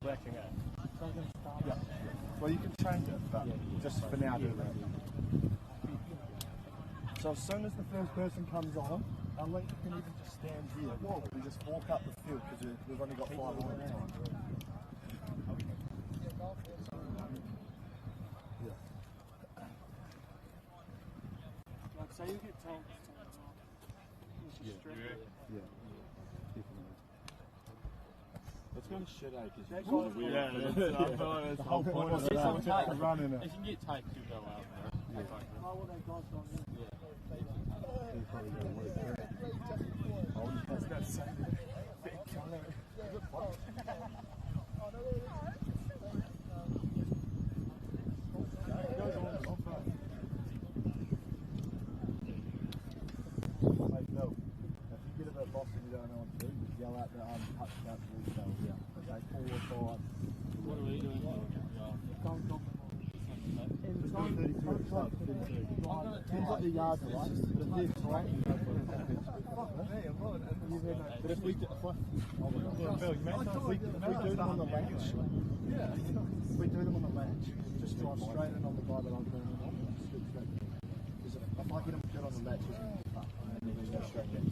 Working it. Yeah. Well, you can change it, but just for now, do that. So as soon as the first person comes on, our link can even just stand here and just walk up the field because we've only got five on at a time. Yeah. Like, say you get told. Yeah. Yeah. Definitely. It's kind of shit, eh? Because That you sort of guy's wear Yeah, it for that's- the- I feel like that's The whole point of Get some that. tape. Running it. If you can get tape, you'll go out. Yeah. Oh, well, that guy's gone in. He'll probably go work. I wouldn't That's that same big colour. It goes on and off, eh? Hey Phil, if you get a bit lost and you don't know what to do, just yell out the um, touch count to these fellas. Yeah. Okay, four or five. What are we doing? Just do 32 at the start, 32. Depends what the yards are like. If they're tight, you go for it. But if we do, if I, oh my God. If we, if we do them on the latch, if we do them on the latch, just drive straight in on the guy that I'm doing it on and just scoop straight down. Because if, if I get him good on the latch, he's going to give up. And then just go straight down.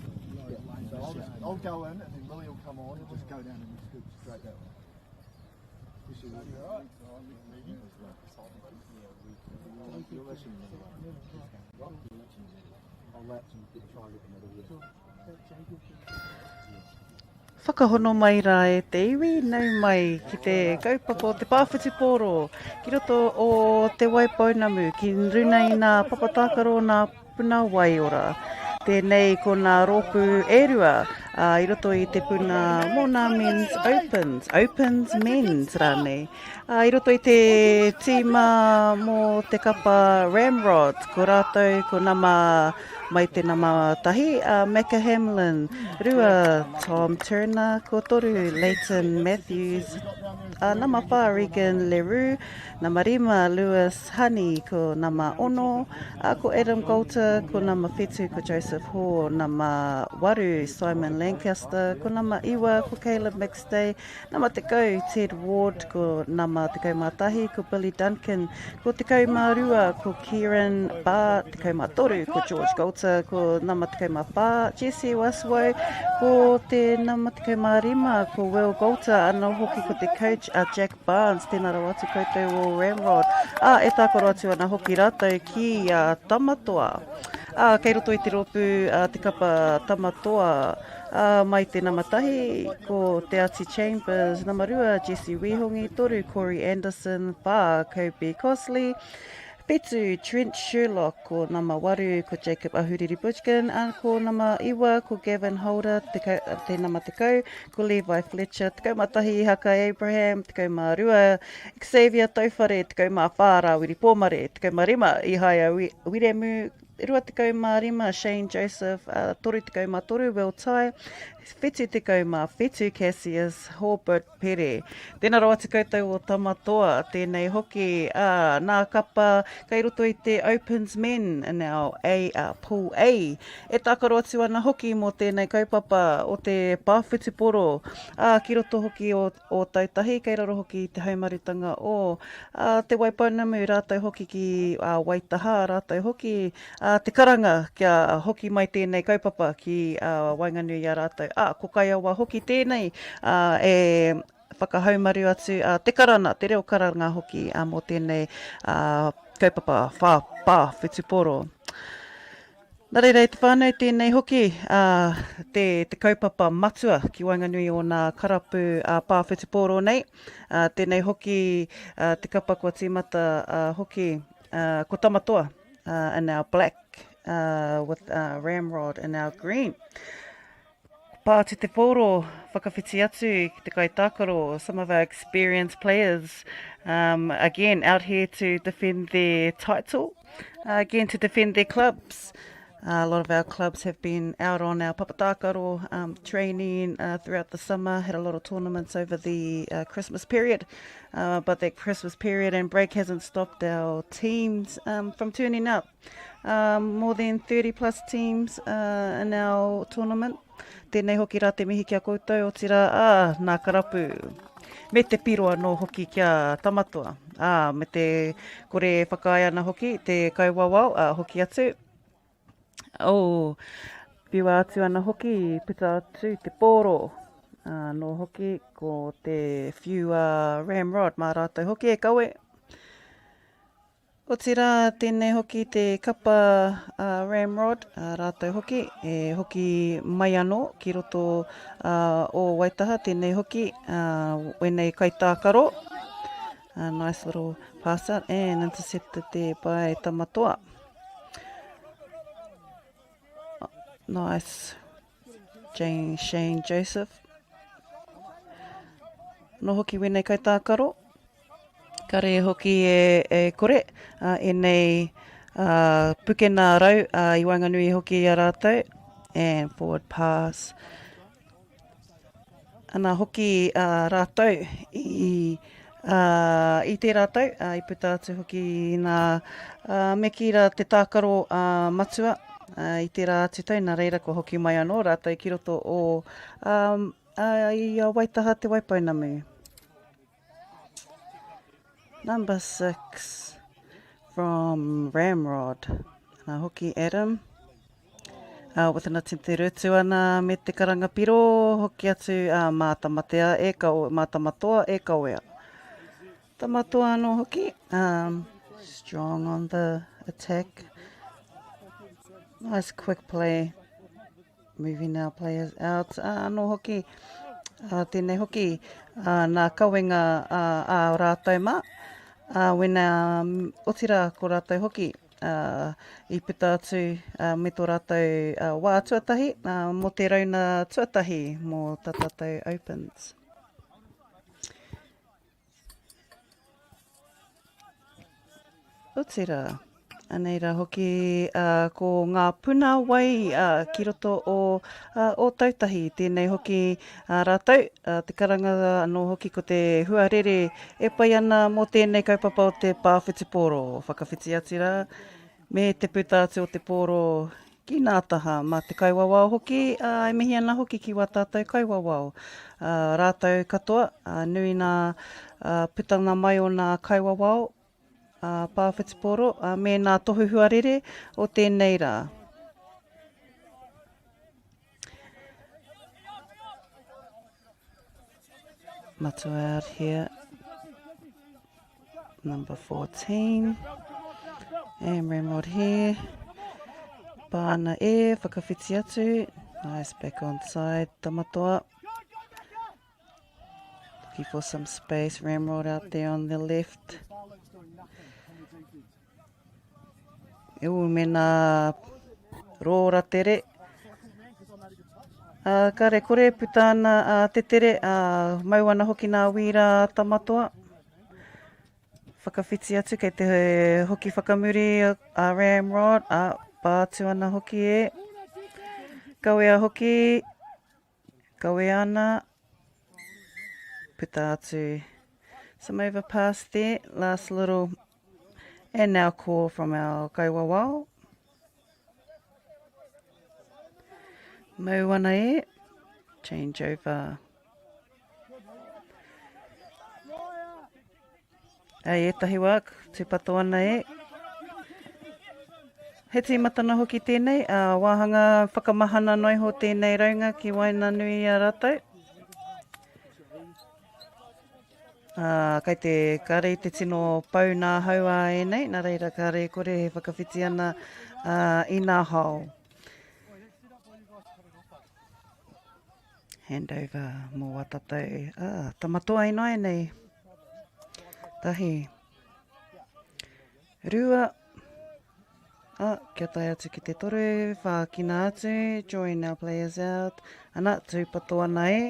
Yeah. So I'll just, I'll go in and then Willie will come on and just go down and just scoop straight that way. You see that? I'll latch and get, try and get the middle, yeah. Whakahono mai rā e te iwi, nau mai ki te kaupapa o te pā whutupōro, ki roto o Te Waipounamu, ki runa i nā papa tākaro nā puna waiora. Tēnei ko nā rōpū e rua ā, i roto i te puna mō nā Men's Opens, Opens Men's rānei. Ā, i roto i te tīma mō te kapa Ramrod, ko rātou ko nama mai te nama tahi, a Macca Hamlin, rua Tom Turner, ko toru Leighton Matthews, a nama whā Regan Leroux, nama rima Lewis Honey, ko nama ono, a ko Adam Goulter, ko nama whitu ko Joseph Hoare, nama waru Simon Lancaster, ko nama iwa ko Caleb McStay, Nama 10, Ted Ward, ko nama 11, ko Billy Duncan, ko 12, ko Kieran Barr, 13, ko George Goulter, ko nama 14, Jesse Waswo, ko te nama 15, ko Will Goulter, anō hoki ko te coach a Jack Barnes, tēnā rawa atu koutou o Ramrod. Ā, e tākaro atu ana hoki rātou ki a Tamatoa. Ā, kei roto i te rōpū a te kapa Tamatoa, Ā, mai te nama tahi, ko Te Ati Chambers, nama rua, Jesse Wihongi, toru, Corey Anderson, whā, Kobe Cosley, whitu, Trent Sherlock, ko nama waru, ko Jacob Ahuriri Bujgan, ā, ko nama iwa, ko Gavin Holder, tekau, te nama tekau, ko Levi Fletcher, 11, Ihaka Abraham, 12, Xavier Tauwhare, 14, Rāwiri Pōmare, 15, Ihaia Wiremu, 25 Shane Joseph, 33 Will Tai, 77 Cassius Hobart Pere. Tēnā rawa atu koutou o Tamatoa, tēnei hoki, ā, nā kapa kei roto i te Opens Men now, A, uh, Pool A. E tākaro atu ana hoki mō tēnei kaupapa o te pā whutuporo, ā, ki roto hoki o Ōtautahi, kei raro hoki i te haumarutanga o Te Waipounamu, rātou hoki ki Waitaha, rātou hoki te karanga kia hoki mai tēnei kaupapa ki waenganui i a rātou. Ā, ko Kaiawa hoki tēnei e whakahaumaru atu te karana, te reo karanga hoki mō tēnei kaupapa whāpā whutupōro. Nā reira e te whānau tēnei hoki a, te, te kaupapa matua ki waenganui o nā karapu a pā whutupōro nei. A, tēnei hoki a, te kapa kua tīmata a, hoki a, ko Tamatoa a, in our black a, with a, Ramrod in our green. Pā atu te pōro, whakawhiti atu ki te kaitākaro, some of our experienced players, um, again, out here to defend their title, uh, again to defend their clubs. Uh, a lot of our clubs have been out on our papatākaro um, training uh, throughout the summer, had a lot of tournaments over the uh, Christmas period, uh, but that Christmas period and break hasn't stopped our teams um, from turning up. Um, more than 30 plus teams uh, in our tournament. Tēnei hoki rā te mihi ki a koutou, otirā, ā, nā karapu. Me te piro anō hoki ki a Tamatoa. Ā, me te kore e whakaae ana hoki te kaiwawao, ā, hoki atu. Oh, whiua atu ana hoki, puta atu te pōro. Ā, nō hoki ko te whiu a Ramrod mā rātou hoki e kawe. Otirā, tēnei hoki te kapa a Ramrod, a rātou hoki, e hoki mai anō ki roto o Waitaha, tēnei hoki, wēnei kaitākaro. A nice little pass out and intercepted there by Tamatoa. Nice. Jane, Shane Joseph. Nō hoki wēnei kaitākaro. Kare hoki e, e kore, uh, enei uh, pukena rau uh, i waenganui hoki i a rātou. And forward pass. Ana hoki uh, rātou i, uh, i tērā tau, uh, i puta atu hoki nā uh, me kī rā te tākaro uh, matua uh, i tērā atu tau, nā reira kua hoki mai anō rātou ki roto o um, uh, i a Waitaha Te Waipounamu. Number 6 from Ramrod. Nā hoki Adam. With an attempt te rutu ana me te karanga piro, hoki atu a mā Tamatea e ka, mā Tamatoa e kawea. Tamatoa anō hoki, strong on the attack. Nice quick play. Moving our players out. Anō hoki, tēnei hoki, nā kawenga a rātou mā, wena, otirā ko rātou hoki, i puta atu me tō rātou wā tuatahi mō te rauna tuatahi mō tā tātou Opens. Otirā, anei rā hoki ko ngā puna wai ki roto o Ōtautahi, tēnei hoki rātou, te karanga anō hoki ko te huarere e pai ana mō tēnei kaupapa o te pā whutupōro. Whakawhiti atu rā me te puta atu o te pōro ki nā taha, mā te kaiwawao hoki, ā, e mihi ana hoki ki wā tātou kaiwawao, ā, rātou katoa, ā, nui nā, ā, putanga mai o nā kaiwawao, ā, pā whutupōro, ā, me nā tohu huarere o tēnei rā. Matua out here. Number 14. And Ramrod here. Pāna e, whakawhiti atu. Nice back on side, Tamatoa. Looking for some space. Ramrod out there on the left. E ū me nā rōra tere. Ā, kare kore puta ana a te tere, ā, mau ana hoki nā wīra a Tamatoa. Whakawhiti atu kei te hoki whakamuri a Ramrod, ā, pā atu ana hoki e. Kawea hoki, kawea ana, puta atu. Some overpass there, last little And now call from our kaiwawao. Mau ana e. Change over. Ei, ētahi wā, tūpato ana e. He tīmatana hoki tēnei, a wāhanga whakamahana noiho tēnei raunga ki waenganui i a rātou. Ā, kei te, kāre i te tino pau nā hau a ēnei, nā reira kāre e kore he whakawhiti ana ā, i nā hao. Handover mō wā tātou, ā, tamatoa ināianei. Tahi. Rua. Ā, kia tae atu ki te toru, whākina atu, join our players out. Ana, tūpato ana e.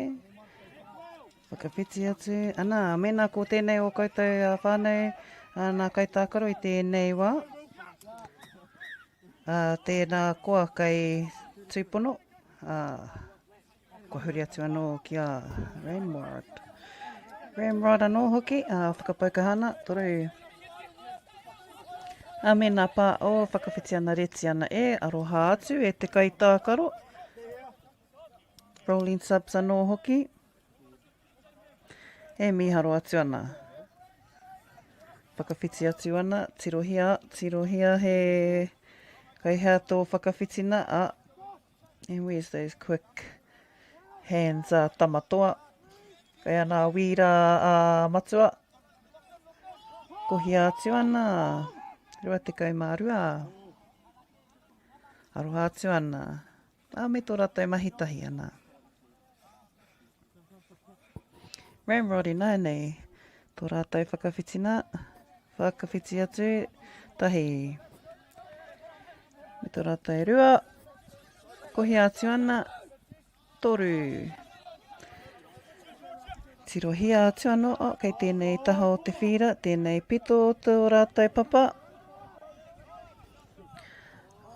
Whakawhiti atu, ana, mēnā ko tēnei o koutou a whānau, a, nā kaitākaro i tēnei wā, a, tēnā koa kei tūpono, a, kua huri atu anō ki a Ramrod. Ramrod anō hoki, a, whakapaukaha ana, toru. A, mēnā pā, o, whakawhiti ana, reti ana e, aroha atu e te kaitākaro. Rolling subs anō hoki. E mīharo atu ana. Whakawhiti atu ana, tirohia, tirohia he kai hea tō whakawhitina, ah, and where's those quick hands a Tamatoa. Kai ana a Wīra a Matua. Kohia atu ana, 22. Aroha atu ana. Ā, me tō rātou mahi tahi ana. Ramrod ināianei, tō rātou whakawhitina, whakawhiti atu, tahi. Me tō rātou rua, kohia atu ana, toru. Tirohia atu anō, oh, kei tēnei taha o te whīra, tēnei pito o tō rātou papa.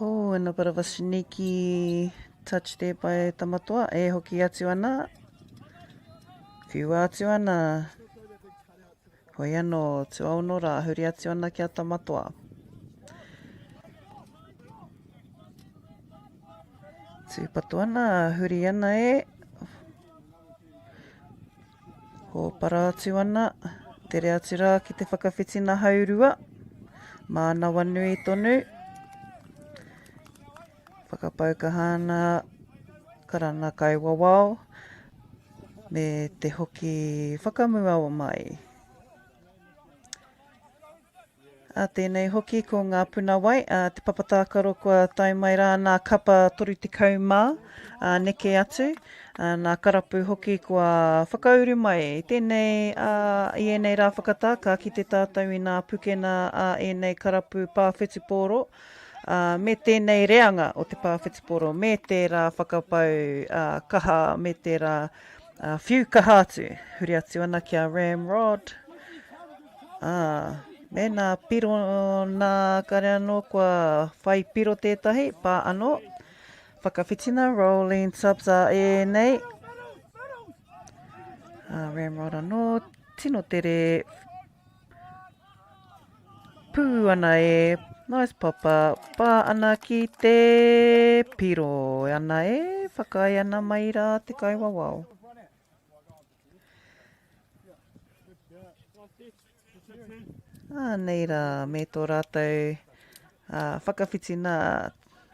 Oh, and a bit of a sneaky touch there by Tamatoa. E hoki atu ana. Whiua atu ana. Hoi anō, tuaono rā, huri atu ana ki a Tamatoa. Tūpato ana, huri ana e. Hōpara atu ana, tere atu rā ki te whakawhitina haurua. Mānawanui tonu. Whakapau kaha ana karana kaiwawao me te hoki whakamua mai. Ā, tēnei hoki ko ngā puna wai, ā, te papa tākaro kua tae mai rā nā kapa 30 mā, ā, neke atu, ā, nā karapu hoki kua whakauru mai. Tēnei, ā, i ēnei rā whakatā, ka kite tātou i nā pukena a ēnei karapu pā whetupōro, ā, me tēnei reanga o te pā whetupōro, me tērā whakapau, ā, kaha, me tērā, ā, whiu kaha atu. Huri atu ana ki a Ramrod. Ā, mēnā piro nā kare anō kua whai piro tētahi, pā anō. Whakawhitina, rolling subs a ēnei. Ā, Ramrod anō, tino tere pū ana e, nice papa, pā ana ki te piro. Ana e, whakaae ana mai rā te kaiwawao. Ā, nei rā, me tō rātou whakawhiti nā,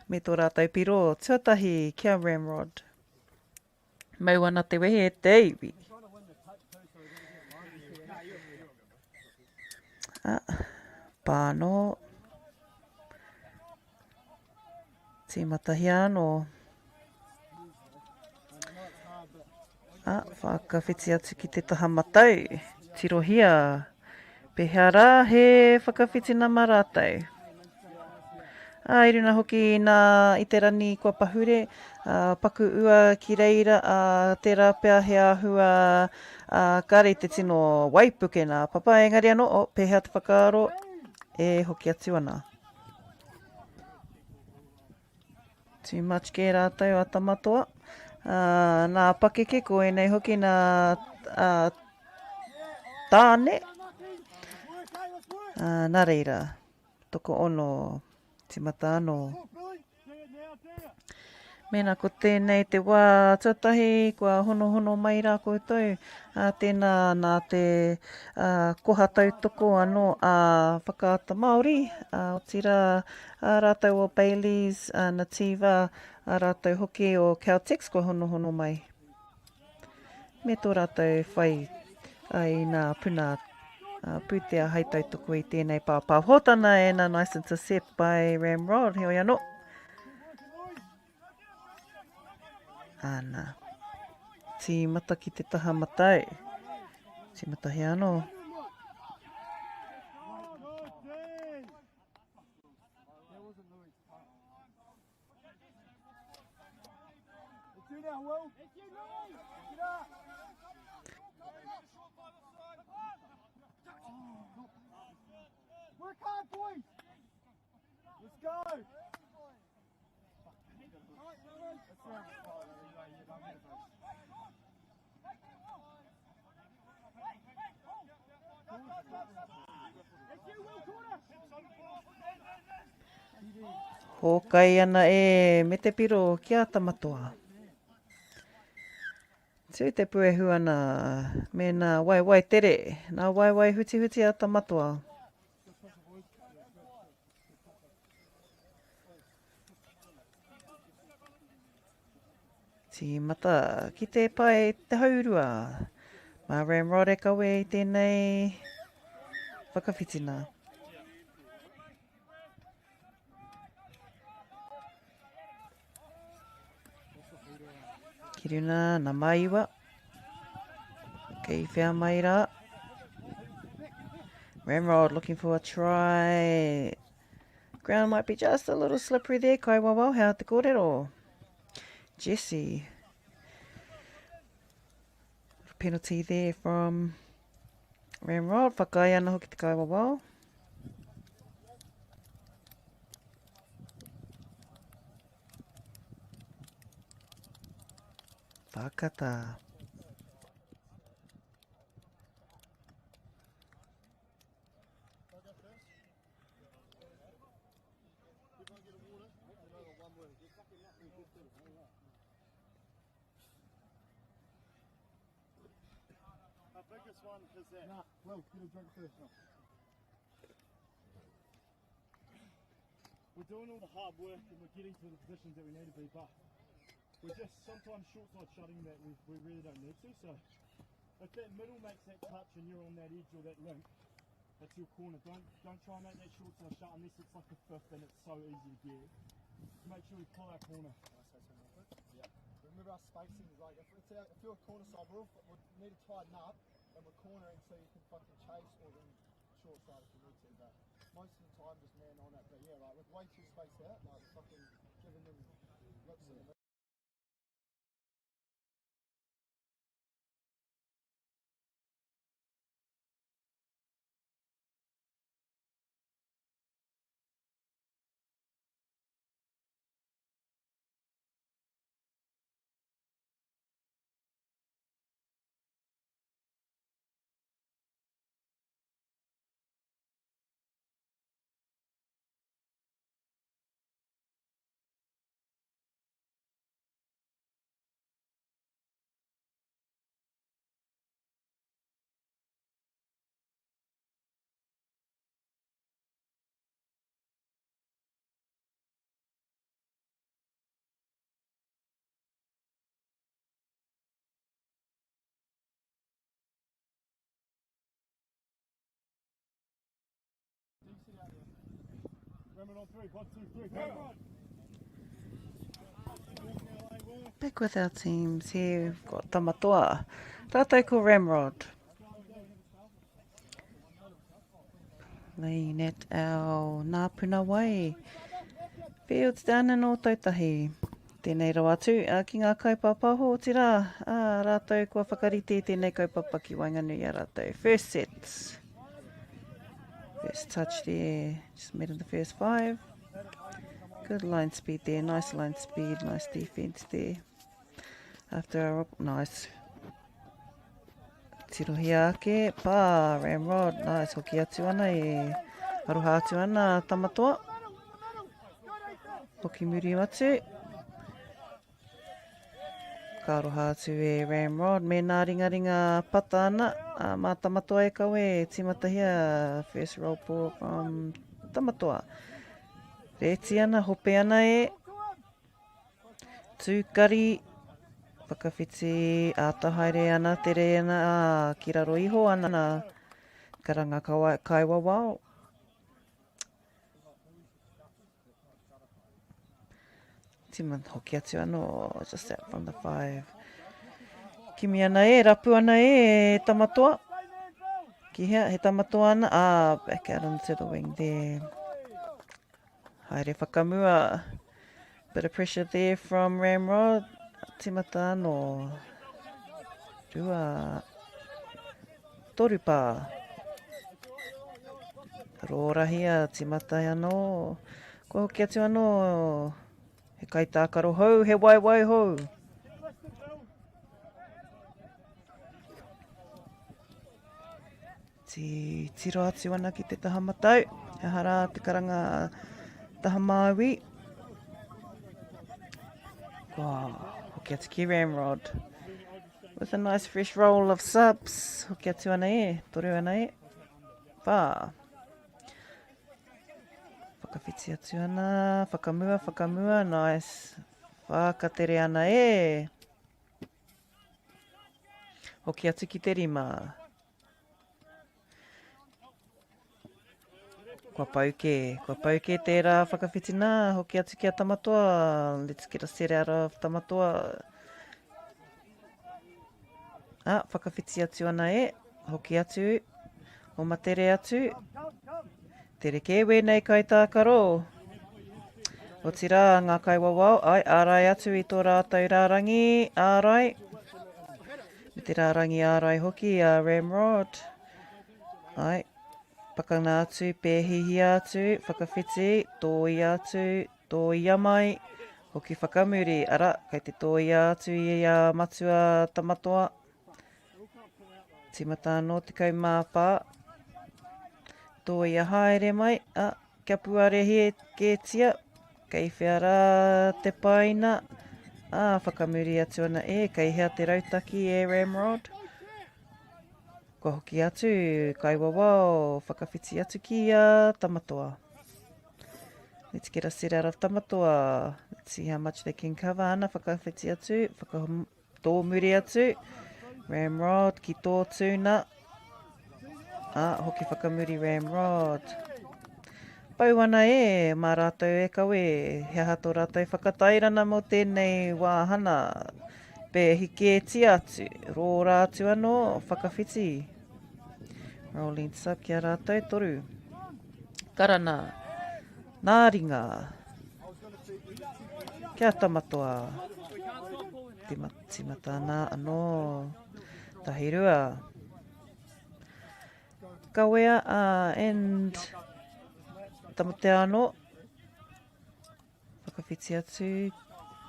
me tō rātou piro tuatahi ki a Ramrod. Mau ana te wehe e te iwi. Ā, pā anō. Tīmatahia anō. A, whakawhiti atu ki te taha matau. Tirohia, pehea rā he whakawhiti nama rātou. A, i runa hoki nā i te rani kua pahure, a, paku ua ki reira, a, tērā pea he āhua, a, kāre i te tino waipuke nā Papa, engari anō, oh, pehea te whakaaro e hoki atu ana. Too much kē rātou a Tamatoa. Nā pakeke, ko ēnei hoki nā tāne. Nā reira, tokoono, tīmata anō. Mēnā ko tēnei te wā tuatahi kua honohono mai rā koutou, ā, tēnā nā te koha tautoko anō a Whakaata Māori, ā, otirā, ā rātou o Bayleys, ā, Nativa, ā rātou hoki o Caltex kua honohono mai. Me tō rātou whai i nā puna pūtea hai tautoko i tēnei pāpāhotana and a nice intercept by Ramrod, heoi anō. Ana. Tīmata ki te taha matau. Tīmatahia anō. Hōkai ana e me te piro ki a Tamatoa. Tū te puehu ana me nā waewae tere, nā waewae hutihuti a Tamatoa. Tīmata ki te pae te haurua. Mā Ramrod e kawe i tēnei whakawhitina. Ki runa, na Maiwa. Kei whea mai rā. Ramrod looking for a try. Ground might be just a little slippery there. Kai wawao, hea te kōrero. Jesse. Penalty there from Ramrod. Whakaae ana hoki te kai wawao. Whakata. Nah, well, get a drink first. We're doing all the hard work and we're getting to the positions that we need to be, but we're just sometimes short side shutting that we, we really don't need to. So if that middle makes that touch and you're on that edge or that link, that's your corner. Don't don't try and make that short side shut unless it's like a fifth and it's so easy to get. Just make sure we pull our corner. Yeah. Remember our spacing is like if it's our, if you're a corner side, we're all, we need to tighten up and we're cornering so you can fucking chase or then short side if you need to. But most of the time just man on it. But yeah, like with way too spaced out, like fucking giving them looks in the Back with our teams here, we've got Tamatoa, rātou ko Ramrod. Playing at our Ngā Puna Wai fields down in Ōtautahi. Tēnei rawa atu ki ngā kaipāpāho, otirā, ā, rātou kua whakarite i tēnei kaupapa ki waenganui i a rātou. First set. First touch there, just made in the first five. Good line speed there, nice line speed, nice defense there. After our, nice. Tirohia ake, pā, Ramrod, nice, hoki atu ana e, aroha atu ana, Tamatoa. Hoki muri atu. Ka aroha atu e Ramrod, me nā ringaringa pata ana, a mā Tamatoa e kawe, tīmatahia first roll ball from Tamatoa. Rēti ana, hope ana e. Tūkari, whakawhiti, āta haere ana, tere ana, ā, ki raro iho ana, karanga kaiwawao. Tima hoki atu anō, just out from the five. Kimi ana e, rapu ana e, Tamatoa. Ki hea, he Tamatoa ana, ah, back out onto the wing there. Haere whakamua. Bit of pressure there from Ramrod. Timata anō. Rua. Toru pā. Rōrahia, timata anō. Kua hoki atu anō. He kaitākaro hou, he waewae hou. Ti, tiro atu ana ki te taha matau. He aha rā te karanga taha māui. Kua hoki atu ki Ramrod. With a nice fresh roll of subs. Hoki atu ana e, toru ana e. Whā. Whakawhiti atu ana, whakamua, whakamua, nice. Whakatere ana e. Hoki atu ki te rima. Kua pau kē, kua pau kē tērā whakawhiti nā, hoki atu ki a Tamatoa. Let's get a set out of Tamatoa. Ah, whakawhiti atu ana e, hoki atu, o matere atu. Tere kē wēnei kaitākaro. Otirā, ngā kaiwawao, ai, ārai atu i tō rātou rārangi, ārai. Me te rārangi ārai hoki a Ramrod. Ai, pakanga atu, pēhihia atu, whakawhiti, tōia atu, tōia mai, hoki whakamuri, ara, kei te tōia atu i a Matua Tamatoa. Tīmata anō 14. Tōia haere mai, a, kia puarehi kētia, kei whea rā te paina, ā, whakamuri atu ana, e, kei hea te rautaki e Ramrod? Kua hoki atu, kaiwawao, whakawhiti atu ki a Tamatoa. Let's get a set out of Tamatoa. Let's see how much they can cover. Ana, whakawhiti atu, whakatōmuri atu. Ramrod ki tō tūna. Ah, hoki whakamuri Ramrod. Pau ana e, mā rātou e kawe, he aha tō rātou whakatairana mō tēnei wāhana. Pēhi kētia atu, rōra atu anō, whakawhiti. Rolling sub ki a rātou, toru. Karana, nā ringa. Kia tamatoa. Timata ana anō. Tahi rua. Kawea a and Tamatea anō. Whakawhiti atu.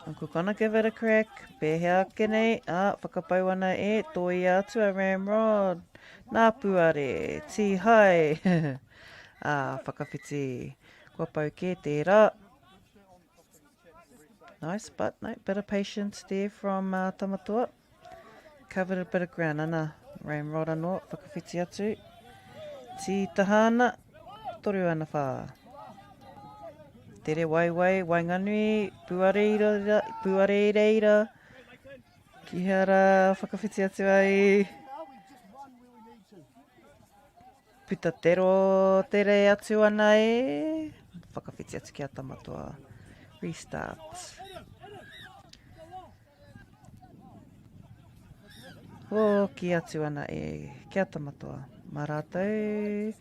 Uncle gonna give it a crack. Pēhea ake nei. Ah, whakapau ana e. Tōia atu a Ramrod. Nā puare. Tīhai. ah, whakawhiti. Kua pau kē tērā. Nice, but no, bit of patience there from uh, Tamatoa. Covered a bit of ground, ana, Ramrod anō, whakawhiti atu. Tītaha ana, toru ana whā. Tere waiwai, waenganui, puareira, puareireira. Ki hea rā whakawhiti atu ai. Puta tero tere atu ana e. Whakawhiti atu ki a Tamatoa. Restart. Hoki atu ana e ki a Tamatoa. Mā rātou...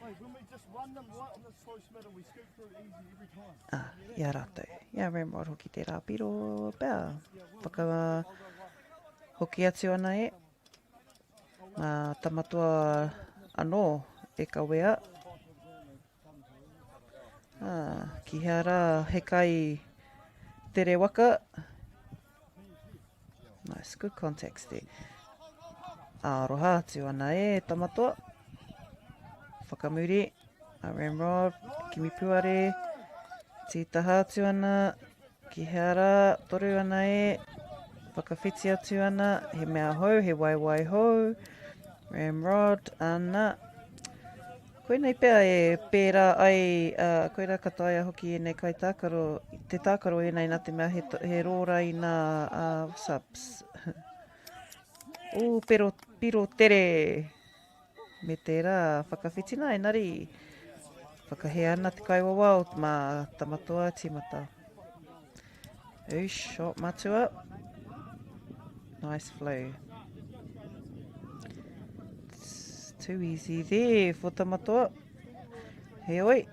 Ah, i a rātou. I a Ramrod hoki tērā piro pea. Whaka... Hoki atu ana e. Mā Tamatoa anō e kawea. Ah, ki hea rā he kai tere waka. Nice, good contacts there. Aroha atu ana e Tamatoa. Whakamuri, a Ramrod, Kimi Puare. Tītaha atu ana, ki hea rā, toru ana e. Whakawhiti atu ana, he mea hou, he waiwai hou. Ramrod, ana. Koinei pea e pērā ai, ā, koirā ka taea hoki ēnei kaitākaro, te tākaro ēnei nā te mea he, he rōra i nā ā, subs. Ū, pero, piro tere me tērā whakawhitina, engari whakahē ana te kaiwawao mā Tamatoa tīmata. Oosh, shot matua. Nice flow. It's too easy there for Tamatoa. Heoi,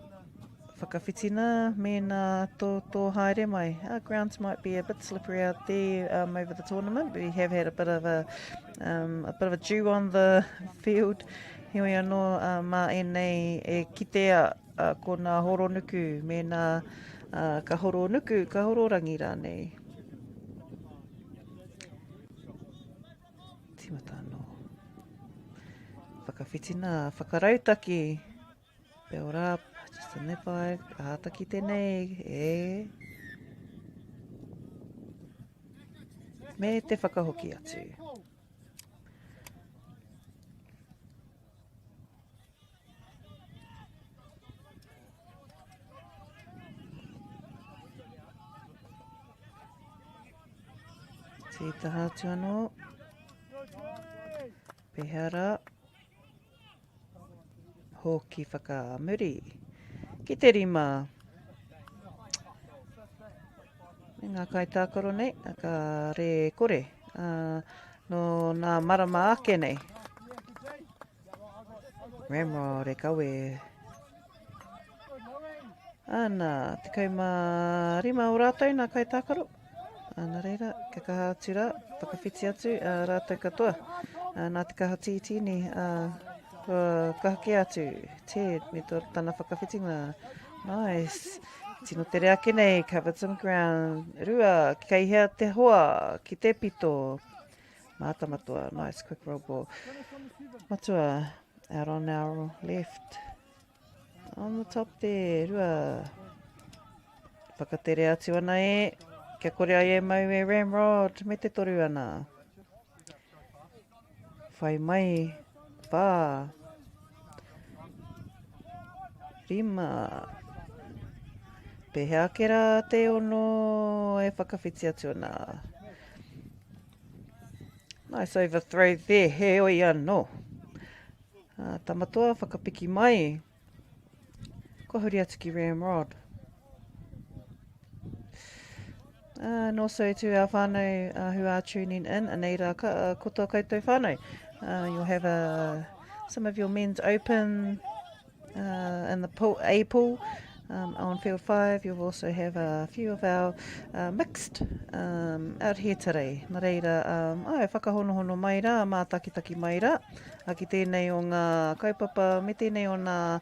whakawhitina mēnā tō, tō haere mai. Our grounds might be a bit slippery out there um, over the tournament. We have had a bit of a, um, a bit of a dew on the field. Heoi anō, uh, mā ēnei e kitea ko nā horonuku, mēnā ka horonuku, ka hororangi rānei. Tīmata anō. Whakawhitina, whakarautaki. Build up, just a nip-eye, āta ki tēnei, e. Me te whakahoki atu. Tītaha atu anō. Pēhea rā? Hoki whakamuri. Ki te rima. Me ngā kaitākaro nei, ka re kore. Nō nā marama ake nei. Ramrod e kawe. Ana, 15 o rātou nā kaitākaro. Nā reira, kia kaha atu rā, whakawhiti atu a rātou katoa. Nā te kaha tītīni, kua kaha kē atu Ted me tō tana whakawhitinga. Nice. Tino tere ake nei, covered some ground. Rua, kei hea te hoa, ki te pito. Mātamatoa, nice quick roll ball. Matua, out on our left. On the top there, rua. Whakatere atu ana e, kia kore ai e mau e Ramrod, me te toru ana. Whai mai, whā. Rima. Pēhea ake rā te ono e whakawhiti atu ana. Nice overthrow there, heoi anō. Tamatoa whakapiki mai. Kua huri atu ki Ramrod. And also to our whānau who are tuning in, anei rā ka, ko tō koutou whānau. You'll have some of your men's open in the pool, A pool on field 5. You'll also have a few of our mixed out here today. Nā reira, ai, whakahonohono mai rā, mātakitaki mai rā. Ki tēnei o ngā kaupapa me tēnei o nā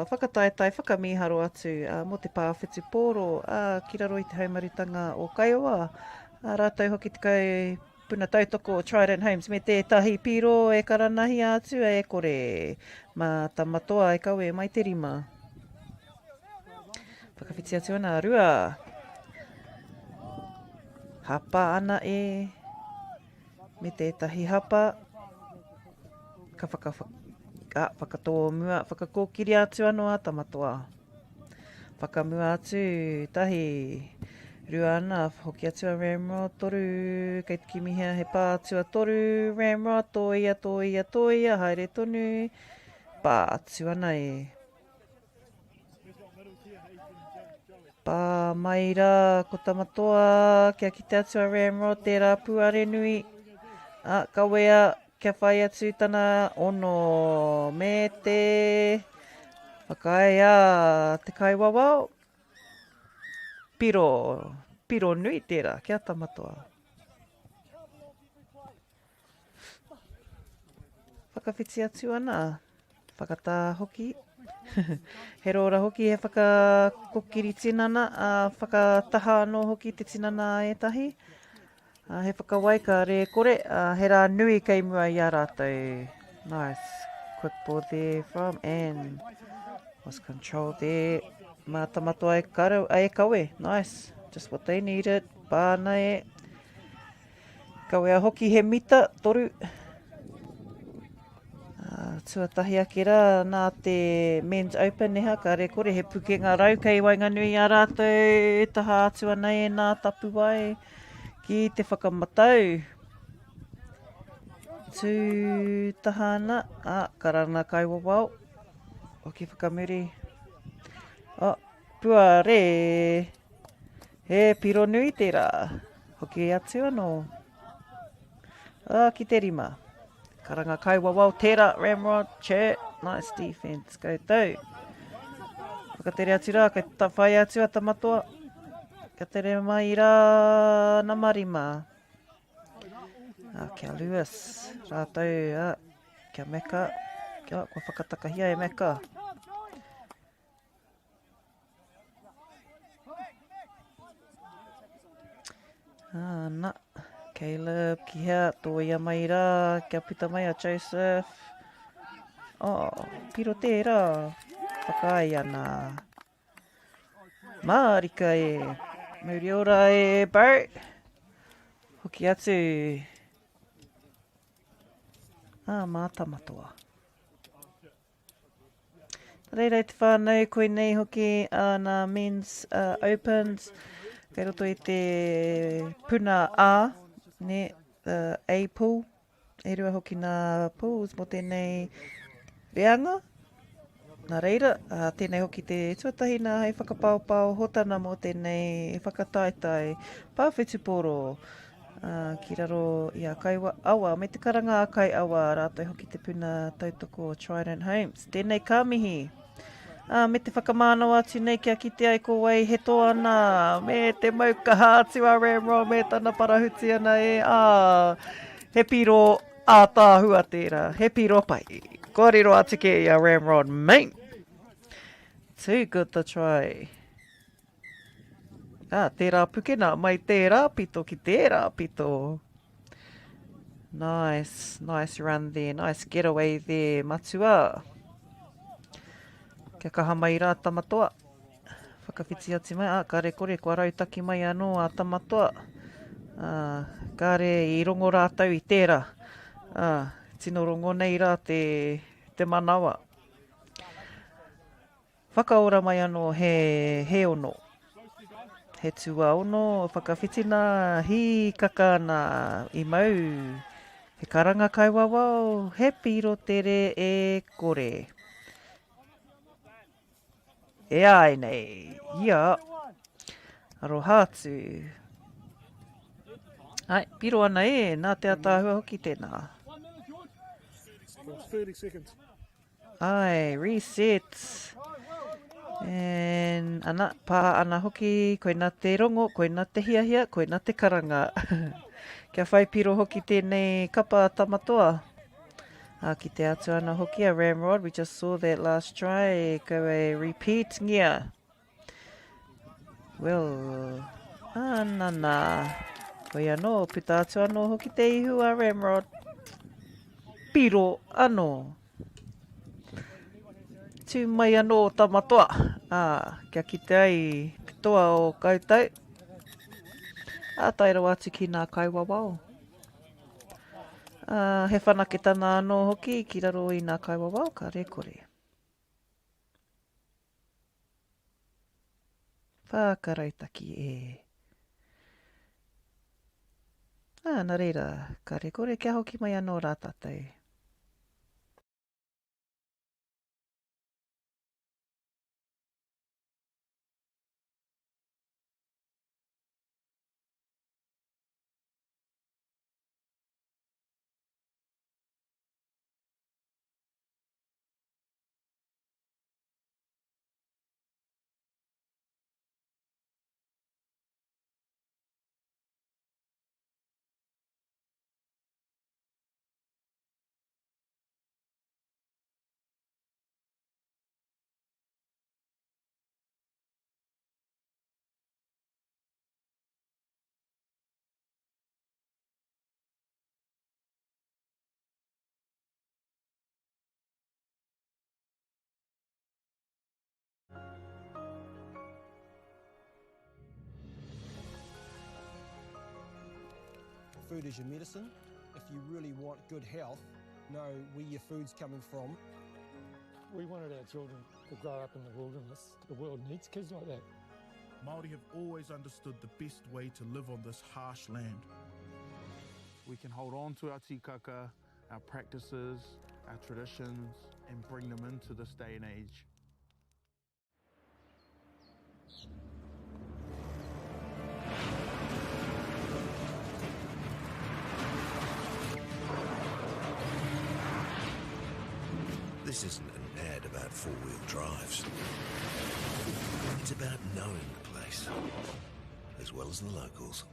whakataetae whakamīharo atu mō te pā whutupōro ki raro i te haumarutanga o Kaiawa, rātou hoki te kai puna tautoko o Trident Homes me tētahi pīro e karanahia atu e kore mā Tamatoa e kawe mai te rima. Whakawhiti atu ana a Rua. Hapa ana e. Me tētahi hapa, ka whaka, ka whakatōmua, whakakōkiria atu anō a Tamatoa. Whakamua atu, tahi, rua ana, hoki atu a Ramrod, toru, kei te kimihia he pā atu a toru, Ramrod, tōia, tōia, tōia, haere tonu, pā atu ana e. Pā mai rā ko Tamatoa kia kite atu a Ramrod tērā puare nui. A, kawea kia whai atu tana ono me te whakaae a te kaiwawao. Piro, piro nui tērā kia Tamatoa. Whakawhiti atu ana, whakatā hoki. He rōra hoki, he whakakokiri tinana, ā, whakataha anō hoki te tinana a ētahi. Ā, he whakawai ka rēkore, ā, he rā nui kei mua i a rātou. Nice quick ball there from Anne. Was controlled there. Mā Tamatoa e, karo, e kawe. Nice. Just what they needed. Pāna e. Kawea hoki he mita, toru. Tuatahi ake rā, nā te Men's Open neha, kāre kore he pukenga rau kei waenganui i a rātou, taha atu ana e nā tapuwae ki te whakamatau. Tū taha ana, ā, karanga kaiwawao, hoki whakamuri. Oh, puare! He piro nui tērā. Hoki atu anō. Ah, ki te rima. Karanga kaiwawao tērā, Ramrod, Chert, nice defense, koutou. Whakatere atu rā, kei ta whai atu a Tamatoa. Kia tere mai rā, nama rima. Ah, kia Lewis, rātou, ah, kia Meka, kia, kua whakatakahia e Meka. Ana, Caleb, ki hea, tōia mai rā, kia puta mai a Joseph. Oh, piro tērā, whakaae ana. Mārika e, mauri ora e, Bart. Hoki atu. Ah, mā Tamatoa. Reira e te whānau, koinei hoki nā Men's Opens. Kei roto i te puna A, ne, the A pool. E rua hoki nā pools mō tēnei reanga. Nā reira, ā, tēnei hoki te tuatahi nā hei whakapaopao hotana mō tēnei whakataetae pāwhetupōro ā, ki raro i a Kaiwa Awa me te karanga a Kai Awa, rātou hoki te puna tautoko o Trident Homes. Tēnei ka mihi. Ā, me te whakamānawa atu nei kia kite ai ko wai he toa nā, me te mau kaha atu a Ramrod me tana parahuti ana e, ā, he piro ātaahua tērā, he piro pai. Kua riro atu kē i a Ramrod, mate! Too good the try. Ā, tērā pukena mai tērā pito ki tērā pito. Nice, nice run there, nice getaway there, matua. Kia kaha mai rā Tamatoa. Whakawhiti atu mai, ā, kare kore, kua rautaki mai anō a Tamatoa. Ā, kare i rongo rātou i tērā. Ā, tino rongo nei rā te, te manawa. Whakaora mai anō he, he ono. He tuaono, whakawhitina, hīkaka ana i mau. He karanga kaiwawao, he piro tere e kore. E ai nei, ia. Aroha atu. Ai, piro ana e, nā te ataahua hoki tēnā. 30 seconds. Ai, reset. And, ana, pā ana hoki, koina te rongo, koina te hiahia, koina te karanga. Kia whai piro hoki tēnei kapa Tamatoa. A, ki te atu ana hoki a Ramrod, we just saw that last try, go a repeat ngia. Well, anana. Koe anō, puta atu anō hoki te ihu a Ramrod. Piro anō. Tū mai anō Tamatoa, ā, kia kite ai te toa o koutou. Ā, tae rawa atu ki nā kaiwawao. Ā, he whanaketana anō hoki ki raro i nā kaiwawao, kāre kore. Whakarautaki e. Ā, nā reira, kāre kore kia hoki mai anō rā tātou. Food is your medicine. If you really want good health, know where your food's coming from. We wanted our children to grow up in the wilderness. The world needs kids like that. Māori have always understood the best way to live on this harsh land. We can hold on to our tikaka, our practices, our traditions, and bring them into this day and age. This isn't an ad about four-wheel drives. It's about knowing the place, as well as the locals.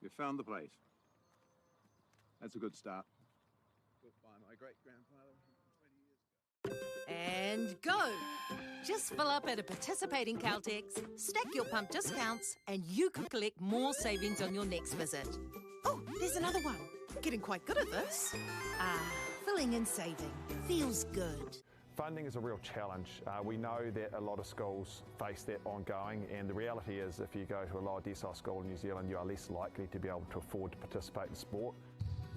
You found the place. That's a good start. Built by my great-grandfather 20 years ago. And go! Just fill up at a participating Caltex, stack your pump discounts, and you could collect more savings on your next visit. Oh, there's another one. Getting quite good at this. Filling and saving. Feels good. Funding is a real challenge. We know that a lot of schools face that ongoing, and the reality is if you go to a lower decile school in New Zealand, you are less likely to be able to afford to participate in sport.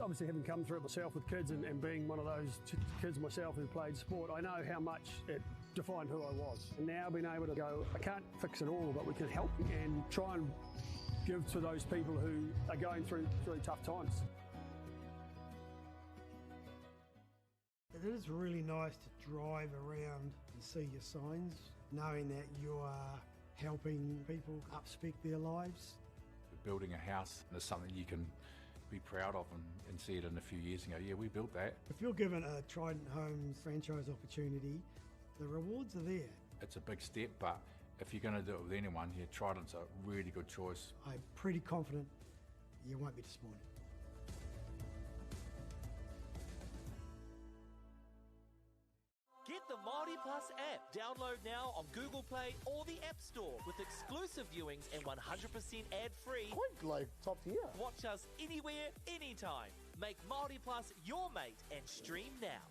Obviously, having come through it myself with kids and being one of those kids myself who played sport, I know how much it defined who I was. And now being able to go, I can't fix it all, but we can help and try and give to those people who are going through through tough times. It is really nice to drive around and see your signs, knowing that you are helping people upspec their lives. Building a house is something you can be proud of and, and see it in a few years and go, yeah, we built that. If you're given a Trident Homes franchise opportunity, the rewards are there. It's a big step, but if you're going to do it with anyone, yeah, Trident's a really good choice. I'm pretty confident you won't be disappointed. Get the Māori Plus app. Download now on Google Play or the App Store with exclusive viewings and 100% ad-free. Quite like top tier. Watch us anywhere, anytime. Make Māori Plus your mate and stream now.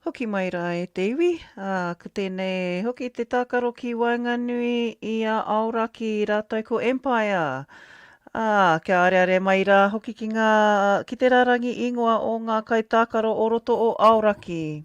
Hoki mai rā e te iwi, ā, ko tēnei hoki te tākaro ki waenganui i a Aoraki rātou ko Empire. Ā, kia areare mai rā hoki ki ngā, ki te rārangi ingoa o ngā kaitākaro o roto o Aoraki.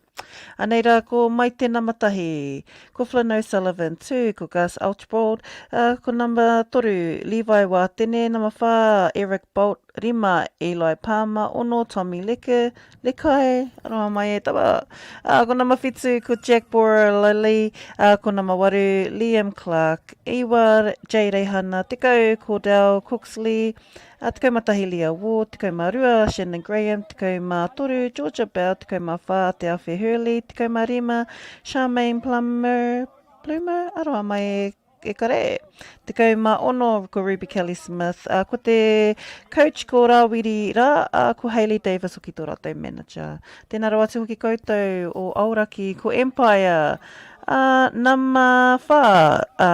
Anei rā ko Maite nama tahi, ko Flynn O'Sullivan, tū, ko Gus Archbold, ā, ko number toru, Levi Wātene, nama whā, Eric Bolt, rima, Eli Palmer, ono, Tommy Leke, Lekai, aroha mai e tama. Ā, ko nama whitu, ko Jack Boralili, ā, ko nama waru, Liam Clark, iwa, Jay Reihana, 10, Cordell Cooksley, ā, 11, Leah Ward, 12, Shannon Graham, 13, Georgia Bell, 14, Te Awhe Hurley, 15, Charmaine Plummer, Plumer, aroha mai e E kore. 16 ko Ruby Kelly Smith, ā, ko te coach ko Rawiri Rā, ā, ko Hayley Davis hoki tō rātou manager. Tēnā rawa atu hoki koutou o Aoraki, ko Empire, ā, nama whā, ā,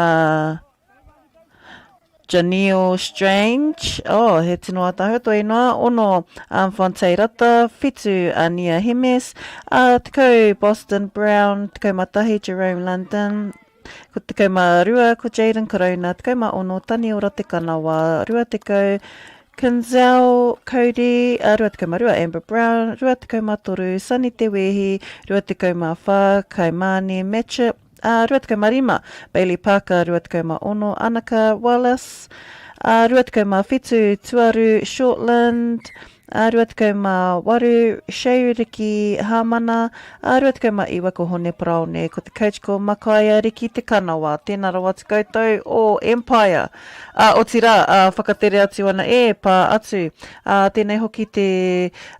Janelle Strange, oh, he tino ātaahua tō ingoa, ono, um, Fonte Rata, whitu, Ania Hemes, ā, 10, Boston Brown, 11, Jerome London, Ko 12, ko Jayden Karauna, 16, Taniora Te Kanawa, 20, Kinzel Cody, 22, Amber Brown, 23, Sunny Te Wehi, 24, Kaimani Matchett, 25, Bailey Parker, 26, Anaka Wallace, 27, Tuaru Shortland, Ā, 28, Shea Riki Hāmana, ā, 29 ko Hone Paraone, ko te coach ko Makaia Riki Te Kanawa. Tēnā rawa atu koutou o Empire. Ā, otirā, ā, whakatere atu ana e, pā atu. Ā, tēnei hoki te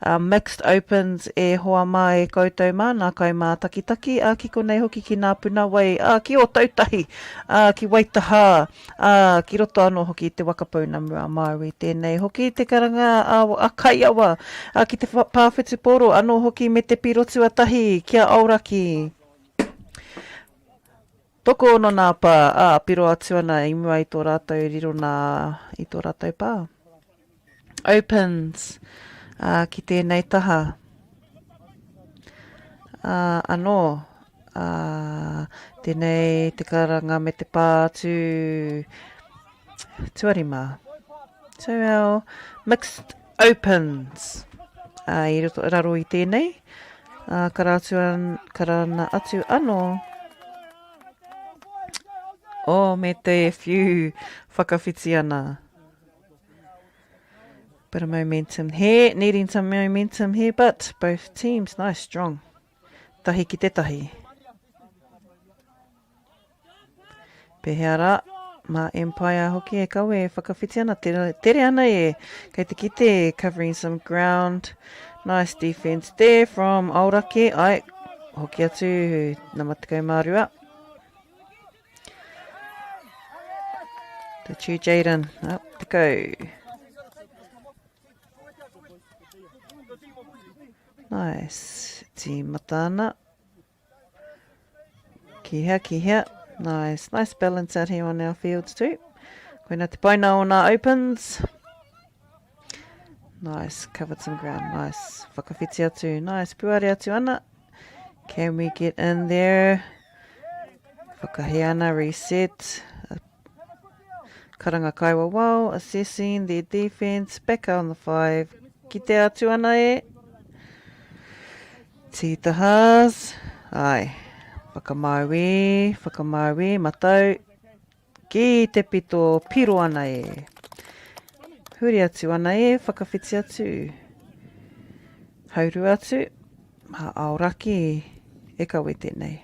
ā, Mixed Opens e hoa mā e koutou mā, nā kaimātakitaki, ā, ki konei hoki ki Nā Puna Wai, ā, ki Ōtautahi, ā, ki Waitahā, Ā, ki roto anō hoki i te waka pounamu a Māui. Tēnei hoki te karanga a, a Kaiawa, ā, ki te pā whutupōro anō hoki me te piro tuatahi ki a Aoraki. Tokoono nā pā, ā, piro atu ana i mua i tō rātou riro nā i tō rātou pā. Opens, ā, ki tēnei taha. Ā, anō, ā, tēnei te karanga me te pā atu tuarima. So our mixed opens. Ā, i roto, raro i tēnei, ā, kara atu an, karana atu anō. Oh, me te whiu whakawhiti ana. Bit of momentum here, needing some momentum here, but both teams nice, strong. Tahi ki te tahi. Pehea rā, mā Empire hoki e kawe e whakawhiti ana, tere, tere ana e, kei te kite, covering some ground. Nice defense there from Aoraki, ai, hoki atu, nama 12. Te Chu Jaden, up to go. Nice. Tīmata ana. Ki hea, ki hea. Nice. Nice balance out here on our fields too. Koina te paina o nā opens. Nice. Covered some ground. Nice. Whakawhiti atu. Nice. Puare atu ana. Can we get in there? Whakahe ana, reset. Karanga kaiwawao, assessing their defense. Back on the five. Kite atu ana e. Tītahas. Ai. Whakamaui, whakamaui, matau. Ki te pito, piro ana e. Huri atu ana e, whakawhiti atu. Haurua atu, mā Aoraki e kawe tēnei.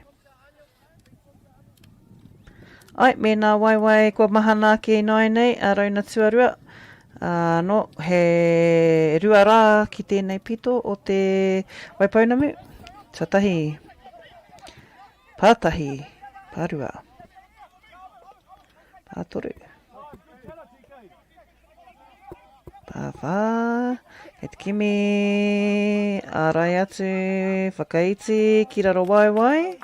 Ai, mēnā waewae kua mahana ake ināianei, a rauna tuarua, ā, no, he rua rā ki tēnei pito o te Waipounamu. Tuatahi, pātahi, pārua. Pātoru. Pāwhā. Kei te kimi. Ārai atu. Whakaiti ki raro waewae.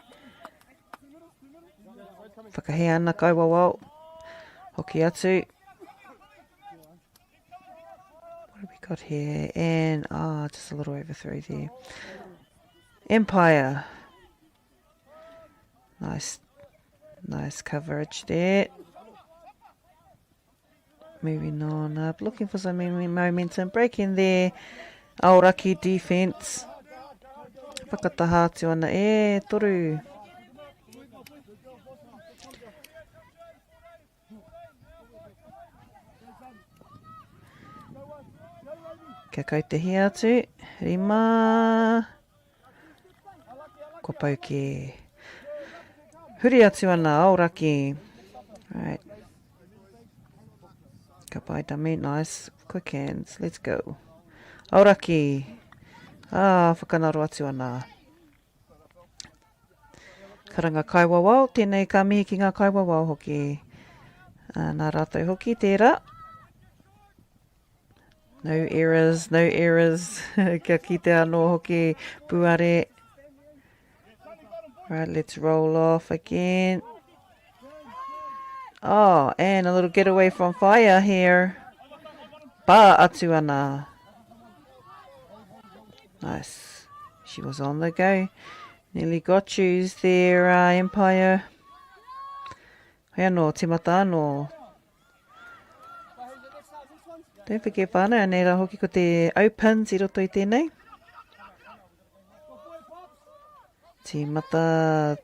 Whakahē ana kaiwawao. Hoki atu. What have we got here? And, ah, oh, just a little overthrow there. Empire. Nice, nice coverage there. Moving on up, looking for some momentum, breaking there. Aoraki defense. Whakataha atu ana e toru. Kia kautehia atu. Rima. Ko pau kē. Huri atu ana, Aoraki. Right. Ka pai dummy, nice. Quick hands, let's go. Aoraki. Ah, whakanaro atu ana. Karanga kaiwawao, tēnei ka mihi ki ngā kaiwawao hoki. Uh, nā rātou hoki tērā. No errors, no errors. Kia kite anō hoki, puare. Right, let's roll off again. Oh, and a little getaway from fire here. Ba atu ana. Nice. She was on the go. Nearly got yous there, uh, Empire. Hei anō, timata anō. Don't forget whānau, anei rā hoki ko te opens i roto i tēnei. Tīmata,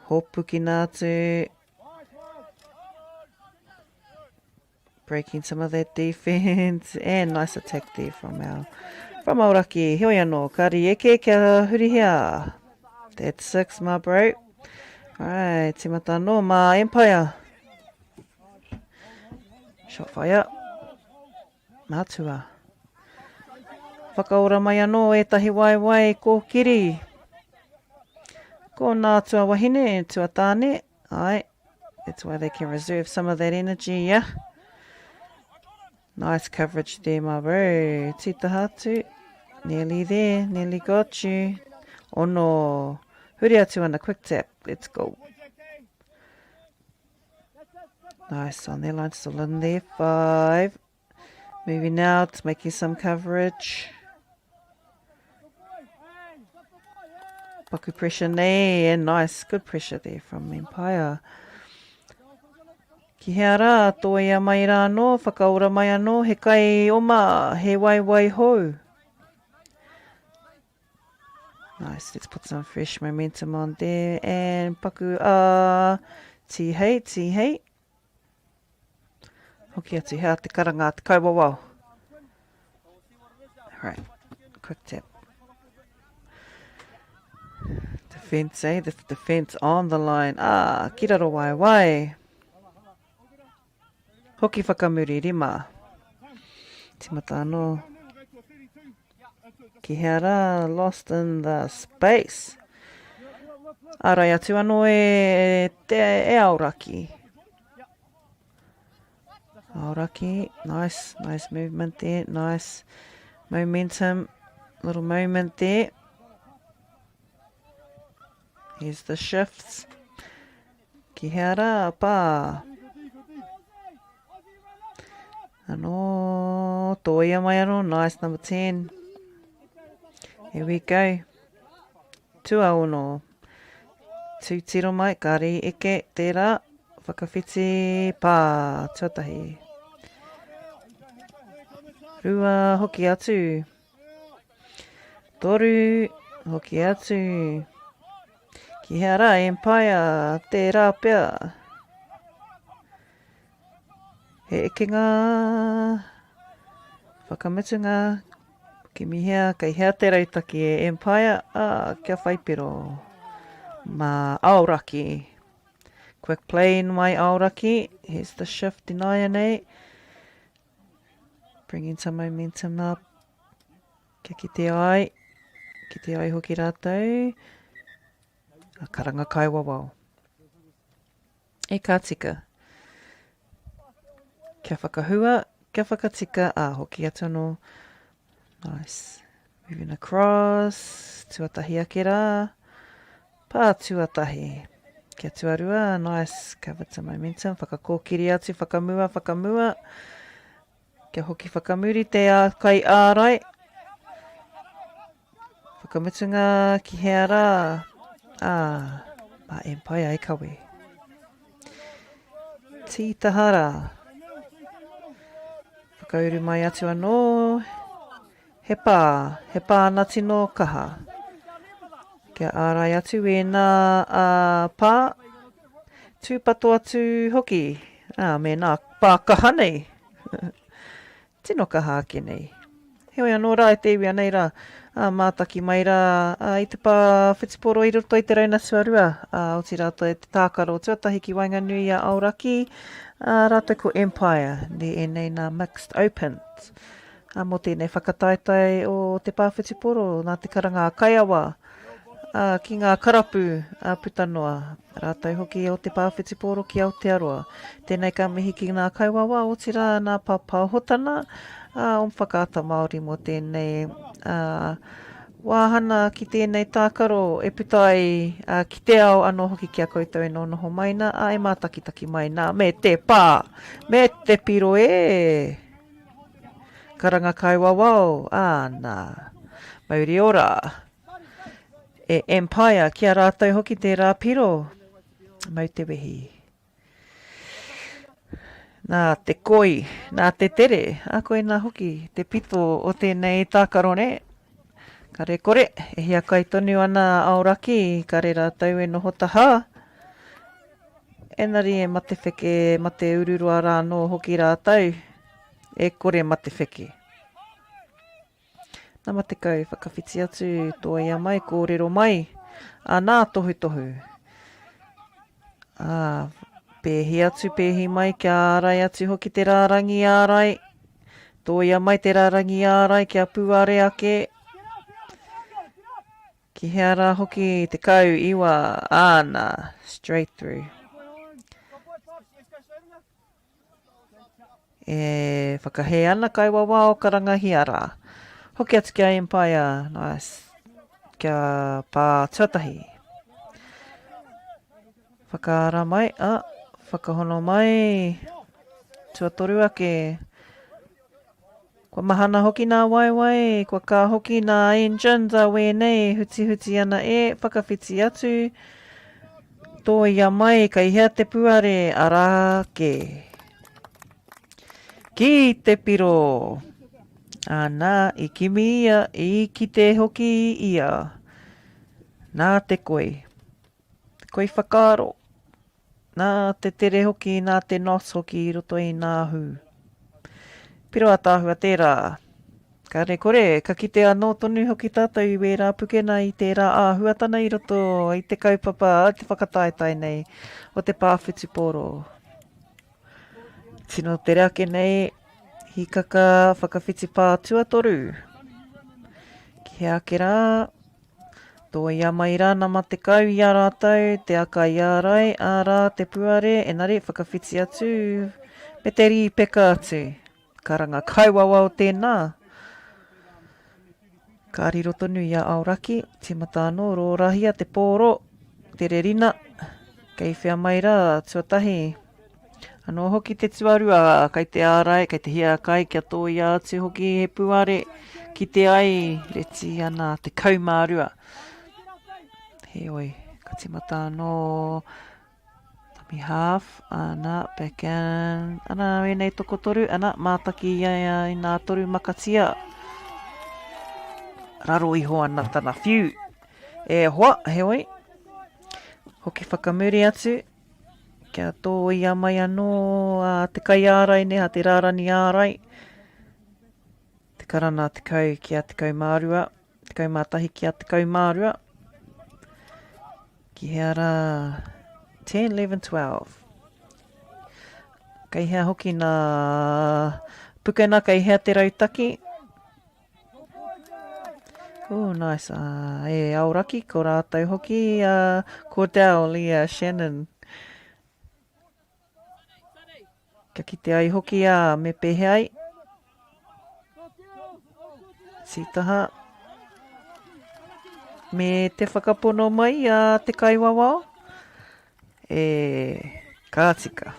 hopukina atu. Breaking some of that defense. And nice attack there from our from Aoraki. Heoi anō, ka rieke kia hurihia. That's six, my bro. Alright, tīmata anō, mā Empire. Shot fire. Matua. Whakaora mai anō ētahi waewae kōkiri. Ko nā tua wahine, tua tāne. Ai, that's why they can reserve some of that energy, yeah. Nice coverage there, my bro. Titaha atu. Nearly there, nearly got you. Ono. Huri atu ana, quick tap. Let's go. Nice on their line, still in there. Five. Moving out, making some coverage. Paku pressure nei, and nice, good pressure there from Empire. Ki hea rā, tōia mai rā anō, whakaora mai anō, he kai oma, he waiwai hou. Nice, let's put some fresh momentum on there. And paku a tihei, tihei. Hoki atu hea te karanga a te kaiwawao. Alright, quick tap. Defense, eh? The defense on the line. Ah, ki raro waewae. Hoki whakamuri, rima. Timata anō. Ki hea rā, lost in the space. Ārai atu anō e te e Aoraki. Aoraki, nice, nice movement there, nice momentum, little moment there. Here's the shifts. Ki hea rā, pā. Anō, tōia mai anō, nice number 10. Here we go. Tuaono. Tūtiro mai, kāre i eke, tērā, whakawhiti, pā, tuatahi. Rua, hoki atu. Toru, hoki atu. Ki hea rā, Empire, tērā pea. He ekenga whakamutunga, kimihia, kei hea te rautaki e Empire, ā, kia whai piro. Mā Aoraki. Quick play in mai Aoraki. Here's the shift ināianei. Bringing some momentum up. Kia kite ai, kite ai hoki rātou. A karanga kaiwawao. E ka tika. Kia whakahua, kia whakatika, a hoki atu anō. Nice. Moving across. Tuatahi ake rā. Pā tuatahi. Kia tuarua, nice. Cover to momentum. Whakakōkiri atu, whakamua, whakamua. Kia hoki whakamuri te kai ārai. Whakamutunga ki hea rā. Ā, mā Empire e kawe. Tītaha rā. Whakauru mai atu anō. He pā, he pā ana tino kaha. Kia ārai atu wēnā a pā, tūpato atu hoki, ā, mēnā pā kaha nei. Tino kaha ake nei. Heoi anō rā e te iwi anei rā, ā, mātaki mai rā ā, i te pā whutupōro i roto i te rauna tuarua, ā, otirā te tākaro tuatahi ki waenganui i a Aoraki, ā, rātou ko Empire, nē ēnei nā Mixed Opens. Ā, mō tēnei whakataetae o te pā whutupōro nā te karanga a Kaiawa, ā, ki ngā karapu, ā, puta noa, rātou hoki o te pā whutupōro ki Aotearoa. Tēnei ka mihi ki ngā kaiwawao, otirā nā Pāpāhotana, ā, o Whakaata Māori mō tēnei, ā, wāhana ki tēnei tākaro e puta ai, ā, ki te ao anō hoki ki a koutou e nonoho mai nā, ā, e mātakitaki mai nā, me te pā, me te piro e! Karanga kaiwawao, āna. Mauri ora. E Empire, ki a rātou hoki tērā piro. Mau te wehi. Nā te koi, nā te tere, a koinā hoki te pito o tēnei tākaro nē. Kare kore, e hiakai tonu ana a Aoraki, kare rātou e noho tahā. Engari e matewheke, mate ururoa rānō hoki rātou, e kore matewheke. Nama 10, whakawhiti atu, tōia mai, kōrero mai, ā, nā tohutohu. Ā, pēhi atu, pēhi mai, kia ārai atu hoki te rārangi ārai. Tōia mai te rārangi ārai kia pūare ake. Ki hea rā hoki 10, iwa, āna, straight through. E whakahē ana kaiwawao karangahia rā. Hoki atu ki a Empire, nice. Kia pā tuatahi. Whakaara mai, a, whakahono mai. Tuatoru ake. Kua mahana hoki nā waewae, kua kā hoki nā engines a wēnei, hutihuti ana e, whakawhiti atu, tōia mai, kei hea te puare, arā kē. Ki te piro! Āna, i kimi ia, i kite hoki ia. Nā te koi. Koi whakaaro. Nā te tere hoki, nā te nos hoki i roto i nā hū. Piro ataahua tērā. Kāre kore, ka kite anō tonu hoki tātou i wērā pukena i tērā āhuatana i roto i te kaupapa, te whakataetae nei o te pā whutupōro. Tino tere ake nei, hikaka whakawhiti pā tuatoru. Ki hea ake rā? Tōia mai rā nama 10 i a rātou, te aka i ārai, ārā, te puare, engari whakawhiti atu me te rīpeka atu. Karanga kaiwawao tēnā. Ka riro tonu i a Aoraki, tīmata anō, rōrahia te pōro, te rerina, kei whea mai rā, tuatahi. Anō hoki te tuarua, kei te ārai, kei te hiakai kia tōia atu hoki he puare, kite ai, reti ana 12. Heoi, ka tīmata anō Tommy Half, ana, back in, ana, ēnei tokotoru, ana, mātaki i a ia i nā toru makatia. Raro iho ana tana whiu. E hoa, heoi, hoki whakamuri atu, Kia tōia mai anō a te kaiārai nei, a te rārani ārai, te karana 10 ki a 12, 11 ki a 12. Ki hea rā? 10, 11, 12. Kei hea hoki nā pukena, kei hea te rautaki? Oh, nice. Uh, e Aoraki, ko rātou hoki, uh, ko Dell i a Shannon. Kia kite ai hoki a me pēhea ai. Tītaha. Me te whakapono mai a te kaiwawao. E, ka tika.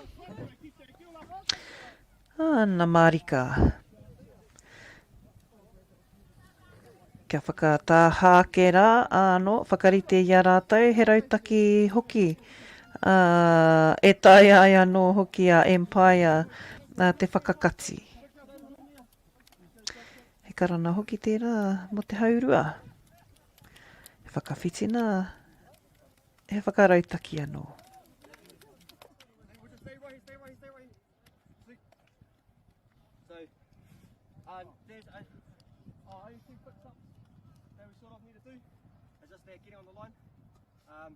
Ana mārika. Kia whakatāha ake rā āno, whakarite i a rātou he rautaki hoki, ā, e taea ai anō hoki a Empire te whakakati. karana hoki tērā mō te haurua. He whakawhitina, he whakarautaki anō. Um,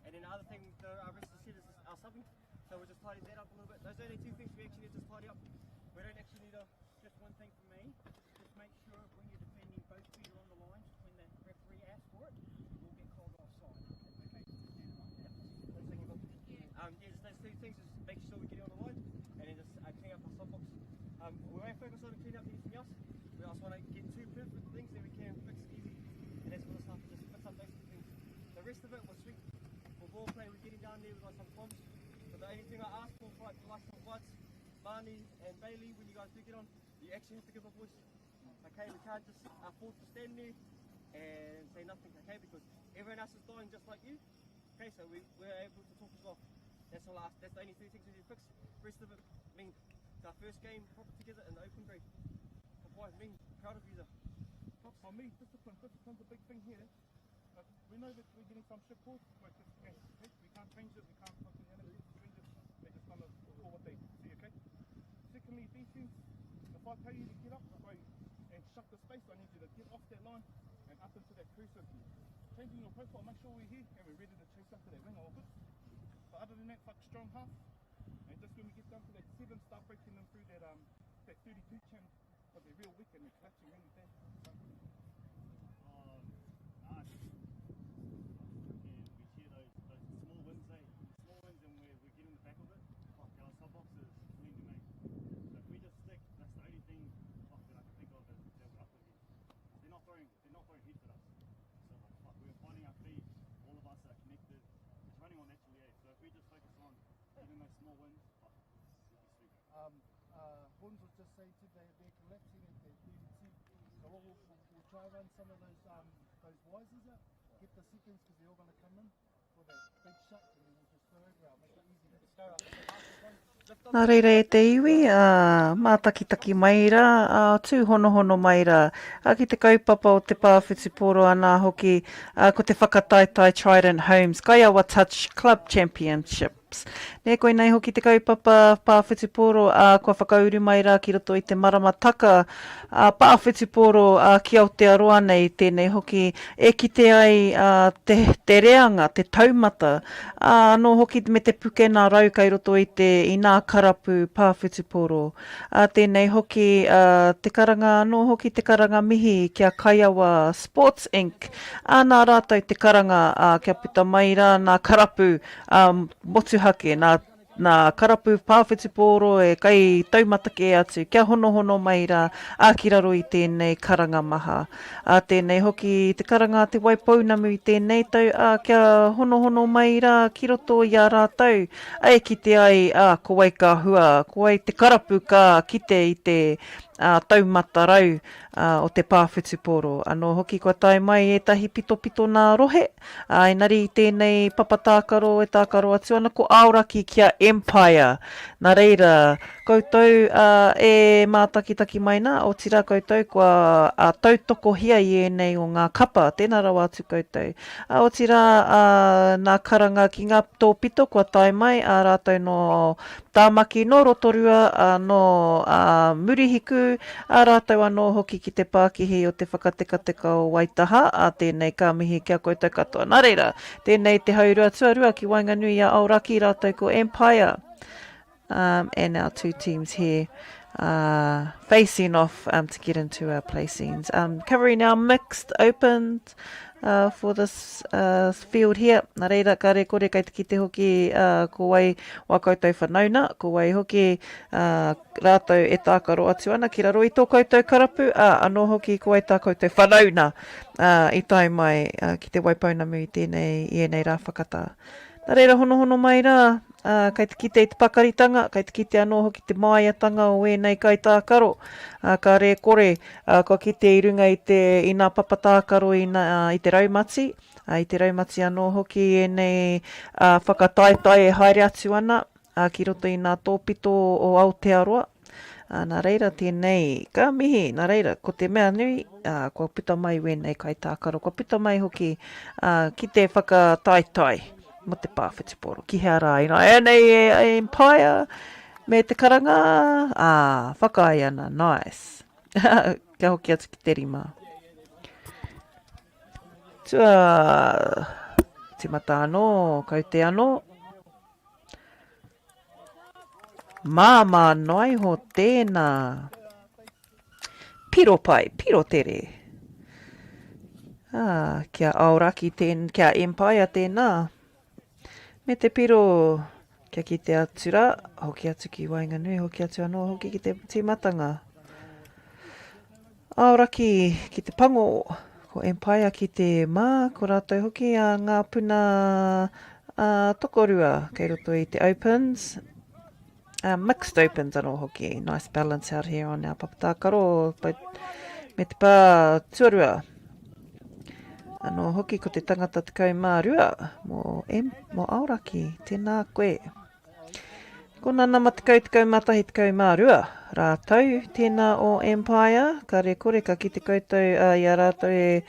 and then the other thing the uh, rest of the set is our subbing. So we'll just tidy that up a little bit. Those are only two things we actually need to tidy up. We don't actually need a, just one thing from me. Just make sure when you're defending, both feet are on the line. When the referee asks for it, you will get called offside. Okay, just stand like that. Um, yeah, just those two things. Just make sure we get it on the line, and then just uh, clean up our softbox. Um, we won't focus on cleaning up anything else. We also want to get two perfect things that we can fix easy, and that's for the stuff. Just fix up those two things. The rest of it was sweet. For ball play, we're getting down there, we've got some comms. But the only thing I ask for, for like the likes of Buds, Marnie and Bailey, when you guys do get on, you actually have to give a voice. Okay, we can't just afford to stand there and say nothing, okay, because everyone else is dying just like you. Okay, so we, we're able to talk as well. That's all I ask. That's the only three things we need to fix. Rest of it, I mean, it's our first game proper together in the open grade. Boy, I mean, proud of you though. Props on me, discipline, discipline's a big thing here. Uh, we know that we're getting some shit calls, but just, okay, we can't change it, we can't fucking change it. They just kind of call what they see, okay? Secondly, defense, if I tell you to get up bro, and shut the space, I need you to get off that line and up into that crease. Changing your profile, make sure we're here and we're ready to chase after that winger, all good? But other than that, fuck strong half. And just when we get down to that 7, start breaking them through that um that 32 channel because they're real weak and they're collapsing really bad. Um, nah, just fucking, we share those, those small wins, eh? Small wins and we're, we're getting the back of it. Fuck, our sub box is clean, mate. So if we just stick, that's the only thing fuck, that I can think of that, that we're up against. They're not throwing, they're not throwing heaps at us. So like, fuck, we're finding our feet. All of us are connected. It's running on naturally, eh? So if we just focus on getting those small wins, fuck, we'll be sweet. Um, uh, Horns was just saying too, they, they're collapsing at their 32. So what we'll, we'll, we'll try run some of those um, those wisers out, get the seconds because they're all going to come in for that big shot, and then we'll just throw over out, make it easy. Nā reira e te iwi, ā, mātakitaki mai rā, ā, tūhonohono mai rā, ā, ki te kaupapa o te pā whutupōro anā hoki, ā, ko te whakataetae Trident Homes Kaiawa Touch Club Championships. Nē, koinei hoki te kaupapa pā whutupōro, ā, kua whakauru mai rā ki roto i te maramataka, ā, pā whutupōro, ā, ki Aotearoa nei, tēnei hoki e kite ai, ā, te, te reanga, te taumata, ā, anō hoki me te pukena rau kai roto i te, i nā karapu pā whutupōro. Ā, tēnei hoki, ā, te karanga anō hoki te karanga mihi ki a Kaiawa Sports Inc, ā, nā rātou te karanga, ā, kia puta mai rā nā karapu, ā, motuhake, nā, nā karapu pā whutupōro e kai taumata kē atu, kia honohono mai rā, ā, ki raro i tēnei karanga maha. Ā, tēnei hoki te karanga a Te Waipounamu i tēnei tau, ā, kia honohono mai rā ki roto i a rātou, ā, e kite ai, ā, ko wai ka hua, ko wai te karapu ka kite i te, ā, taumata rau, ā, o te pā whutupōro. Anō hoki kua tae mai ētahi pitopito nā rohe, ā, engari i tēnei papa tākaro e tākaro atu ana ko Aoraki ki a Empire. Nā reira, koutou, ā, e mātakitaki mai nā, otirā koutou kua, ā, tautokohia i ēnei o ngā kapa, tēnā rawa atu koutou. Ā, otirā, ā, nā karanga ki ngā tōpito kua tae mai, ā, rātou nō Tāmaki, nō Rotorua, ā, nō, ā, Murihiku, ā, rātou anō hoki ki te pākihi o te whakatekateka o Waitaha, ā, tēnei ka mihi ki a koutou katoa. Nā reira, tēnei te haurua tuarua ki waenganui i a Aoraki rātou ko Empire, um, and our two teams here uh, facing off um, to get into our placings. Um, covering our mixed opened uh, for this uh, field here. Nā reira, kāre kore kei te kite hoki uh, ko wai wā koutou whanauna, ko wai hoki uh, rātou e tākaro atu ana ki raro i tō koutou karapu, ā, anō hoki ko wai tā koutou whanauna uh, i tae mai uh, ki Te Waipounamu i tēnei, i ēnei rā whakatā. Nā reira, honohono mai rā, ā, kei te kite i te pakaritanga, kei te kite anō hoki te māiatanga o ēnei kaitākaro, ā, kāre e kore, ā, kua kite i runga i te, i nā papa tākaro i nā, i te raumati, ā, i te raumati anō hoki ēnei, ā, whakataetae e haere atu ana, ā, ki roto i nā tōpito o Aotearoa. Ā, nā reira tēnei, ka mihi, nā reira, ko te mea nui, ā, kua puta mai wēnei kaitākaro, kua puta mai hoki, ā, ki te whakataetae mō te pā whutupōro. Ki hea rā ināianei e Empire me te karanga, ā, whakaae ana, nice. Kia hoki atu ki te rima. Tua, timata anō, kaute anō. Māmā noa iho tēnā. Piro pai, piro tere. Ā, kia Aoraki tēn, kia Empire tēnā. Me te piro, kia kite atu rā, hoki atu ki waenganui, hoki atu anō hoki ki te tīmatanga. Aoraki ki te pango, ko Empire ki te mā, ko rātou hoki a ngā puna a tokorua kei roto i te opens, uh, mixed opens anō hoki. Nice balance out here on our papatākaro, but me te pā tuarua. Anō hoki ko te tangata 12 mō, M, mō Aoraki, tēnā koe. Ko nā nama 10, 11, 12 rātou tēnā o Empire, kare kore ka kite koutou uh, i a rātou e,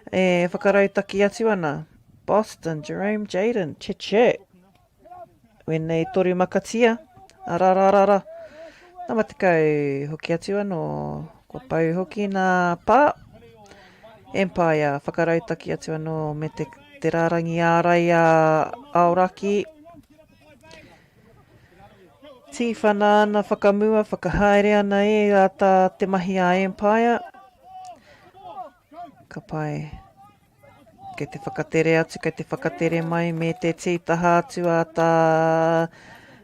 e whakarautaki atu ana. Boston, Jerome Jaden, che che. Wēnei toru makatia, ara ra ra ra. Nama 10 hoki atu anō, kua pau hoki nā pā. Empire, whakarautaki atu anō me te, te rārangi ārai a Aoraki. Tīwhana ana whakamua, whakahaere ana e a tā te mahi a Empire. Ka pai. Kei te whakatere atu, kei te whakatere mai me te tītaha atu a tā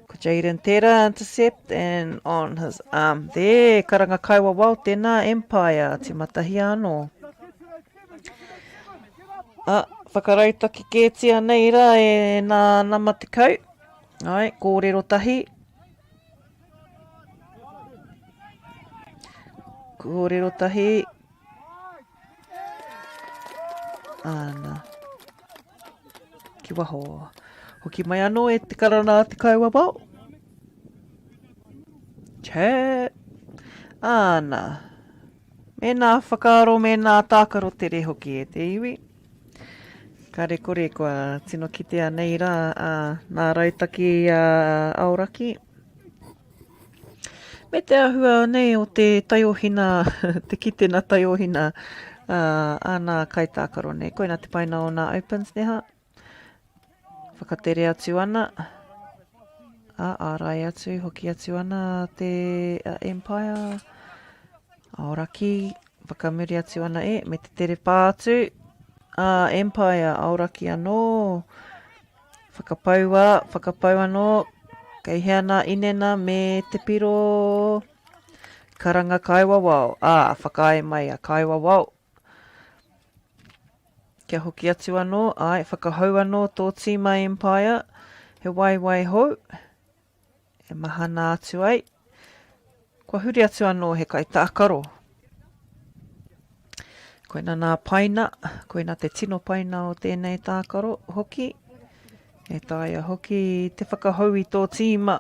ko Jaden tērā intercept and on his arm there. Karanga kaiwawao tēnā Empire, tīmatahia anō. A, whakarautaki kētia nei rā e nā nama 10. Ai, kōrero tahi. Kōrero tahi. Āna. Ki waho. Hoki mai anō e te karana a te kaiwawao. Chat. Āna. Mēnā whakaaro, mēnā tākaro tere hoki e te iwi. Kare kore kua tino kitea nei rā a nā rautaki a Aoraki. Me te ahua nei o te taiohina, te kitena taiohina a, a nā kaitākaro nei. Koina te paina o nā Opens, neha? Whakatere atu ana, a, ārai atu, hoki atu ana te a Empire, Aoraki, whakamuri atu ana e, me te tere pā atu, a Empire, Aoraki anō, whakapaua, whakapau anō, kei hea nā inena me te piro, karanga kaiwawao, ā, whakaae mai a kaiwawao. Kia hoki atu anō, āe, whakahou anō tō tīma Empire, he waewae hou, e mahana atu ai. Kua huri atu anō he kaitākaro. Koina nā paina, koina te tino paina o tēnei tākaro hoki. E taea hoki te whakahou i tō tīma.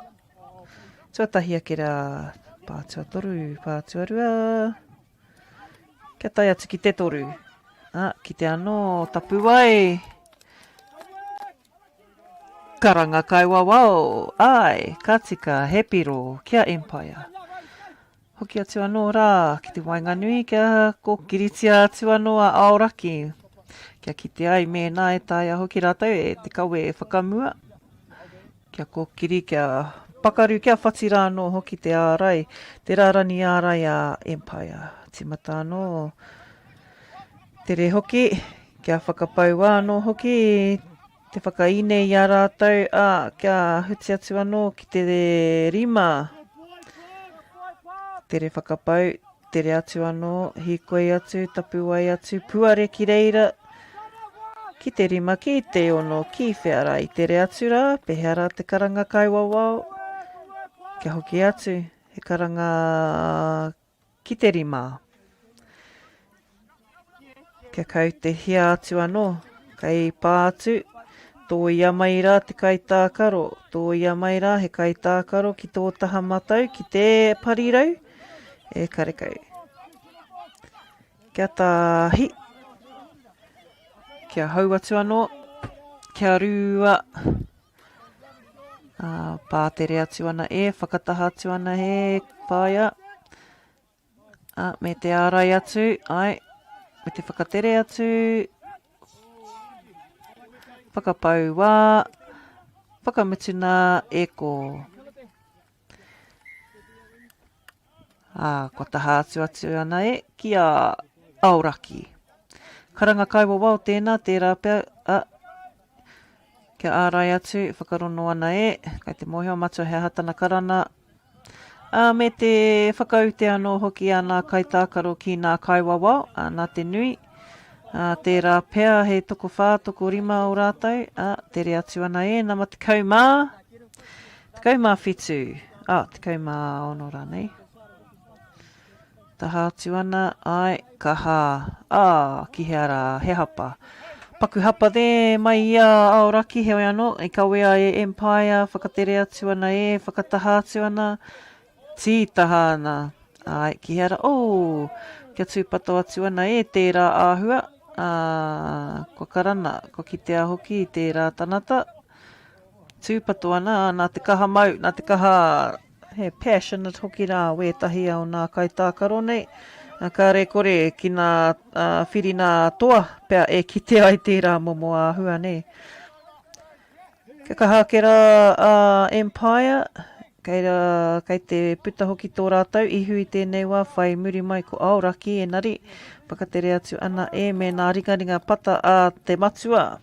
Tuatahi ake rā, pā tuatoru, pā tuarua. Kia tae atu ki te toru. Ah, ki te anō, tapuwae. Karanga kaiwawao. Ai, ka tika, he piro, kia Empire. Hoki atu anō rā ki te waenganui kia kōkiritia atu anō a Aoraki. Kia kite ai mēnā e taea hoki rātou e te kawe e whakamua. Kia kōkiri, kia pakaru, kia whati rā anō hoki te ārai, te rārani ārai a Empire. Tīmata anō, tere hoki, kia whakapaua anō hoki te whakaine i a rātou, ā, kia huti atu anō ki te rima. Tere whakapau, Tere atu anō, hīkoi atu, tapuwae atu, puare ki reira, ki te rima, ki te ono, ki whea rā i tere atu rā, pehea rā te karanga kaiwawao, kia hoki atu, he karanga ki te rima. Kia kautehia atu anō, kei pā atu, tōia mai rā te kaitākaro, tōia mai rā he kaitākaro ki tō taha matau, ki te parirau. E karekau. Kia tahi. Kia hau atu anō. Kia rua. Ā, pātere atu ana e, whakataha atu ana e, whāia. Ā, me te ārai atu, ai, me te whakatere atu, whakapau wā, whakamutu nā e kō. Ā, kua taha atu atu ana e ki a Aoraki. Karanga kaiwawao tēnā, tērā pea, ā, kia ārai atu, whakarono ana e, kai te mōhio matua he aha tana karana, ā, me te whakaute anō hoki a nā kaitākaro ki nā kaiwawao, ā, nā te nui, ā, tērā pea he tokowhā, tokorima o rātou, ā, tere atu ana e, nama 10, 17, ā, 16 rānei. Taha atu ana, āe, ka hā, ā, ki hea rā, he hapa. Paku hapa there mai i a Aoraki, heoi anō, i kawea e Empire, whakatere atu ana e, whakataha atu ana, tītaha ana, āe, ki hea rā, oh, kia tūpato atu ana e tērā āhua, ā, kua karana, kua kitea hoki tērā tanata, Tūpato ana, ā, nā te kaha mau, nā te kaha, he passionate hoki rā wētahi o nā kaitākaro nei, ā, kāre kore ki nā whirinā toa pea e kite ai tērā momo āhua, nē. Kia kaha ake rā a Empire, kei, rā, kei te puta hoki tō rātou ihu i tēnei wā, whai muri mai ko Aoraki, enari, whakatere atu ana e me nā ringaringa pata a te matua.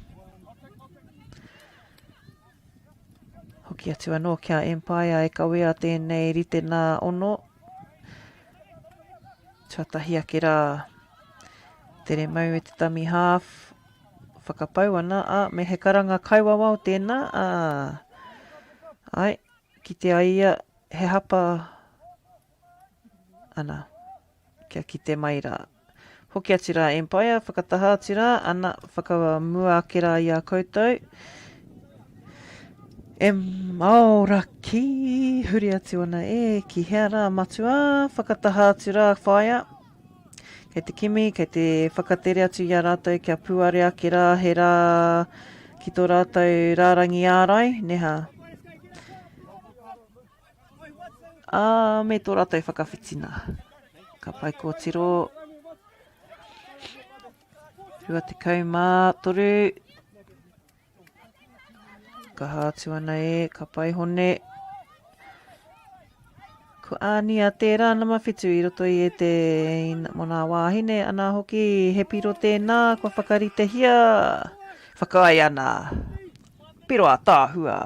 Hoki atu anō ki a Empire e kawea tēnei rite nā ono. Tuatahi ake rā. Tere mau e te tami half. Whakapau ana, a, me he karanga kaiwawao tēnā, a, ai, kite ai ia, he hapa, ana, kia kite mai rā. Hoki atu rā Empire, whakataha atu rā, ana, whakamua ake rā i a koutou. E maora ki, huri atu ana e, ki hea rā matua, whakataha atu rā whaea. Kei te kimi, kei te whakatere atu i a rātou kia puare ake rā he rā ki tō rātou rārangi ārai, neha. Ā, me tō rātou whakawhitina. Ka pai kōtiro. 23. Kaha atu ana e, ka pai hone. Ko Ānia tērā nama whitu i roto i e te mō nā wāhine, anā hoki he piro tēnā kua whakaritehia. Whakaae ana. Piro ātaahua.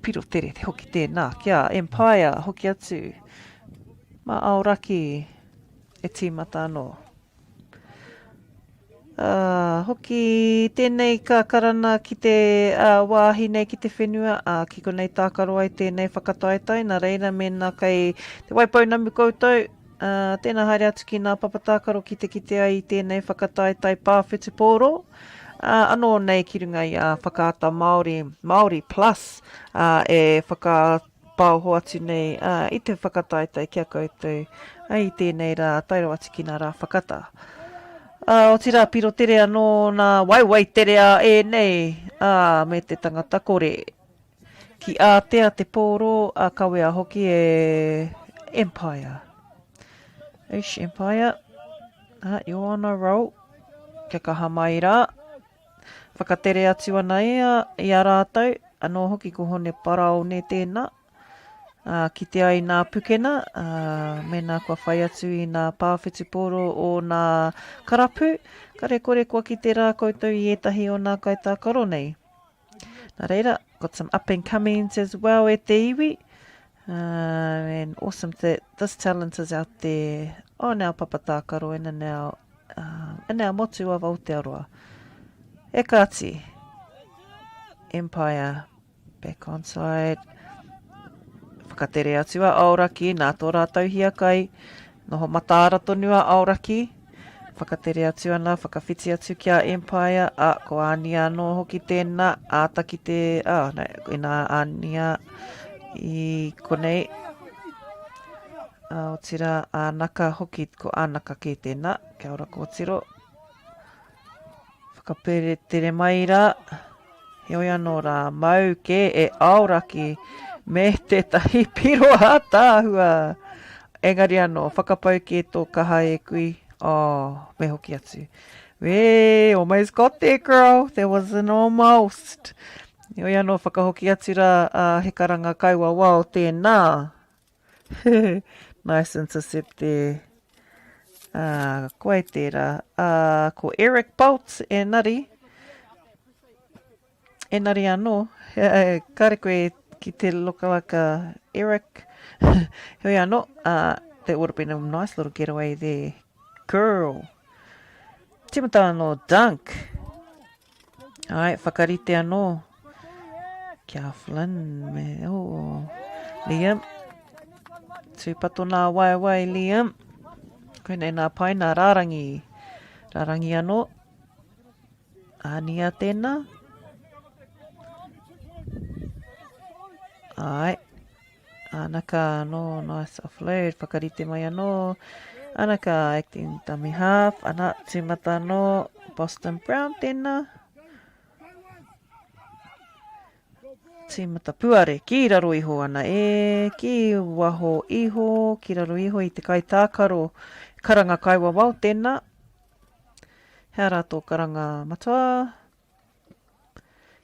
Piro tere hoki tēnā kia Empire hoki atu mā Aoraki e tīmata anō. Ā, hoki tēnei ka karana ki te ā, wāhi nei ki te whenua, ā, ki konei tākaro ai tēnei whakataetae, nā reira mēnā kei Te Waipounamu koutou, ā, tēnā haere atu ki ngā papa tākaro ki te kite ai i tēnei whakataetae pā whutupōro, ā, anō nei ki runga i a Whakaata Māori, Māori Plus, ā, e whakapaoho atu nei, ā, i te whakataetae ki a koutou, ā, i tēnei rā, tae rawa atu ki ngā rā whakatā. Ā, otirā, piro tere anō nā waewae tere a ēnei, ā, me te tangata kore. Ki ātea te pōro a kawea hoki e Empire. Eish, Empire. Ah, you're on a roll. Kia kaha mai rā. Whakatere atu ana ia i a rātou, anō hoki ko Hone Paraone tēnā. Ā, kite ai nā pukena, ā, mēnā kua whai atu i nā pāwhitu pōro o nā karapu, kare kore kua kite rā koutou i ētahi o nā kaitākaro nei. Nā reira, got some up and comings as well e te iwi. Uh, and awesome that this talent is out there on our papa tākaro and in our, uh, in our motu of Aotearoa. E kāti, Empire back on side. Whakatere atu a Aoraki nā tō rātou hiakai. Noho mataara tonu a Aoraki. Whakatere atu ana, whakawhiti atu ki a Empire, a, ko Ānia anō hoki tēnā, āta ki te, a, no, inā Ānia i konei. Otirā, Ānaka hoki, ko Ānaka kē tēnā. Kia ora kōtiro. Whakaperetere mai rā. Heoi anō rā, mau kē e Aoraki me tētahi piro ātaahua. Engari anō, whakapau kē tō kaha e kui. Oh, me hoki atu. Wee, almost got there girl. There was an almost. Heoi anō, whakahoki atu rā, uh, he karanga kaiwawao tēnā. nice intercept there. Uh, ko ai tērā. Uh, ko Eric Bolt enari. Enari anō. Kare koe ki te look like a Eric. Heoi anō, uh, that would have been a nice little getaway there. Girl. Timata anō, dunk. Ai, whakarite anō. Kia Flynn me, oh, Liam. Tūpato nā waewae, Liam. Koinei nā pai, nā rārangi. Rārangi anō. Ānia tēnā. Ai. Anaka anō, nice offload, whakarite mai anō. Anaka, acting dummy half, ana, tīmata anō, Boston Brown tēnā. Tīmata puare, ki raro iho ana e, ki waho iho, ki raro iho i te kaitākaro, karanga kaiwawao tēnā. Hea rā tō karanga matua?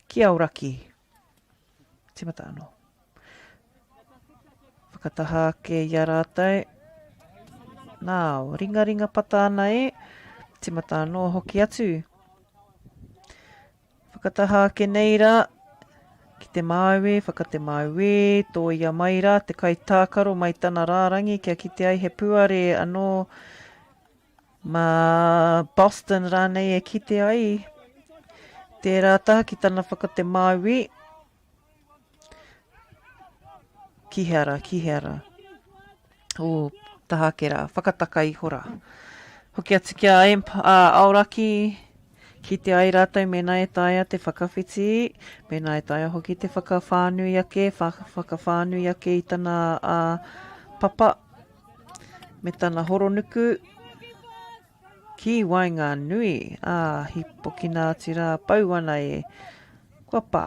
Ki Aoraki. Tīmata anō. Whakataha ake i a rātou. Nā, ringaringa pata ana e. Tīmata anō hoki atu. Whakataha ake nei rā. Ki te māui, whaka te māui, tōia mai rā te kaitākaro mai tana rārangi kia kite ai he puare anō Mā Boston rānei e kite ai tērā taha ki tana whakatemāui. Ki hea rā, ki hea rā. O, taha ake rā, whakataka iho rā. Hoki atu ki a Emp, a Aoraki, kite ai rātou mēnā e taea te whakawhiti, mēnā e taea hoki te whakawhānui ake, whakawhānui ake i tana a, papa. Me tana horonuku ki waenganui, ā, hīpokina atu rā, pau ana e, kua pā.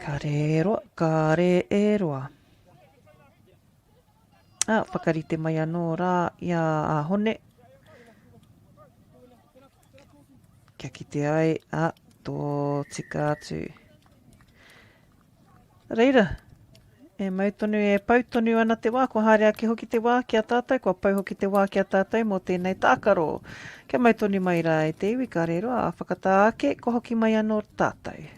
Kāre e roa, kāre e roa. Ā, whakarite mai anō rā i a Hone. Kia kite ai, ā, tō tika atu. Reira, e mau tonu, e pau tonu ana te wā, kua haere ake hoki te wā ki a tātou, kua pau hoki te wā ki a tātou mō tēnei tākaro. Kia mau tonu mai rā e te iwi, kāre roa, ā whakatā ake, kua hoki mai anō tātou.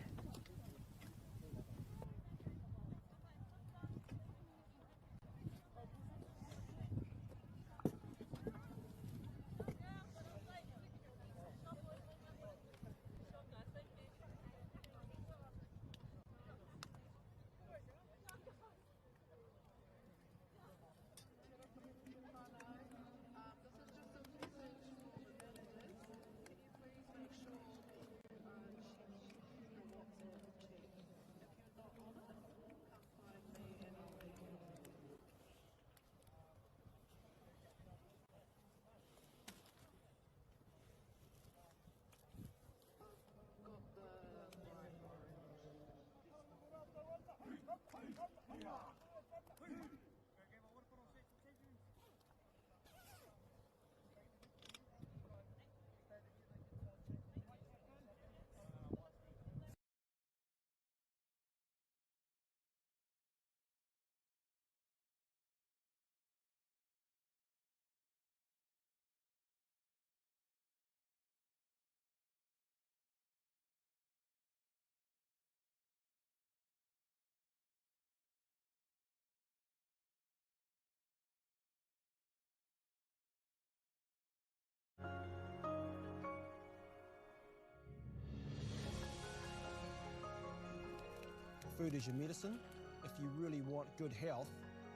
Food is your medicine. If you really want good health,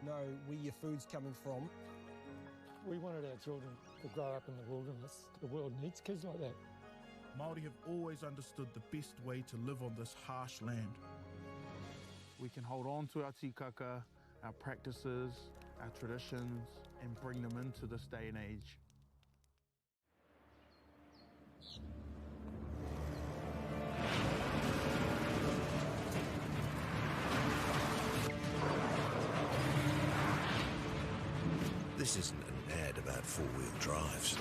know where your food's coming from. We wanted our children to grow up in the wilderness. The world needs kids like that. Māori have always understood the best way to live on this harsh land. We can hold on to our tikaka, our practices, our traditions, and bring them into this day and age. This isn't an ad about four wheel drives.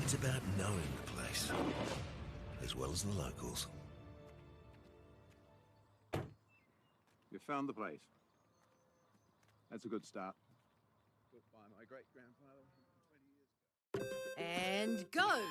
It's about knowing the place, as well as the locals. You found the place. That's a good start. Built by my great grandfather 120 years ago. And go!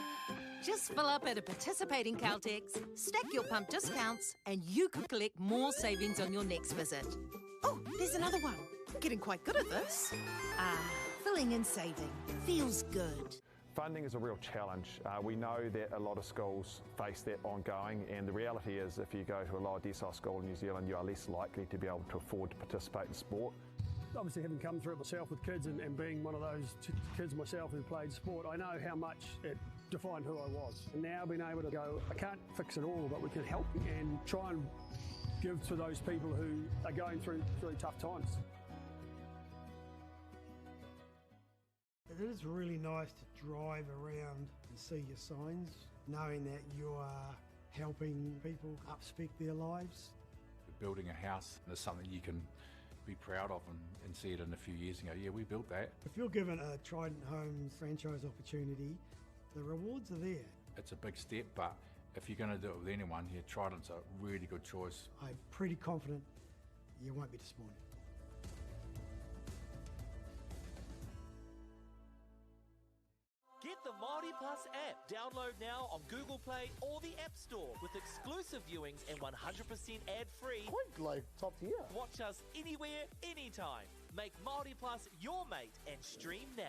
Just fill up at a participating Caltex, stack your pump discounts, and you could collect more savings on your next visit. Oh, there's another one. Getting quite good at this. Ah, filling and saving. Feels good. Funding is a real challenge. We know that a lot of schools face that ongoing, and the reality is if you go to a lower decile school in New Zealand, you are less likely to be able to afford to participate in sport. Obviously, having come through it myself with kids and being one of those kids myself who played sport, I know how much it defined who I was. And now being able to go, I can't fix it all, but we can help and try and give to those people who are going through tough times. It is really nice to drive around and see your signs, knowing that you are helping people upspec their lives. Building a house is something you can be proud of and see it in a few years and go, yeah, we built that. If you're given a Trident Homes franchise opportunity, the rewards are there. It's a big step, but if you're going to do it with anyone, yeah, Trident's a really good choice. I'm pretty confident you won't be disappointed. Get the Māori Plus app. Download now on Google Play or the App Store with exclusive viewings and 100% ad-free. Quite like top tier. Watch us anywhere, anytime. Make Māori Plus your mate and stream now.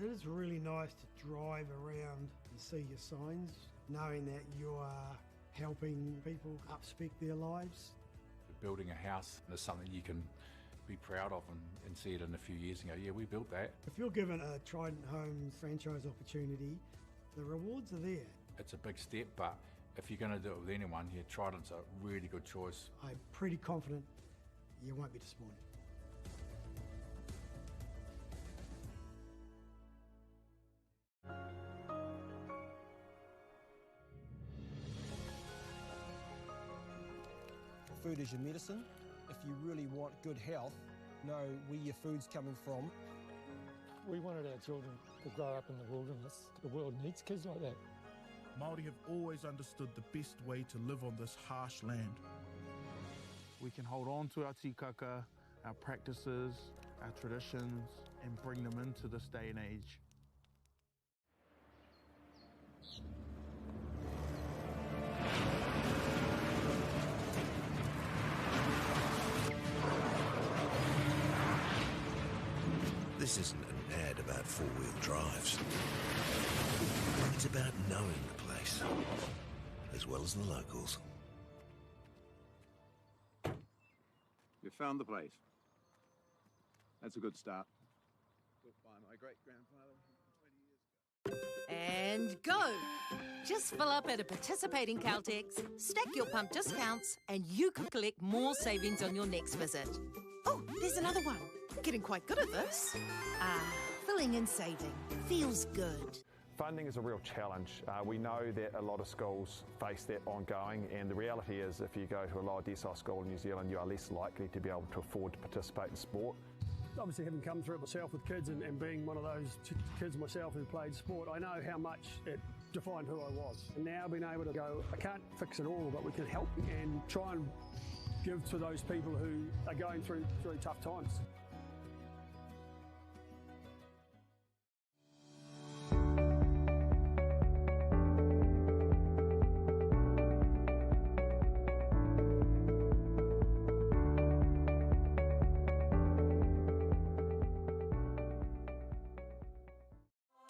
It is really nice to drive around and see your signs, knowing that you are helping people upspec their lives. Building a house is something you can be proud of and, and see it in a few years and go, yeah, we built that. If you're given a Trident Homes franchise opportunity, the rewards are there. It's a big step, but if you're going to do it with anyone, yeah, Trident's a really good choice. I'm pretty confident you won't be disappointed. Food is your medicine. If you really want good health, know where your food's coming from. We wanted our children to grow up in the wilderness. The world needs kids like that. Māori have always understood the best way to live on this harsh land. We can hold on to our tikaka, our practices, our traditions, and bring them into this day and age. This isn't an ad about four-wheel drives. It's about knowing the place, as well as the locals. You found the place. That's a good start. Built by my great-grandfather 120 years ago. And go! Just fill up at a participating Caltex, stack your pump discounts, and you could collect more savings on your next visit. Oh, there's another one. Getting quite good at this. Ah, filling and saving. Feels good. Funding is a real challenge. Uh, we know that a lot of schools face that ongoing, and the reality is if you go to a lower decile school in New Zealand, you are less likely to be able to afford to participate in sport. Obviously, having come through it myself with kids and, and being one of those kids myself who played sport, I know how much it defined who I was. And now being able to go, I can't fix it all, but we can help and try and give to those people who are going through, through tough times.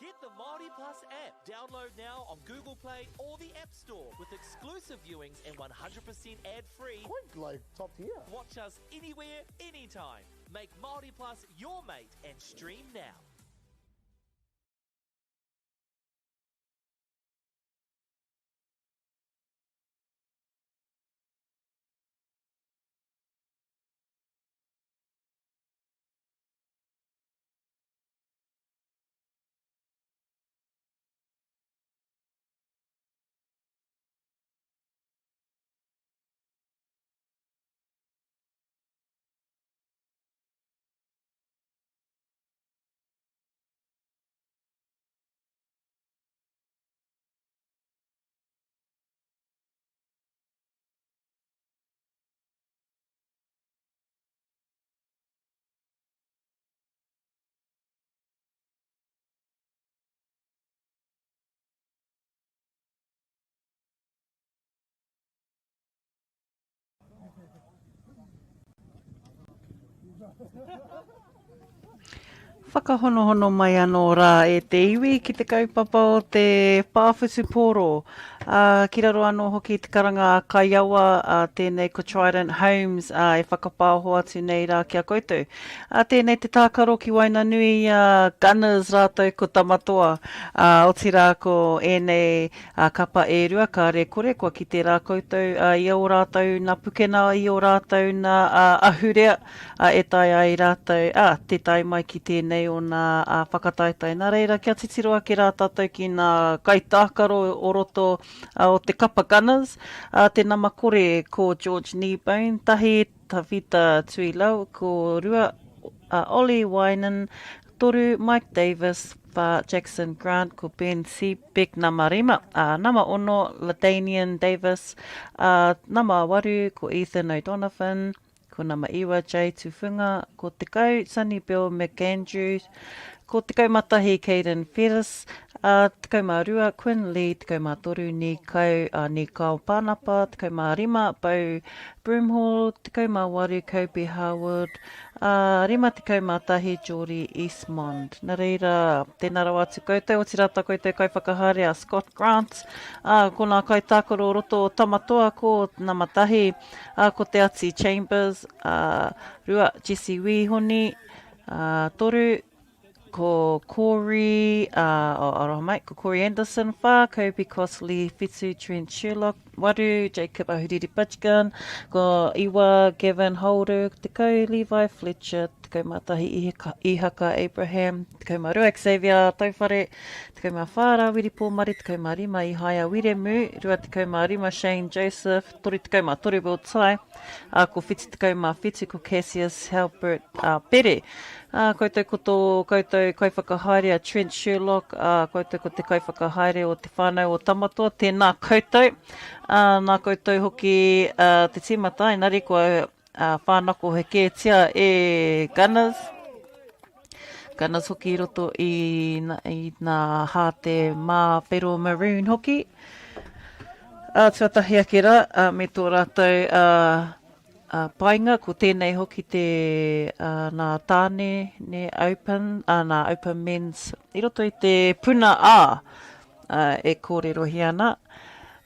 Get the Māori Plus app. Download now on Google Play or the App Store with exclusive viewings and 100% ad-free. Quite like top tier. Watch us anywhere, anytime. Make Māori Plus your mate and stream now. Whakahonohono mai anō rā e te iwi ki te kaupapa o te pā whutupōro. Ā, ki raro anō hoki i te karanga a Kaiawa, ā, tēnei ko Trident Homes, ā, e whakapāoho atu nei rā ki a koutou. Ā, tēnei te tākaro ki waenganui i a Gunners rātou ko Tamatoa, ā, otirā ko ēnei Ā, kapa e rua, kāre kore, kua kite rā koutou i ō rātou nā pukena, i ō rātou nā ahurea, ā, e taea ai rātou, ā, te tae mai ki tēnei o nā whakataetae. Nā reira, kia titiro ake rā tātou ki nā kaitākaro o roto o te kapa Gunners, ā, te nama kore ko George Kneebone, tahi, Tavita Tuilau, ko rua, a Ollie Wynan, Toru, Mike Davis, wha, Jackson Grant, ko Ben Seebeck, nama rima, ā, nama ono, LaDainian Davis, ā, nama waru, ko Ethan O'Donovan, ko nama iwa, Jay Tufunga, ko tekau, Sonny Bill McAndrew, Ko 11 Caden Ferris, ā, 12 Quinn Lee, 13 Nikau, ā, Nikau Pānapa, 15 Beau Broomhall, 18 Kobe Harwood, ā, 51 Geordie Eastmond. Nā reira, tēnā rawa atu koutou, otirā tā koutou kaiwhakahaere a Scott Grant, ā, ko nā kaitākaro o roto o Tamatoa, ko nama tahi, ā, ko Te Ati Chambers, ā, rua, Jesse Wīhoni, ā, toru, ko Corey, ā, oh, aroha mai, ko Corey Anderson, whā, Kobe Crossley, whitu, Trent Sherlock, waru, Jacob Ahuriri Budgegun, ko iwa, Gavin Holder, 10, Levi Fletcher, 11, Ihaka Abraham, 12, Xavier Tauwhare, 14, Rawiri Pōmare, 15, Ihaia Wiremu, 25, Shane Joseph, 33, Will Tai, ā, ko 77 ko Cassius Halbert ā, Pere. Ā, koutou ko tō koutou kaiwhakahaere a Trent Sherlock, ā, koutou ko te kaiwhakahaere o te whānau o Tamatoa, tēnā koutou. Ā, nā koutou hoki ā, te tīmata, engari kua ā, whānako hekētia e Gunners. Gunners hoki i roto i, i nā hāte mā whero maroon hoki. Ā, tuatahi ake rā, ā, me tō rātou ā, ā, painga, ko tēnei hoki te ā, nā tāne, nē, open, ā, nā open men's, i roto i te puna ā, ā, e kōrerohia ana.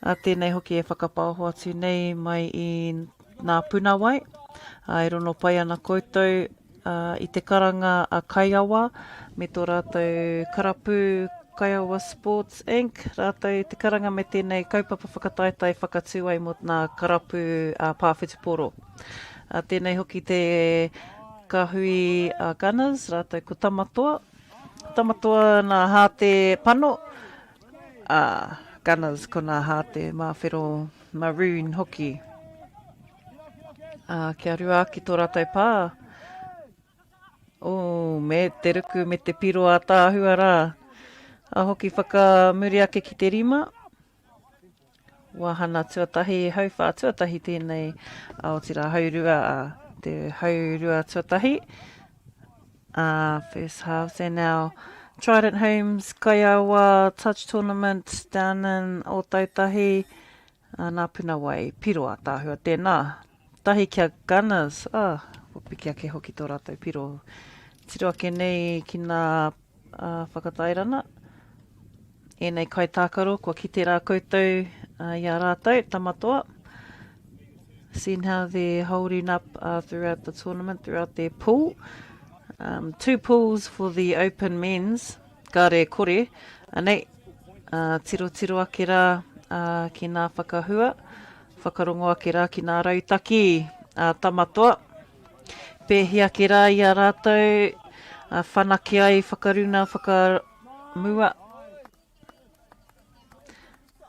Ā, tēnei hoki e whakapaoho atu nei mai i nā puna wai, ā, e rono pai ana koutou, ā, i te karanga a Kaiawa me tō rātou karapu Kaiawa Sports Inc. Rātou te karanga me tēnei kaupapa whakataetae whakatū ai mō nā karapu ā pāwhutupōro. Ā, tēnei hoki te kahui a Gunners, rātou ko Tamatoa. Tamatoa nā Hāte Pano, ā, Gunners ko nā Hāte Māwhero Maroon hoki. Ā, kia rua ake tō rātou pā. Oh, me te ruku, me te piro ātaahua rā. A hoki whakamuri ake ki te rima. Wāhana tuatahi, hauwhā tuatahi tēnei, a otirā haurua, a, te haurua tuatahi. First halves and our Trident Homes Kaiawa Touch Tournament down in Ōtautahi. Ā, nā Punawai, piro ātaahua tēnā. Tahi ki a Gunners, ā, kua piki ake hoki tō rātou piro. Tiro ake nei ki nā ā, whakatairana. Ēnei kaitākaro, kua kite rā koutou ā, i a rātou, Tamatoa. Seen how they're holding up uh, throughout the tournament, throughout their pool. 2 pools for the open men's. Kāre e kore, anei, ā, tirotiro ake rā ā, ki nā whakahua, whakarongo ake rā ki nā rautaki ā Tamatoa. Pēhi ake rā i a rātou, ā, whanake ai whakaruna, whakamua,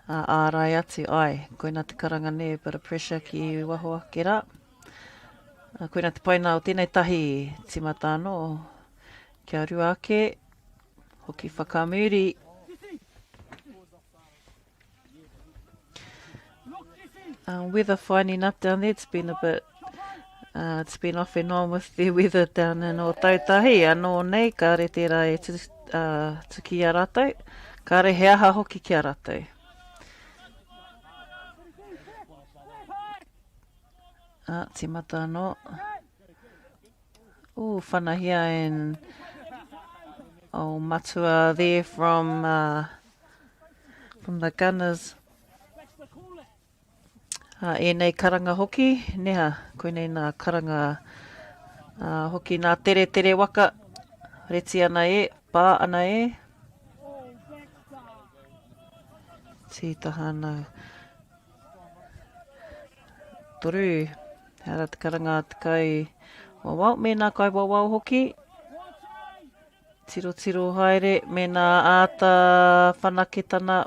ā, ārai atu, ai, koina te karanga nē, bit of pressure ki waho ake rā. Ā, koina te paina o tēnei tahi tīmata anō. Kia rua ake, hoki whakamuri. Weather finding up down there, it's been a bit, uh, it's been off and on with the weather down in Ōtautahi. Anō nei, kāre tērā e tu, uh, tuki i a rātou. Kāre he aha hoki ki a rātou. Ah, tīmata anō. Ooh, Whanahia and oh, Matua there from uh, from the Gunners. Uh, ēnei karanga hoki, neha, koinei nā karanga uh, hoki nā tere tere waka, reti ana e, pā ana e. Tītaha ana. Toru, He ara te karanga a te kai wawao, mēnā kai wawao hoki. Tirotiro haere, mēnā āta whanaketana,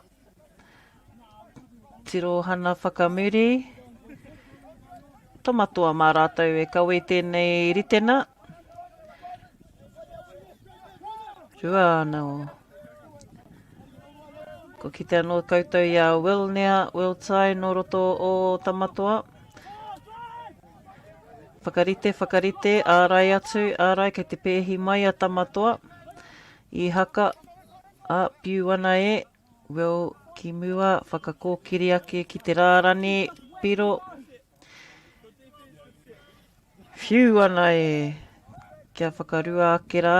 tirohana whakamuri. Tomatoa mā rātou e kawe tēnei ritena. Rua anō. Ko kite anō koutou i a Will Nea, Will Tai nō roto o Tamatoa. Whakarite, whakarite, ārai atu, ārai kei te pēhi mai a Tamatoa. Ihaka, a, piu ana e, Will ki mua, whakakōkiri ake ki te rārani, piro. Whiu ana e, kia whakarua ake rā.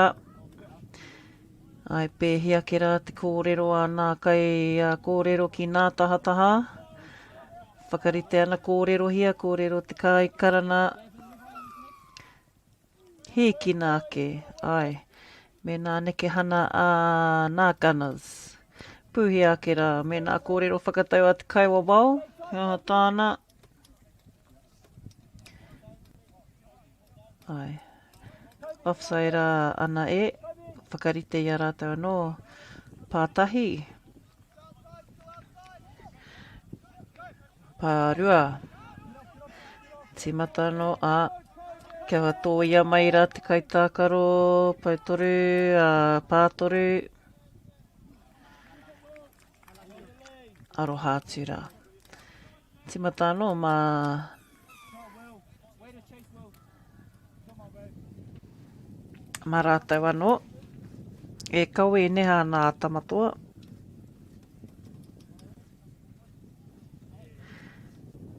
Ai, pēhi ake rā te kōrero a nā kai a kōrero ki nā tahataha. Whakarite ana kōrerohia, kōrero te kai karana. Hīkina ake, āe, me nā nekehana a nā Gunners. Pūhia ake rā, me nā kōrero whakatau a te kaiwawao, he aha tāna? Āe. Offside rā ana e, whakarite i a rātou anō, pātahi. Pārua. Tīmata anō, ā, kia tōia mai rā te kaitākaro, poutoru, ā, pātoru. Aroha atu rā. Tīmata anō mā Mā rātou anō e kawe neha ana a Tamatoa.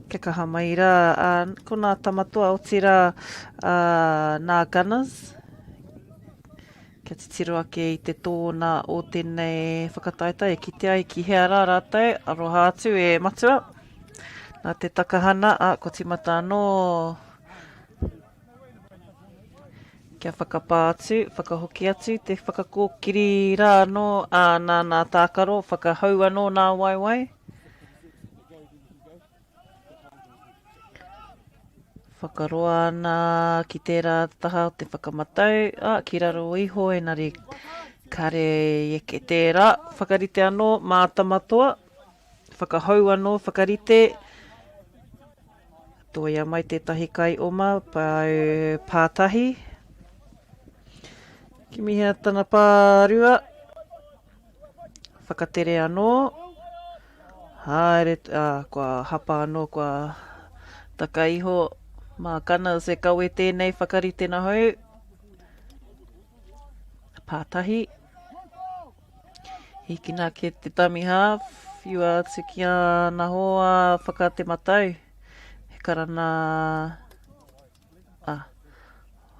Kia kaha mai rā, ā, ko nā Tamatoa, otirā, ā, nā Gunners. Kia titiro ake i te tōna o tēnei whakataetae e kite ai ki hea rā rātou, aroha atu e matua. Nā te takahana, ā, kua tīmata anō Kia whakapā atu, whakahoki atu te whakakōkiri rā anō, ā, nā nā tākaro, whakahou anō nā waewae. Whakaroa ana ki tērā taha o te whakamatau, ā, ki raro iho engari kare i eke tērā. Whakarite anō mā Tamatoa, whakahou anō, whakarite. Toia mai tētahi kai oma, pau pātahi. Kimihia tana pārua. Whakatere anō. Haere, ā, kua hapa anō, kua taka iho. Mā Gunners e kawe tēnei whakaritena hou. Pātahi. Hīkina ake te tamiha, whiua atu ki āna hoa whaka te matau. He karana, ah,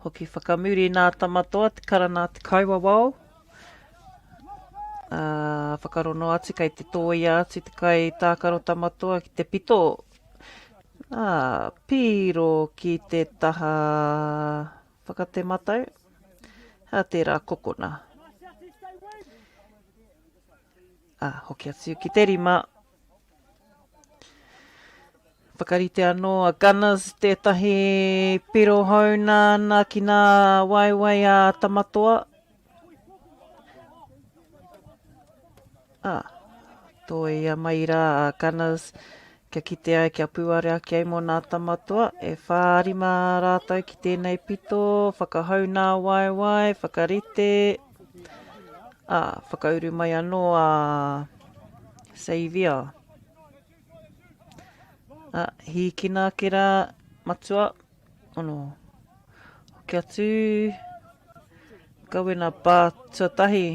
hoki whakamuri nā Tamatoa, te karana te kaiwawao. Uh, whakarono atu kei te tōia atu te kai tākaro Tamatoa ki te pito. Ah, pīro ki te taha Whakatematau, a tērā kokona. A, hoki atu ki te rima. Whakarite anō a Gunners tētahi piro hou nāna ki nā waewae a Tamatoa. Ā, tōia mai rā a Gunners kia kite ai, kia pūare ake ai mō nā Tamatoa. E whārima rātou ki tēnei pito, whakahau nā waewae, whakarite, ā, whakauru mai anō a Xavier. Ā, hīkina ake rā, matua, ono. Hoki atu, kawena pā tuatahi.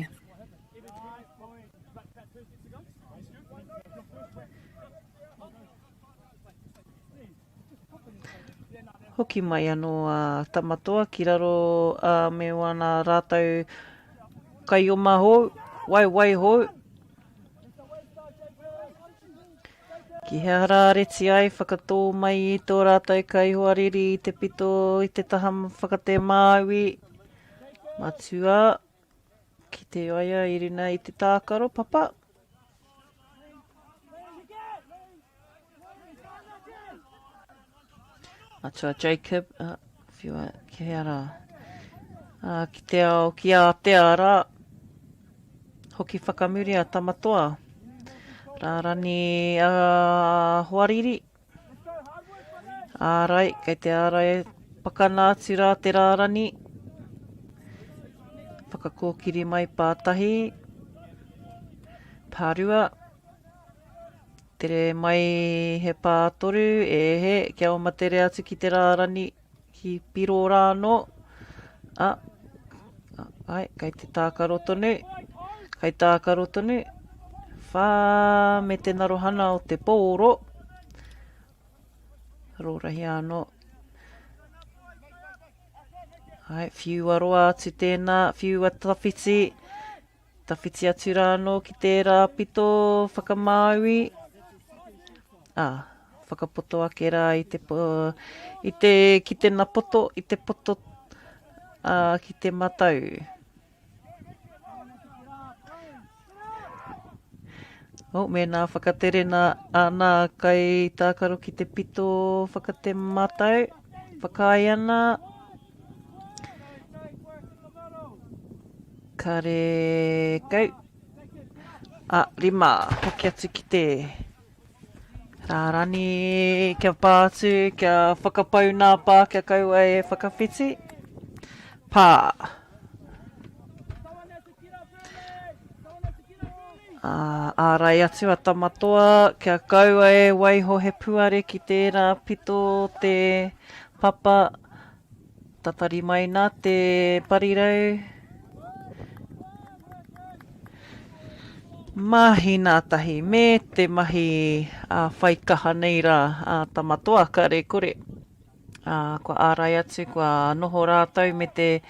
Hoki mai anō a Tamatoa ki raro a me wana rātou kaioma hou, waewae hou. Ki hea rā reti ai, whakatō mai i tō rātou kaihoariri i te pito i te taha whakatemāui. Matua, Ki te aia i runa i te tākaro papa. Atua Jacob, uh, whiua, ki hea rā? Uh, ki te ao, ki ātea rā. Hoki whakamuri a Tamatoa. Rārani a uh, Hoariri. Ārai, kei te ārai pakana atu rā te rārani. Whakakōkiri mai pātahi. Pārua. Tere mai he pātoru, e he, kia oma tere atu ki te rārani, ki piro rā anō. A, Ai, kei te tākaro tonu. Kei tākaro tonu. Whā me te narohana o te pōro. Rōrahia anō. Ai, whiua roa atu tēnā, whiua tawhiti. Tawhiti atu rā anō ki tērā pito whakamāui. Ā, whakapoto ake rā i te, i te, ki te na poto, i te poto ā, ki te matau. Oh, mēnā whakatere nā, ana kai tākaro ki te pito whakate matau, whakaae ana. Kare kau. A, rima, hoki atu ki te rārani, kia pā atu, kia whakapau nā pā, kia kaua e whakawhiti. Pā. Ā, ārai atu a Tamatoa, kia kaua e waiho he puare ki tērā pito o te papa. Tatari mai nā te parirau. Mahi nātahi me te mahi a whai kaha nei rā a Tamatoa, kare kore. Ā, kua ārai atu, kua noho rātou me te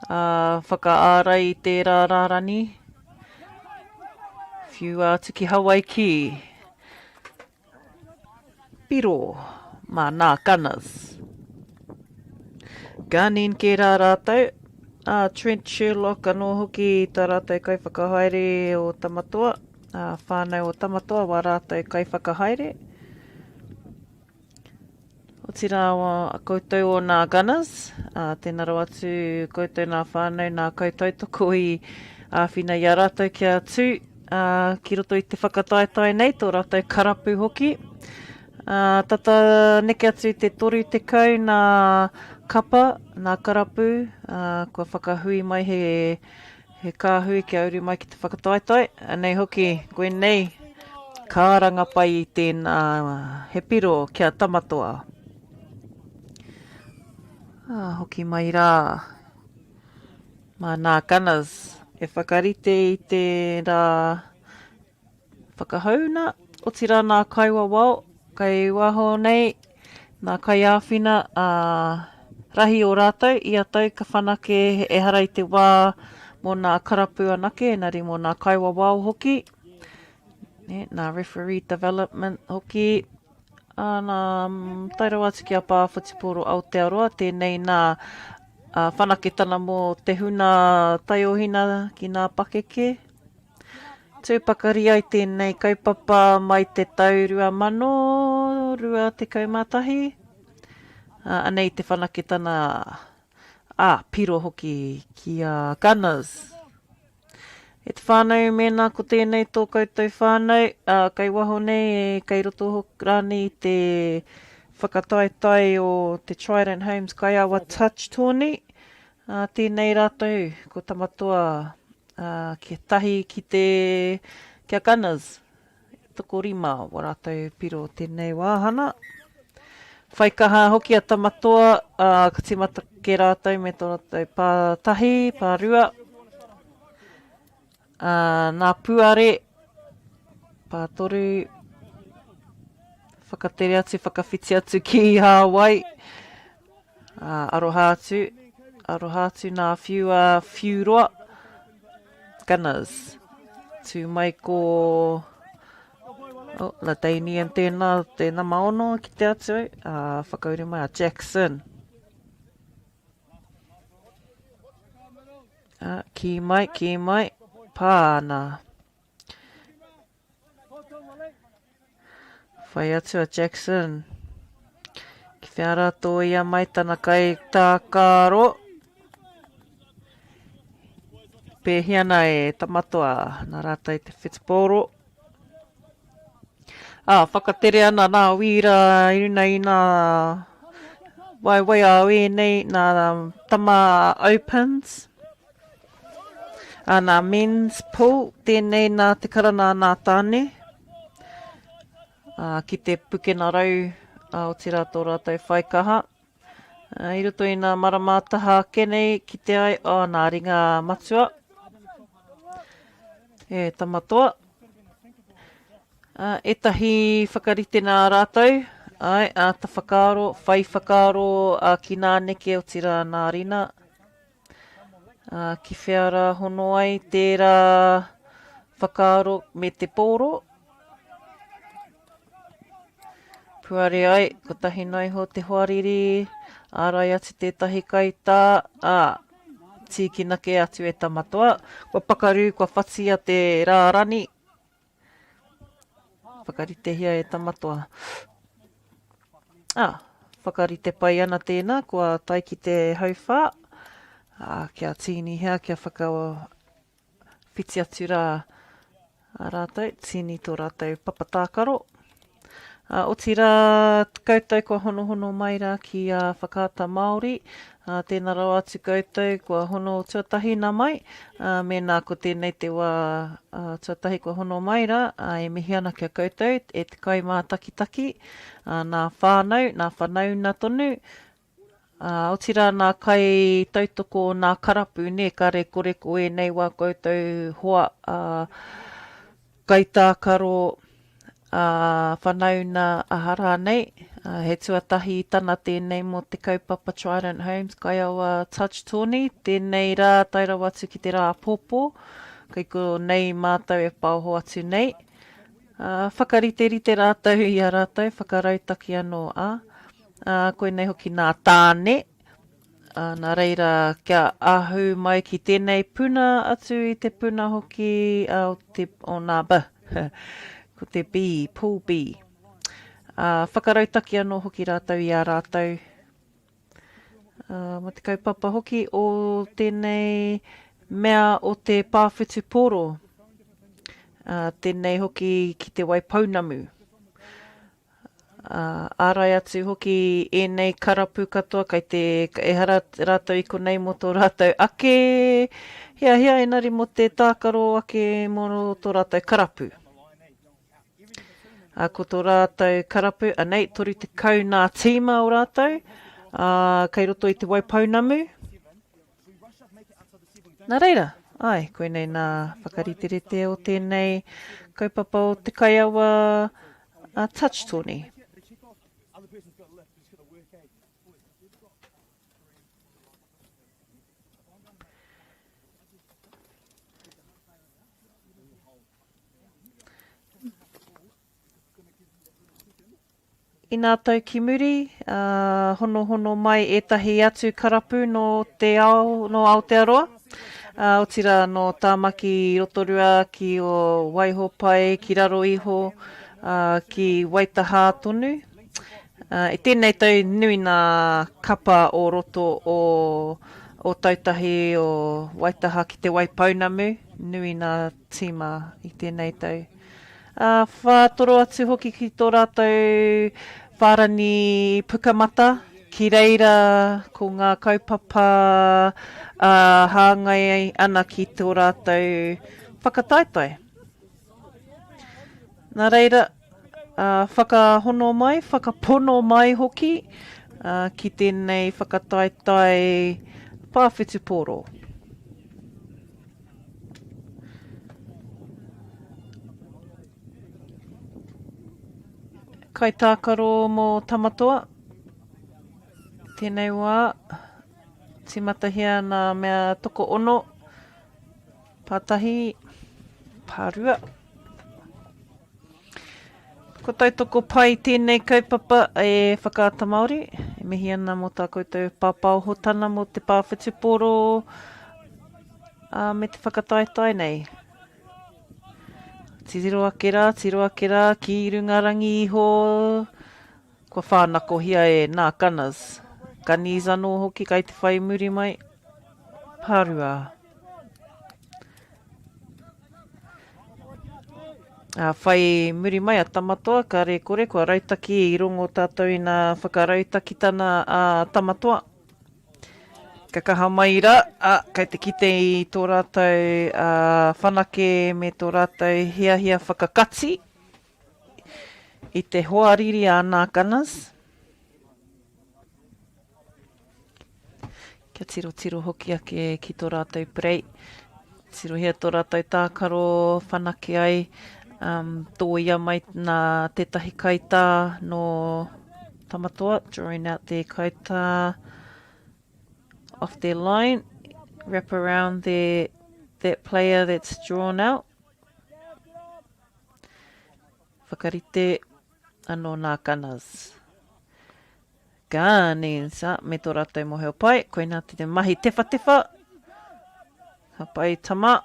ā, whakaārai i tērā rārani. Whiua atu ki Hawaiki. Piro mā nā Gunners. Gunning kē rā rātou. Ā, Trent Sherlock anō hoki tā rātou kaiwhakahaere o Tamatoa, ā, whānau o Tamatoa wā rātou kaiwhakahaere. Otirā koutou o nā Gunners, ā, tēnā rawa atu koutou nā whānau, nā kautautoko i āwhina i a rātou kia tū ā, ki roto i te whakataetae nei, tō rātou karapu hoki. Ā, tata neke atu i te 30 nā kapa, nā karapu, ā, kua whakahui mai he He kāhui kia uru mai ki te whakataetae, anei hoki koinei kāranga pai i tēnā he piro kia Tamatoa. Ā, hoki mai rā mā nā Gunners e whakarite i tērā Whakahauna, otirā nā kaiwawao, kei waho nei, nā kaiāwhina, ā, rahi o rātou, ia tau ka whanake ehara i te wā mō nā karapu anake, engari mō nā kaiwawao hoki, nē, nā referee development hoki, ā, nā, tae rawa atu ki a Pā Whutupōro Aotearoa, tēnei nā whanaketana mō te huna taiohina ki nā pakeke. Tū pakari ai tēnei kaupapa mai te tau 2021. Anei te whanaketana ā, piro hoki ki a Gunners. E te whānau, mēnā ko tēnei tō koutou whānau, ā, kei waho nei, kei roto hoki rānei i te whakataetae o te Trident Homes Kaiawa Touch Tourney, ā, tēnei rātou, ko Tamatoa Ā, kia tahi ki te, ki a Gunners, tokorima wā rātou piro tēnei wāhana. Whai kaha hoki a Tamatoa, ā, ka tīmata kē rātou me tō rātou pā tahi, pā rua. Ā, nā Puare, pā toru, whakatere atu, whakawhiti atu ki Hāwai. Ā, aroha atu, aroha atu nā Whiua Whiuroa, Gunners. Tū mai ko oh, Ladanian tēnā, te nama ono ki te atu, ā, whakauru mai a Jackson. Ā, kī mai, kī mai, pā ana. Whai atu a Jackson. Ki whea rā tōia mai tana kai tākaro. Pēhi ana e Tamatoa, nā rātou te whutupōro. Ā, whakatere ana nā wīra i runa i nā waewae a ēnei, nā tama Opens. Ā, nā Men's Pool, tēnei nā te karana nā Tāne, ā, ki te pukena rau, ā, otirā tō rātou whai kaha. I roto i nā marama taha ake nei kite ai o nā ringa matua e Tamatoa. Ētahi whakaritenga a rātou, āe, āta whakaaro, whai whakaaro ki nā neke otirā nā rina. Ki whea rā hono ai tērā whakaaro me te pōro? Puare ai, kotahi noa iho te hoariri, ārai atu tētahi kaitā, ā, tīkina kē atu e Tamatoa. Kua pakaru, kua whatia te rārani. Whakaritehia e Tamatoa. Ā, whakarite pai ana tēnā, kua tae ki te hauwhā, ā, kia tīnihia, kia whaka Whiti atu rā a rātou, tīni tō rātou papa tākaro. Ā, otirā, koutou kua honohono mai rā ki a Whakaata Māori, ā, tēnā rawa atu koutou kua hono tuatahi nā mai, ā, mēnā ko tēnei te wā ā, tuatahi kua hono mai rā, ā, e mihi ana ki a koutou, e te kaimātakitaki, ā, nā whānau, nā whanauna tonu, Ā, otirā nā kai tautoko o nā karapu, nē, kare kore ko ēnei wā koutou hoa, ā, kaitākaro, ā, whanauna, aha rānei. Ā, he tuatahi tana tēnei mō te kaupapa Trident Homes Kaiawa Touch Tourney, tēnei rā tae rawa atu ki te rā āpōpō, kei konei mātou e paoho atu nei. Ā, whakariterite rātou i a rātou, whakarautaki anō, ā, ā, koinei hoki nā Tāne, ā, nā reira kia ahu mai ki tēnei puna atu i te puna hoki ā, o te, o nā B, ko te B, Pool B. Ā, whakarautaki anō hoki rātou i a rātou, ā, mō te kaupapa hoki o tēnei mea o te pā whutupōro, ā, tēnei hoki ki Te Waipounamu. Ā, ārai atu hoki ēnei karapu katoa kei te, ehara rātou i konei mō tō rātou ake hiahia, engari mō te tākaro ake mō tō rātou karapu. Ā, ko tō rātou karapu, anei, 30 nā tīma o rātou, ā, kei roto i Te Waipounamu. Nā reira, āe, koinei nā whakariterite o tēnei kaupapa o Te Kaiawa a Touch Tourney. I nā tau ki muri, ā, honohono mai ētahi atu karapu nō te ao, nō Aotearoa, ā, otirā nō Tāmaki Rotorua ki o Waihopai, ki raro iho, ā, ki Waitahā tonu. Ā, i tēnei tau nui nā kapa o roto o Ōtautahi, o Waitaha ki Te Waipounamu, nui nā tīma i tēnei tau. Ā, whātoro atu hoki ki tō rātou whārani pukamata, ki reira ko ngā kaupapa ā, hāngai ana ki tō rātou whakataetae. Nā reira, ā, whakahono mai, whakapono mai hoki ā, ki tēnei whakataetae pā whutupōro. Kaitākaro mō Tamatoa. Tēnei wā, tīmatahia nā mea tokoono, pātahi, pārua. Ko tautoko pai tēnei kaupapa e Whakaata Māori. E mihi ana mō tā koutou pāpaohotana mō te pā whutupōro me te whakataetae nei. Tiro ake rā, tiro ake rā, ki runga rangi iho, kua whānakohia e nā Gunners. Gunnies anō hoki kai te whai muri mai. Pārua. Ā, whai muri mai a Tamatoa, kāre kore, kua rautaki i rongo tātou i nā whakarautakitana a Tamatoa. Ka kaha mai rā, ā, kei te kite i tō rātou ā, whanake me tō rātou hiahia whakakati i te hoariri a nā Gunners. Kia tirotiro hoki ake ki tō rātou brei. Tirohia tō rātou tākaro whanake ai. Um, tōia mai nā tētahi kaitā nō Tamatoa, drawing out their kaitā off their line, wrap around their, that player that's drawn out. Whakarite anō nā Gunners. Gunners, ah, me tō rātou moheo pai, koinā te mahi tewhatewha. Ka pai tama.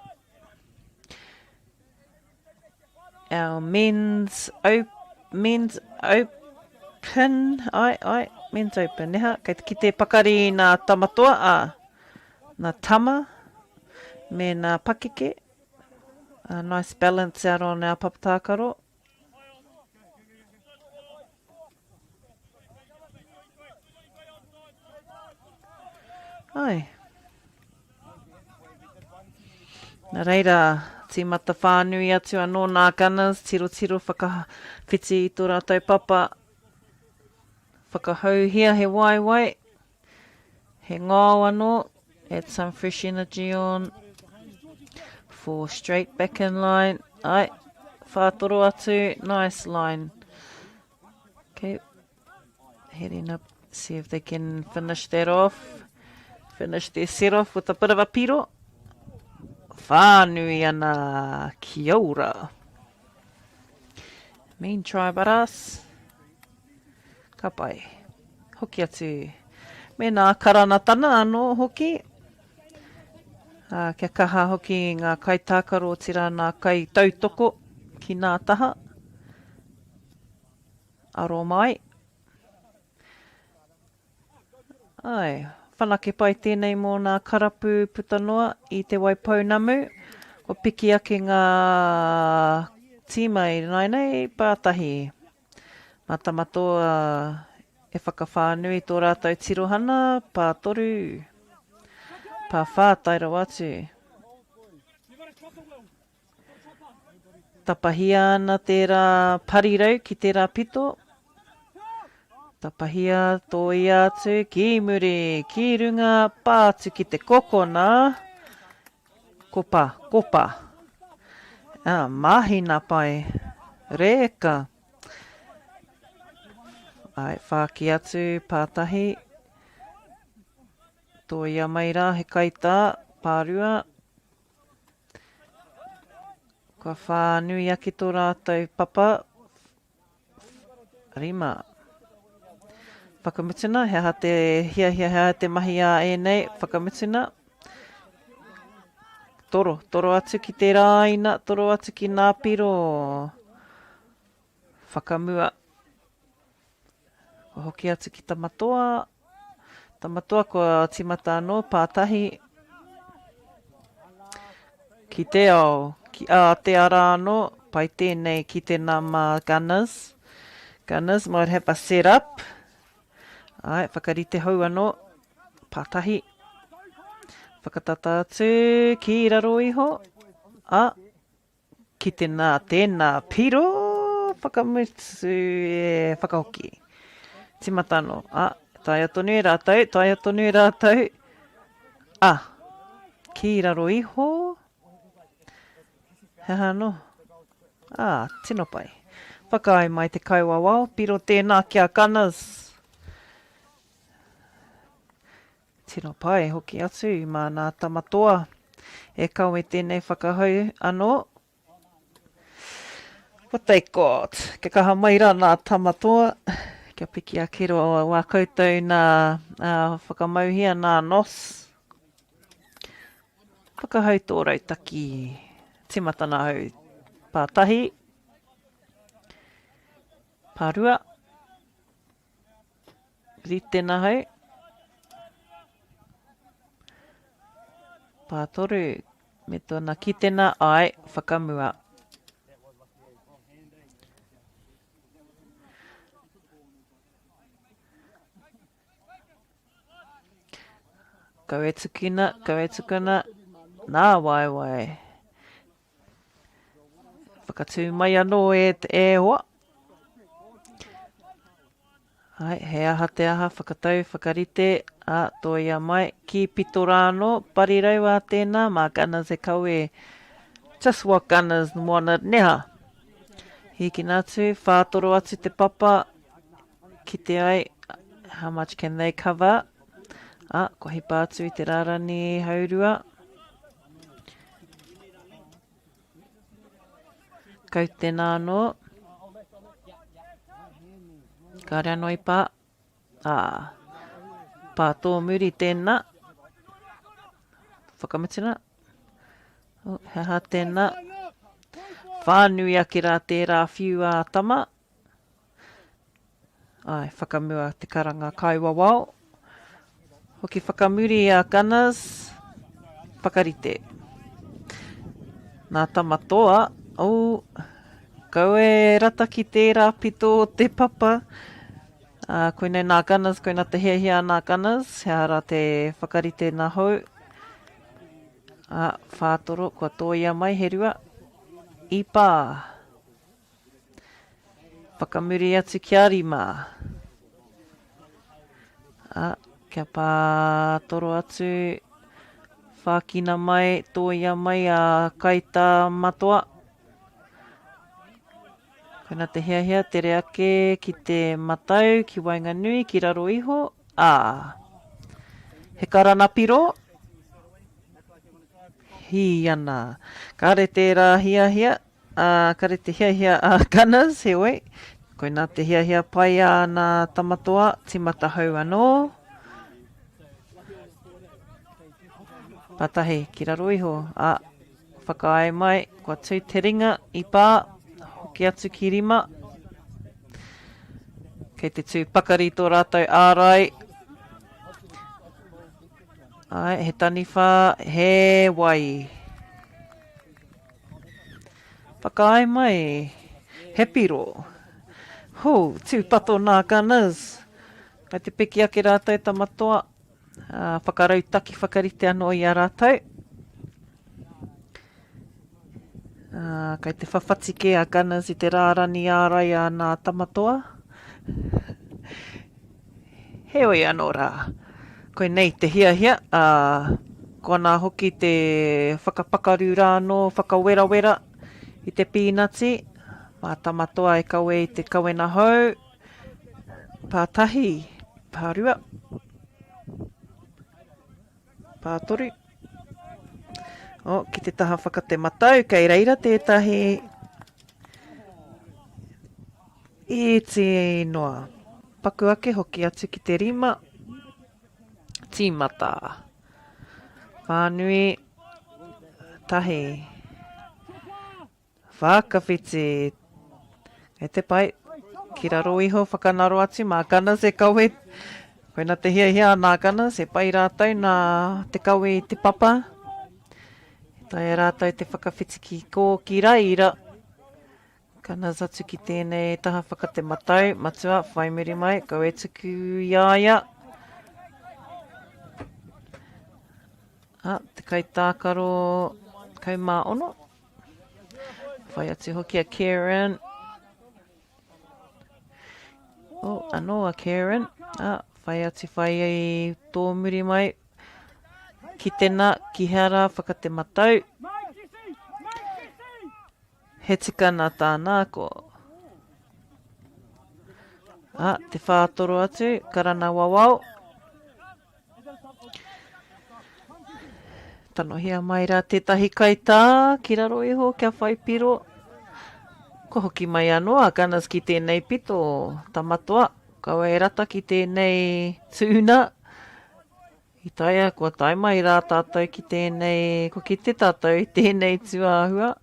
Our men's, op men's open, ai, ai, men's open, neha, kei te kite pakari nā tamatoa, ā, nā tama, me nā pakeke. A nice balance out on our papatākaro. Ai. Nā reira, tīmata whānui atu anō nā Gunners, tirotiro whakawhiti i tō rātou papa. Whakahouhia he waewae, he ngao anō, add some fresh energy on. Four straight back in line. Ai, whātoro atu, nice line. Okay, heading up, see if they can finish that off. Finish their set off with a bit of a piro. Whānui ana, kia ora. Mean try but us. Ka pai. Hoki atu. Me nā karanatana anō hoki. Ā, kia kaha hoki ngā kaitākaro otirā nā kaitautoko ki nā taha. Aro mai. Āe, whanake pai tēnei mō nā karapu puta noa i Te Waipounamu. Kua piki ake ngā tīma i nāianei, pātahi. Mā Tamatoa e whakawhānui tō rātou tirohana, pātoru, pāwhā tae rawa atu. Tapahia ana tērā parirau ki tērā pito. Tapahia, tōia atu, ki muri, ki runga, pā atu ki te kokona. Kopa, kopa. Ah, mahina pai. Rēka. Ai, whāki atu, pātahi. Tōia mai rā he kaitā, pārua. Kua whānui ake tō rātou papa. 5. Whakamutuna, he aha te hiahia, he aha te mahi a ēnei, whakamutuna. Toro, toro atu ki te rāina, toro atu ki nā piro. Whakamua. Kua hoki atu ki Tamatoa. Tamatoa kua timata anō, pātahi. Ki te ao, ki a te ara anō, pai tēnei ki te nama Gunners. Gunners might have a set up. Ai, whakarite hou anō, pātahi. Whakatata atu ki raro iho. A, Ki te nā tēnā piro whakamutu e whakahoki. Timata anō. A, taea tonu e rātou, taea tonu e rātou. A, ki raro iho. He aha anō? A, tino pai. Whakaae mai te kaiwawao, piro tēnā ki a Gunners. Tino pai hoki atu mā nā Tamatoa e kawe tēnei whakahau anō. What they got? Kia kaha mai rā nā Tamatoa, kia piki ake roa wā koutou nā whakamauhia nā nos. Whakahau tō rautaki. Tīmata nā hau. Pātahi. Pārua. Rite nahau. Pātoru, me tōna kitena, ai, whakamua. Kau e tukuna, kau e tukuna, nā waewae. Whakatū mai anō e, e hoa. Ai, he aha te aha, whakatau, whakarite, ā, tōia mai, ki pito rā anō, parirau ā tēnā, mā Gunners e kawe, just what Gunners wanted, neha! Hīkina atu, whātoro atu te papa, kite ai, how much can they cover? Ā, kua hipa atu i te rārani haurua. Kau tēnā anō. Kāre anō i pā. Ā, pā tōmuri tēnā. Whakamutuna. Oh, he aha tēnā. Whānui ake rā tērā whiu a Tama. Āe, whakamua te karanga kaiwawao. Hoki whakamuri a Gunners. Whakarite. Nā Tamatoa, oh, kau e rata ki tērā pito o te papa. Uh, koinei nā Gunners, koina te hiahia nā Gunners, he ara te whakarite nā hou. Uh, whātoro, kua tōia mai he rua. I pā. Whakamuri atu kia rima. A, kia pātoro atu, whākina mai, tōia mai a Kaita Matoa. Koina te hiahia, tere ake ki te matau, ki waenganui, ki raro iho, ā. He karana piro, hī ana. Kāre tērā hiahia, Ā, kare te hiahia a Gunners, heoi, koinā te hiahia pai a nā Tamatoa, tīmata hou anō. Pātahi, ki raro iho, ā, whakaae mai, kua tū te ringa i pā, hoki atu ki rima. Kei te tū pakari tō rātou ārai. Āe, he taniwha, he wai. Whakaae mai, he piro. Hū, tūpato nā Gunners. Kai te piki ake rātou Tamatoa, ā, whakarautaki whakarite anō i a rātou. Ā, kai te whawhati kē a Gunners i te rārani ārai a nā Tamatoa. Heoi anō rā, koinei te hiahia, ā, koanā hoki te whakapakaru rā anō, whakawerawera i te pīnati, mā Tamatoa e kawe i te kawena hou, pātahi, pārua, pātoru. Oh, ki te taha whakatematau, kei reira tētahi Iti noa. Paku ake hoki atu ki te rima. Tīmata. Whānui. Tahi. Whakawhiti. Kei te pai. Ki raro iho whakanaro atu mā Gunners e kawe. Koina te hiahia a nā Gunners, he pai rātou nā te kawe i te papa. E taea rātou te whakawhiti ki kō ki reira. Gunners atu ki tēnei taha whaka te matau, matua, whai muri mai, kau e tuku i a ia. Ah, te kaitākaro 16. Whai atu hoki a Kieran. Oh, anō a Kieran. Ah, whai atu whai i tō muri mai. Ki tēnā, ki hea rā whaka te matau. He tika nā tāna ako. A, te whātoro atu, karana wawao. Tanohia mai rā tētahi kaitā ki raro iho kia whai piro. Kua hoki mai anō a Gunners ki tēnei pito, Tamatoa. Kaua e rata ki tēnei tūna. I taea, kua tae mai rā tātou ki tēnei, kua kite tātou i tēnei tūāhua.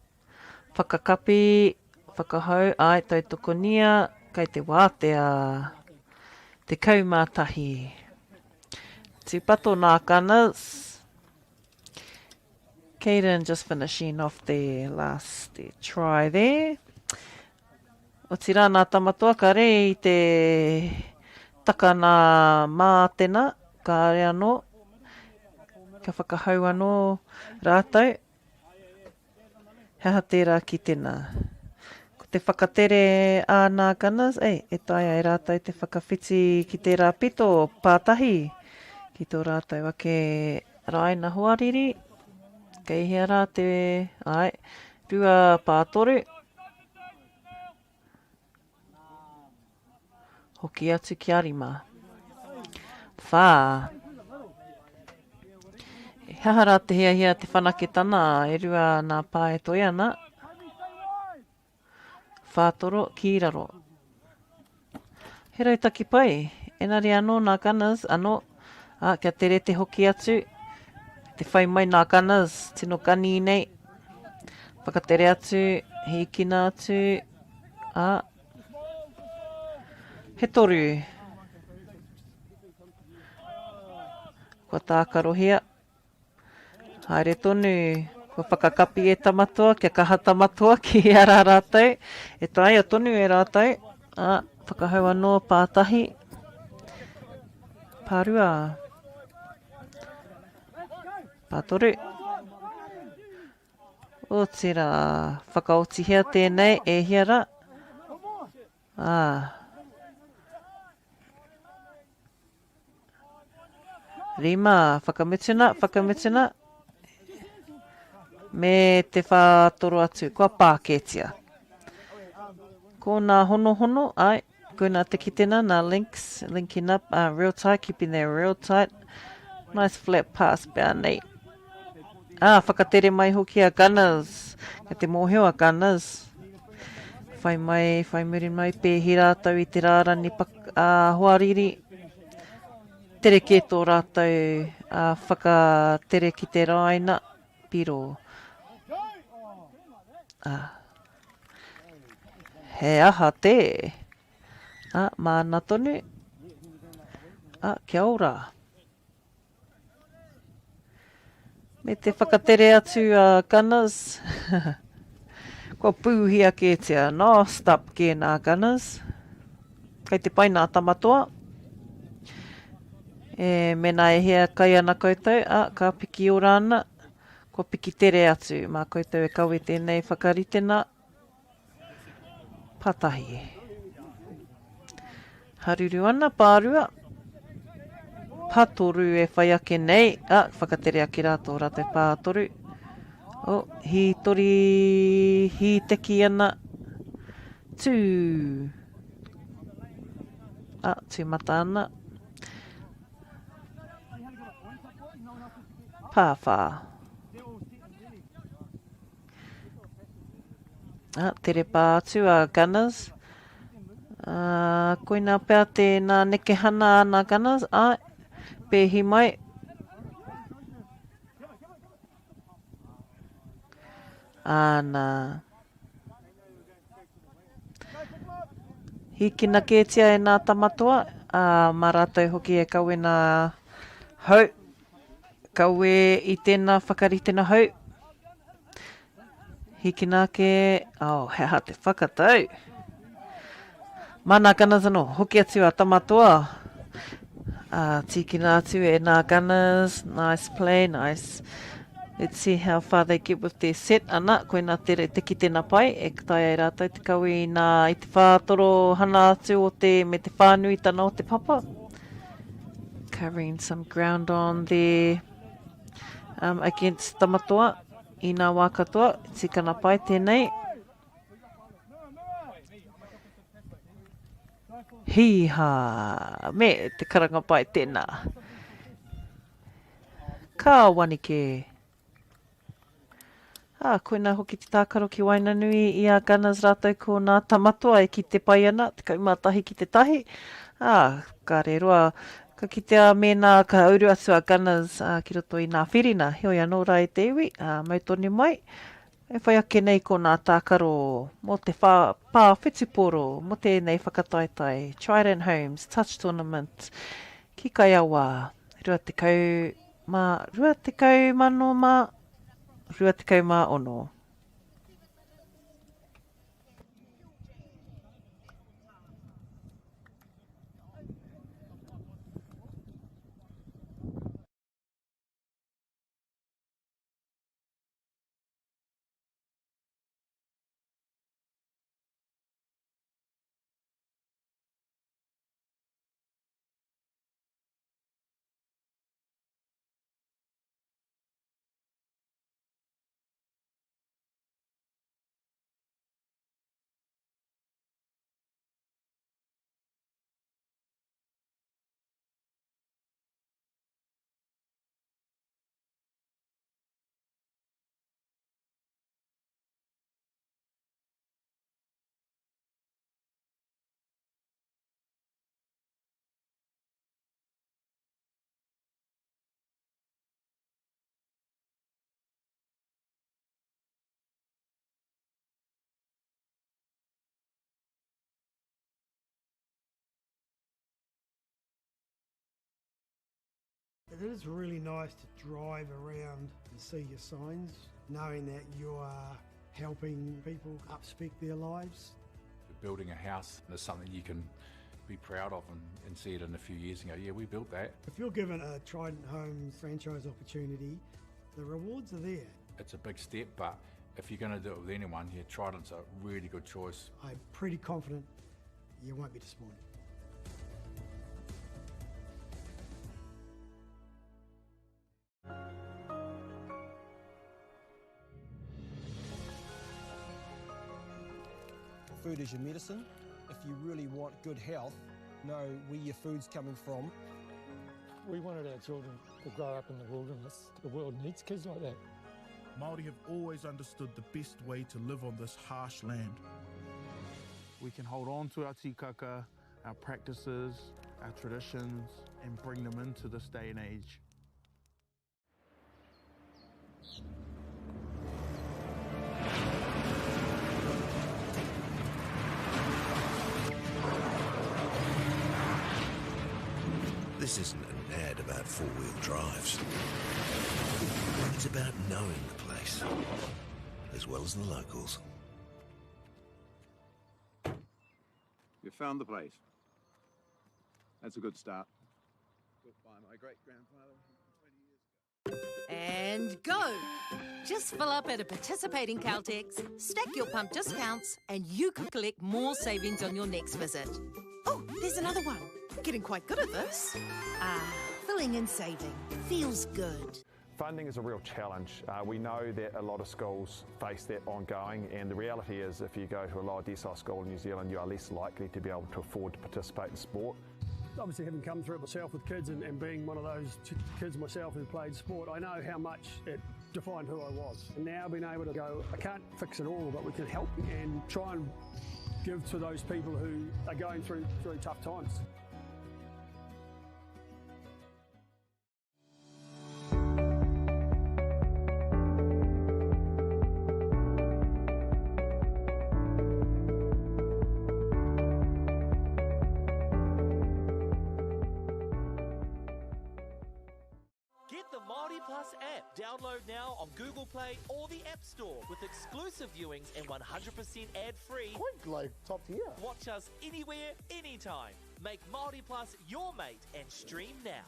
Whakakapi, whakahau, āe, tautokonia, kei te wātea. 11. Tūpato nā Gunners. Caden just finishing off the last the try there. Otirā nā Tamatoa kare i te taka nā Mātena, kāre anō, ka whakahau anō rātou. He aha tērā ki tēnā? Te whakatere a nā Gunners, ei, e taea e rātou te whakawhiti ki tērā pito pātahi ki tō rātou ake rāina hoariri. Kei hea rā te, ai, 2-3. Hoki atu ki a Rima. Whā. He aha rā te hiahia te whanaketana e rua nā pā e toe ana. Whātoro ki raro. He rautaki pai. Enari anō nā Gunners, anō, ā, kia tere te hoki atu, te whai mai nā Gunners, tino gani nei. Whakatere atu, hīkina atu, ā, he toru. Kua tākarohia. Haere tonu, kua whakakapi e Tamatoa, kia kaha Tamatoa ki hea rā rātou, e taea tonu e rātou, ā, whakahau anō pātahi, pārua, pātoru. Otirā, whakaotihia tēnei e hia rā? Ā. Rima, whakamutuna, whakamutuna. Me te whātoro atu, kua pākētia. Ko nā honohono, ai, ko nā te kitena, nā links, linking up, uh, real tight, keeping there real tight. Nice flat pass pea nei. Ā, whakatere mai hoki a Gunners. Kei te mōhio a Gunners. Whai mai, whai muri mai, pēhi rātou i te rārani pak, ā, hoariri. Tere kē tō rātou ā, whakatere ki te rāina, piro. Ā, he aha te? Ā, māna tonu. Ā, kia ora. Me te whakatere atu a Gunners. Kua pūhia kētia. No, stop kē nā Gunners. Kei te pai nā Tamatoa. E, mēnā e hea kai ana koutou, a, ka piki ora ana. Kua piki tere atu. Mā koutou e kawe tēnei whakaritena. Patahi. Haruru ana, pārua. Patoru e whai ake nei. Ah, whakatere ake rā tō rātou pātoru. Oh, hītori, hīteki ana. Tū. Ah, tū mata ana. Pāwhā. Ah, tere pā atu a Gunners. Ah, koinā pea tēnā nekehana a nā Gunners. Ai, pēhi mai. Āna. Hīkina kētia e nā Tamatoa, ā, mā rātou hoki e kawe nā hau. Kawe i tēnā whakaritena hou. Hikina ake, oh, he aha te whakatau. Mana Gunners anō, hoki atu a Tamatoa. Tīkina atu e nā Gunners, nice play, nice. Let's see how far they get with their set. Ana, koina te, te kitena pai, e taea e rātou te kawe i nā i te whātoro hana atu o te, me te whānuitana o te papa. Covering some ground on there um, against Tamatoa i nā wā katoa. Tikana pai tēnei. Hī-hā! Me te karanga pai tēnā. Ka wani kē. Ā, koinā hoki te tākaro ki waenganui i a Gunners rātou ko nā Tamatoa e kite pai ana, 11 ki te tahi. Ā, kāre roa, ka kitea mēnā ka uru atu a Gunners ā, ki roto i nā whirina. Heoi anō rā e te iwi, ā, mau tonu mai. E whai ake nei ko nā tākaro mō te whā, pā whetupōro mō tēnei whakataetae Trident Homes Touch Tournament ki Kaiawa, 20 mā 20 mano mā 26. It is really nice to drive around and see your signs, knowing that you are helping people upspec their lives. Building a house is something you can be proud of and, and see it in a few years and go, yeah, we built that. If you're given a Trident Home franchise opportunity, the rewards are there. It's a big step, but if you're going to do it with anyone, yeah, Trident's a really good choice. I'm pretty confident you won't be disappointed. Food is your medicine. If you really want good health, know where your food's coming from. We wanted our children to grow up in the wilderness. The world needs kids like that. Māori have always understood the best way to live on this harsh land. We can hold on to our tikaka, our practices, our traditions, and bring them into this day and age. This isn't an ad about four-wheel drives. It's about knowing the place, as well as the locals. You found the place. That's a good start. Built by my great-grandfather 120 years ago. And go! Just fill up at a participating Caltex, stack your pump discounts, and you could collect more savings on your next visit. Oh, there's another one. Getting quite good at this. Ah, filling and saving. Feels good. Funding is a real challenge. Uh, we know that a lot of schools face that ongoing, and the reality is if you go to a lower decile school in New Zealand, you are less likely to be able to afford to participate in sport. Obviously, having come through it myself with kids and, and being one of those kids myself who played sport, I know how much it defined who I was. And now being able to go, I can't fix it all, but we can help and try and give to those people who are going through really tough times. Get the Māori Plus app. Download now on Google Play or the App Store with exclusive viewings and 100% ad-free. Quite like top tier. Watch us anywhere, anytime. Make Māori Plus your mate and stream now.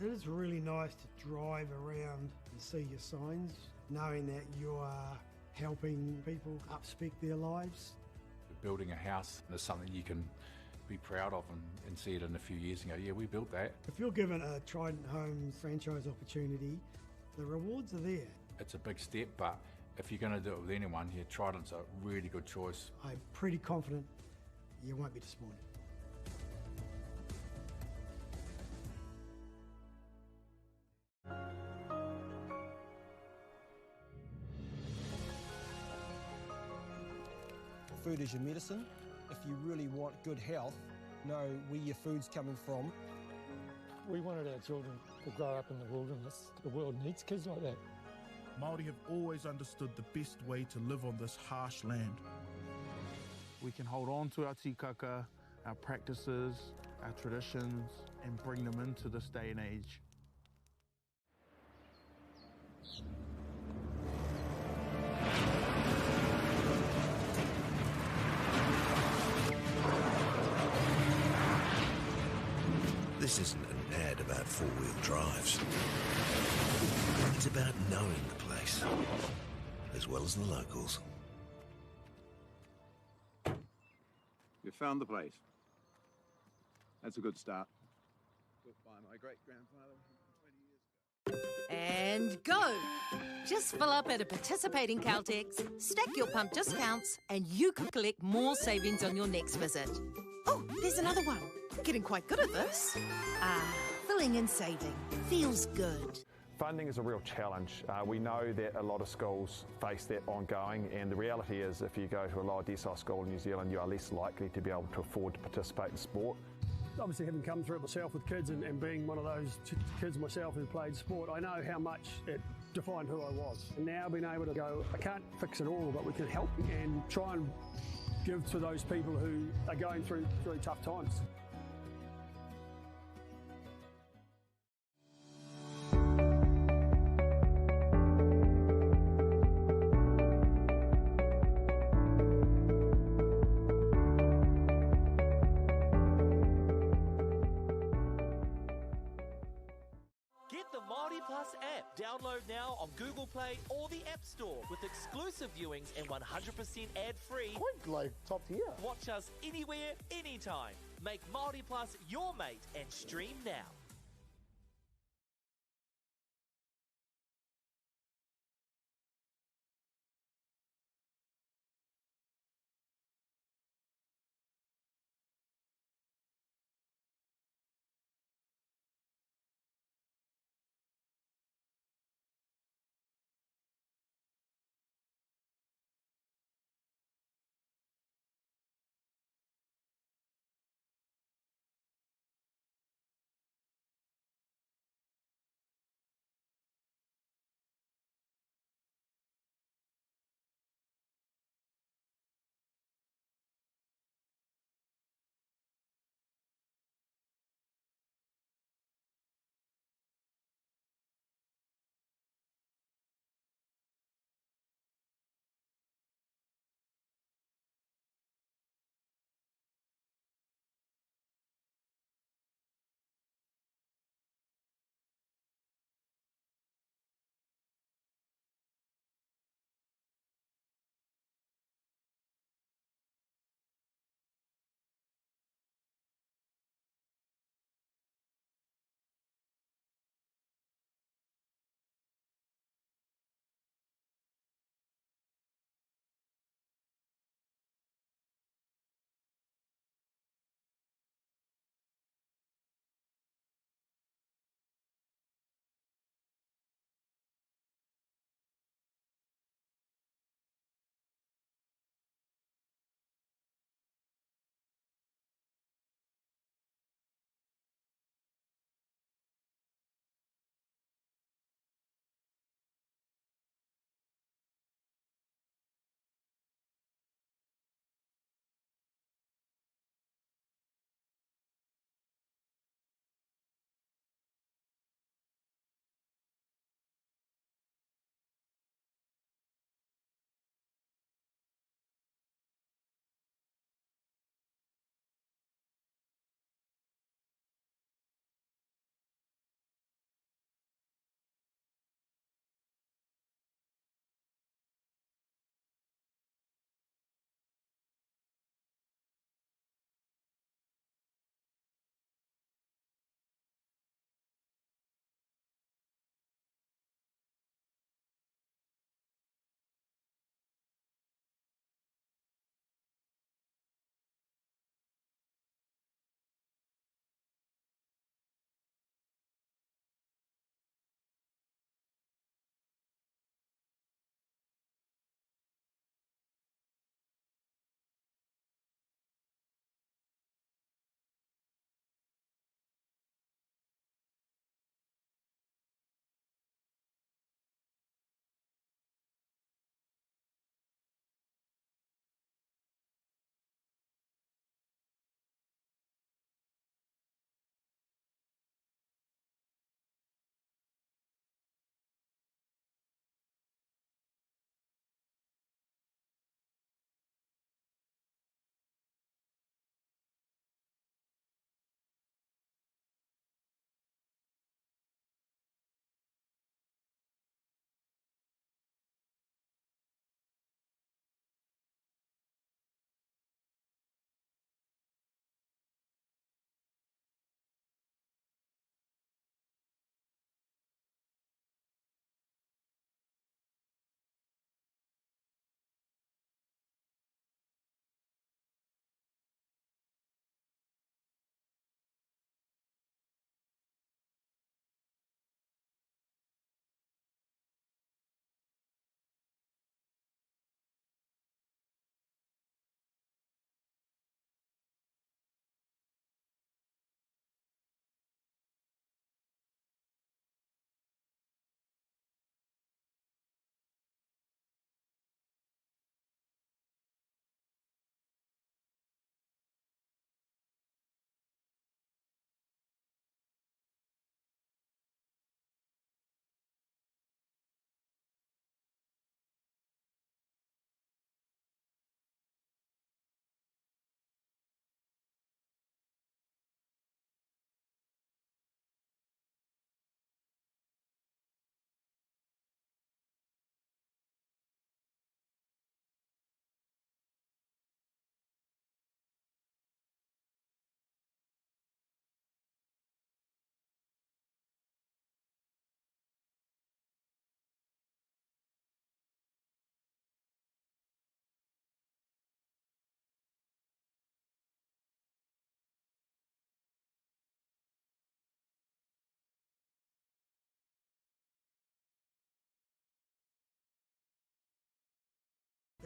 It is really nice to drive around and see your signs, knowing that you are helping people upspec their lives. Building a house is something you can be proud of and, and see it in a few years and go, yeah, we built that. If you're given a Trident Homes franchise opportunity, the rewards are there. It's a big step, but if you're going to do it with anyone, yeah, Trident's a really good choice. I'm pretty confident you won't be disappointed. Food is your medicine. If you really want good health, know where your food's coming from. We wanted our children to grow up in the wilderness. The world needs kids like that. Māori have always understood the best way to live on this harsh land. We can hold on to our tikaka, our practices, our traditions, and bring them into this day and age. This isn't an ad about four wheel drives. It's about knowing the place, as well as the locals. You found the place. That's a good start. Built by my great grandfather 120 years ago. And go! Just fill up at a participating Caltex, stack your pump discounts, and you could collect more savings on your next visit. Oh, there's another one. Getting quite good at this. Ah, filling and saving. Feels good. Funding is a real challenge. Uh, we know that a lot of schools face that ongoing, and the reality is if you go to a lower decile school in New Zealand, you are less likely to be able to afford to participate in sport. Obviously, having come through it myself with kids and, and being one of those kids myself who played sport, I know how much it defined who I was. And now being able to go, I can't fix it all, but we can help and try and give to those people who are going through really tough times. Get the Māori Plus app. Download now on Google Play or the App Store with exclusive viewings and 100% ad-free. Quite like top tier. Watch us anywhere, anytime. Make Māori Plus your mate and stream now.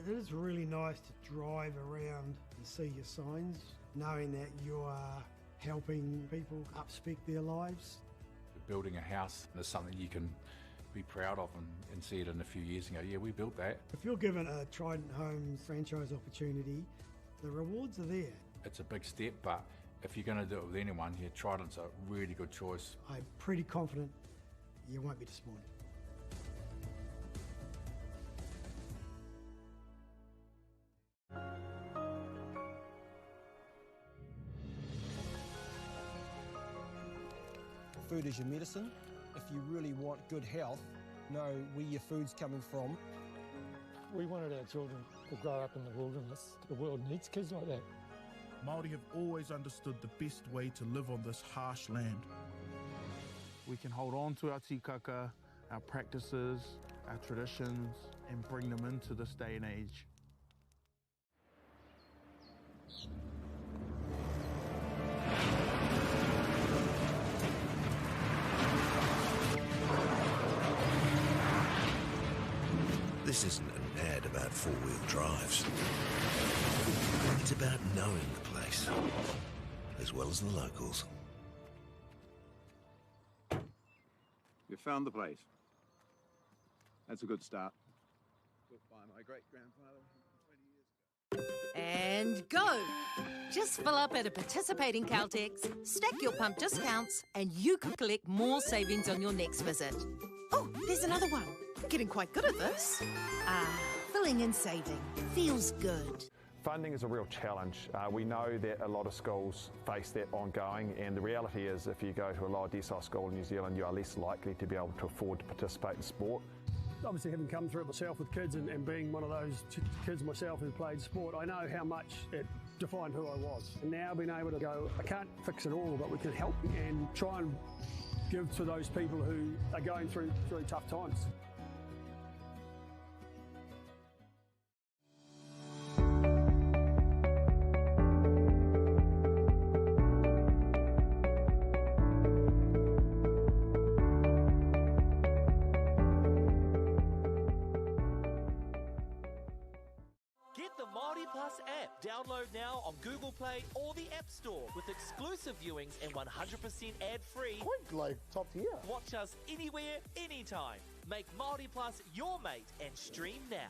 It is really nice to drive around and see your signs, knowing that you are helping people upspec their lives. Building a house is something you can be proud of and, and see it in a few years and go, yeah, we built that. If you're given a Trident Homes franchise opportunity, the rewards are there. It's a big step, but if you're going to do it with anyone, yeah, Trident's a really good choice. I'm pretty confident you won't be disappointed. Food is your medicine. If you really want good health, know where your food's coming from. We wanted our children to grow up in the wilderness. The world needs kids like that. Māori have always understood the best way to live on this harsh land. We can hold on to our tikaka, our practices, our traditions, and bring them into this day and age. This isn't an ad about four-wheel drives. It's about knowing the place, as well as the locals. You found the place. That's a good start. Built by my great-grandfather 120 years ago. And go! Just fill up at a participating Caltex, stack your pump discounts, and you could collect more savings on your next visit. Oh, there's another one. Getting quite good at this. Ah, filling and saving. Feels good. Funding is a real challenge. We know that a lot of schools face that ongoing, and the reality is if you go to a lower decile school in New Zealand, you are less likely to be able to afford to participate in sport. Obviously, having come through it myself with kids and, and being one of those kids myself who played sport, I know how much it defined who I was. And now being able to go, I can't fix it all, but we can help and try and give to those people who are going through, through tough times. Get the Māori Plus app. Download now on Google Play or the App Store with exclusive viewings and 100% ad-free. Quite like top tier. Watch us anywhere, anytime. Make Māori Plus your mate and stream now.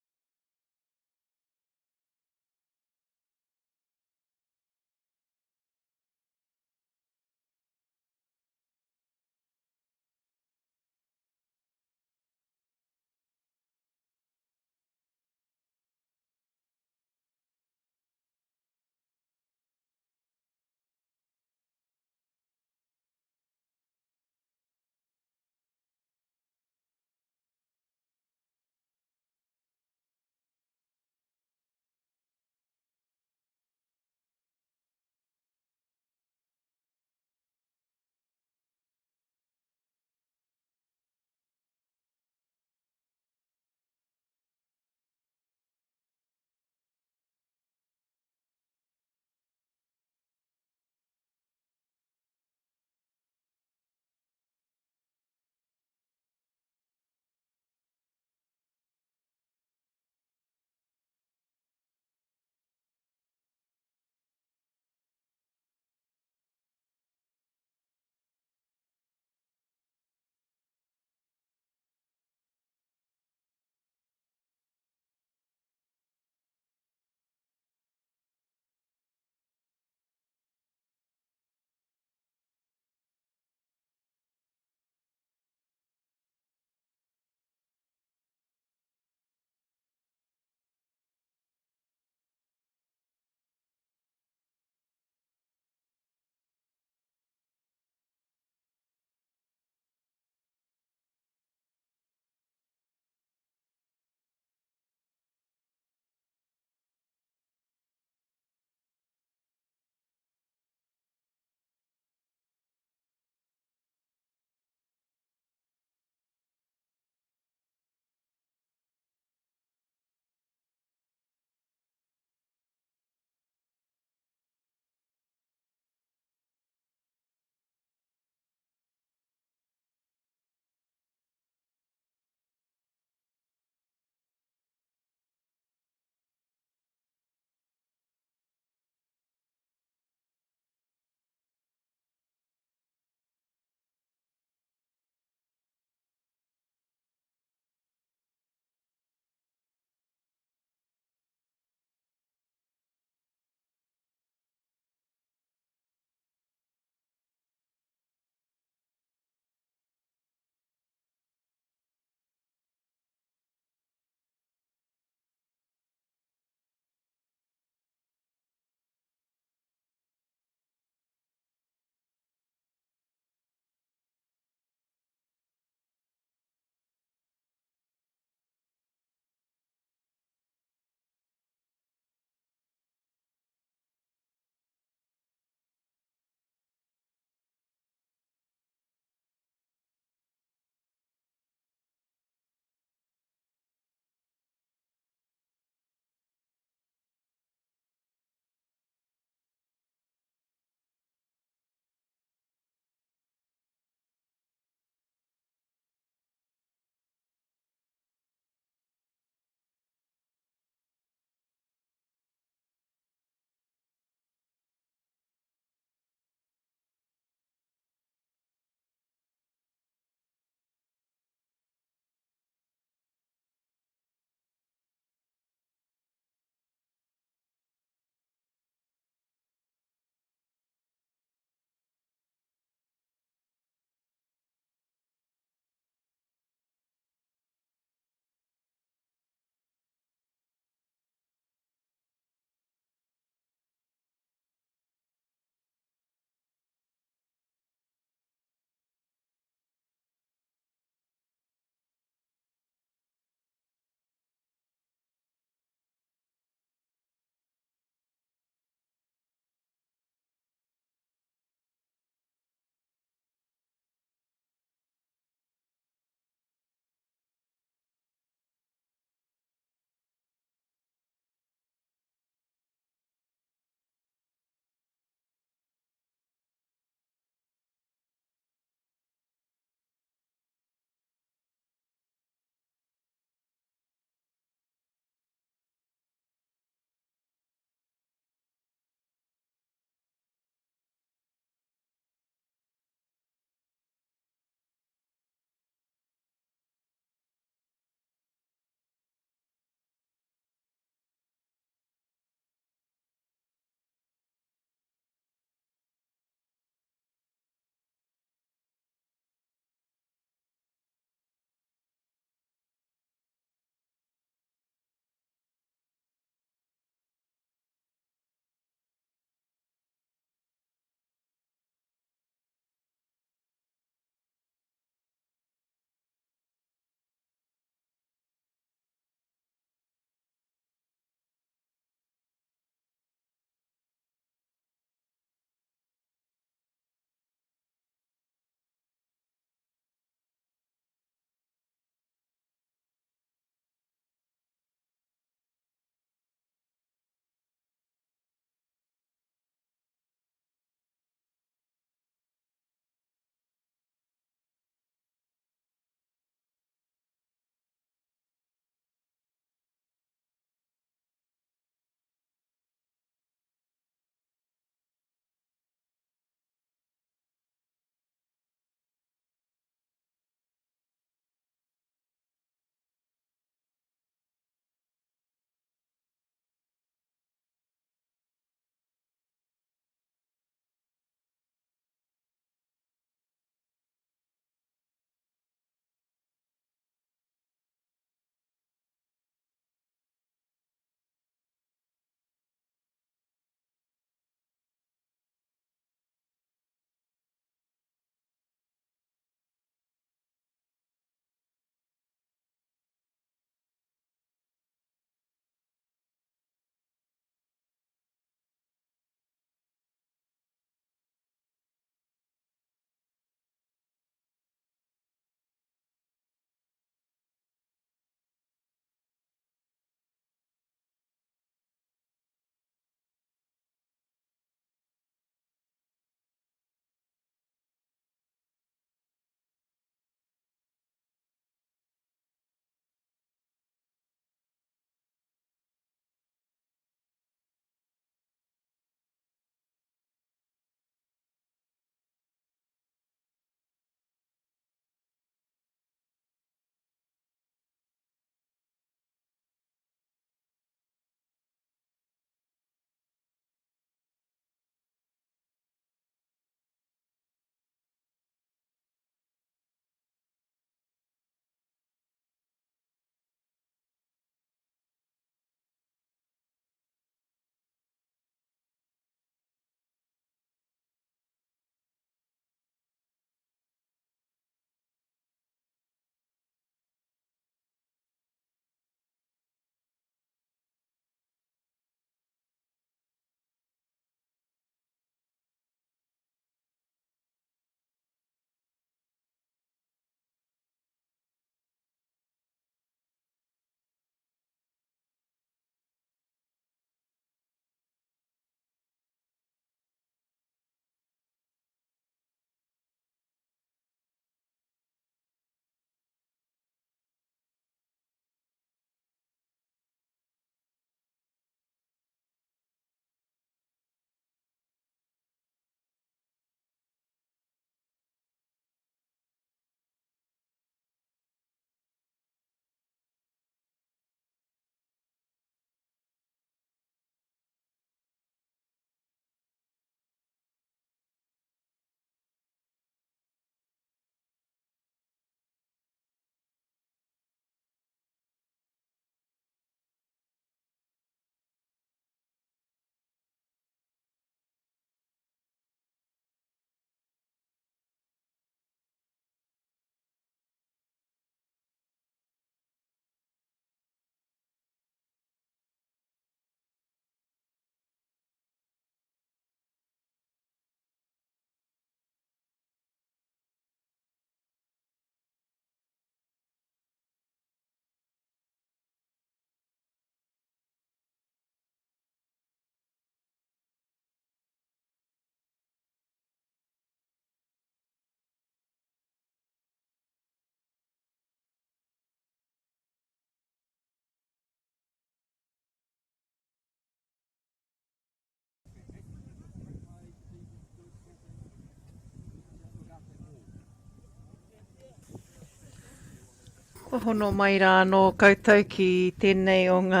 Kua hono mai rā anō koutou ki tēnei o ngā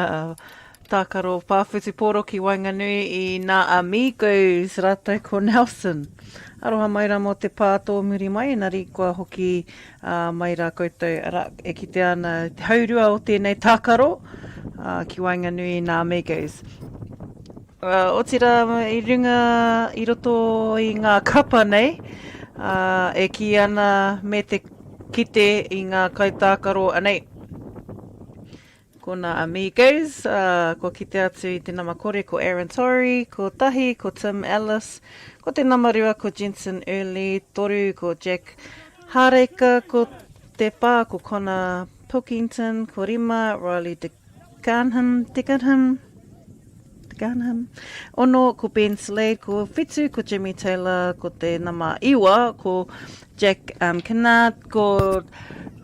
tākaro pāwhutupōro ki waenganui i nā Amigos rātou ko Nelson. Aroha mai rā mō te pā tōmuri mai, engari kua hoki mai rā koutou, arā, e kitea ana te haurua o tēnei tākaro ki waenganui i nā Amigos. Otirā i runga i roto i ngā kapa nei, e kī ana me te kite i ngā kaitākaro anei. Ko nā Amigos, kua kite atu i te nama kore ko Aaron Torrey, ko tahi ko Tim Ellis, ko te nama rua ko Jensen Early, toru ko Jack Hāreka, ko te whā ko Connor Pilkington, ko rima Riley De Garnham, Degarham, Degarnham. Ono, ko Ben Slade, ko Whitu, ko Jimmy Taylor, ko te nama iwa, ko Jack um, Kennard, ko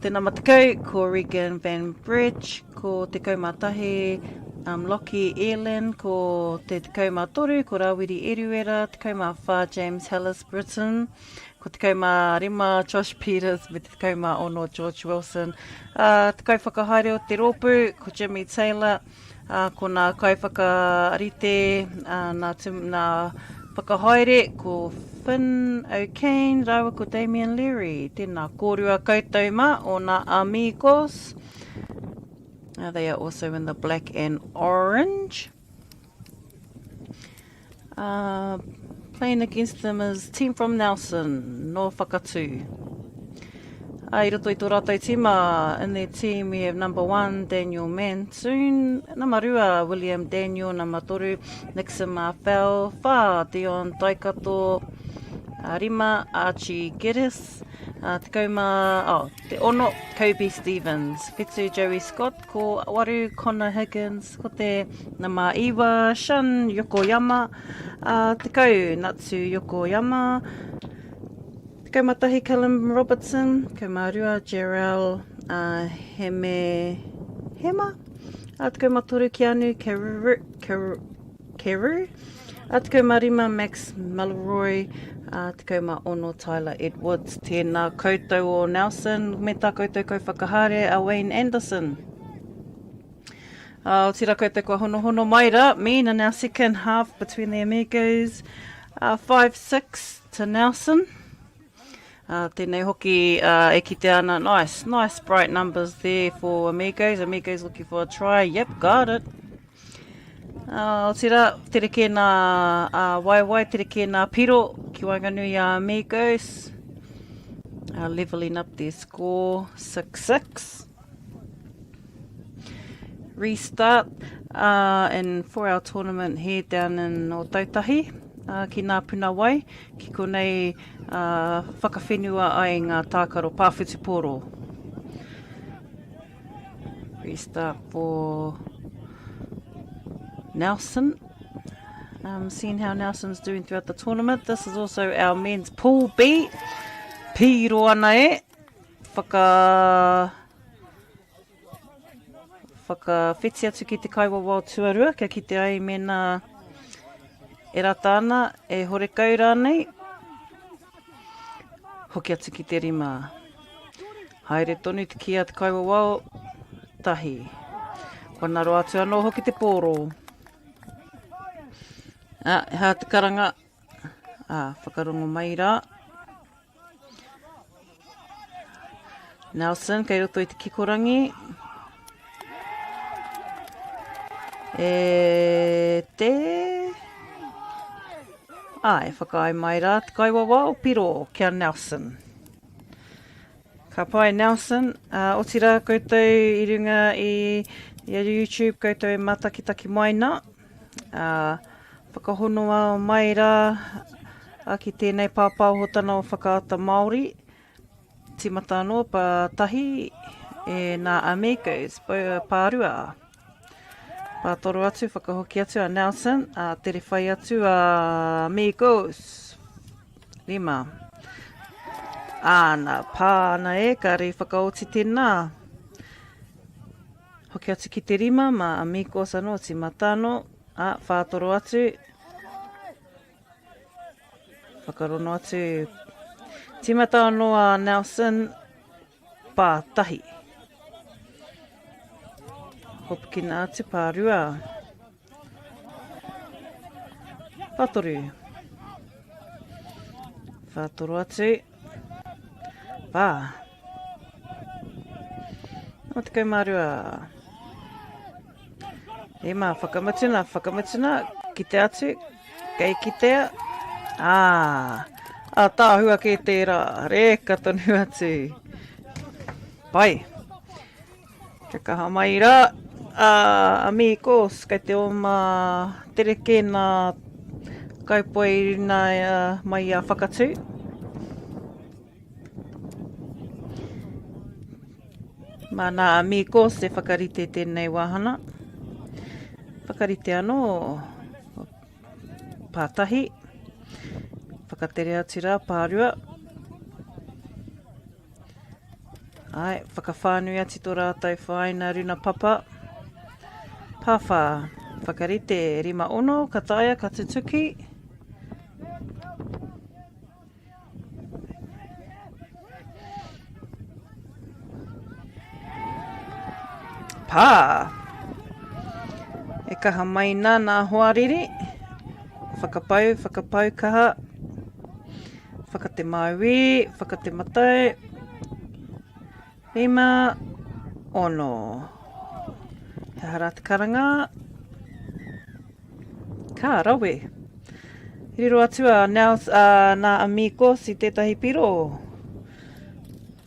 te nama tekau, ko Regan Van Bridge, ko te kaumātahi, um, Lockie Erlin, ko te 13, ko Rawiri Eruera, 14, James Hellis Britton, Ko 15 Josh Peters me te 16 George Wilson. Uh, te kaiwhakahaere o te rōpū, ko Jimmy Taylor, uh, ko nā kaiwhakarite, uh, nā, tum, nā whakahaere, ko Finn O'Kane rāua ko Damien Leary. Tēnā kōrua koutou mā o nā Amigos. Uh, they are also in the black and orange. Uh, playing against them is team from Nelson, no Whakatū. Uh, i roto i tō rātou tīma, in their team we have number one, Daniel Mansoon, number rua, William Daniel, number toru, Nixon Marfell, whā, Dion Taikato, uh, rima, Archie Geddes, uh, tekau mā, oh, te ono, Kobe Stevens, whitu, Joey Scott, ko waru, Connor Higgins, Ko te nama iwa, Shun Yokoyama, ā, 10, Natsu Yokoyama, 11, Callum Robertson, 12, Jarrell uh, Heme, Hema, ā, 13, Keanu Keru, Keru, Keru, ā, 15, Max Malroy, ā, 16, Tyler Edwards. Tēnā koutou o Nelson me tā koutou kaiwhakahaere a Wayne Anderson. Uh, tira koutou kua honohono mai ra. Mean in our second half between the Amigos. 5-6 to Nelson. Uh, tēnei hoki uh, e kite ana. Nice, nice bright numbers there for Amigos. Amigos looking for a try. Yep, got it. Uh, tira, tere kē nā uh, waewae, tere kē nā piro ki waenganui a Amigos. Leveling up their score, 6-6. Restart uh, and for our tournament here down in Ōtautahi uh, ki Ngā Puna Wai, ki konei uh, whakawhenua ai ngā tākaro pāwhutupōro. Restart for Nelson. Seeing how Nelson's doing throughout the tournament. This is also our men's pool B. Pīro ana e. Whaka whakawhiti atu ki te kaiwawao tuarua kia kite ai mēnā e rata ana, e horekau rānei. Hoki atu ki te rima. Haere tonu te kī a te kaiwawao tahi. Kua naro atu anō hoki te pōro. Ah, e hā te karanga. Ah, whakarongo mai rā. Nelson, kei roto i te kikorangi. E te... Ai, whakaae mai rā te kaiwawao piro ki a Nelson. Ka pai Nelson, uh, otirā koutou i runga i, i a YouTube koutou e matakitaki mai nā. Uh, whakahonoa mai rā ki tēnei pāpāhotana o Whakaata Māori. Tīmata anō pā tahi e nā Amigos, pārua. Pātoro atu, whakahoki atu a Nelson, a tere whai atu a Amigos. Rima. Āna, pā ana e, kāre i whakaoti tēnā. Hoki atu ki te rima, mā Amigos anō, tīmata anō, ā, whātoro atu. Whakarono atu. Tīmata anō a Nelson, pā tahi. Hopukina atu, pārua. Pātoru. Whātoro atu. Pā. O 12. Rima, whakamutuna, whakamutuna, kite atu, kei kitea. Ā, ā tāhua kē tērā, reka tonu atu. Pai. Kia kaha mai rā, a Amigos, kei te oma tere kē nā kaupoi nā mai a Whakatū. Mā nā Amigos e whakarite tēnei wāhana. Whakarite anō pātahi. Whakatere atu rā, pārua. Ai, whakawhānui atu tō rātou whāina runa papa. Pāwhā, whakarite, 5-6, ka taea, ka tutuki. Pā! E kaha mai nā nā hoariri. Whakapau, whakapau kaha. Whakatemāui, whakatematau. 5, 6. He aha rā te karanga? Ka rawe. Riro atu a Nels, a nā Amigos i tētahi piro.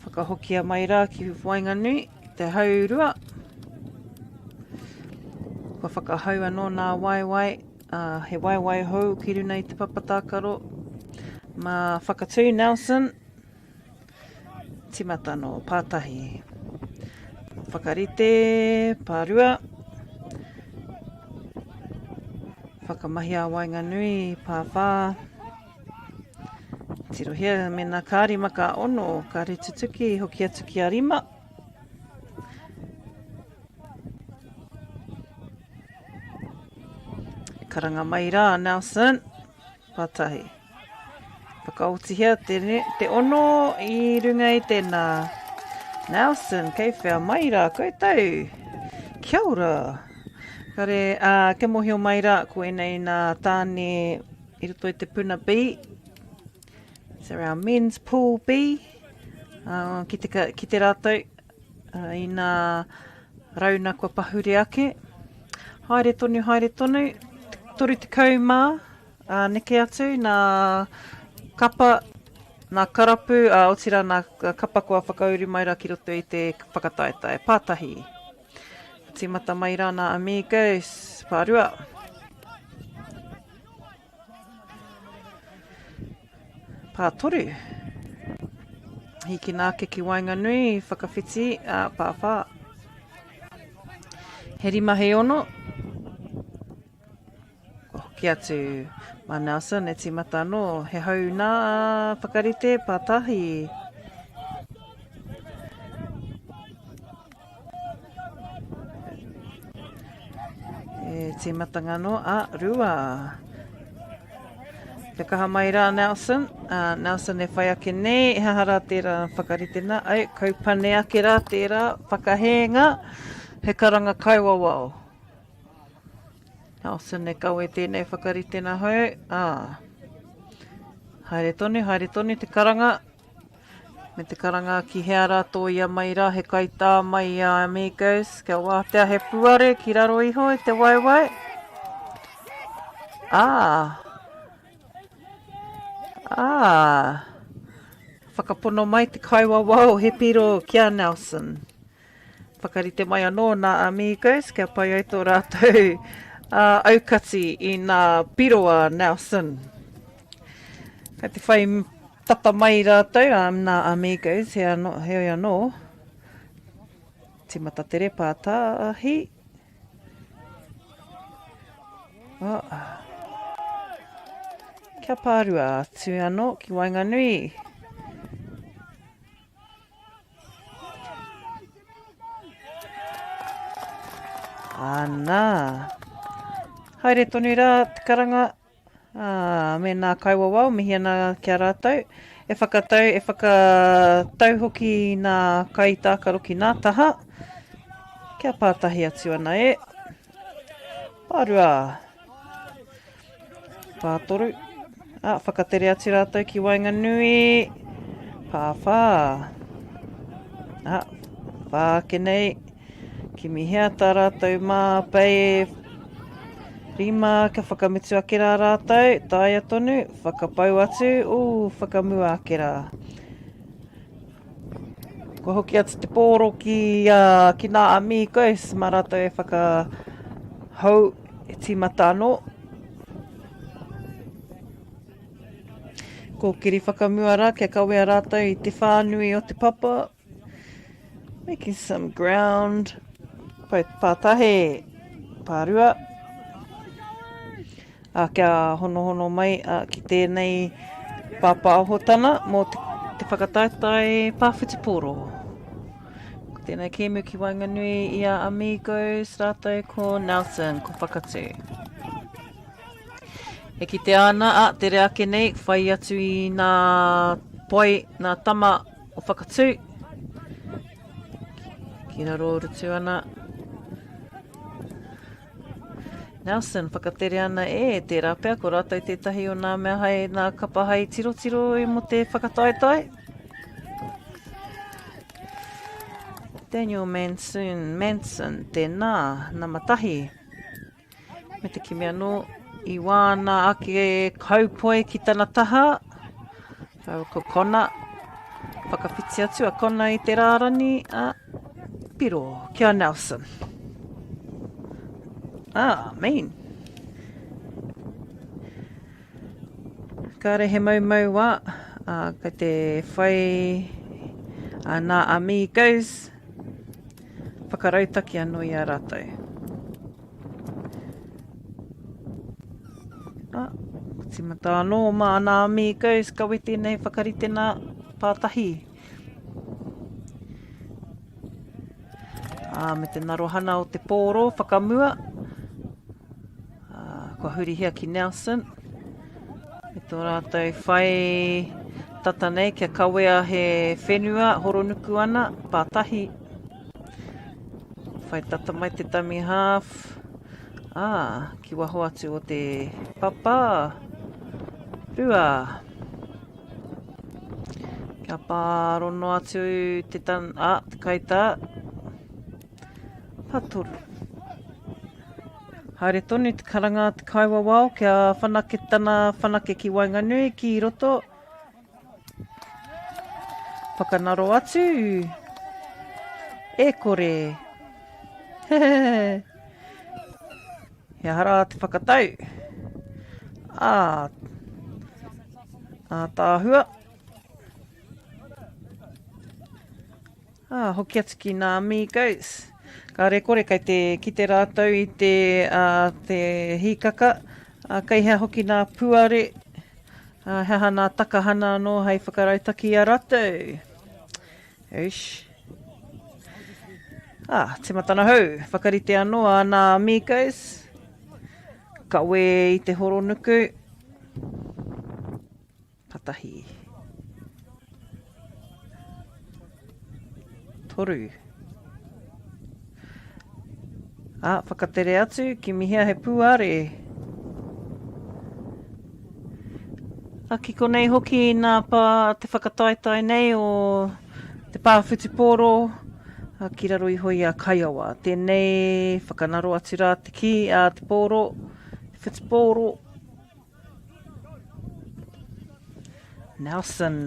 Whakahokia mai rā ki waenganui, te haurua. Kua whakahau anō nā waewae, ā, he waewae hou ki runa i te papa tākaro. Mā Whakatū Nelson. Timata no Pātahi. Whakarite, Pārua. Whakamahia waenganui, Pāwhā. Tirohia mena ka rima ka ono, ka retutuki, hoki atu ki a rima. Karanga mai rā, Nelson. Pātahi. Whakaotihia te, te ono i runga i tēnā. Nelson, kei whea mai rā koutou? Kia ora. Kare, ā, kia mōhio mai rā, ko ēnei nā tāne i roto i te puna B. So our men's pool B. Uh, ki, te, ki te rātou, uh, i nā rauna kua pahure ake. Haere tonu, haere tonu, 30 mā, Ā, neke atu nā kapa, nā karapu, ā, otirā nā kapa kua whakauru mai rā ki roto i te whakataetae. Pātahi. Tīmata mai rā nā Amigos, pārua. Pātoru. Hīkina ake ki waenganui, whakawhiti, ā, pāwhā. He rima he ono. Kua hoki atu mā Nelson e tīmata anō. He hau nā whakarite pātahi. E tīmatanga anō a Rua. Kia kaha mai rā Nelson. Uh, Nelson e whai ake nei, he aha rā tērā whakaritena. Ai, kaupane ake rā tērā whakahēnga. He karanga kaiwawao. Nelson e kawe tēnei whakaritena hou, ā, haere tonu, haere tonu te karanga, me te karanga ki hea rā tōia mai rā, he kaitā mai i a Amigos, kia wātea he puare ki raro iho i te waewae. Ā, ā, whakapono mai te kaiwawao he piro ki a Nelson. Whakarite mai anō nā Amigos kia pai ai tō rātou aukati i nā piro a Nelson. Kei te whai tata mai rātou nā Amigos, he anō, heoi anō, tīmata tere pātahi. Oh. Kia pārua atu anō ki waenganui. Ana. Haere tonu rā te karanga ā, me nā kaiwawao, mihi ana ki a rātou. E whakatau, e whakatau hoki nā kaitākaro ki nā taha. Kia pātahi atu ana e. Pārua. Pātoru. Ah, whakatere atu rātou ki waenganui. Pāwhā. Ah, whā ake nei. Kimihia tā rātou māpei Rima, ka whakamutu ake rā rātou, taea tonu, whakapau atu, ū, whakamua ake rā. Kua hoki atu te pōro ki, uh, ki nā amigos, mā rātou e whakahou, e tīmata anō. Kōkiri whakamua rā, kia kawea rātou i te whānui o te papa. Making some ground. Pai pātahe, pārua. A, kia honohono mai a, ki tēnei pāpāhotana mō te, te whakataetae pāwhutupōro. Ko tēnei kēmu ki waenganui i a Amigos rātou ko Nelson, ko Whakatū. E kitea ana, a, tere ake nei, whai atu i nā poi, nā tama o Whakatū. Ki raro rutu ana. Nelson whakatere ana e, tērā pea ko rātou tētahi o nā mea hai nā kapa hai tirotiro i mo te whakataetae. Daniel Manson, Manson, tēnā, nama tahi. Me te kimi anō i wāna ake kaupoi ki tana taha. Rāua ko Kona. Whakawhiti atu a Kona i te rārani a Piro ki a Nelson. Ah, mean. Kāre he maumau wā, ā, kei te whai a nā Amigos whakarautaki anō i a rātou. Ā, tīmata anō mā nā Amigos kawe tēnei whakaritena pātahi. Ā, me te narohana o te pōro whakamua. Ā, kua hurihia ki Nelson. Me tō rātou whai tata nei kia kawea he whenua horonuku ana, pātahi. Whai tata mai te dummy half. Ā, ki waho atu o te papa. Rua. Kia pārono atu te tan, a, te kaitā. Patoru. Haere tonu te karanga a te kaiwawao kia whanake tana whanake ki waenganui ki roto. Whakanaro atu. E kore. He aha rā te whakatau? Ā, ātaahua. Ā, hoki atu ki nā Amigos. Kāre kore kei te kite rātou i te, ā, te hīkaka. Ā, kei hea hoki nā puare. Ā, he aha nā takahana anō hei whakarautaki i a rātou. Eish. Ah, tīmatana hou. Whakarite anō a nā Amigos. Kawe i te horonuku. Patahi. Toru. Ā, whakatere atu, kimihia he pūare. Ā, ki konei hoki nā pā te whakataetae nei o te pā whutupōro, ā, ki raro iho i a Kaiawa. Tēnei whakanaro atu rā te kī a te pōro, te whutupōro. Nelson.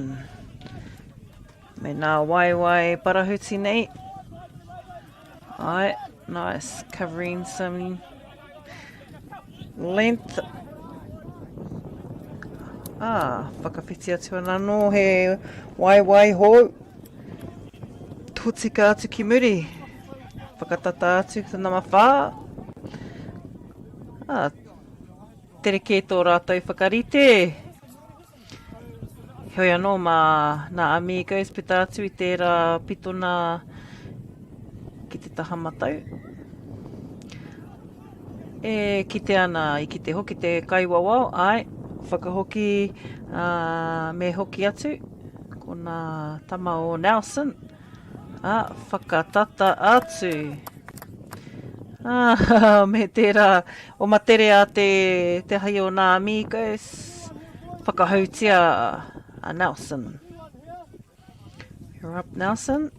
Me nā waewae parahuti nei. Ai, nice. Covering some length. Ah, whakawhiti atu ana anō he waewae hou. Tōtika atu ki muri. Whakatata atu ki te nama 4. Ah, tere kē tō rātou whakarite. Heoi anō mā nā Amigos puta atu i tērā pitona ki te taha matau. E kite ana, i kite hoki te kaiwawao, āe, whakahoki, ā, me hoki atu, ko nā tama o Nelson, ā, whakatata atu. Ah, me tērā o Matere a te, te hai o nā Amigos. Whakahautia a Nelson. You're up, Nelson.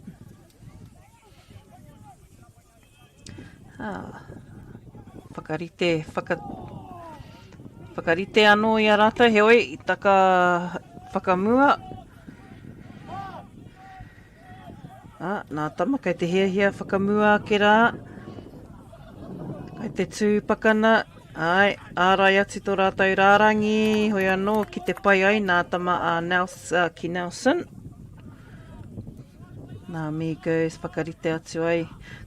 Ah, whakarite, whaka, whakarite anō i a rātou, heoi, i taka whakamua. Ah, nā tama, kei te hiahia whakamua ake rā. Kei te tū pakana, ai, ārai atu tō rātou rārangi, hoi anō ki te pai ai nā tama a Nels, ki Nelson. Nā Migos whakarite atu ai,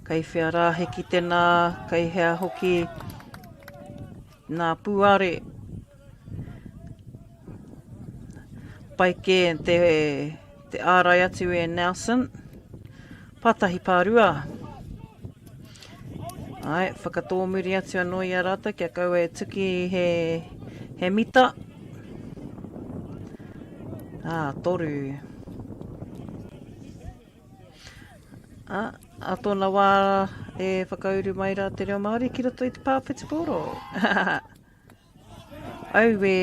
kei whea rā he kite nā, kei hea hoki nā pūare. Pai kē te, te ārai atu e Nelson. Pātahi pārua. Ai, whakatōmuri atu anō i a rātou kia kaua e tuki he, he mita. Ā, toru. Ā, a tōna wā e whakauru mai rā te reo Māori ki roto i te pā whutupōro. Auē,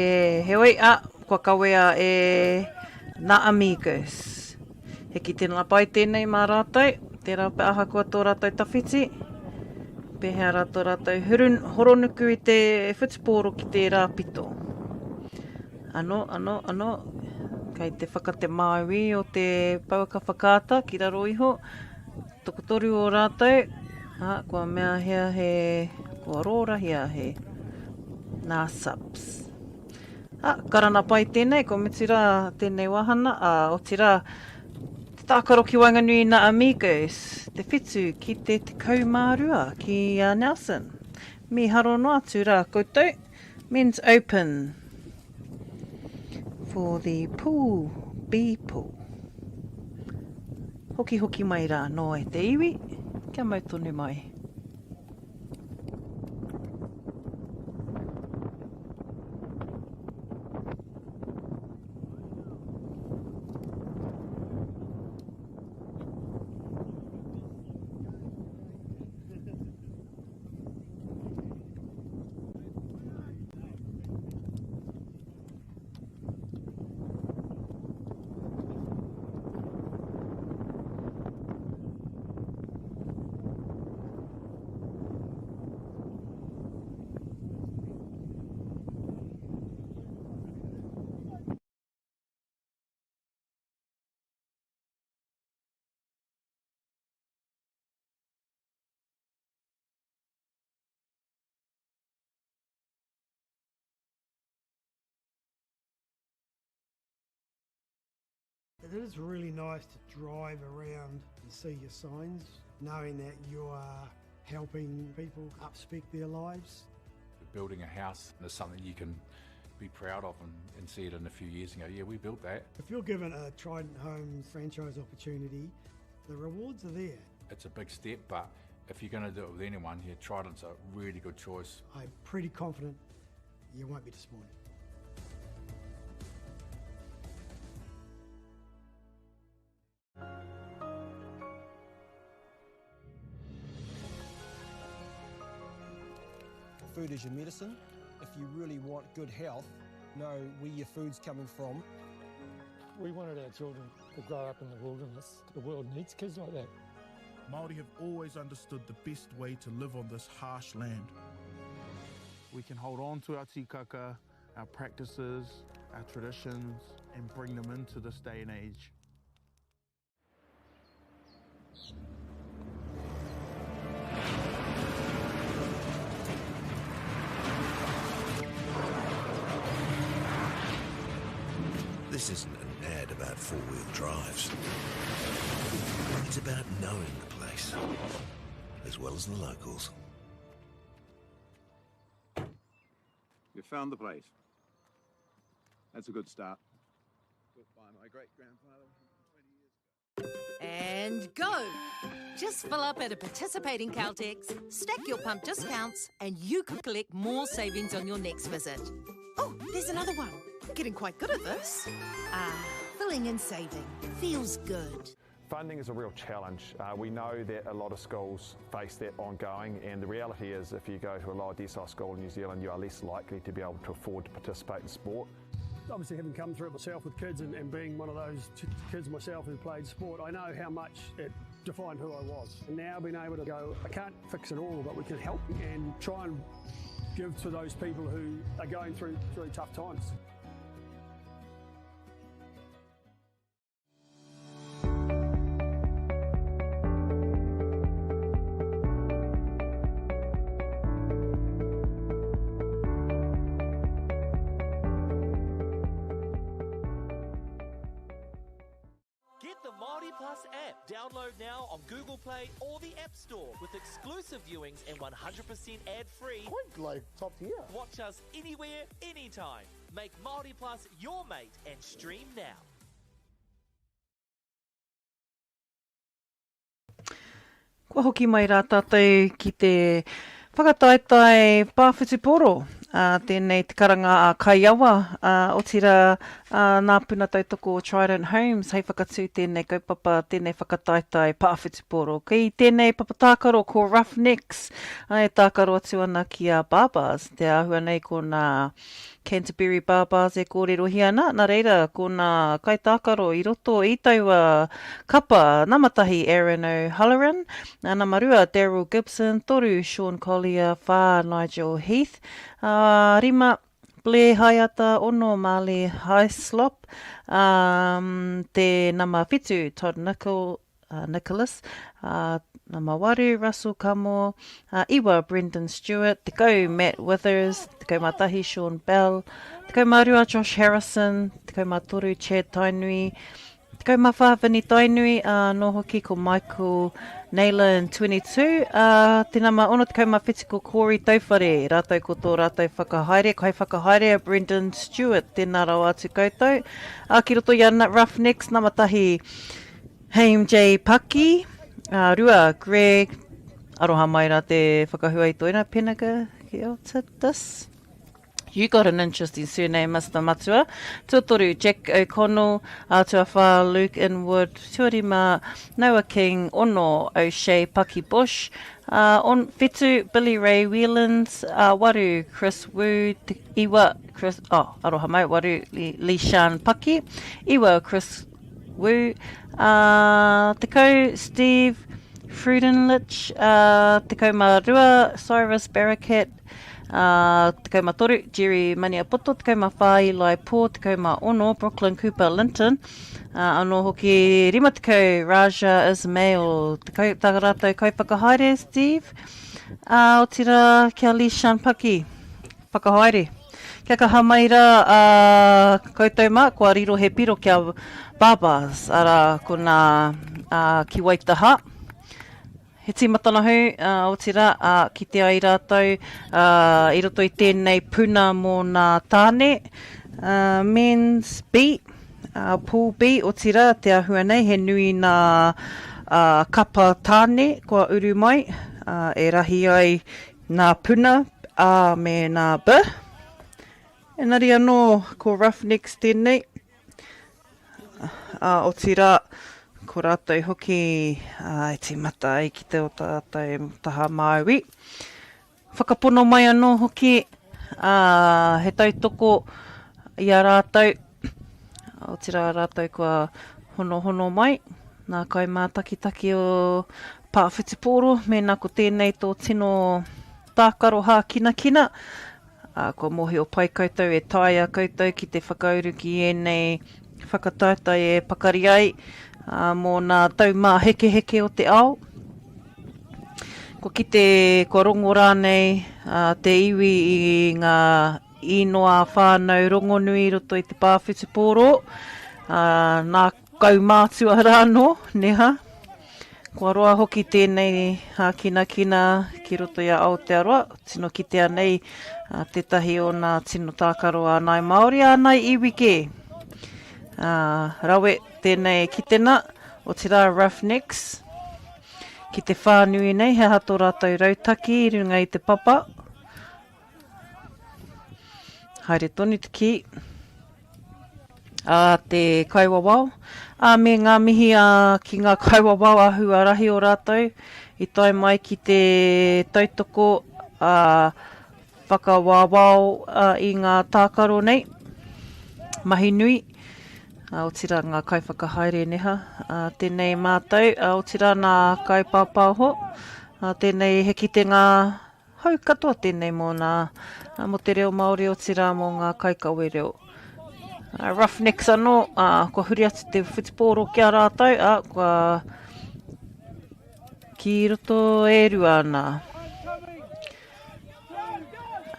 heoi, ā, kua kawea e nā Amigos. He kitenga pai tēnei mā rātou, tērā pea ahakoa tō rātou tawhiti, pēhea rā tō rātou hurun, horonuku i te whutupōro ki tērā pito. Anō, anō, anō, kei te whakatemāui o te pouaka whakaata ki raro iho, Tokotoru o rātou, ā, kua meahia he, kua rōrahia he nā subs. Ā, karana pai tēnei, kua mutu rā tēnei wāhana, ā, otirā, te tākaro ki waenganui i nā Amigos, te whitu ki te 12 ki a Nelson. Mīharo noa atu rā koutou. Men's Open for the pool, B pool. Hokihoki mai rā anō e te iwi, kia mau tonu mai. It is really nice to drive around and see your signs, knowing that you are helping people upspec their lives. Building a house is something you can be proud of and, and see it in a few years and go, yeah, we built that. If you're given a Trident Homes franchise opportunity, the rewards are there. It's a big step, but if you're going to do it with anyone, yeah, Trident's a really good choice. I'm pretty confident you won't be disappointed. Food is your medicine. If you really want good health, know where your food's coming from. We wanted our children to grow up in the wilderness. The world needs kids like that. Māori have always understood the best way to live on this harsh land. We can hold on to our tikaka, our practices, our traditions, and bring them into this day and age. This isn't an ad about four-wheel drives. It's about knowing the place, as well as the locals. You found the place. That's a good start. Built by my great-grandfather 120 years ago. And go! Just fill up at a participating Caltex, stack your pump discounts, and you could collect more savings on your next visit. Oh, there's another one. Getting quite good at this. Ah, filling and saving. Feels good. Funding is a real challenge. Uh, we know that a lot of schools face that ongoing, and the reality is if you go to a lower decile school in New Zealand, you are less likely to be able to afford to participate in sport. Obviously, having come through it myself with kids and, and being one of those kids myself who played sport, I know how much it defined who I was. And now being able to go, I can't fix it all, but we can help and try and give to those people who are going through, through tough times. Get the Māori Plus app. Download now on Google Play or the App Store with exclusive viewings and 100% ad-free. Quite like top tier. Watch us anywhere, anytime. Make Māori Plus your mate and stream now. Kua hoki mai rā tātou ki te whakataetae pā whutupōro. Ā, tēnei te karanga a Kaiawa, ā, otirā, ā, nā Puna Tautoko o Trident Homes hei whakatū tēnei kaupapa, tēnei whakataetae pā whutupōro. Kei tēnei papa tākaro ko Roughnecks, ā, e tākaro atu ana ki a Barbars. Te āhua nei ko nā Canterbury Barbars e kōrerohia ana, nā reira, ko nā kaitākaro i roto i taua kapa, nama tahi Aaron O'Halloran, nama rua Daryl Gibson, toru Shaun Collier, whā Nigel Heath, ā, rima Blair Haeata, ono Marley Hyslop, ā, te nama whitu Todd Nicol, Nicholas, ā, nama waru, Russell Kamo, ā, iwa, Brendan Stewart, 10, Matt Withers, 11, Sean Bell, 12, Josh Harrison, 13, Chad Tainui, 14, Vinny Tainui, ā, anō hoki ko Michael Nayland, 22, ā, te nama 67 ko Corey Tauwhare, rātou ko tō rātou whakahaere, kaiwhakahaere a Brendan Stewart, tēnā rawa atu koutou. Ā, ki roto i a Roughnecks, nama tahi, Haim J. Paki, ā, rua, Greg, aroha mai rā te whakahua i tō Penaga, Keotidis. You got an interesting surname, Mr. Matua. Tuatoru, Jack O'Connell, ā, tuawhā, Luke Inwood, tuarima, Noah King, ono, O'Shea Paki Bush, ā, on, whitu, Billy Ray Whelans, ā, waru, Chris Wu, te, iwa, Chris, oh, aroha mai, waru, Li, Shan Paki, iwa, Chris Wu, ā, 10, Steve Frudenlich, ā, 12, Cyrus Barakat, ā, 13, Jerry Maniapoto, 14, Eli Poor, 16, Brooklyn Cooper Linton, ā, anō hoki 50, Raja Ismail, te kau, tā rātou kaiwhakahaere, Steve, ā, otirā, kia Lee Shan Paki. Whakahaere. Kia kaha mai rā a koutou mā, kua riro he piro kia Barbars, arā, ko nā ki Waitaha. He tīmatanga hou, otirā, ā, kite ai rātou i roto i tēnei puna mō nā tāne, men's B, pool B, otirā, te āhua nei, he nui nā kapa tāne kua uru mai, e rahi ai Nā Puna, A me nā B. Engari anō ko Roughnecks tēnei, ā, otirā, ko rātou hoki e tīmata ai ki te o tātou taha Māui. Whakapono mai anō hoki, ā, he tautoko i a rātou, otirā rātou kua honohono mai, nā kaimātakitaki o Pā whutupōro, mēnā ko tēnei tō tino tākaro hākinakina, ā, kua mōhio pai koutou e taea koutou ki te whakauru ki ēnei whakataetae e pakari ai, ā, mō nā taumāhekeheke o te ao. Kua kite, kua rongo rānei, ā, te iwi i ngā īnoa whānau rongonui i roto i te pā whutupōro, ā, nā kaumātua rānō, neha? Kua roa hoki tēnei hākinakina ki roto i a Aotearoa, tino kitea nei tētahi o nā tino tākaro a Nāi Māori, a Nāi iwi kē. Rawe tēnei kitena, otirā Roughnecks, ki te whānui nei, he aha tō rātou rautaki i runga i te papa. Haere tonu te kī. A te kaiwawao, ā, me ngā mihi a ki ngā kaiwawao ahu ārahi o rātou i tae mai ki te tautoko ā, whakawawao i ngā tākaro nei. Mahi nui, ā, otirā ngā kaiwhakahaere neha, ā, tēnei mātou, ā, otirā nā kaipāpāho, ā, tēnei he kitenga hou katoa tēnei mō nā, mō te reo Māori, otirā mō ngā kaikawe reo. Ā, Roughnecks anō, ā, kua huri atu te whutupōro ki a rātou, ā, kua ki roto e rua ana.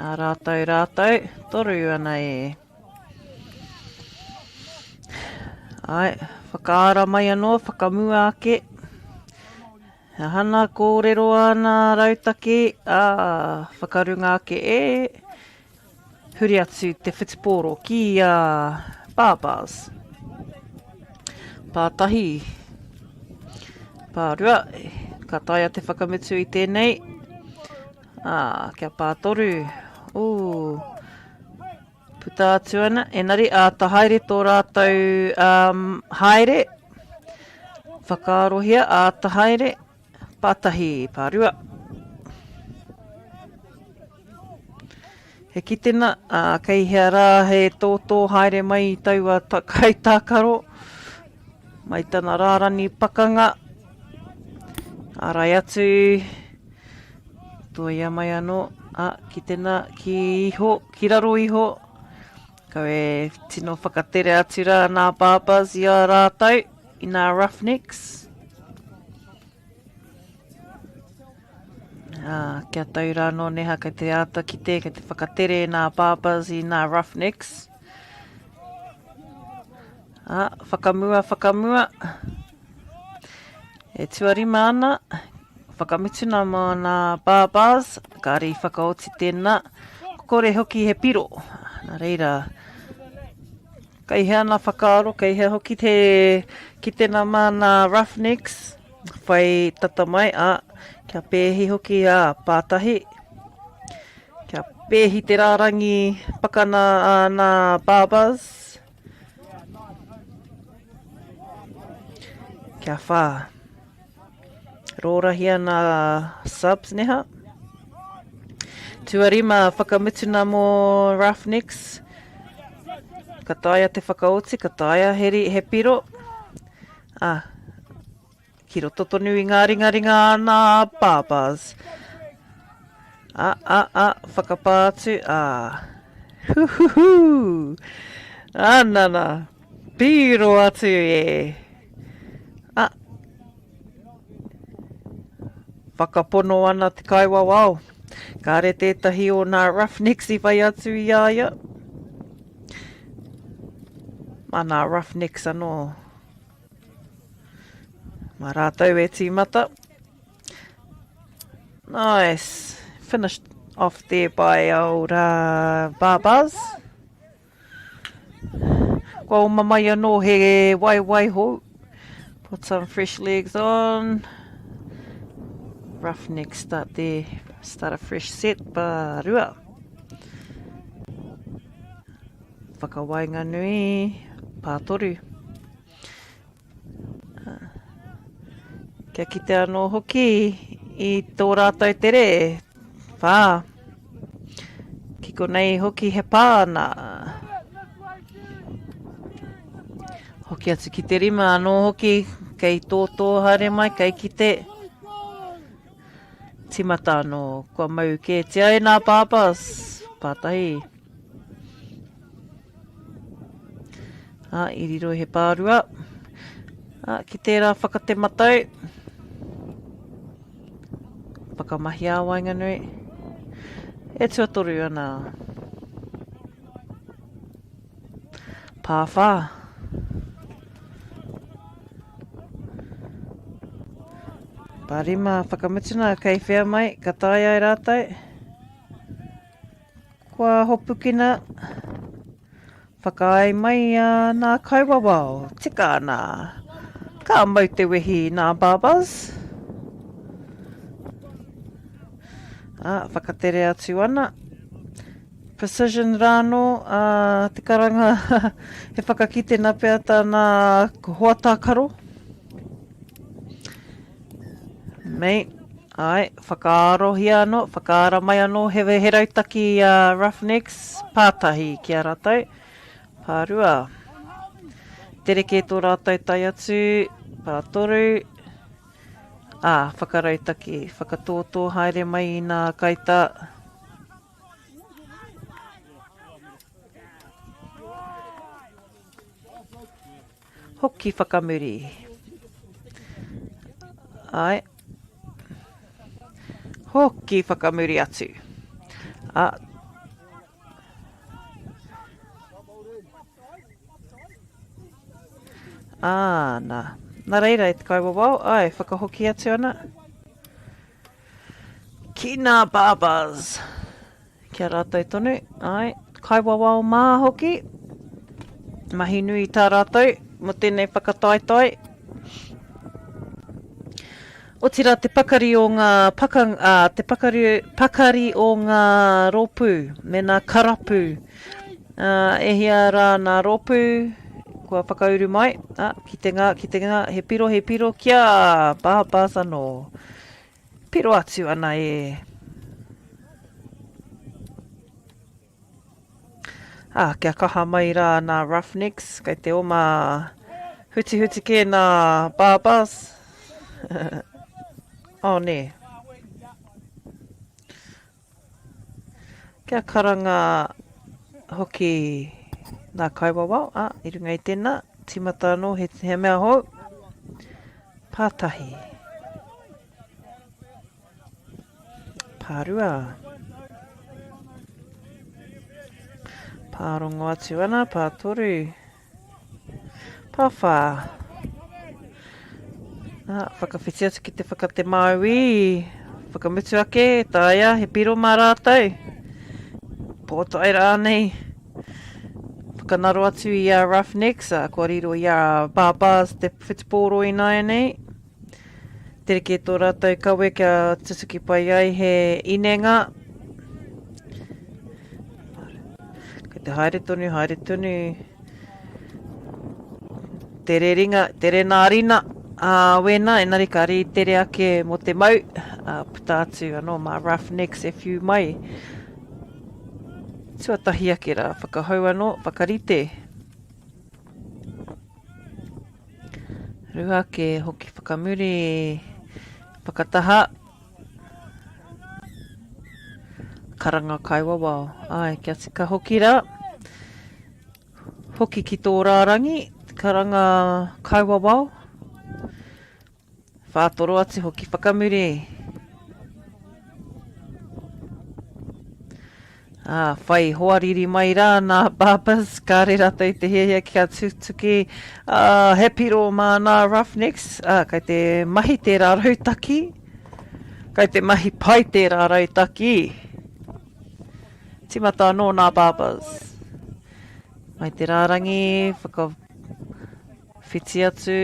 Ā rātou rātou, toru ana e. Ai, whakaara mai anō, whakamua ake. He hana kōrero ana rautaki, ā, whakarunga ake e. Huri atu te whutupōro ki a Barbars. Pātahi, pārua, ka taea te whakamutu i tēnei. Ā, kia pātoru. Ū, puta atu ana. Engari, āta haere tō rātou um, haere. Whakaarohia, āta haere. Pātahi, pārua. He kitena, ā, kei hea rā he tōtō haere mai i taua kaitākaro, mai tana rārani pakanga, ārai atu, toia mai anō, ā, kitena ki iho, ki raro iho, kau e tino whakatere atu rā nā Barbas i a rātou, i nā Roughnecks. Ā, kia tau rā nō neha kei te āta kite, kei te whakatere nā Barbas i nā Roughnecks. Ā, whakamua, whakamua. E tuarima ana, whakamutuna mā nā Barbas, kāre i whakaoti tēnā. Kore hoki he piro. Nā reira, Kei hea na whakaaro, kei hea hoki te kitenga mā nā Roughnecks, whai tata mai, ā, kia pēhi hoki, ā, pātahi, kia pēhi te rārangi pakana a nā Barbas, kia whā. Rōrahia nā subs neha. Tuarima whakamutuna mō Roughnecks. Ka taea te whakaoti, ka taea he, he piro. Ah, ki roto tonu i ngā ringaringa a nā Barbas. Ah, ah, ah, whakapā atu, ah. Hu, hu, hu. Ah, nana. Piro atu e. Ah. Whakapono ana te kaiwawao. Kāre tētahi o nā Roughnecks i whai atu i a ia. Mā nā Roughnecks anō. Mā rātou e tīmata. Nice. Finished off there by old uh, Barbaz. Kua oma mai anō he waewae hou. Put some fresh legs on. Roughneck start there. Start a fresh set. Parua. Whakawaenganui. Pātoru. Kia kite anō hoki i tō rātou tere, whā. Ki konei hoki he pā ana. Hoki atu ki te rima anō hoki, kei tōtō haere mai, kei kite. Timata anō, kua mau kētia e nā pāpās, pātahi. Ā, i riro he pārua. Ā, ki tērā whakatematau. Whakamahia a waenganui. E tuatoru ana. Pāwhā. Pārima whakamutuna kei whea mai, ka tae ai rātou. Kua hopukina, whakaae mai a nā kaiwawao, tika ana. Ka mau te wehi i nā Barbas. Ā, whakatere atu ana. Precision rānō, ā, te karanga he whakakite nā pea tāna hoa tākaro. Mei, āe, whakaarohia anō, whakaara mai anō he, he rautaki a Roughnecks, pātahi ki a rātou, pārua. Tere kē tō rātou tae atu, pātoru, ā, whakarautaki, whakatōtō haere mai i nā kaitā. Hoki whakamuri. Ai. Hoki whakamuri atu. A. Ā, nā. Nā reira e te kaiwawao, ai, whakahoki atu ana. Ki nā Barbars. Ki a rātou tonu, āe, kaiwawao mā hoki. Mahi nui tā rātou mō tēnei whakataetae. Otirā te pakari o ngā pakang, ā, te pakari, pakari o ngā rōpū me ngā karapu. Ā, e hia rā ngā rōpū kua whakauru mai, ā, ki te ngā, ki te ngā, he piro, he piro, kia Barbars anō. Piro atu ana e. Ā, kia kaha mai rā nā Roughnecks, kei te oma hutihuti kē nā Barbars. oh, nē. Kia karanga hoki nā kaiwawao, ā, i runga i tēnā, tīmata anō he, he mea hou. Pātahi. Pārua. Pārongo atu ana, pātoru. Pāwhā. Nā, whakawhiti atu ki te whaka te Māui. Whakamutu ake, taea, he piro mā rātou. Pōtae rānei. Whakanaro atu i a Roughnecks, ā, kua riro i a Barbars te whutupōro ināianei. Tere kē tō rātou kawe kia tutuki pai ai he inenga. Kei te haere tonu, haere tonu. Tere ringa, tere nā rina, ā, wēnā, engari ka rītere ake mō te mau, ā, puta atu anō mā Roughnecks e whiu mai. Tuatahi ake rā, whakahou anō, whakarite. Rua ake, hoki whakamuri, whakataha. Karanga kaiwawao. Ai, kia tika hoki rā. Hoki ki tō rārangi, karanga kaiwawao. Whātoro atu hoki whakamuri. Ā, whai hoariri mai rā nā Barbers, kāre rātou i te hiahia kia tutuki, ā, he piro mā nā Roughnecks, ā, kei te mahi tērā rautaki, kei te mahi pai tērā rautaki. Tīmata anō nā Barbers. Mai te rārangi, whaka... Whiti atu,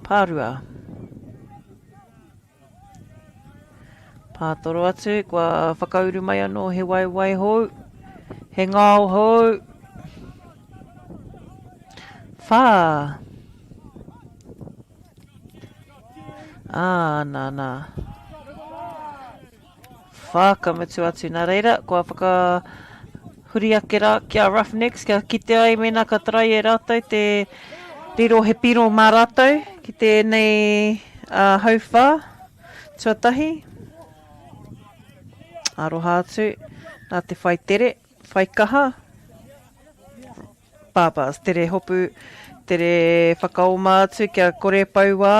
Pārua. Pātoro atu, kua whakauru mai anō he waewae hou, he ngao hou. Whā. Ā, nā, nā. Whakamutu atu. Nā reira, kua whakahuri ake rā ki a Roughnecks kia kite ai mēnā ka tarai e rātou te riro he piro mā rātou ki tēnei uh, hauwhā tuatahi. Aroha atu, nā te whai tere, whai kaha. Barbars, tere hopu, tere whakaoma atu kia kore pau wā.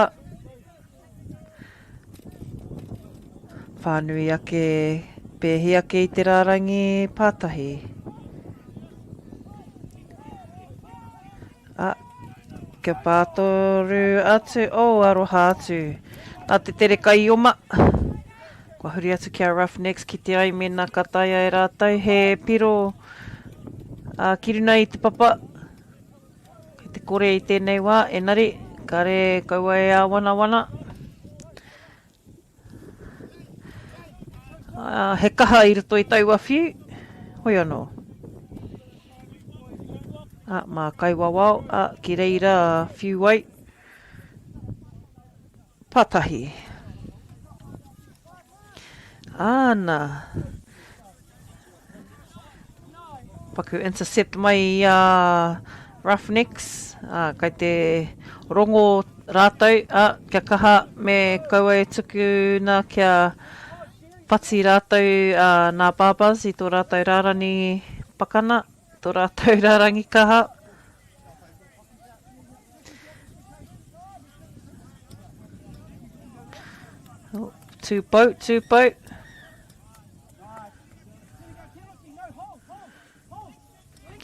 Whānui ake, pēhi ake i te rārangi pātahi. A, kia pātoru atu, oh, aroha atu. Nā te tere kaioma. Kua huri atu ki a Roughnecks kite ai mēnā ka taea e rātou he piro ā, ki runa i te papa. Kei te kore i tēnei wā, enari, kare kaua e āwanawana. Ā, he kaha i roto i taua whiu. Hoi anō. Ā, mā Kaiwawao, ā, ki reira whiu ai. Patahi. Āna. Paku intercept mai i a Roughnecks. Ā, kai te rongo rātou, ā, kia kaha me kaua e tukuna kia whati rātou ā, nā Barbas i tō rātou rārani pakana, tō rātou rārangi kaha. Oh, tūpou, tūpou.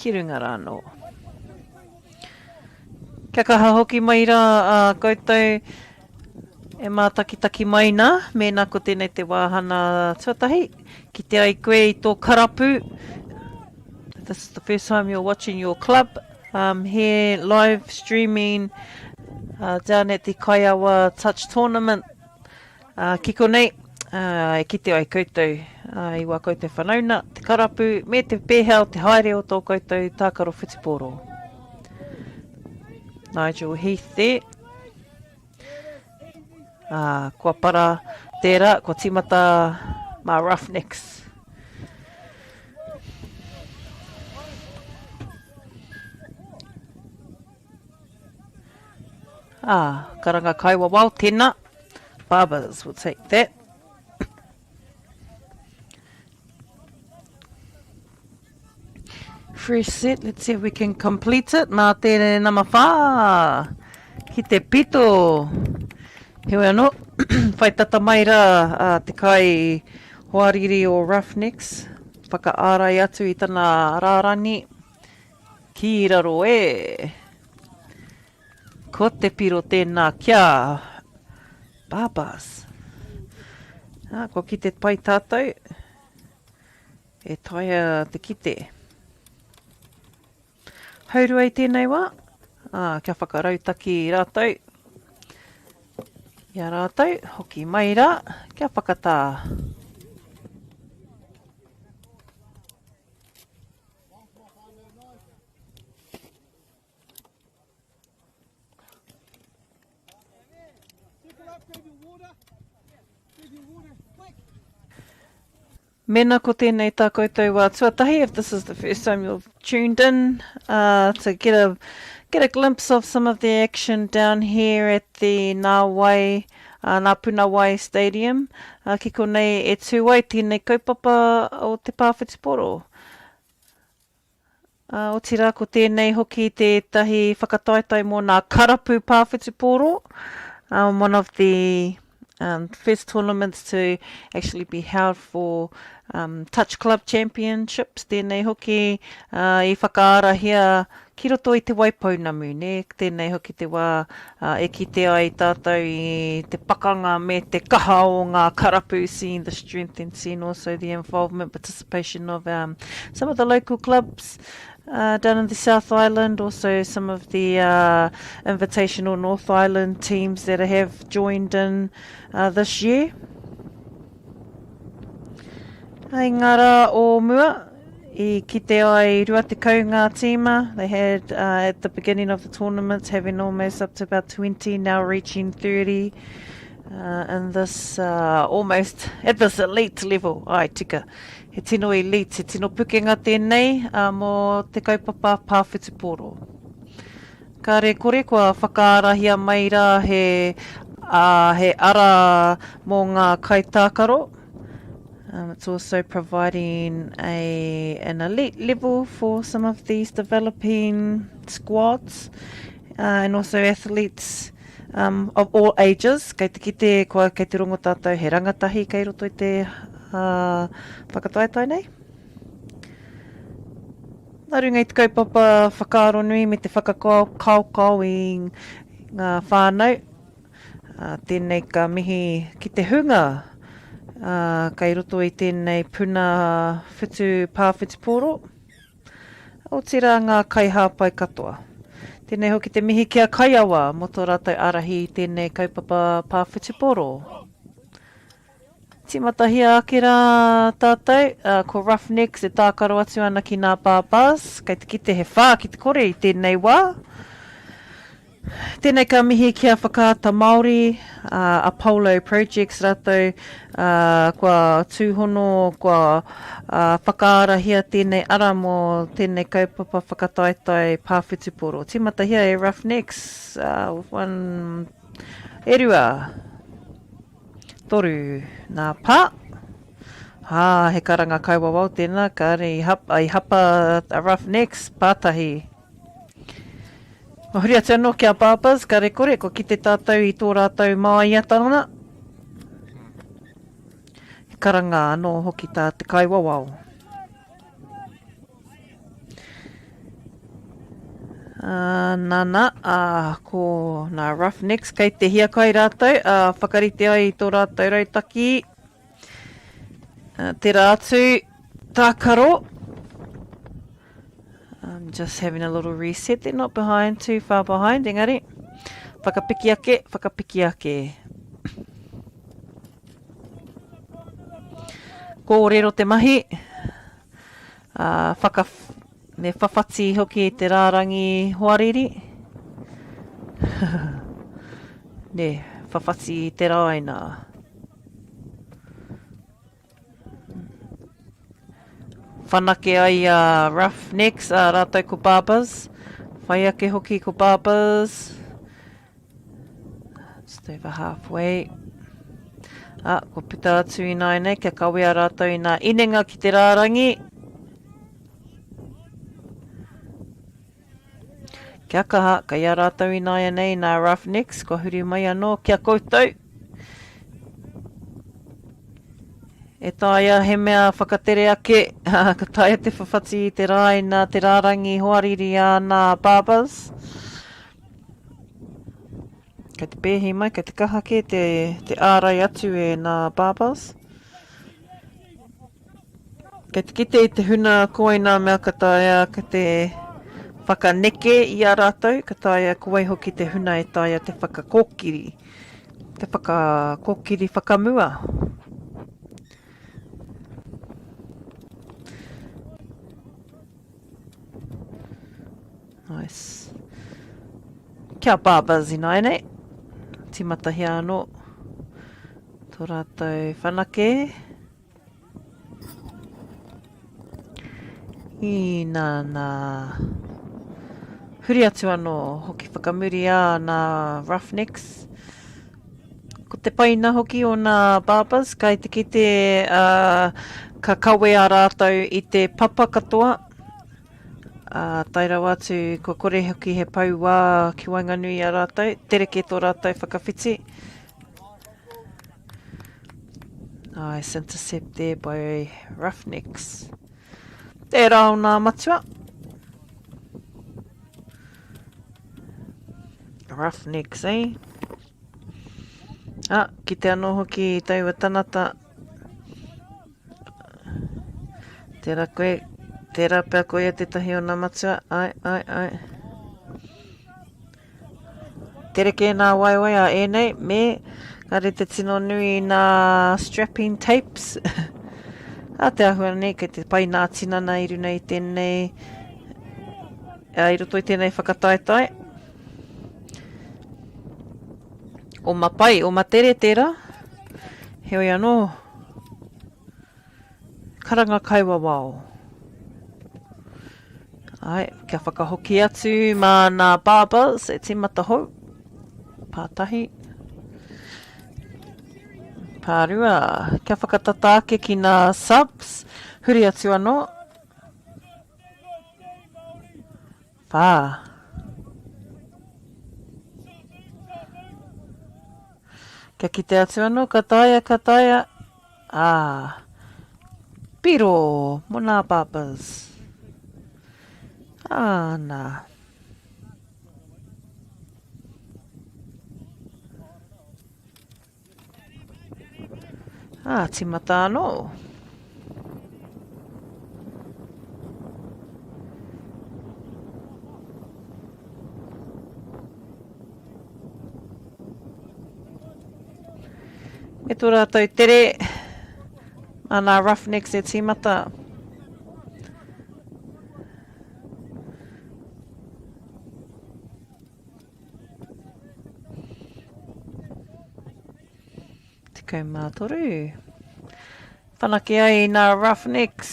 Ki runga rānō. Kia kaha hoki mai rā a koutou e mātakitaki mai nā, mēnā ko tēnei te wāhana tuatahi, kite ai koe i tō karapu. This is the first time you're watching your club um, here live streaming uh, down at the Kaiawa Touch Tournament. Ā, ki konei, ā, e kite ai koutou, ā, i wā koutou whanauna, te karapu, me te pēhea o te haere o tō koutou tākaro whutupōro. Nigel Heath there. Ā, kua para tērā, kua tīmata mā Roughnecks. Ah, karanga kaiwawao, tēnā. Barbers will take that. Fresh set, let's see if we can complete it. Mā te nama whā, ki te pito. Heoi anō, whai tata mai rā a te kai hoariri o Roughnecks, whakaārai atu i tana rārani. Ki raro e! Ko te piro tēnā kia Barbas. Ā, kua kite pai tātou. E taea te kite. Haurua i tēnei wā, ā, kia whakarautaki rātou i a rātou, hoki mai rā, kia whakatā. Mēnā ko tēnei tā koutou wā tuatahi, if this is the first time you've tuned in uh, to get a, get a glimpse of some of the action down here at the Nā Wai, uh, Nā Puna Wai Stadium, uh, ki konei e tū ai tēnei kaupapa o te pā whutupōro. Ā, otirā ko tēnei hoki tētahi whakataetae mō nā karapu pā whutupōro, um, one of the um, first tournaments to actually be held for um, Touch Club Championships, tēnei hoki uh, i whakaarahia ki roto i Te Waipounamu, nē? Tēnei hoki te wā e kite ai tātou i te pakanga me te kaha o ngā karapu, seeing the strength and seeing also the involvement, participation of um, some of the local clubs uh, down in the South Island, also some of the uh, invitational North Island teams that have joined in uh, this year. I ngā rā o mua, i kite ai 20 ngā tīma. They had, uh, at the beginning of the tournament, having almost up to about 20, now reaching 30. Uh, in this uh, almost at this elite level. Ai, tika. He tino elite, he tino pukenga tēnei uh, mō te kaupapa pā whutupōro. Kāre kore kua whakaarahia mai rā he, uh, he ara mō ngā kaitākaro. Um, it's also providing a, an elite level for some of these developing squads uh, and also athletes um, of all ages. Kei te kite, kua, kei te rongo tātou he rangatahi kei roto i te uh, whakataetae nei. Nā runga i te kaupapa whakaaro nui me te whakakaokao i ngā whānau, Ā, tēnei ka mihi ki te hunga, ā, kei roto i tēnei puna whutu pā whutupōro, otirā ngā kaihāpai katoa. Tēnei hoki te mihi ki a Kaiawa mō tō rātou ārahi i tēnei kaupapa pā whutupōro. Tīmatahia ake rā tātou, ko Roughnecks e tākaro atu ana ki nā Barbars, kei te kite he whā ki te kore i tēnei wā. Tēnei ka mihi ki a Whakaata Māori, a Apollo Projects rātou, kua tūhono, kua whakaarahia tēnei ara mō tēnei kaupapa whakataetae pā whutupōro. Tīmatahia e Roughnecks, one, e rua. 3 nā pā. Ā, he karanga kaiwawao tēnā, kāre i hapa, i hapa a Roughnecks, pātahi. Huri atu anō ki a Barbers, kāre kore, kua kite tātou i tō rātou māiatanga. He karanga anō hoki tā te kaiwawao. Ā, nana, ā, ko nā Roughnecks kei te hiakai rātou, ā, whakarite ai i tō rātou rautaki. Ā, tērā atu, tākaro. I'm just having a little reset. They're not behind, too far behind, engari. Whakapiki ake, whakapiki ake. Kōrero te mahi. Ā, whaka, me whawhati hoki i te rārangi hoariri. Nē, whawhati i te rāina. Whanake ai a Roughnecks, ā, rātou ko Barbers. Whai ake hoki ko Barbers. Just over halfway. Ah, kua puta atu ināianei kia kawea rātou i nā inenga ki te rārangi. Kia kaha, kei a rātou ināianei nā Roughnecks, kua huri mai anō ki a koutou. E taea he mea whakatere ake, ka taea te whawhati i te rāina, te rārangi hoariri a nā Barbers. Kei te pēhi mai, kei te kaha kē te, te ārai atu e nā Barbas. Kei te kite i te huna ko wai nā mea ka taea ka te whakaneke i a rātou, ka taea ko wai hoki te huna e taea te whakakōkiri, te whakakōkiri whakamua. Nice. Kia barbers ināianei. Tīmatahia anō tō rātou whanake. Īnana. Huri atu anō, hoki whakamuri ā nā Roughnecks. Ko te paina hoki o nā barbers, kai te kite uh, ka kawe a rātou i te papa katoa. Ā, tae rawa atu, kua kore hoki he pou wā ki waenganui i a rātou, tere kē tō rātou whakawhiti. Nice intercept there by Roughnecks. Tērā o nā matua. Roughnecks, eh? Ah, ki te anō hoki i taua tanata. Tērā koe, tērā pea koia tētahi o nā matua. Ai, ai, ai. Tere kē nā waewae a ēnei, me, kāre te tino nui nā strapping tapes. A te āhua nei, kei te pai nā tinana i runa i tēnei, i roto i tēnei whakataetae. Oma pai, oma tere tērā. Heoi anō, karanga kaiwawao. Ai, kia whakahoki atu mā nā Barbers e tīmata hou. Pātahi. Pārua. Kia whakatata ake ki nā subs. Huri atu anō. Whā. Kia kite atu anō, ka taea, ka taea. Ā. Piro, mō nā Barbers. Ā, nā. Ā, tīmata anō. Me tō rātou tere. Mā nā Roughnecks e tīmata. 13. Whanake ai nā Roughnecks.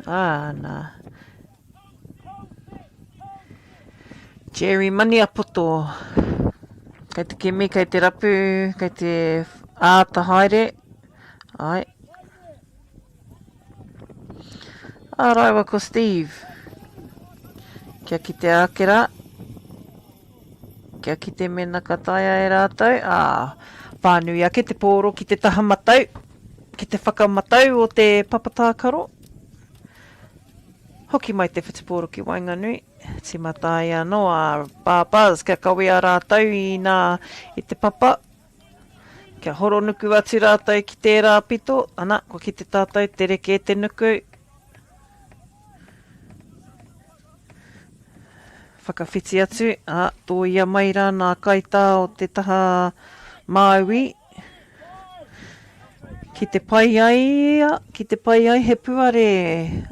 Ā, nā. Jerry Maniapoto. Kei te kimi, kei te rapu, kei te āta haere. Ai. Ā rāua ko Steve. Kia kitea ake rā. Kia kite mēnā ka taea e rātou, ā, whānui ake te pōro ki te taha matau, ki te whakamatau o te papa tākaro. Hoki mai te whutupōro ki waenganui, tīmata ai anō a Bar Buzz kia kawea rātou i nā i te papa, kia horonuku atu rātou ki tērā pito, ana, kua kite tātou te reke te nuku. Whakawhiti atu, ā, tōia mai rā nā kaitā o te taha māui. Ki te pai ai ia, ki te pai ai he puare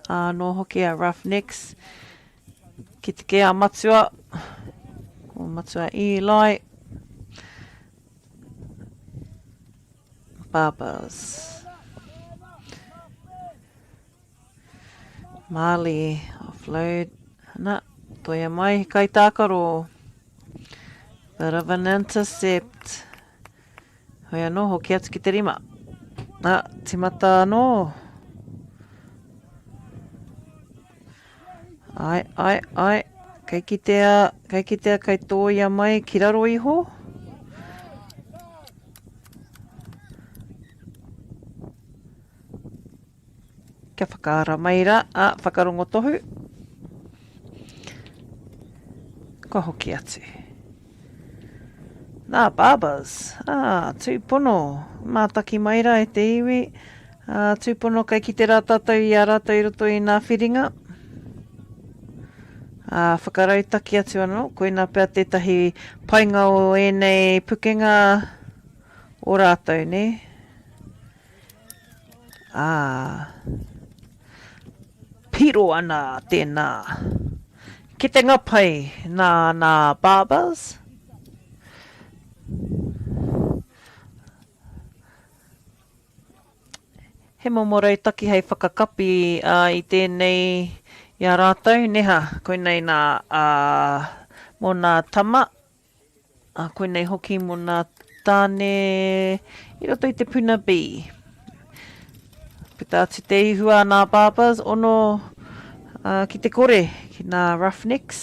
anō hoki a Roughnecks. Ki te kē a Matua, ko Matua Eli. Barbers. Marley, offload. Na, toia mai he kaitākaro. Bit of an intercept. Hoi anō, hoki atu ki te rima. Ah, timata anō. Ai, ai, ai. Kei kitea, kei kitea, kei tōia mai ki raro iho. Kia whakaara mai rā, ā, whakarongo tohu. Kua hoki atu. Nā, Barbers, ā, tūpono, mātaki mai rā e te iwi, ā, tūpono kei kite rā tātou i a rātou i roto i nā whiringa. Ā, whakarautaki atu anō, koinā pea tētahi painga o ēnei pukenga o rātou, nē? Ā, piro ana tēnā kitenga pai nā nā Barbers. He momo rautaki hei whakakapi i tēnei i a rātou, neha, koinei nā, ā, mō nā tama. Ā, koinei hoki mō nā tāne i roto i te puna B. Puta atu te ihu a nā Barbers, ono uh, ki te kore, ki nā Roughnecks.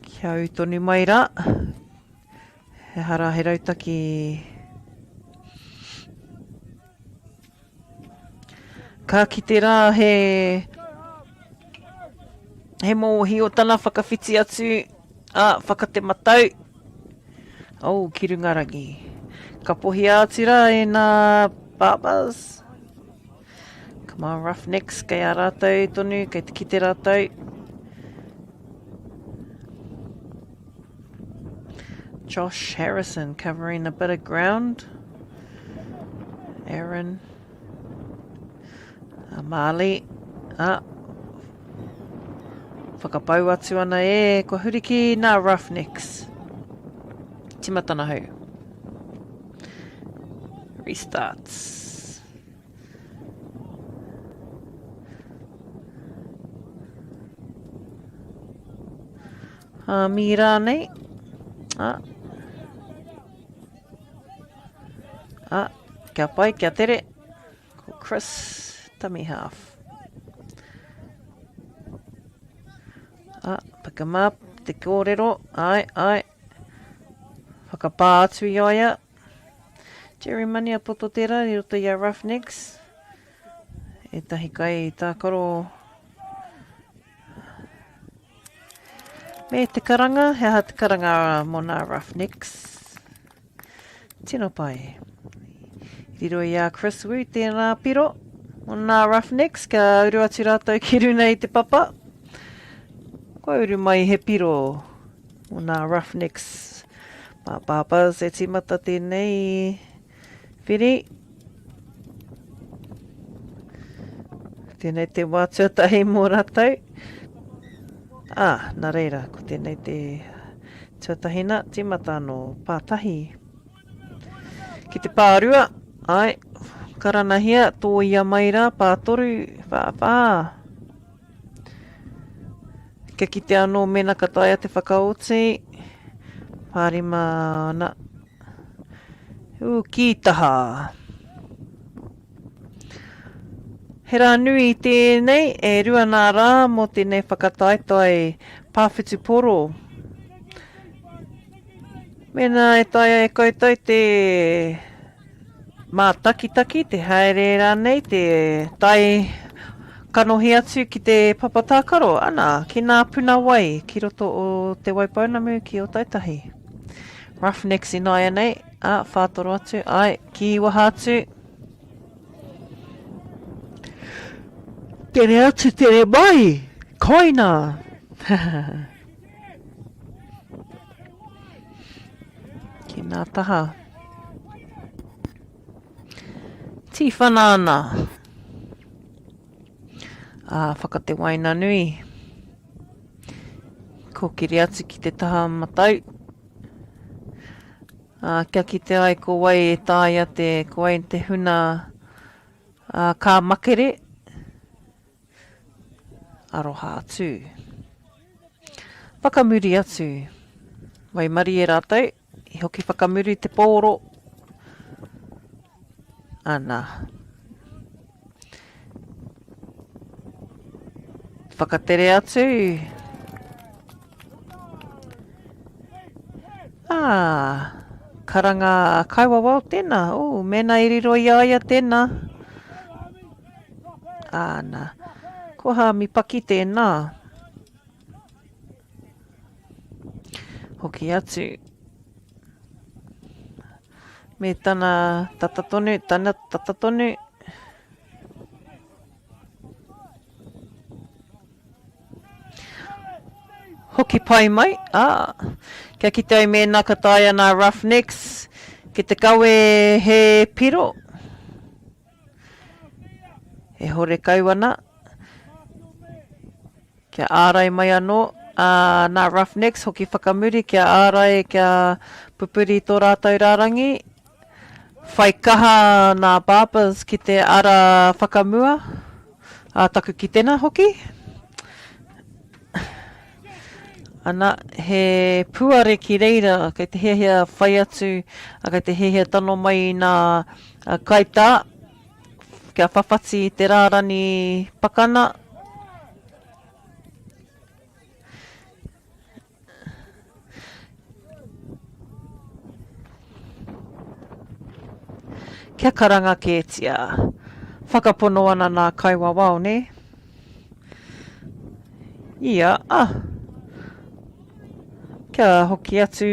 Kia ū tonu mai rā. He hara, he rautaki Ka kite rā he, he mōhio tana whakawhiti atu, ā, whakatematau, oh, ki runga rangi. Ka pohia atu rā e nā Barbers. Come on, Roughnecks, kei a rātou tonu, kei te kite rātou. Josh Harrison covering a bit of ground. Aaron. A Marley. Ah. Whakapau atu ana e, kua huri ki nā Roughnecks. Timatana hau. Restarts. Ā, mī rānei. Ā. Ā, kia pai, kia tere. Ko Chris, dummy half. Ā, pick him up, te kōrero. Ai, ai. Whakapā atu i a ia. Jerry Maniapoto tērā i roto i a Roughnecks. Ētahi kai tākaro Me te karanga, he aha te karanga mō nā Roughnecks? Tino pai. Riro i a Chris Wu tēnā piro mō nā Roughnecks, kia uru atu rātou ki runa i te papa. Kua uru mai he piro mō nā Roughnecks. Mā Barbers e tīmata tēnei whiri. Tēnei te wā tuatahi mō rātou. Ā, nā reira, ko tēnei te tuatahina, tīmata anō, pātahi. Ki te pārua, ai, karanahia, tōia mai rā, pātoru, whāwhā. Kia kite anō mēnā ka taea te whakaoti. Pārima ana. Ū, ki taha. He rā nui tēnei, e rua nā rā mō tēnei whakataetae pāwhutuporo. Mēnā e taea e koutou te mātakitaki, te haere rānei, te tae kanohi atu ki te papa tākaro, ana, ki nā puna wai ki roto o Te Waipounamu ki Ōtautahi. Roughnecks ināianei, ā, whātoro atu, āe, ki waha atu. Tere atu, tere mai! Koina! Ki nā taha. Tīwhana ana. Ā, whakatewaina nui. Kōkiri atu ki te taha matau. Ā, kia kite ai ko wai e taea te, ko wai te huna ā, kā makere. Aroha atu. Whakamuri atu. Waimarie rātou, i hoki whakamuri te pōro. Ana. Whakatere atu. Ah, karanga kaiwawao tēnā. Oh, mēnā i riro i a ia tēnā. Āna. Ko Hāmi Paki tēnā. Hoki atu. Me tana tata tonu, tana tata tonu. Hoki pai mai, ā, kia kite ai mēnā ka taea nā Roughnecks ki te kawe he piro. E horekau ana. Kia ārai mai anō, ā, nā Roughnecks hoki whakamuri kia ārai, kia pupuri tō rātou rārangi. Whai kaha nā Barbers ki te ara whakamua, ā, taku kitena hoki. Ana, he puare ki reira, kei te hiahia whai atu, kei te hiahia tano mai i nā kaitā, kia whawhati i te rārani pakana. Kia karanga kētia. Whakapono ana nā kaiwawao, nē? Ia, ah. Kia hoki atu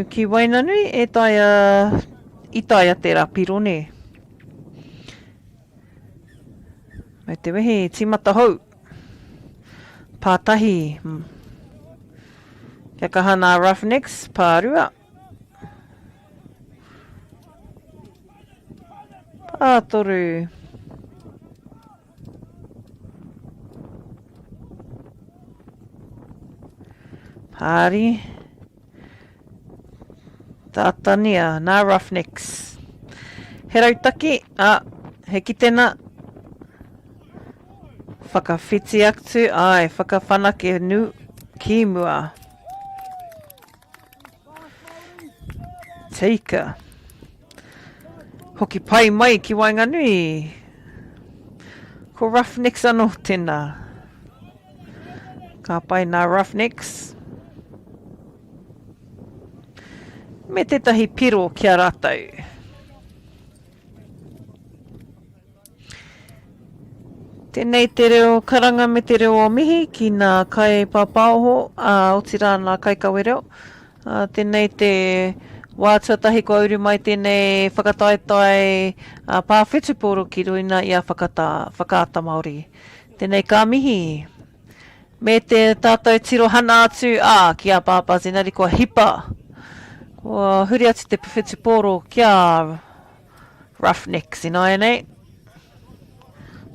ki Wainanui, e taea, i taea tērā piro, nē? Me te wehi, tīmata hou. Pātahi. Kia kaha nā Roughnecks, pārua. Pātoru. Pāri. Tātania, nā Roughnecks. He rautaki, ā, he kitena. Whakawhiti atu, āe, whakawhanake nu ki mua. Teika. Hoki pai mai ki waenganui. Ko Roughnecks anō tēnā. Ka pai nā Roughnecks. Me tētahi piro ki a rātou. Tēnei te reo karanga me te reo o mihi ki nā kaipāpāoho, ā, otirā nā kaikawe reo. Ā, tēnei te wā tuatahi kua uru mai tēnei whakataetae pā whetupōro ki runa i a Whakatā, Whakaata Māori. Tēnei ka mihi. Me te tātou tirohana atu, ā, ki a Pāpā Zenari kua hipa. Kua huri atu te whutupōro ki a Roughnecks ināianei.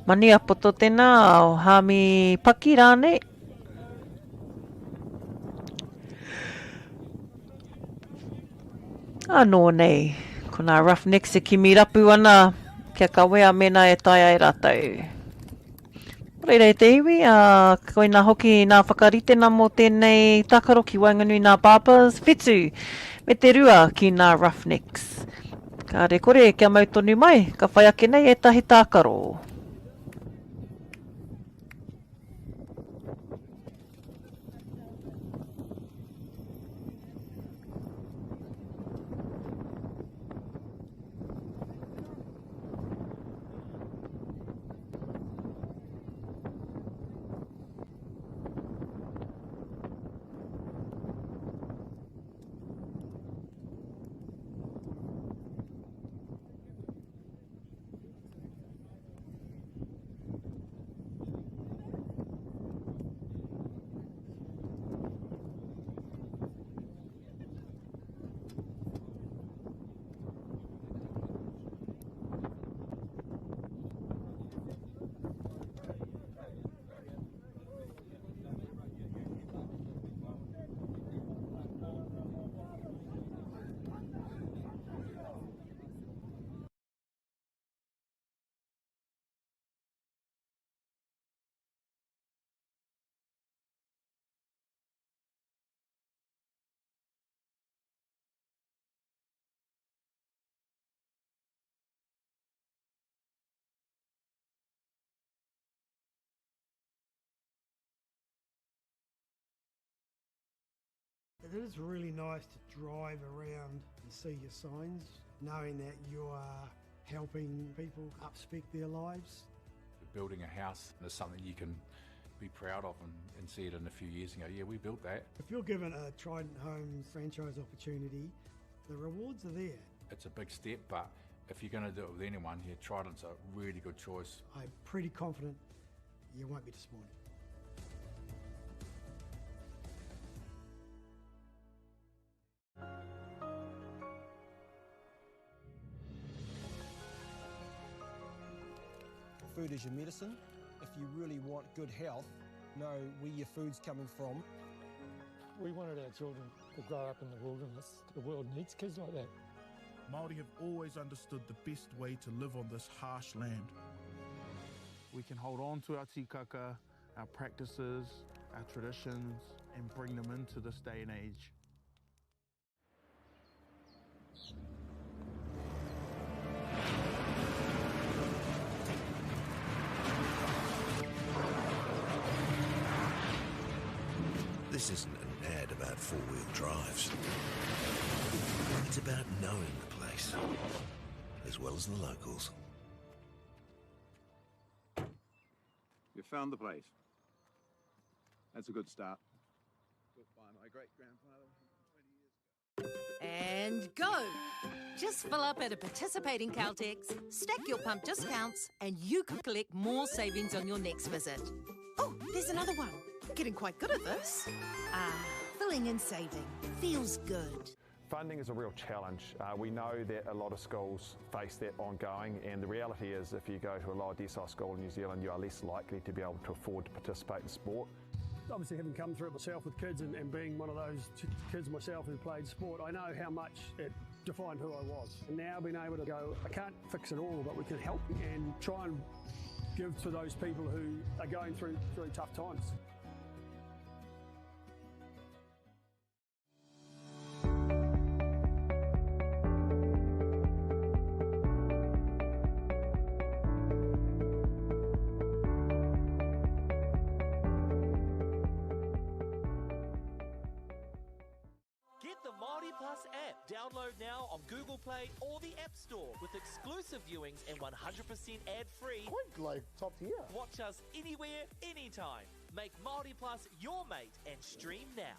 Maniapoto tēnā, o Hāmi Paki rānei. Anō nei, ko nā Roughnecks e kimi rapu ana kia kawea mēnā e taea e rātou. Reira e te iwi, ā, koinā hoki nā whakaritena mō tēnei tākaro ki waenganui nā Barbers, whitu, me te rua ki nā Roughnecks. Kāre kore kia mau tonu mai, ka whai ake nei ētahi tākaro. It is really nice to drive around and see your signs, knowing that you are helping people upspec their lives. Building a house is something you can be proud of and, and see it in a few years and go, yeah, we built that. If you're given a Trident Home franchise opportunity, the rewards are there. It's a big step, but if you're going to do it with anyone, yeah, Trident's a really good choice. I'm pretty confident you won't be disappointed. Food is your medicine. If you really want good health, know where your food's coming from. We wanted our children to grow up in the wilderness. The world needs kids like that. Māori have always understood the best way to live on this harsh land. We can hold on to our tikaka, our practices, our traditions, and bring them into this day and age. This isn't an ad about four-wheel drives. It's about knowing the place, as well as the locals. You found the place. That's a good start. Built by my great-grandfather 120 years ago. And go! Just fill up at a participating Caltex, stack your pump discounts, and you could collect more savings on your next visit. Oh, there's another one. Getting quite good at this. Ah, filling and saving. Feels good. Funding is a real challenge. Uh, we know that a lot of schools face that ongoing, and the reality is if you go to a lower decile school in New Zealand, you are less likely to be able to afford to participate in sport. Obviously, having come through it myself with kids and, and being one of those kids myself who played sport, I know how much it defined who I was. And now being able to go, I can't fix it all, but we can help and try and give to those people who are going through really tough times. Get the Māori Plus app. Download now on Google Play or the App Store with exclusive viewings and 100% ad-free. Quite like top tier. Watch us anywhere, anytime. Make Māori Plus your mate and stream now.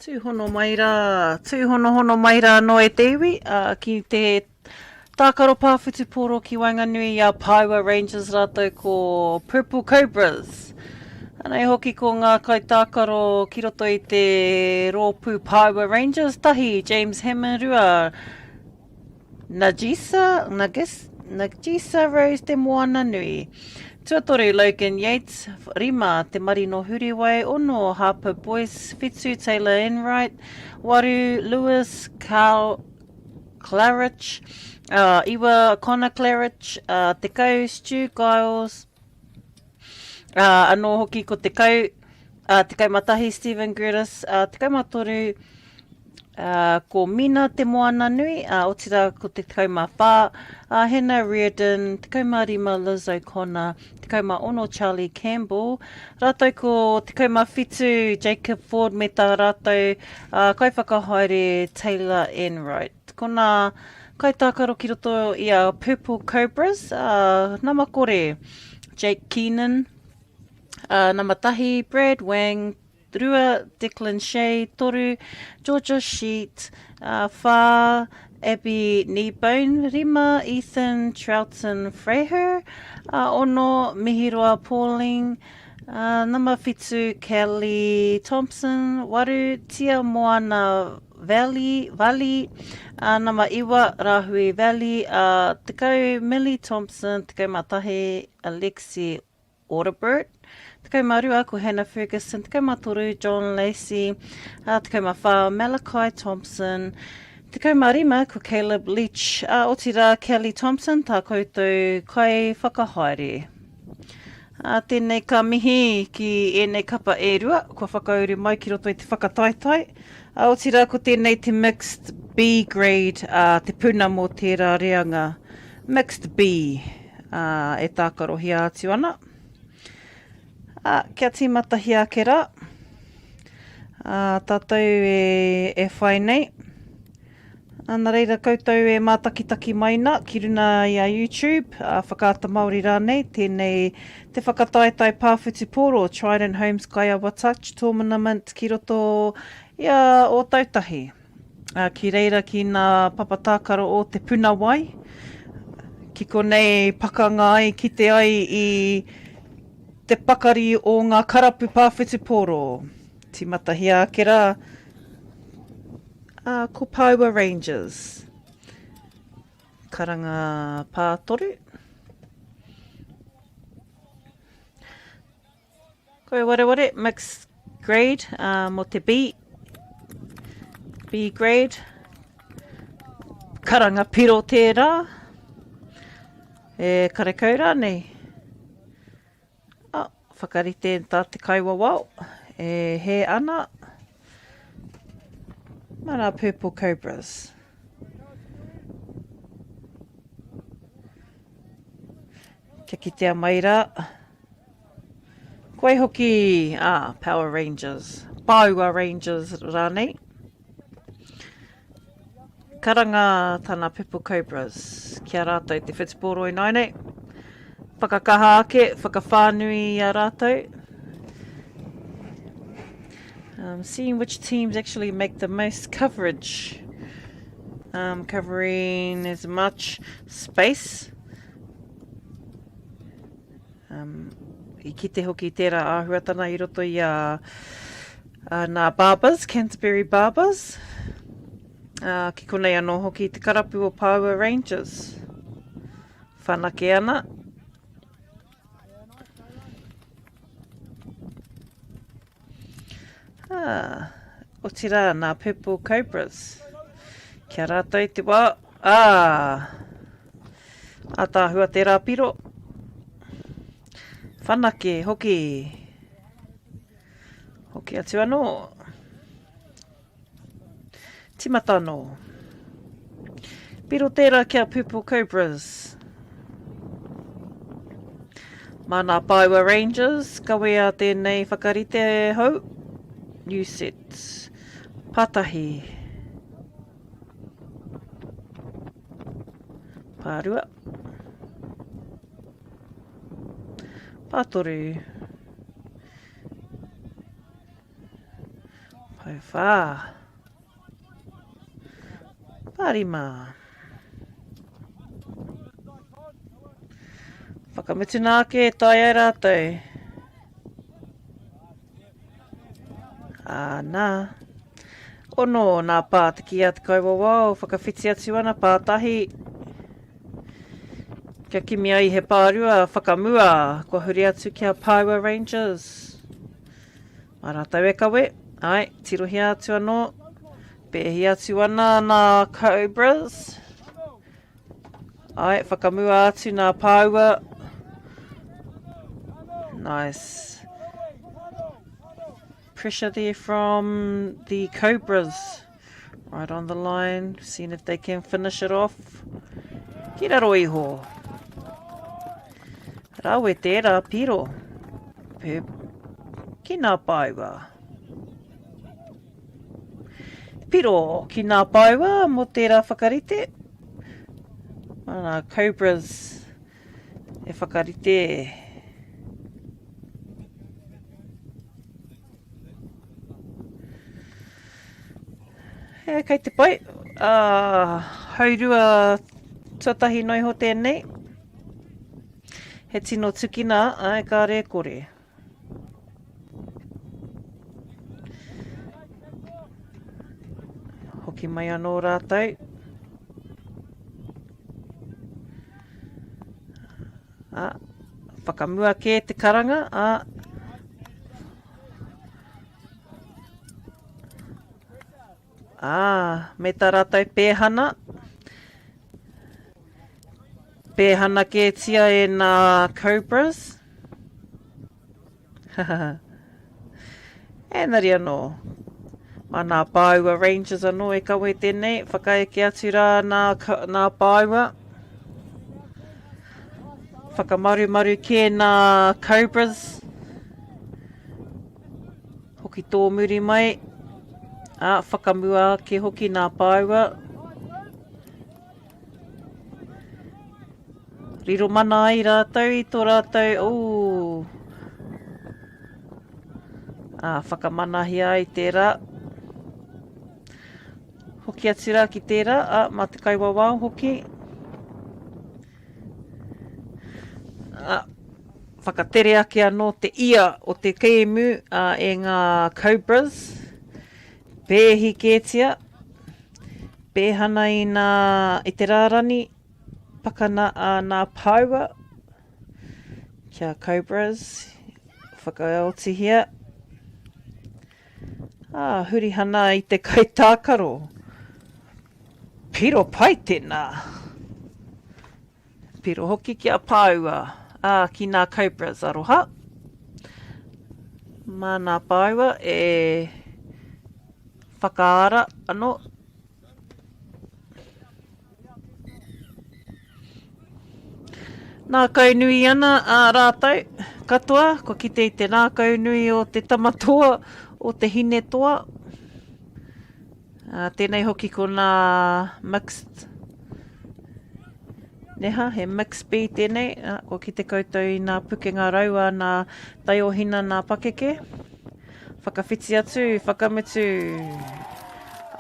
Tūhono mai rā, tūhonohono mai rā anō e te iwi, ā, ki te tākaro pā whutupōro ki waenganui i a Paewa Rangers rātou ko Purple Cobras. Anei hoki ko ngā kaitākaro ki roto i te rōpū Paewa Rangers, tahi, James Hammond, rua, Najisa, Nagis, Najisa Rose Te Moananui. Tuatoru, Logan Yates, rima, Te Marino Huriwai, ono, Harper Boyce, whitu, Taylor Enright, waru, Lewis Carl Claridge, uh, iwa, Connor Claridge, uh, tekau, Stu Giles, uh, anō hoki ko tekau, uh, 11, Stephen Gertis, uh, 13, Ā, ko Mina Te Moananui, ā, otirā ko te 14, ā, Hannah Reardon, 15 Liz O'Connor, 16 Charlie Campbell, rātou ko 17 Jacob Ford me tā rātou ā, kaiwhakahaere Taylor Enright. Ko nā kaitākaro ki roto i a Purple Cobras, ā, nama kore, Jake Keenan, ā, nama tahi, Brad Wang, Rua, Declan Shea, toru, Georgia Sheet, whā, Abby Kneebone, rima, Ethan Troughton Fraher, ono, Mihiroa Pauling, nama whitu, Kelly Thompson, waru, Tia Moana Valley, Valley, nama iwa, Rahui Valley, 10, Millie Thompson, 11, Alexi Audibert, 12 ko Hannah Ferguson, 13 John Lacey, 14 Malachi Thompson, 15 ko Caleb Leach, ā, otirā Kelly Thompson tā koutou kaiwhakahaere. Ā, tēnei ka mihi ki ēnei kapa e rua kua whakauru mai ki roto i te whakataetae, ā, otirā ko tēnei te Mixed B Grade, ā, te puna mō tērā reanga Mixed B. ā, e tākarohia atu ana. Ā, kia tīmatahia ake rā, ā, tātou e, e whai nei. Ā, nā reira koutou e mātakitaki mai nā ki runa i a YouTube, ā, Whakaata Māori rānei, tēnei te whakataetae pā whutupōro Trident Homes Kaiawa Touch Tournament ki roto i a Ōtautahi. Ā, ki reira ki nā papa tākaro o Te Puna Wai, ki konei pakanga ai, kite ai i te pakari o ngā karapu pā whutupōro. Tīmatahia ake rā, ā, ko Power Rangers. Karanga pātoru. Koe wareware, mixed grade uh, mo te B. B grade. Karanga piro tērā. E karekau rānei. Oh, whakarite tā te kaiwawao. E he ana. Mana Purple Cobras. Kia kitea mai rā. Koe hoki, ah, Power Rangers, Power Rangers rānei. Karanga tana Purple Cobras ki a rātou te whutupōro ināianei. Whakakaha ake, whakawhānui i a rātou. Um, seeing which teams actually make the most coverage. Um, covering as much space. Um, i kite hoki tērā āhuatana i roto i a, a nā Barbers, Canterbury Barbers. Uh, ki konei anō hoki te karapu o Power Rangers. Whanake ana. Ah, otirā nā Purple Cobras. Kia rātou te wā. Ah! Ātaahua tērā piro. Whanake hoki. Hoki atu anō. Timata anō. Piro tērā ki a Purple Cobras. Mā nā Pāua Rangers, kawea tēnei whakarite hou. New set. Pātahi. Pārua. Pātoru. Paewhā. Pārima. Whakamutuna ake e tae ai rātou. Āna. Ono nā pā te ki a te kaiwawao, whakawhiti atu ana pātahi. Kia kimi ai he pārua whakamua, kua huri atu ki a Pāua Rangers. Mā rātou e kawe, ai, tirohia atu anō. Pēhi atu ana nā Cobras. Ai, whakamua atu nā Pāua. Nice. Pressure there from the Cobras. Right on the line, seeing if they can finish it off. Ki raro iho. Rawe tērā piro. Pep. Ki nā pāua. Piro ki nā pāua mō tērā whakarite. Nā Cobras e whakarite. E, kei te pai. Uh, haurua tuatahi no iho tēnei. He tino tukina, ai, ka rēkore. Hoki mai anō rātou. Ā, whakamua kē te karanga, ā, ā, me tā rātou pēhana, pēhana kētia e nā Cobras. Engari anō, mā nā Pāua Rangers anō e kawe tēnei, whakaeke atu rā nā, nā Pāua. Whakamarumaru kē nā Cobras. Hoki tō muri mai, ā, whakamua ake hoki nā Pāua. Riro mana ai rātou i tō rātou, ooh. Ā, whakamanahia ai tērā. Hoki atu rā ki tērā, ā, mā te kaiwawao hoki. Ā, whakatere ake anō te ia o te kēmu ā, e ngā Cobras. Pēhi kētia. Pēhana i nā, i te rārani, pakana a nā pāua, kia Cobras, whakaotihia. Ā, hurihana i te kaitākaro. Piro pai tēnā. Piro hoki ki a pāua, ā, ki nā Cobras aroha. Mā nā pāua e whakaara anō. Nākau nui ana a rātou katoa, kua kite i te nākau nui o te tama toa, o te hine toa. Ā, tēnei hoki ko nā mixed neha, he mixed bee tēnei, ā, kua kite koutou i nā pukenga raua, nā taiohina, nā pakeke. Whakawhiti atu, whakamutu,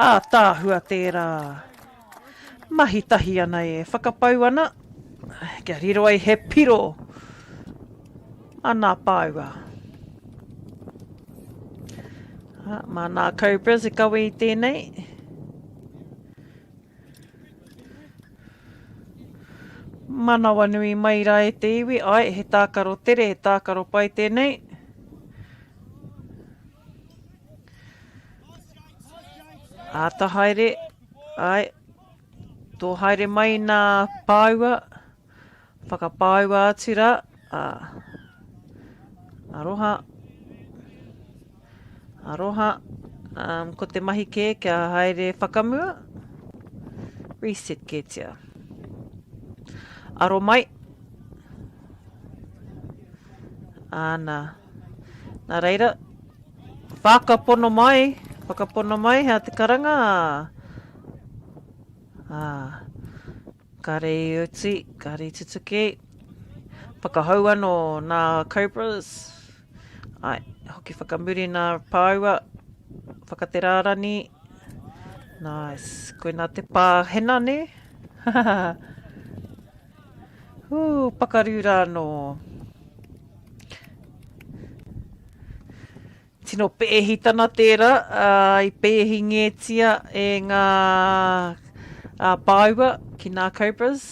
ātaahua tērā. Mahi tahi ana e whakapau ana, kia riro ai he piro mā nā pāua. Mā nā Cobras e kawe i tēnei. Manawanui mai rā e te iwi, ai, he tākaro tere, he tākaro pai tēnei. Āta haere, ai, tō haere mai nā pāua, whakapāua atu rā, ā, aroha, aroha, um, ko te mahi kē kia haere whakamua, reset kētia. Aro mai, āna, nā reira, Whakapono mai, whakapono mai, hea te karanga? Ā, kāre i uti, kāre i tutuki. Whakahou anō nā Cobras. Ai, hoki whakamuri nā Pāua. Whakaterārani. Nice. Koinā te pā hena, nē? Hū, pakaru rā nō. Tino pēhitana tērā, ā, i pēhingētia e ngā ā, pāua ki nā Cobras,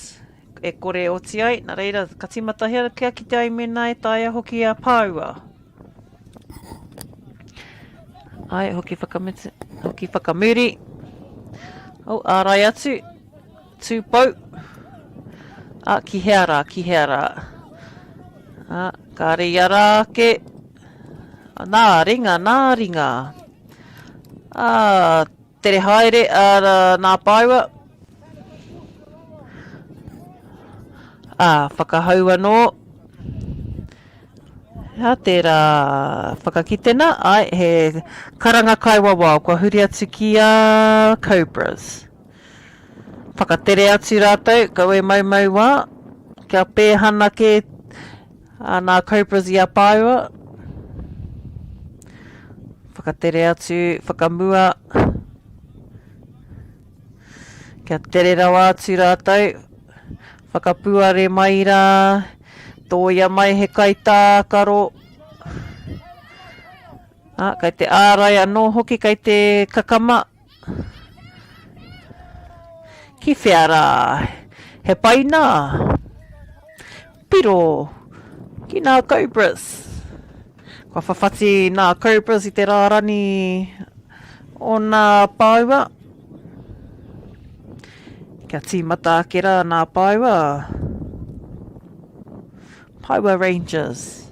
e kore e oti ai, nā reira, ka tīmatahia kia kite ai mēnā e taea hoki a pāua. Ai, hoki whakamutu, hoki whakamuri. Oh, ārai atu, tūpou. Ah, ki hea rā, ki hea rā. Ah, kāre i ara ake. Nā ringa, nā ringa. Ah, tere haere, ah, nā pāua. Ah, whakahau anō. Hea tērā whakakitena? Ai, he karanga kaiwawao kua huri atu ki a Cobras. Whakatere atu rātou, kaua e maumau wā, kia pēhana kē nā Cobras i a pāua. Whakatere atu, whakamua, kia tere rawa atu rātou. Whakapuare mai rā, tōia mai he kaitākaro. Ā, kei te ārai anō hoki, kei te kakama. Ki whea rā? He pai nā? Piro ki nā Cobras. Kua whawhati nā Cobras i te rārani o nā pāua. Kia tīmata ake rā nā pāua. Pāua Rangers.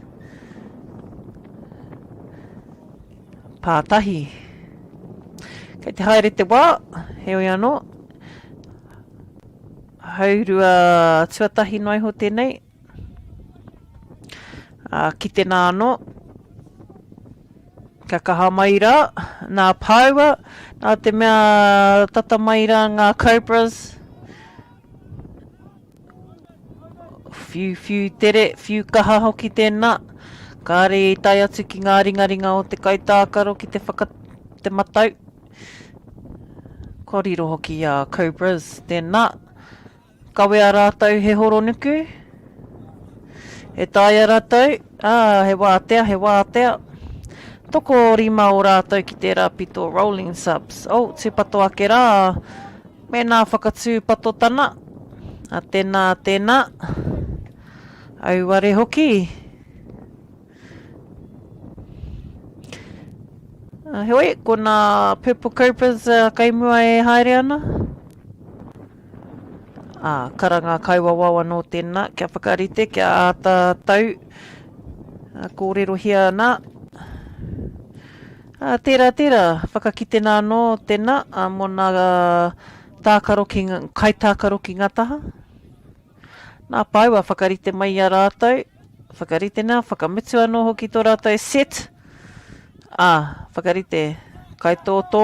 Pātahi. Kei te haere te wā, heoi anō. Haurua tuatahi noa iho tēnei. Ā, ki tēnā anō. Kia kaha mai rā, nā pāua, nā te mea tata mai rā ngā cobras. Whiu, whiu tere, whiu kaha hoki tēnā. Kāre i tae atu ki ngā ringaringa o te kaitākaro ki te whaka, te matau. Kua riro hoki i a Cobras tēnā. Kawea rātou he horonuku. E taea rātou, ā, he wātea, he wātea. Tokorima o rātou ki tērā pito rolling subs. Oh, tūpato ake rā. Mēnā whakatūpatotana, a tēnā, tēnā. Auare hoki. Heoi, ko nā Purple Cobras kei mua e haere ana. Ā, karanga kaiwawao anō tēnā, kia whakarite, kia āta tau, kōrerohia ana. Ā, tērā, tērā, whakakitena anō tēnā, mō nā tākaro ki, kaitākaro ki ngā taha. Nā Paewa whakarite mai i a rātou, whakarite nā, whakamutu anō hoki tō rātou set, ā, whakarite kaitōtō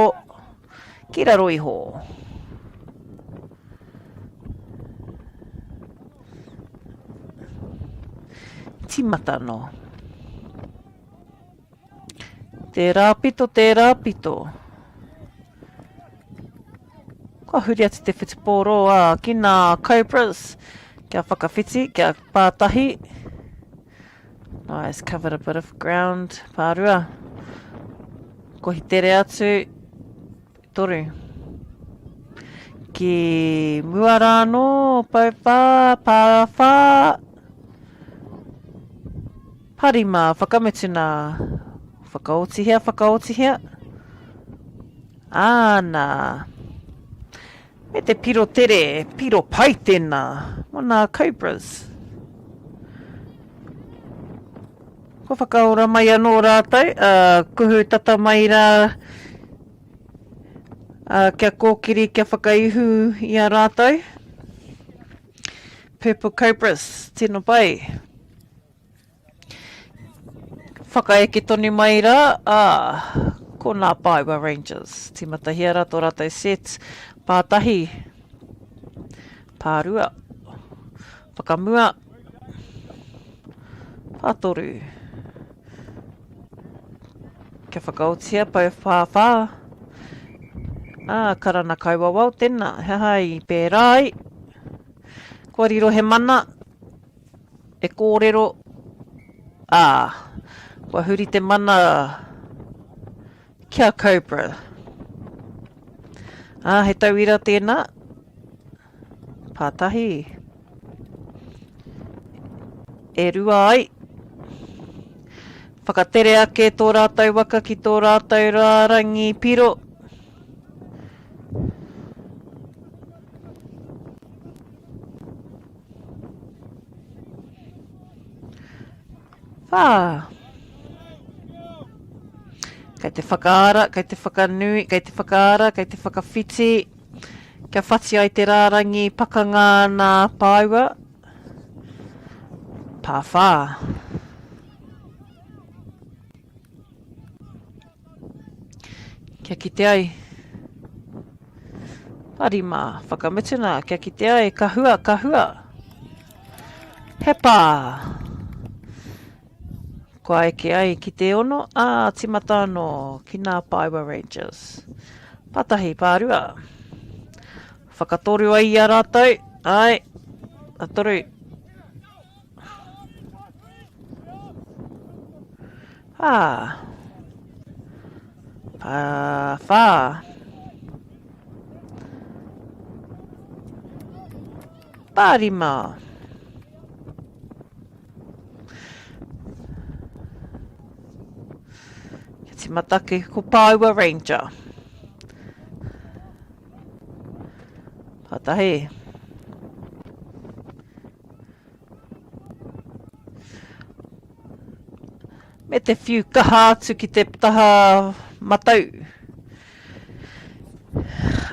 ki raro iho. Tīmata anō. Tērā pito, tērā pito. Kua huri atu te whutupōro ā, ki nā Cobras. Kia whakawhiti, kia pātahi. Nice, covered a bit of ground. Pārua. Kohi tere atu. Toru. Ki mua rā anō, pau whā, pā whā. Parima, whakamutu nā. Whakaotihia, whakaotihia. Āna. Me te piro tere, piro pai tēnā. Mō nā Cobras. Kua whakaora mai anō rātou, ā, kuhu tata mai rā, ā, kia kōkiri, kia whakaihu i a rātou. Purple Cobras, tino pai. Whakaeke tonu mai rā, ā, ko nā Pāua Rangers. Tīmatahia rā tō rātou set, pātahi, pārua, whakamua, pātoru. Kia whakaotia pau whāwhā. Ā, karana kaiwawao tēnā, he aha i pērā ai? Kua riro he mana e kōrero, ā, kua huri te mana ki a Cobra. Ā, he tauira tēnā. Pātahi. E rua ai. Whakatere ake tō rātou waka ki tō rātou rārangi piro. Whā. Kei te whakaara, kei te whakanui, kei te whakaara, kei te whakawhiti. Kia whati ai te rārangi pakanga nā pāua. Pāwhā. Kia kite ai. Parima, whakamutuna, kia kite ai, ka hua, ka hua. He pā. Kua eke ai ki te ono, ā, timata anō ki nā Pāua Rangers. Pātahi, pārua. Whakatoru ai i a rātou, āe, a toru. Ā, pā, whā. Pārima. Kia tīmata ake ko Pāua Ranger. Pātahi. Me te whiu kaha atu ki te taha matau.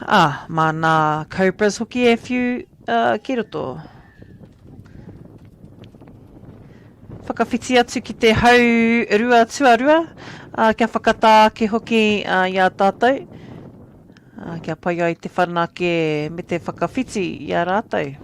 Ā, mā nā Cobras hoki e whiu uh, ki roto. Whakawhiti atu ki te hau rua tuarua, ā, kia whakatā ake hoki i a tātou, ā, kia pai ai te whanake me te whakawhiti i a rātou.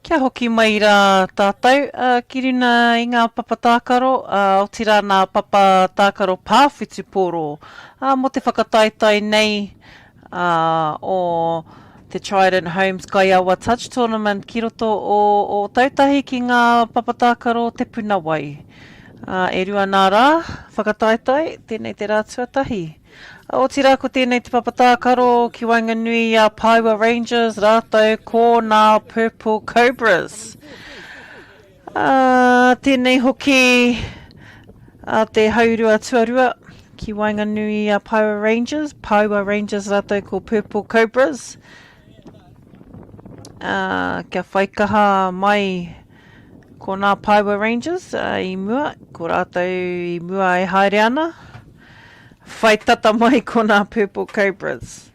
Kia hoki mai rā tātou ki runa i ngā papa tākaro, otirā nā papa tākaro pā whutupōro mō te whakataetae nei o te Trident Homes Kaiawa Touch Tournament ki roto o Ōtautahi ki ngā papa tākaro o Te Puna Wai. E rua nā rā whakataetae, tēnei te rā tuatahi. Otirā ko tēnei te papa tākaro ki waenganui i a Paewa Rangers rātou ko nā Purple Cobras. Ā, tēnei hoki a te haurua tuarua ki waenganui i a Paewa Rangers, Paewa Rangers rātou ko Purple Cobras. Ā, kia whaikaha mai. Ko nā Paewa Rangers i mua, ko rātou i mua e haere ana. Whai tata mai ko nā Purple Cobras.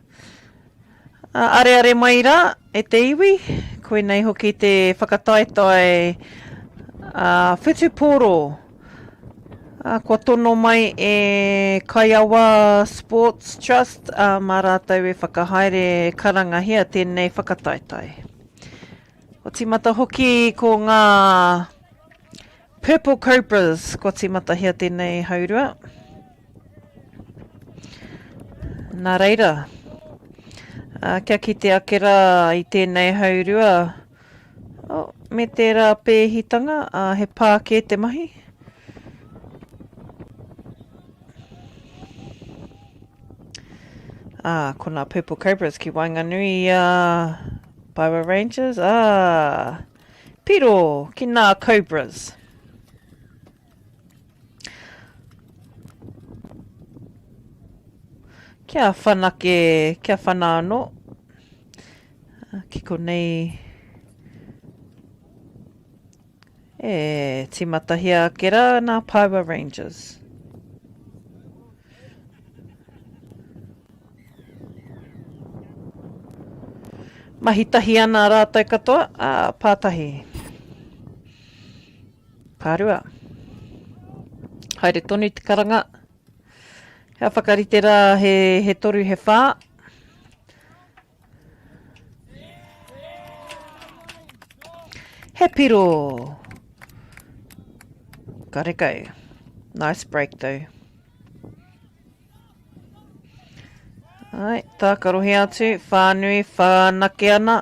Areare mai rā e te iwi, koinei hoki te whakataetae whutupōro kua tono mai e Kaiawa Sports Trust mā rātou e whakahaere karangahia tēnei whakataetae. Kua tīmata hoki ko ngā Purple Cobras, kua tīmatahia tēnei haurua. Nā reira, kia kite ake rā i tēnei haurua, oh, me tērā pēhitanga, he pā kē te mahi. Ā, ko nā Purple Cobras ki waenganui i a Power Rangers. Ā, piro ki nā Cobras. Kia whanake, kia whana anō. Ki konei e tīmatahia ake rā nā Power Rangers. Mahi tahi ana rātou katoa, ā, pātahi. Pārua. Haere tonu te karanga. Kia whakarite rā he, he toru, he whā. He piro. Karekau. Nice break though. Ai, tākarohia atu, whānui, whānake ana.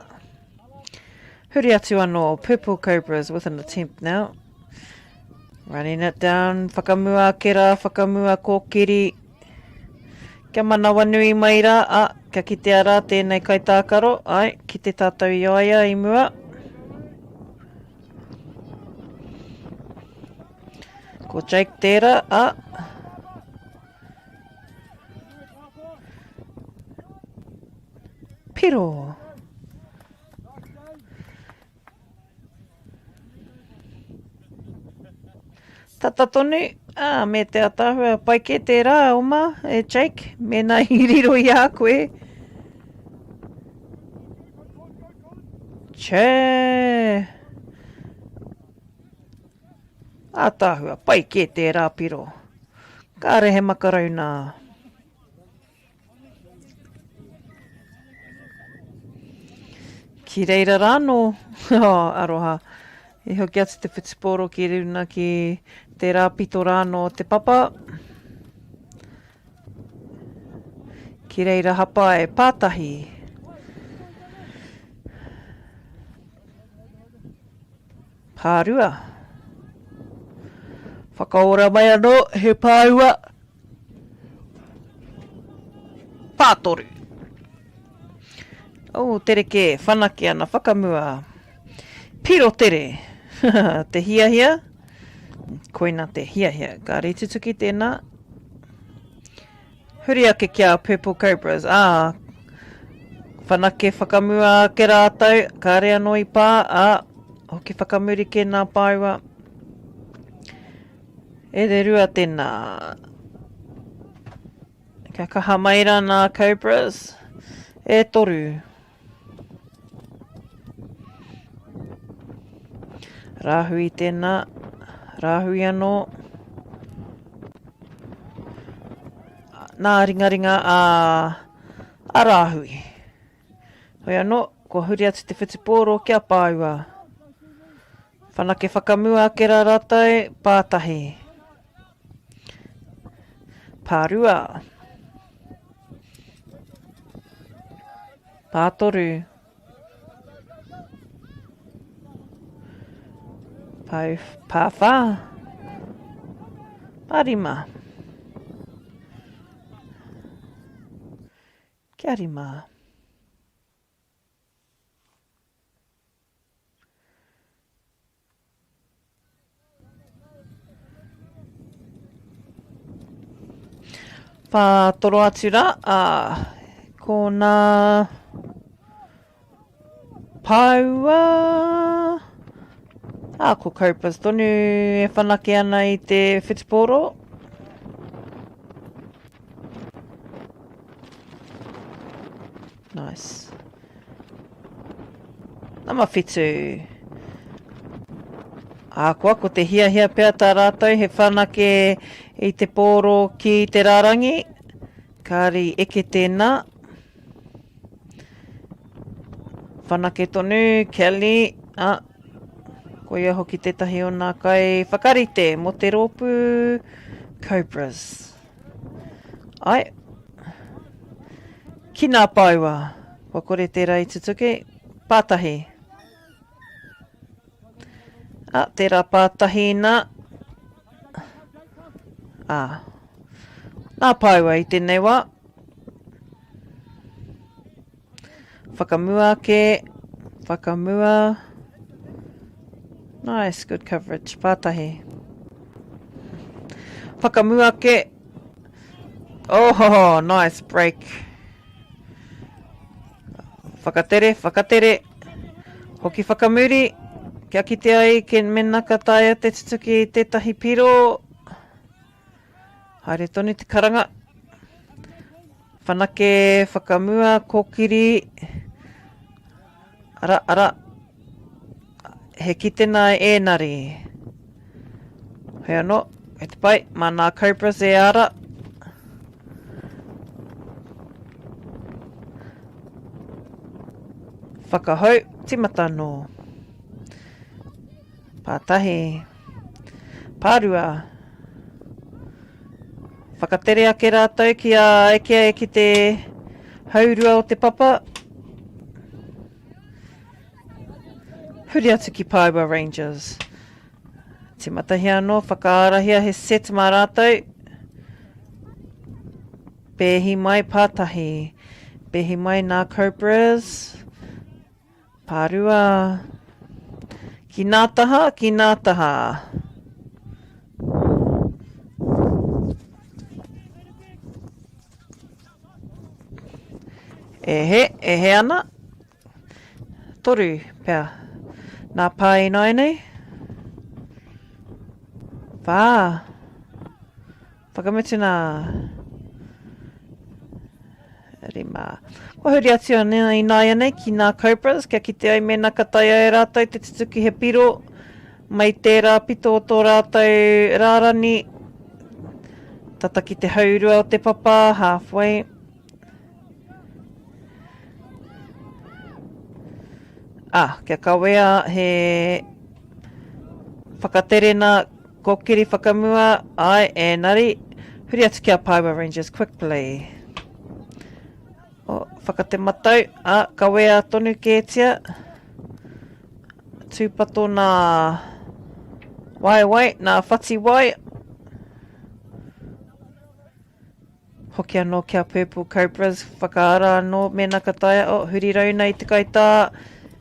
Huri atu anō, Purple Cobras with an attempt now. Running it down, whakamua ake rā, whakamua kōkiri. Kia manawanui mai rā, a, kia kitea rā tēnei kaitākaro, ai, kite tātou i a ia i mua. Ko Jake tērā, a. Piro. Tata tonu, ā, me te ataahua, pai kē tērā, Oma, e Jake, mēnā i riro i a koe. Chē! Ataahua, pai kē tērā piro. Kāre he makarau nā. Ki reira rānō, oh, aroha, i hoki atu te whutupōro ki runa ki tērā pito rānō o te papa. Ki reira hapai, pātahi. Pārua. Whakaora mai anō, he pāua. Pātoru. Oh, tere kē, whanake ana, whakamua. Piro tere. te hiahia. Koina te hiahia. Kāre i tutuki tēnā. Huri ake ki a Purple Cobras, ā, whanake whakamua ake rātou, kāre anō i pā, ā, hoki whakamuri kē nā pāua. E te rua tēnā. Kia kaha mai rā nā Cobras. E toru. Rāhui tēnā. Rāhui anō. Nā ringaringa a, a Rāhui. Hoi anō, kua huri atu te whutupōro ki a Pāua. Whanake whakamua ake rā rātou, pātahi. Pārua. Pātoru. Pau, pāwhā. Pārima. Kia rima. Whātoro atu rā, ā, ko nā pāua, Ā, ko Cobras tonu e whanake ana i te whutupōro. Nice. Nama 7. Ahakoa ko te hiahia pea tā rātou he whanake i te pōro ki te rārangi, kāre i eke tēnā. Whanake tonu, Kelly, ah, koia hoki tētahi o nā kai whakarite mō te rōpū Cobras. Ai. Ki nā pāua. Kua kore tērā i tutuki. Pātahi. Ah, tērā pātahi nā. Ah. Nā pāua i tēnei wā. Whakamua ake. Whakamua. Nice, good coverage. Pātahi. Whakamua ake. Oh, nice break. Whakatere, whakatere. Hoki whakamuri. Kia kite ai ke mena ka taea te tutuki i tētahi piro. Haere tonu te karanga. Whanake, whakamua, kōkiri. Ara, ara. He kitena ēnari. Hei anō, kei te pai, mā nā Cobras e ara. Whakahau, timata anō. Pātahi. Pārua. Whakatere ake rātou ki a eke ki te haurua o te papa. Huri atu ki Paewa Rangers. Timatahia anō, whakaarahia he set mā rātou. Pēhi mai pātahi. Pēhi mai nā Cobras. Pārua. Ki nā taha, ki nā taha. E he, e he ana. 3 pea. Nā pā ināianei. 4. Whakamutu nā. 5. Kua huri atu ināianei ki nā Cobras kia kite ai mēnā ka taea e rātou te tutuki he piro mai tērā pito o tō rātou rārani tata ki te haurua o te papa, halfway. Ah, kia kawea he whakaterena kokiri whakamua, ai, enari, huri atu ki a Power Rangers quick play. O, whakatematau, ah, kawea tonu kētia. Tūpato nā waewae, nā whatiwai. Hoki anō ki a Purple Cobras, whakaara anō mēnā ka taea, oh, huri rauna i te kaitā,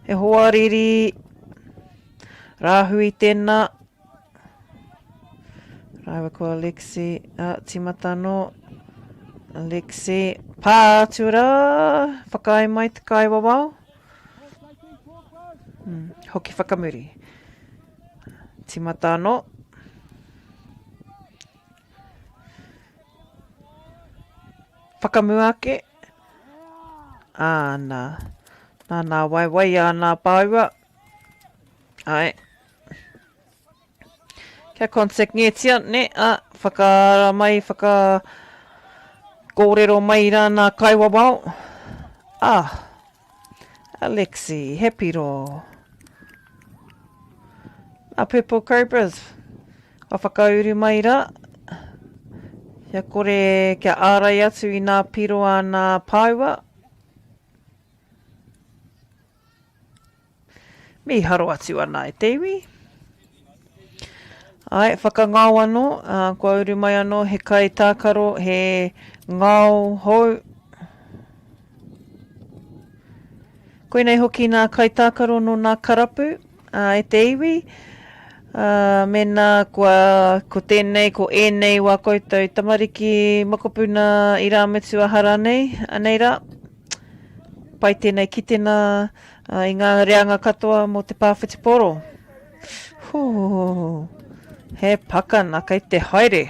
he hoariri, rāhui tēnā. Rāua ko Alexi, ah, tīmata anō, Alexi, pā atu rā, whakaae mai te kaiwawao. Hmm, hoki whakamuri. Tīmata anō. Whakamua ake. Āna. Nā nā waewae a nā pāua. Ai. Kia contact ngetia, ne, a, whakaara mai, whaka kōrero mai rā nā kaiwawao. Ah, Alexi, he piro. Nā Purple Cobras, kua whakauru mai rā. Kia kore, kia ārai atu i nā piro a nā pāua. Mīharo atu ana e te iwi. Ai, whakangao anō, uh, kua uru mai anō he kai tākaro, he ngao hou. Koinei hoki nā kaitākaro nō nā karapu uh, e te iwi. Uh, mēnā kua, ko tēnei, ko ēnei wā koutou tamariki, mokopuna, irāmutu aha rānei, anei rā. Pai tēnei kitena uh, i ngā reanga katoa mō te pā whutupōro. Hū, he pakana kei te haere.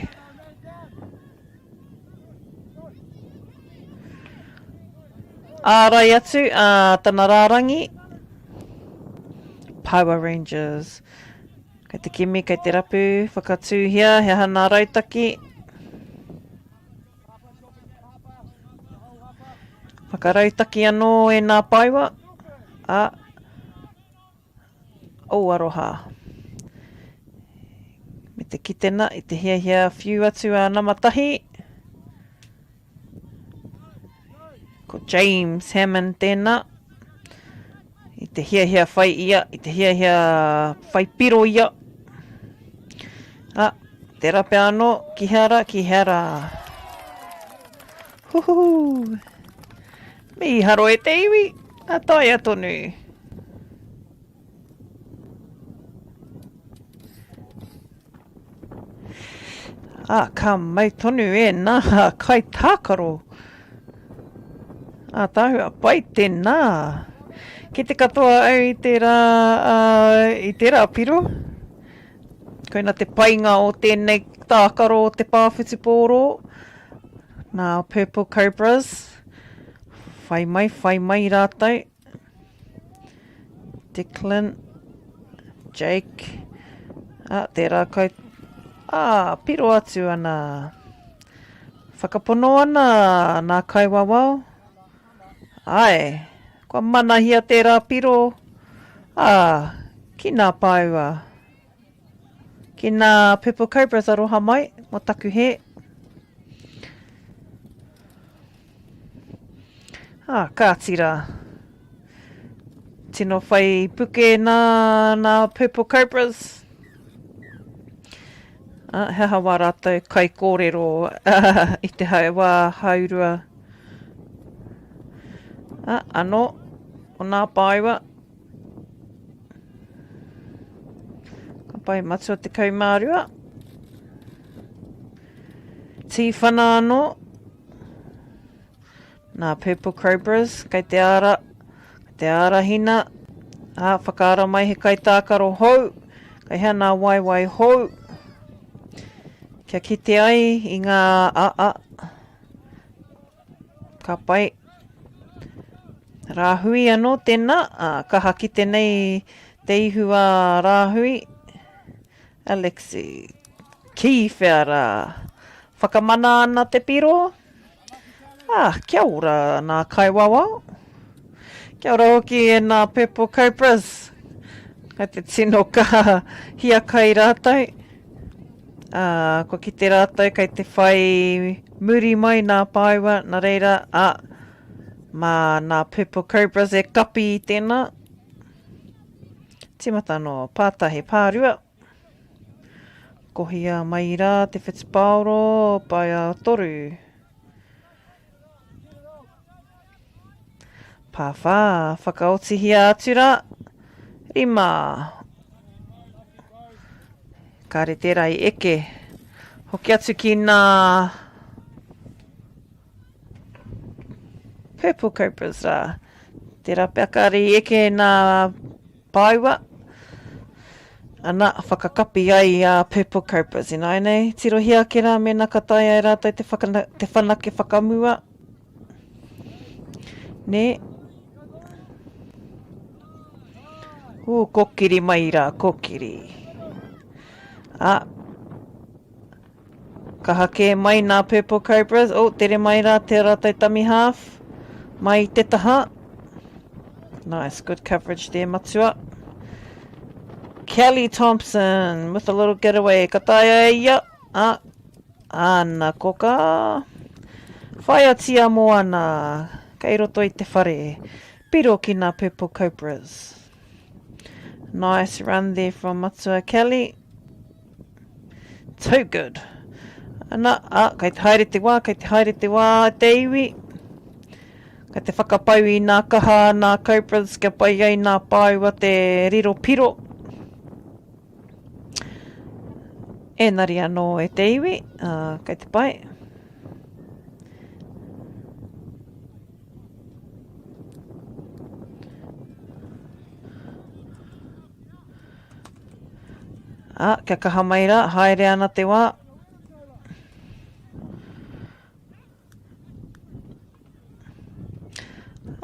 Ārai atu a tana rārangi. Power Rangers. Kei te kimi, kei te rapu, whakatūhia, he aha nā rautaki. Whakarautaki anō e nā paewa. A, oh aroha. Me te kitena i te hiahia whiu atu a nama tahi. Ko James Hammond tēnā. I te hiahia whai ia, i te hiahia whai piro ia. Ah, tērā pea anō, ki hea rā, ki hea rā. Huhuhu. Mīharo e te iwi, a taea tonu. Ā, ka mau tonu e nā kaitākaro. Ātaahua, pai tēnā. Ki te katoa au i tērā, i tērā piro. Koina te painga o tēnei tākaro o te pā whutupōro. Nā Purple Cobras. Whai mai, whai mai rātou. Declan, Jake, ah, tērā kai, ah, piro atu ana. Whakapono ana nā kaiwawao. Ai, kua manahia tērā piro, ah, ki nā pāua. Ki nā Purple Cobras aroha mai, mo taku hē. Ah, kāti rā. Tino whai puke nā, nā Purple Cobras. Ah, he aha wā rātou kaikōrero i te hau, wā haurua. Ah, anō, o nā pāua. Ka pai matua 12. Tīwhana anō. Nā Purple Cobras, kei te ara, kei te ārahina. Ā, whakaara mai he kaitākaro hou, kei hea nā waewae hou. Kia kite ai i ngā, a, a, Ka pai. Rāhui anō tēnā, ā, kaha kite nei te ihu a Rāhui. Alexi, ki whea rā? Whakamana ana te piro? Ā, kia ora nā kaiwawao. Kia ora hoki e nā Purple Cobras. Kai te tino kaha hiakai rātou. Ā, kua kite rātou kei te whai muri mai nā pāua, nā reira, ā, mā nā Purple Cobras e kapi i tēnā. Tīmata anō, pātahi, pārua. Kohia mai rā te whutupaoro, paea toru. Pāwhā, whakaotihia atu rā. Rima. Kāre tērā i eke. Hoki atu ki nā Purple Cobras rā. Tērā pea kāre i eke nā pāua. Ana, whakakapi ai i a Purple Cobras ināianei. Tirohia ake rā mēnā ka taea e rātou te, whakana, te whanake whakamua. Nē? Ū, kokiri mai rā, kokiri. Ā, kaha kē mai nā Purple Cobras. Oh, tere mai rā te rātou dummy half. Mai i te taha. Nice, good coverage there, matua. Kelly Thompson with a little getaway. Ka taea e ia. Ā, Ana koka. Whaia tia moana. Kei roto i te whare. Piro ki na Purple Cobras. Nice run there from Matua Kelly. Too good. Ana, a, kei te haere te wā, kei te haere te wā te iwi. Kei te whakapau i nā kaha nā Cobras kia pai ai nā pāua te riro piro. Ēnari anō e te iwi, ā, kei te pai. Ā, kia kaha mai rā, haere ana te wā.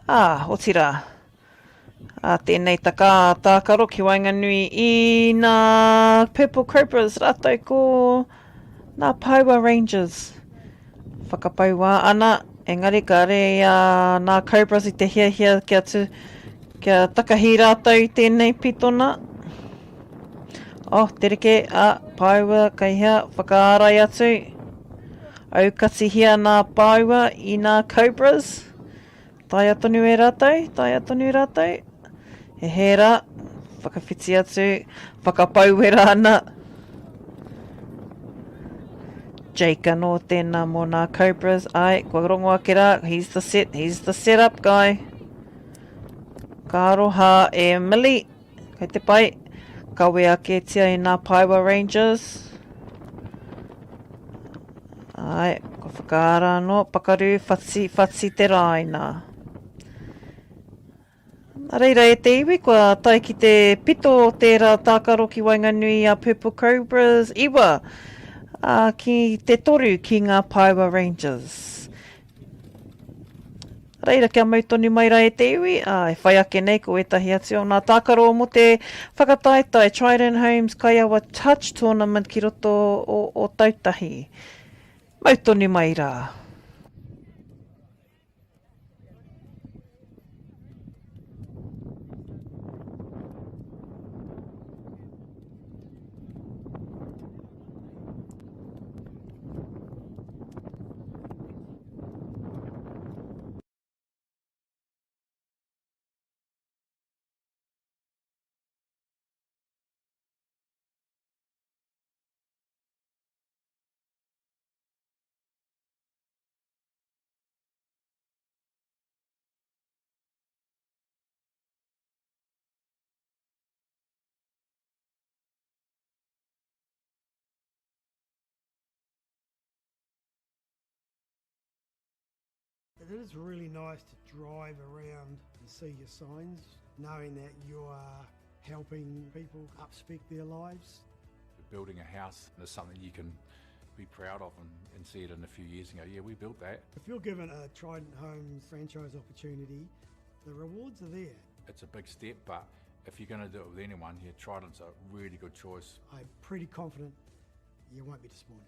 Ā, otirā, ā, tēnei taka tākaro ki waenganui i nā Purple Cobras rātou ko nā Paewa Rangers. Whakapau wā ana, engari kāre i a nā Cobras i te hiahia kia tu, kia takahi rātou i tēnei pitona. Oh, tereke, a, Paewa, kei hea, whakaārai atu. Aukatihia nā Paewa i nā Cobras. Taea tonu e rātou, taea tonu rātou. He hē rā, whakawhiti atu, whakapauwera ana. Jake anō tēnā mō nā Cobras. Ai, kua rongo ake rā, he's the set, he's the set up guy. Ka aroha e Millie. Kei te pai. Kawea kētia e nā Paewa Rangers. Ai, kua whakaara anō, pakaru, whati, whati te rāina. Nā reira e te iwi, kua tae ki te pito o tērā tākaro ki waenganui a Purple Cobras, iwa, ā, ki te toru ki ngā Paewa Rangers. Reira kia mau tonu mai rā e te iwi, ā, e whai ake nei ko ētahi atu o ngā tākaro mō te whakataetae Trident Homes Kaiawa Touch Tournament ki roto o Ōtautahi. Mau tonu mai rā. It is really nice to drive around and see your signs, knowing that you are helping people upspec their lives. Building a house is something you can be proud of and, and see it in a few years and go, yeah, we built that. If you're given a Trident Homes franchise opportunity, the rewards are there. It's a big step, but if you're going to do it with anyone, yeah, Trident's a really good choice. I'm pretty confident you won't be disappointed.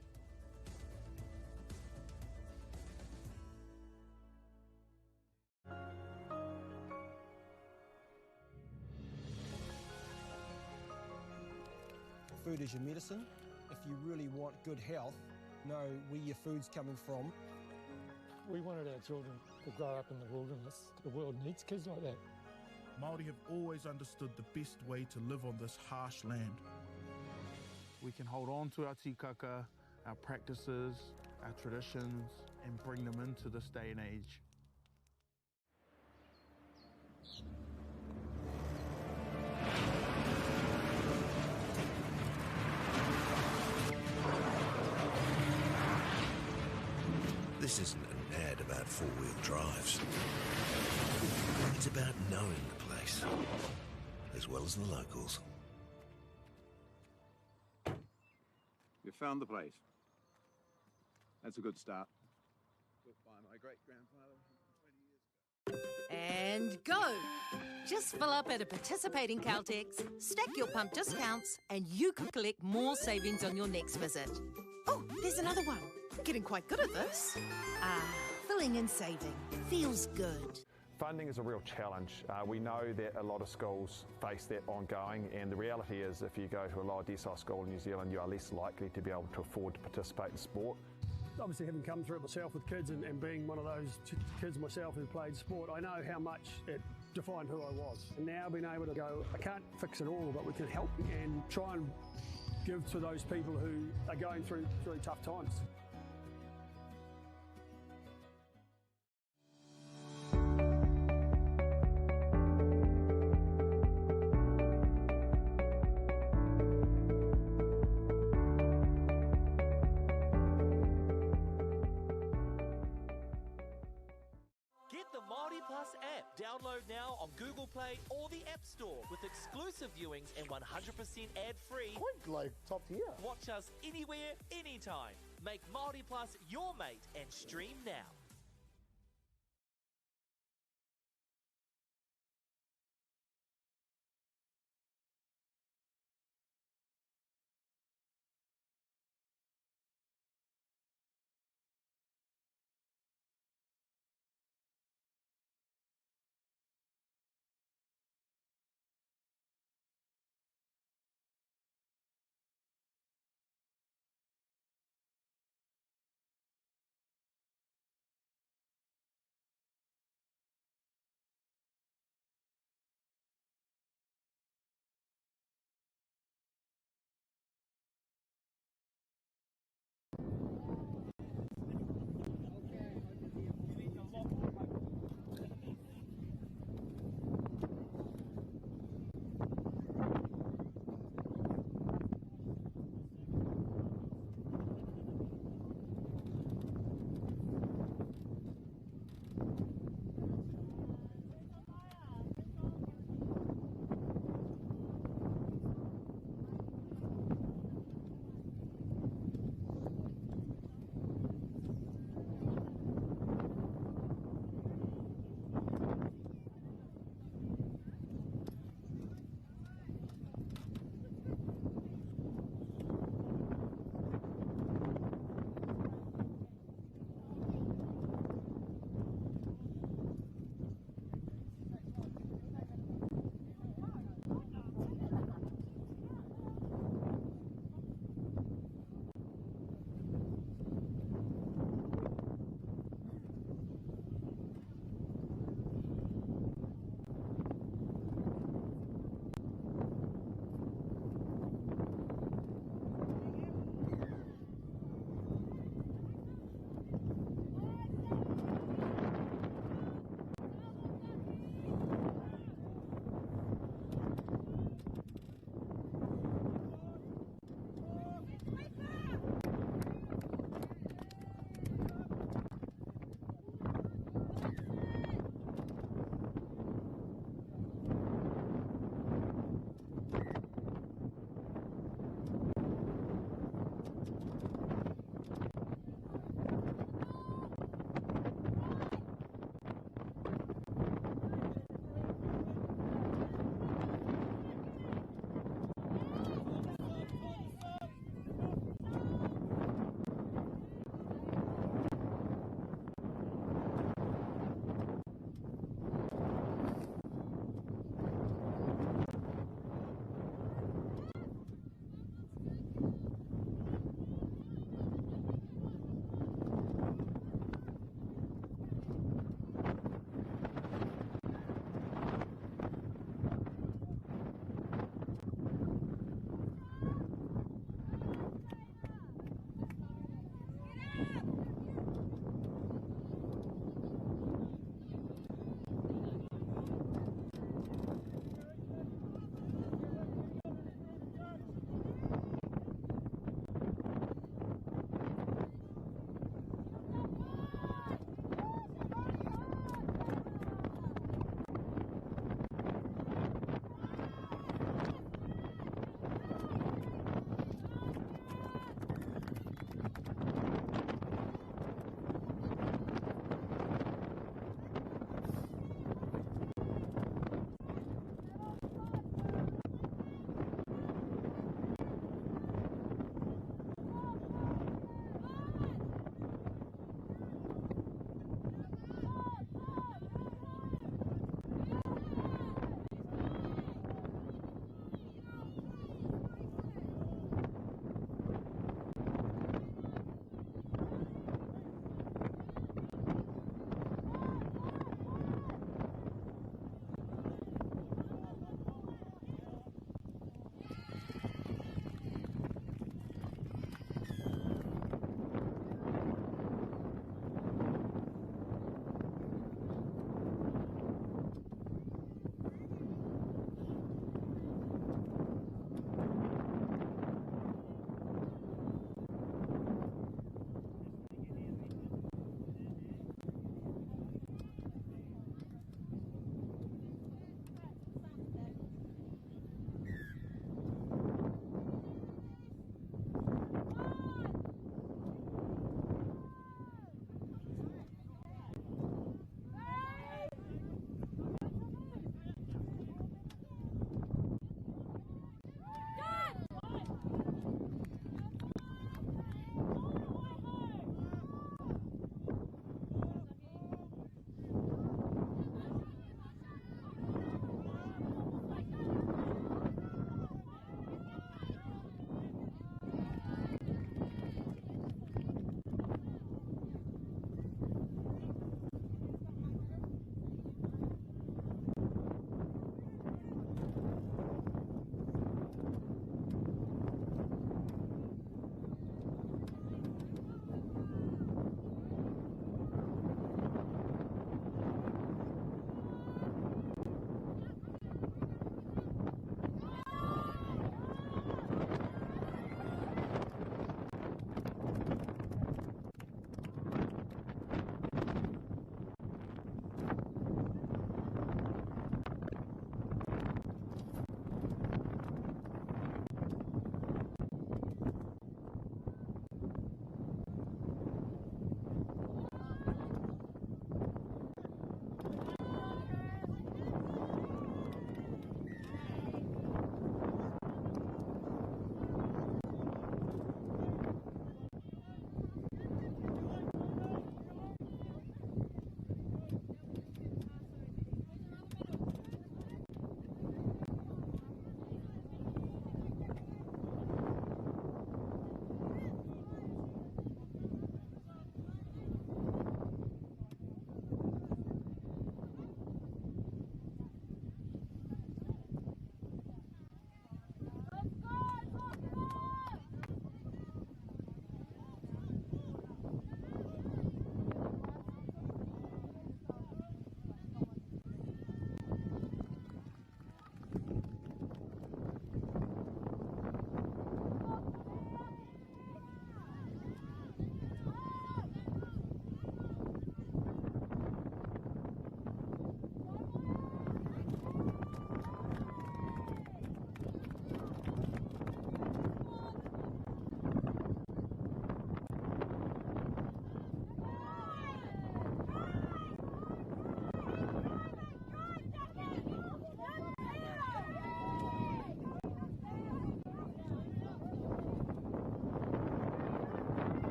Food is your medicine. If you really want good health, know where your food's coming from. We wanted our children to grow up in the wilderness. The world needs kids like that. Māori have always understood the best way to live on this harsh land. We can hold on to our tikaka, our practices, our traditions, and bring them into this day and age. This isn't an ad about four-wheel drives. It's about knowing the place, as well as the locals. You found the place. That's a good start. Built by my great-grandfather 120 years ago. And go! Just fill up at a participating Caltex, stack your pump discounts, and you could collect more savings on your next visit. Oh, there's another one. I'm getting quite good at this. Ah, filling and saving. Feels good. Funding is a real challenge. Uh, we know that a lot of schools face that ongoing, and the reality is if you go to a lower decile school in New Zealand, you are less likely to be able to afford to participate in sport. Obviously, having come through it myself with kids and, and being one of those kids myself who played sport, I know how much it defined who I was. And now being able to go, I can't fix it all, but we can help and try and give to those people who are going through really tough times. Get the Māori Plus app. Download Download now on Google Play or the App Store with exclusive viewings and 100% ad free. Quite like top tier. Watch us anywhere, anytime. Make Māori Plus your mate and stream now.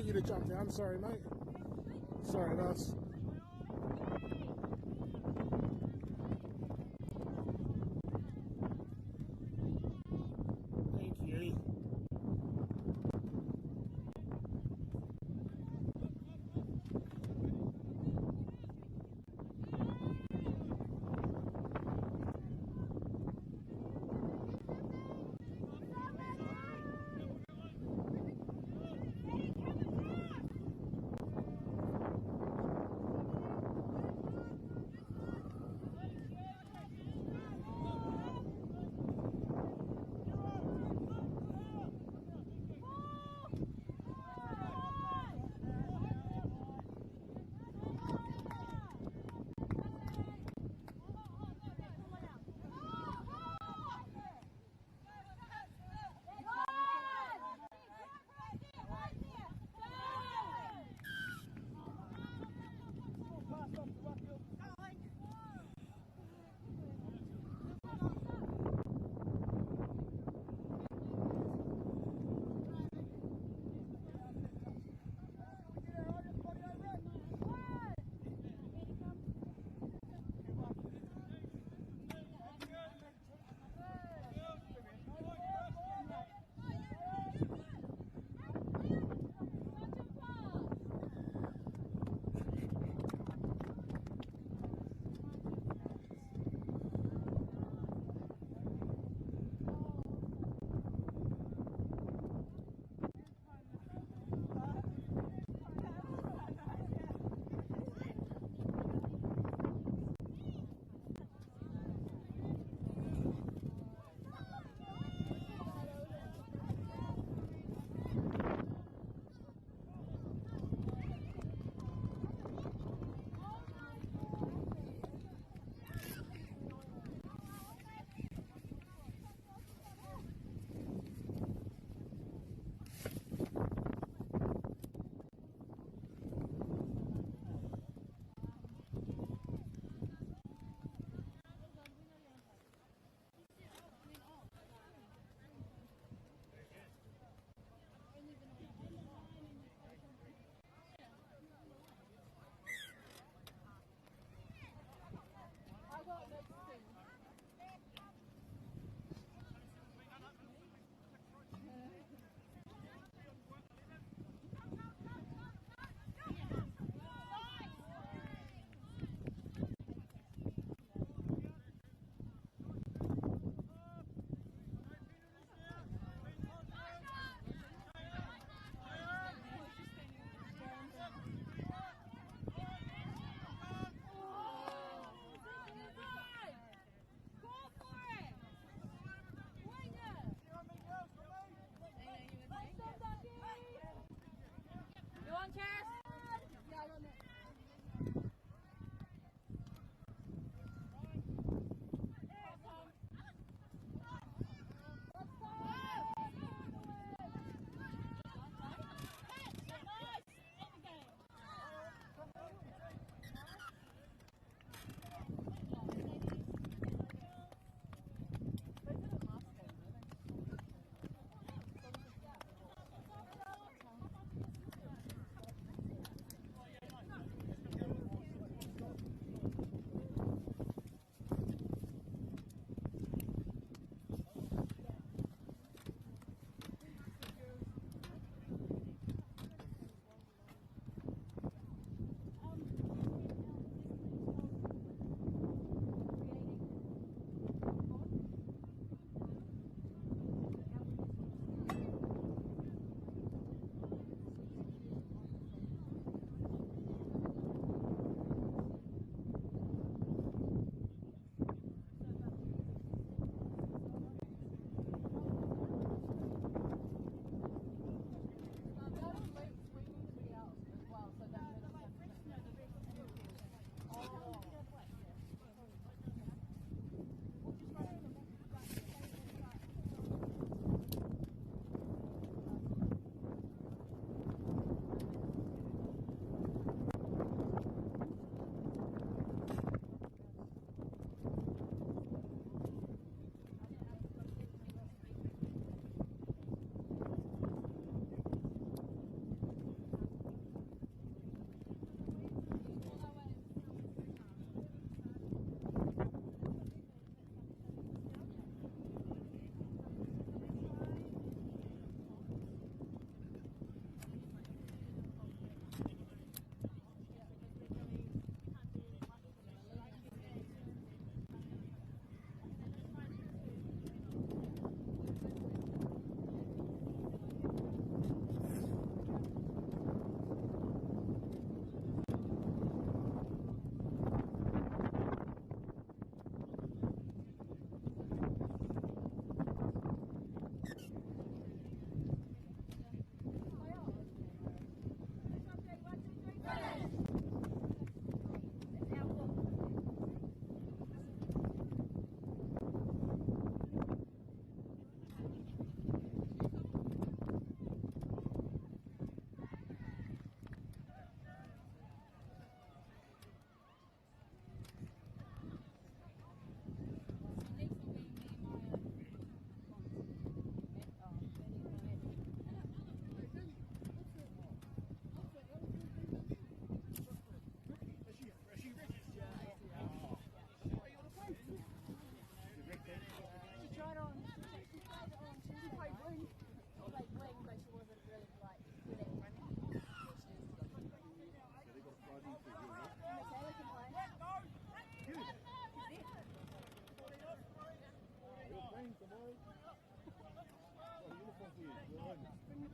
get you to jump down. Sorry, mate. Sorry, that's. Thank you.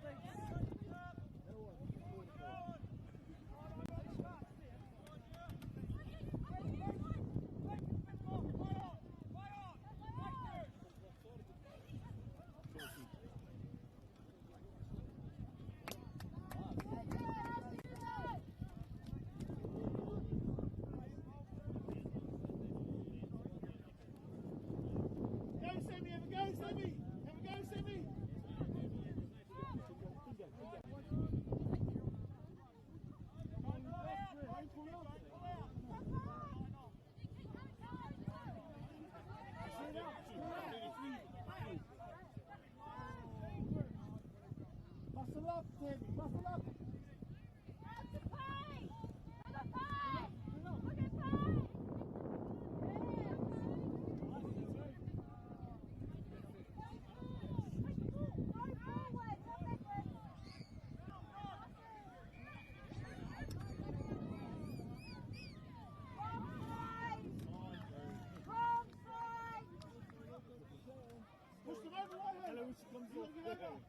Go, Sammy, have a go, Sammy! Have a go, Sammy! Muscle up, Sammy, muscle up. Push them over, right? You wanna get over?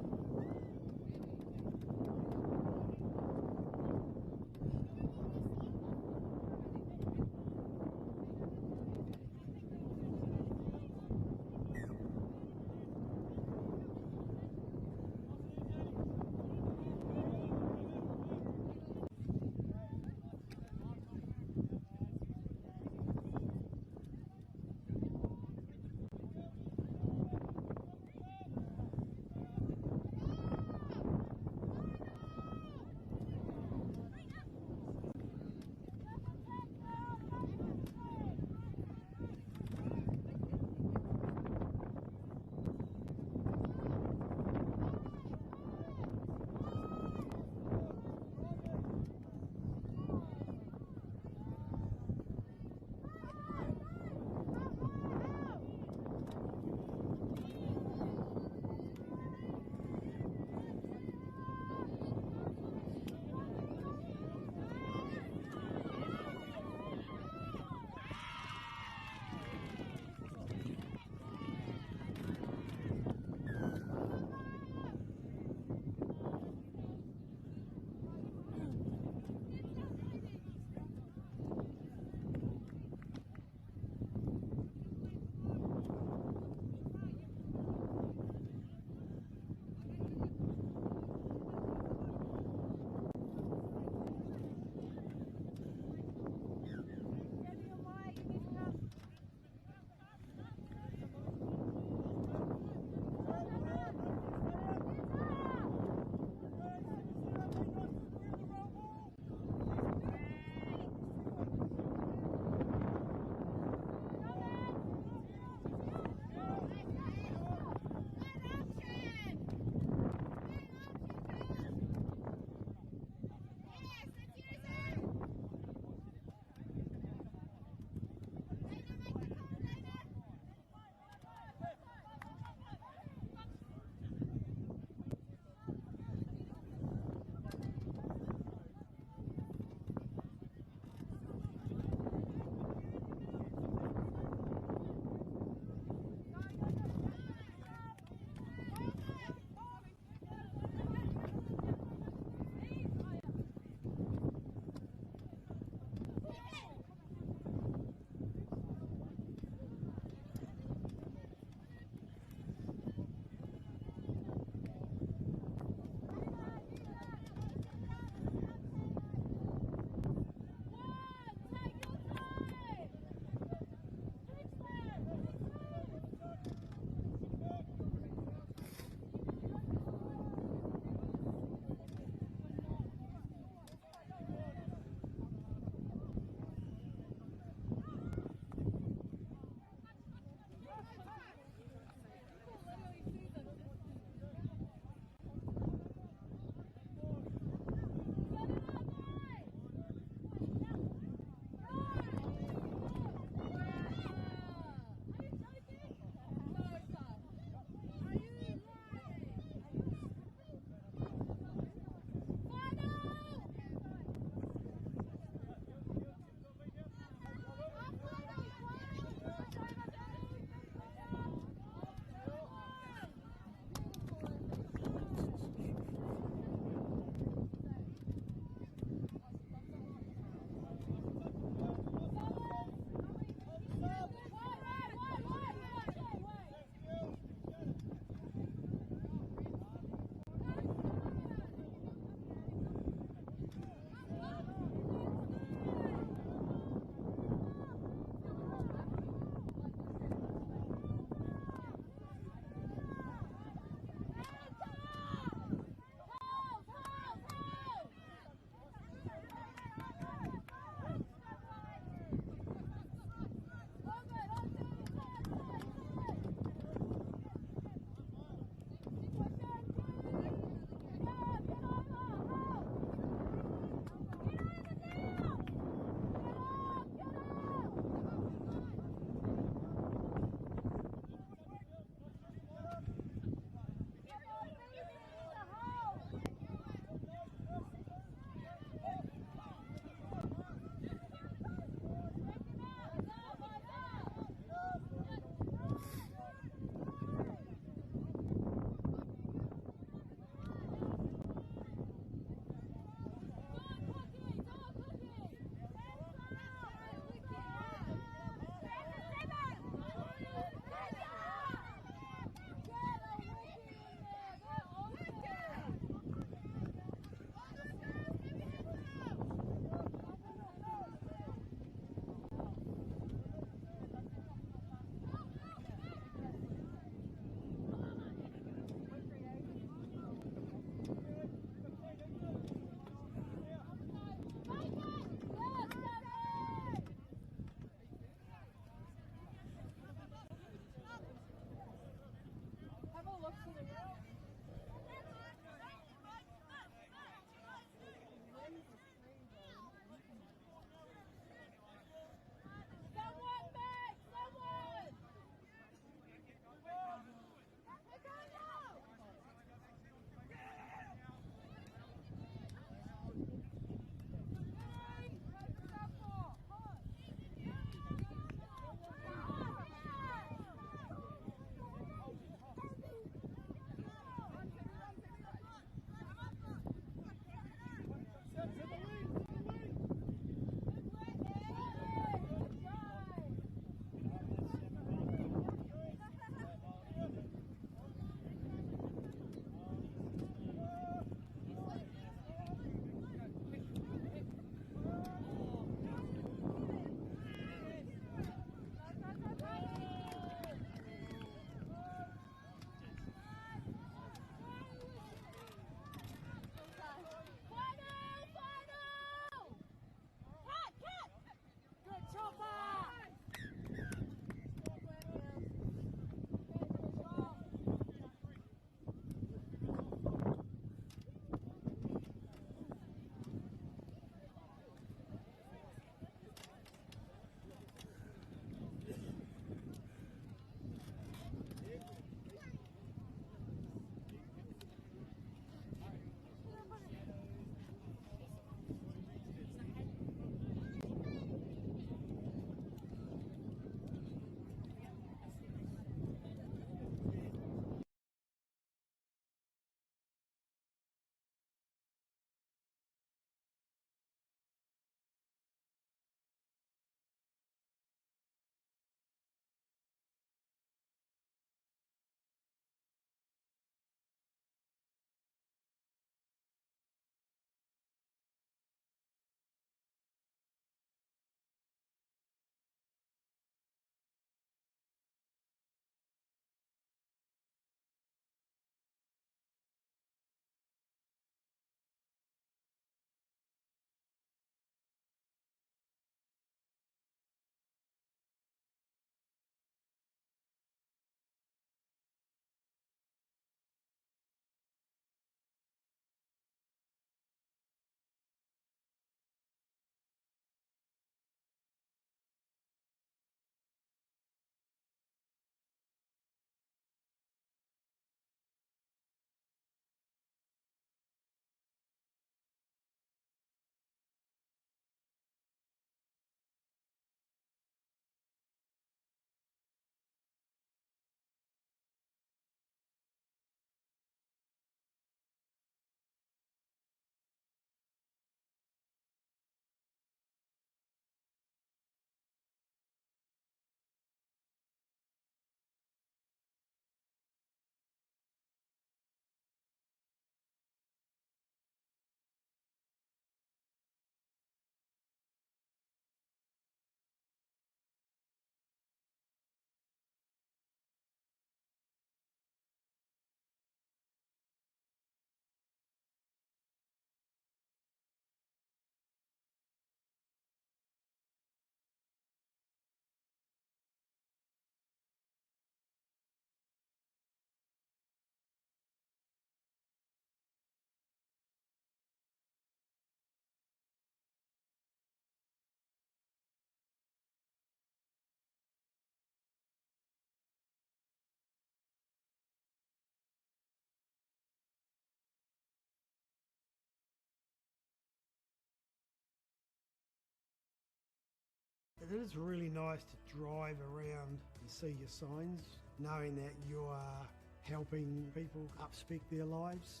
It is really nice to drive around and see your signs, knowing that you are helping people upspec their lives.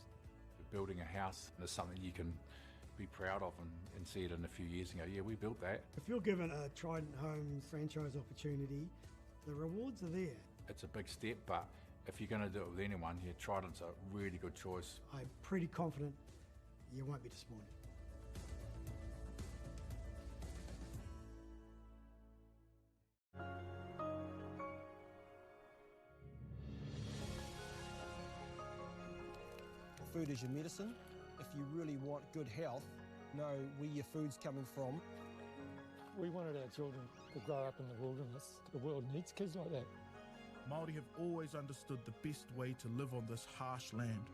Building a house is something you can be proud of and, and see it in a few years and go, yeah, we built that. If you're given a Trident Homes franchise opportunity, the rewards are there. It's a big step, but if you're going to do it with anyone, yeah, Trident's a really good choice. I'm pretty confident you won't be disappointed. Food is your medicine. If you really want good health, know where your food's coming from. We wanted our children to grow up in the wilderness. The world needs kids like that. Māori have always understood the best way to live on this harsh land.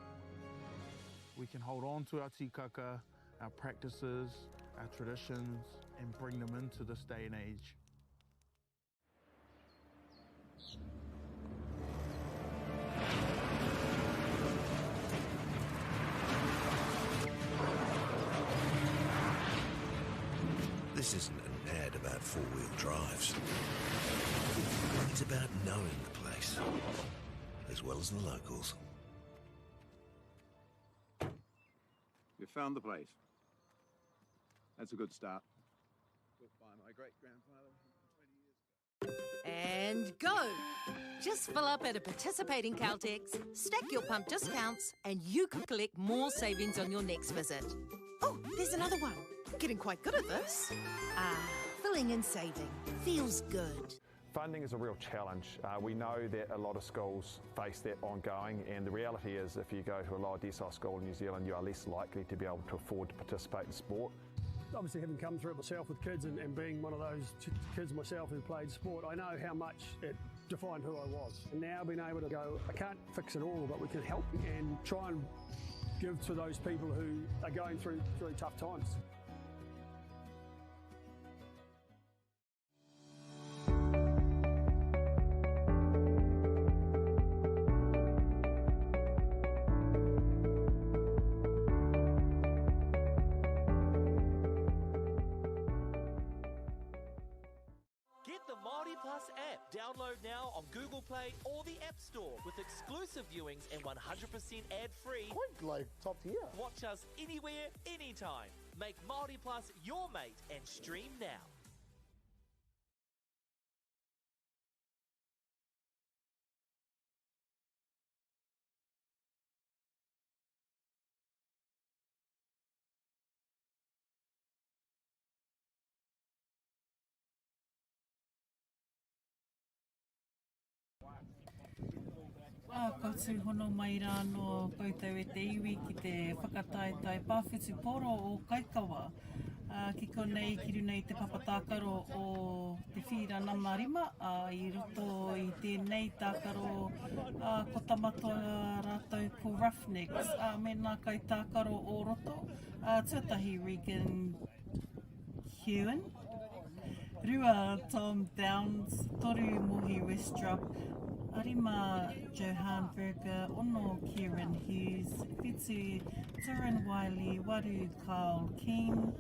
We can hold on to our tikaka, our practices, our traditions, and bring them into this day and age. This isn't an ad about four wheel drives. It's about knowing the place, as well as the locals. You found the place. That's a good start. Built by my great grandfather 120 years ago. And go! Just fill up at a participating Caltex, stack your pump discounts, and you could collect more savings on your next visit. Oh, there's another one. Getting quite good at this. Ah, filling and saving. Feels good. Funding is a real challenge. Uh, we know that a lot of schools face that ongoing, and the reality is if you go to a lower decile school in New Zealand, you are less likely to be able to afford to participate in sport. Obviously, having come through it myself with kids and, and being one of those kids myself who played sport, I know how much it defined who I was. And now being able to go, I can't fix it all, but we can help and try and give to those people who are going through, through tough times. Get the Māori Plus app. Download now on Google Play or the App Store with exclusive viewings and 100% ad-free. Quite like top tier. Watch us anywhere, anytime. Make Māori Plus your mate and stream now. Ā, ka tūhono mai rā anō koutou e te iwi ki te whakataetae pāwhutupōro o Kaikawa, ā, ki konei ki runa i te papa tākaro o te whīra nama 5, ā, i roto i tēnei tākaro, ā, ko Tamatoa rātou ko Roughnecks, ā, me nā kaitākaro o roto, ā, tuatahi Regan Hewen, 2 Tom Downs, 3 Mohi Westrop, 5 Johan Burger, 6 Kieran Hughes, 7 Turin Wiley, 8 Kyle Keane,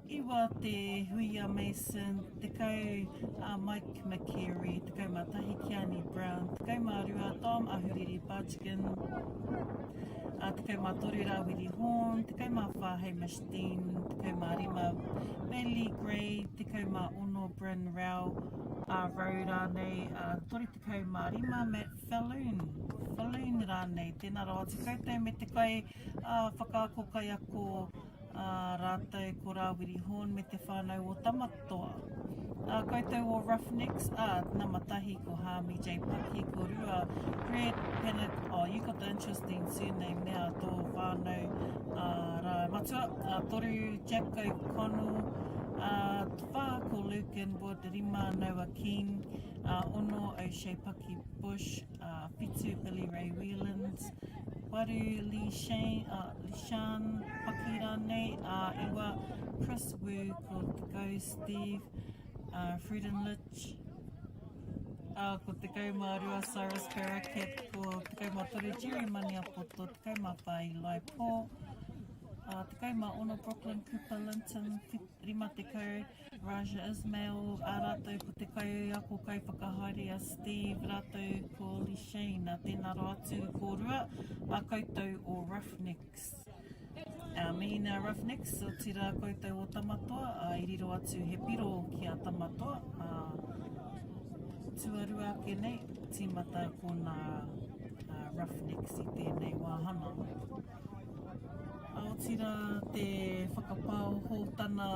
9 Te Huia Mason, 10 a Mike McCary, 11 Keani Brown, 12 Tom Ahuriri Barchkin, 13 Rawiri Horn, 14 Hamish Dean, 15 Bailey Gray, 16 Bryn Rau, a Rau rānei, 35 Matt Falloon, Falloon rānei. Tēnā rawa atu koutou me te kai whakaako kaiako a rātou ko Rāwiri Horn me te whānau o Tamatoa. A koutou o Roughnecks, a nama tahi ko Hāmi J Paki, ko Rua Brad Panic, oh you got the interesting surname now tō whānau a rā matua, a toru Jack O'Connell, a whā ko Luke Inwood, rima Noah Keane, a ono O'Shea Paki Bush, a whitu Billy Ray Whelan's, waru Lee Shane, uh, Lishan Paki rānei, a iwa Chris Wu ko Tekau Steve uh, Frudenlich, uh, ko 12 Cyrus Barakat, ko 13 Jerry Maniapoto, 14 Eli Paul, 16 Brooklyn Cooper Linton, 50 Raja Ismail, ā rātou ko te kaiako kaiwhakahaere a Steve rātou ko Lishane. Tēnā rawa atu kōrua, a koutou o Roughnecks. Ā, mihi nā Roughnecks, otirā koutou o Tamatoa, ā, i riro atu he piro ki a Tamatoa, ā, tuarua ake nei, tīmata ko nā Roughnecks i tēnei wāhanga. Ā, otirā te whakapaohotana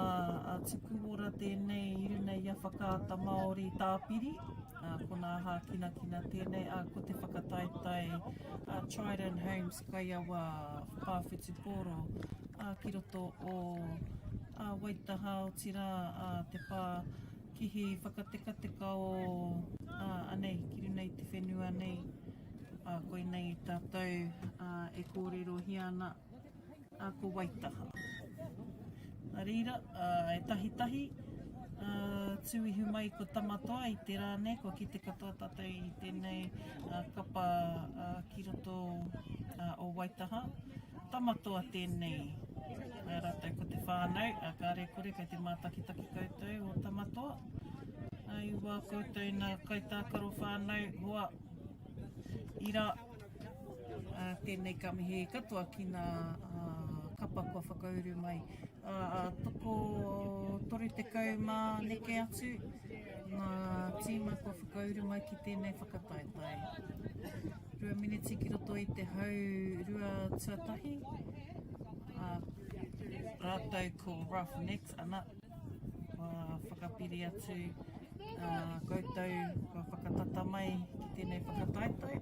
a Tukuora tēnei i runa i a Whakaata Māori Tāpiri, ā, ko nā Hākinakina tēnei, ā, ko te whakataetae a Trident Homes Kaiawa Pā Whutupōro, ā, ki roto o ā Waitaha, otirā, ā, te pā kihi whakatekateka o, ā, anei, ki runa i te whenua nei, ā, koinei tātou, ā, e kōrerohia ana, ā, ko Waitaha. Nā reira, ā, e tahitahi, ā, tū ihu mai ko Tamatoa i te rā nei, kua kite katoa tātou i tēnei ā, kapa ā, ki roto ā, o Waitaha. Tamatoa tēnei, ā, rātou ko te whānau, ā, kāre kore kei te mātakitaki koutou o Tamatoa. Ā, i wā koutou nā kaitākaro whānau, hoa, ira, Ā, tēnei ka mihi katoa ki ngā kapa kua whakauru mai. Ā, toko 30 mā neke atu ngā tīma kua whakauru mai ki tēnei whakataetae. 2 miniti ki roto i te hau rua tuatahi. Ā, rātou ko Roughnecks, ana, kua whakapiri atu ā, koutou kua whakatata mai ki tēnei whakataetae.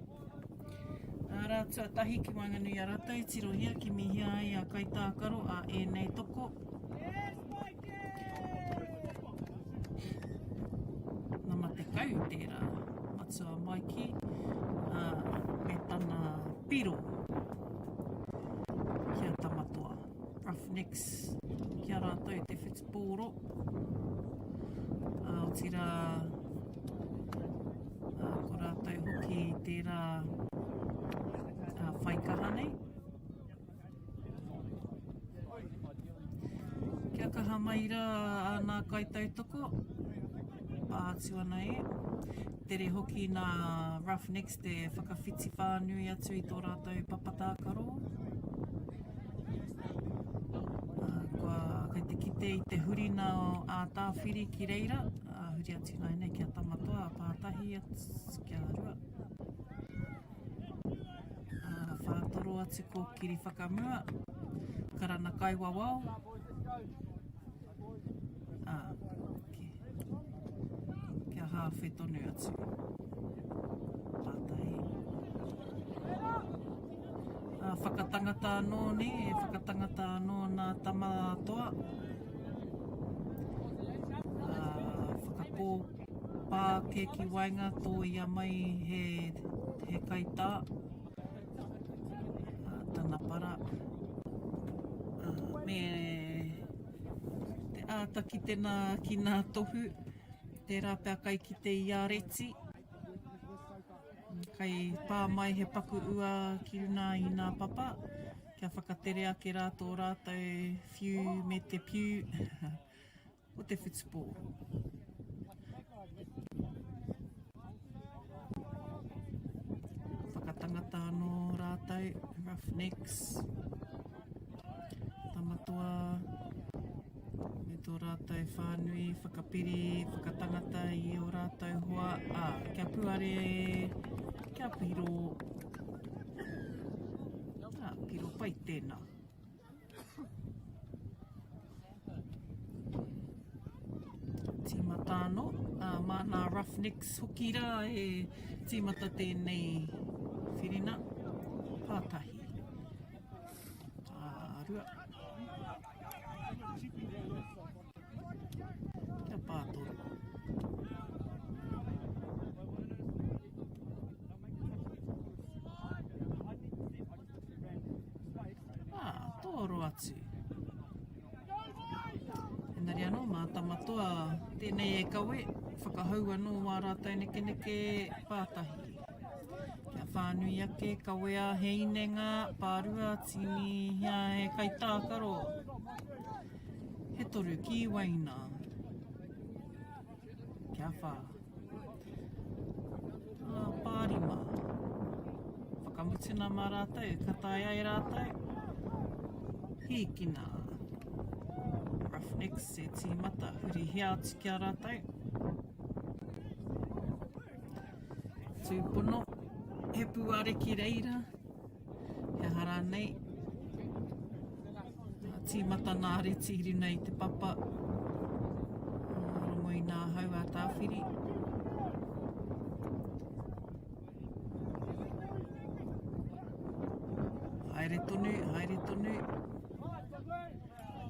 Arā tuatahi ki waenganui i a rātou, tirohia, kimihia ai a kaitākaro a ēnei toko. Nama 10 tērā, Matua Maiki, ā, me tana piro ki a Tamatoa. Roughnecks ki a rātou te whutupōro. Ā, otirā, ā, ko rātou hoki tērā ā, whai kaha nei. Kia kaha mai rā a nā kaitautoko, pā atu ana e. Tere hoki nā Roughnecks te whakawhiti whānui atu i tō rātou papa tākaro. Kua, kei te kite i te hurina o ā Tāwhiri ki reira, ā, huri atu nāianei ki a Tamatoa, a Pātahi atu kia rua. Ā, whātoro atu kōkiri whakamua, karana kaiwawao. Ā, ki, kia hāwhe tonu atu. Pātahi. Ā, whakatangata anō, nē, e whakatangata anō nā tama toa. Ā, whakakōpā ake ki waenga, tōia mai he, he kaitā. Ā, tana para. Ā, me te āta kite nā ki nā tohu, tērā pea kai kite i a Reti. Kai pā mai he paku ua ki runa i nā papa, kia whakatere ake rā tō rātou whiu me te piu o te whutupōro. Whakatangata anō rātou, Roughnecks. Tamatoa me tō rātou whānui whakapiri, whakatangata i ō rātou hoa, ā, kia puare, kia piro, ā, piro pai tēnā. Tīmata anō, ā, mā nā Roughnecks hoki rā e tīmata tēnei whirina, pātahi. Pārua. Kia pātoru. Ah, tōro atu. Engari anō, mā Tamatoa tēnei e kawe, whakahou anō wā rātou nekeneke pātahi. Kia whā. Whānui ake, kawea he inenga, pārua, tīnihia he kaitākaro. He toru ki waina. Kia whā. Ā, pārima. Whakamutuna mā rātou, ka taea e rātou. Hīkina. Roughnecks e tīmata, hurihia atu ki a rātou. Tūpono, he pūare ki reira, he aha rānei. Tīmata nā reti i runa i te papa. Rongo i nā hau a tāwhiri. Haere tonu, haere tonu.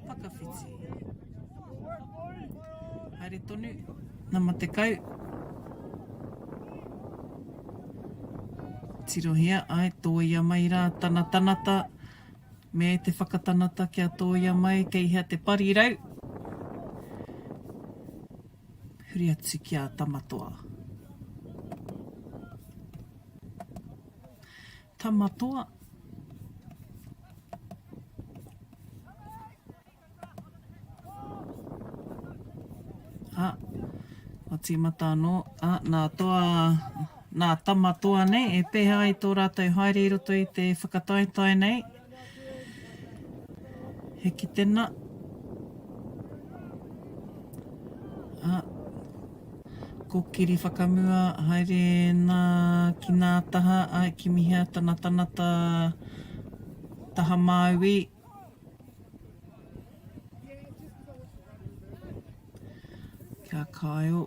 Whakawhiti. Haere tonu. Nama 10. Tirohia, ai, tōia mai rā tana tanata, me te whakatanata kia tōia mai kei hea te parirau. Huri atu ki a Tamatoa. Tamatoa. A, kua tīmata anō, a, nā toa, nā tama toa nei, e pēhea ai tō rātou haere i roto i te whakataetae nei. He kitena. A, Kokiri whakamua, haere nā ki nā taha, āe, kimihia tana tanata taha māui. Kia Kyle,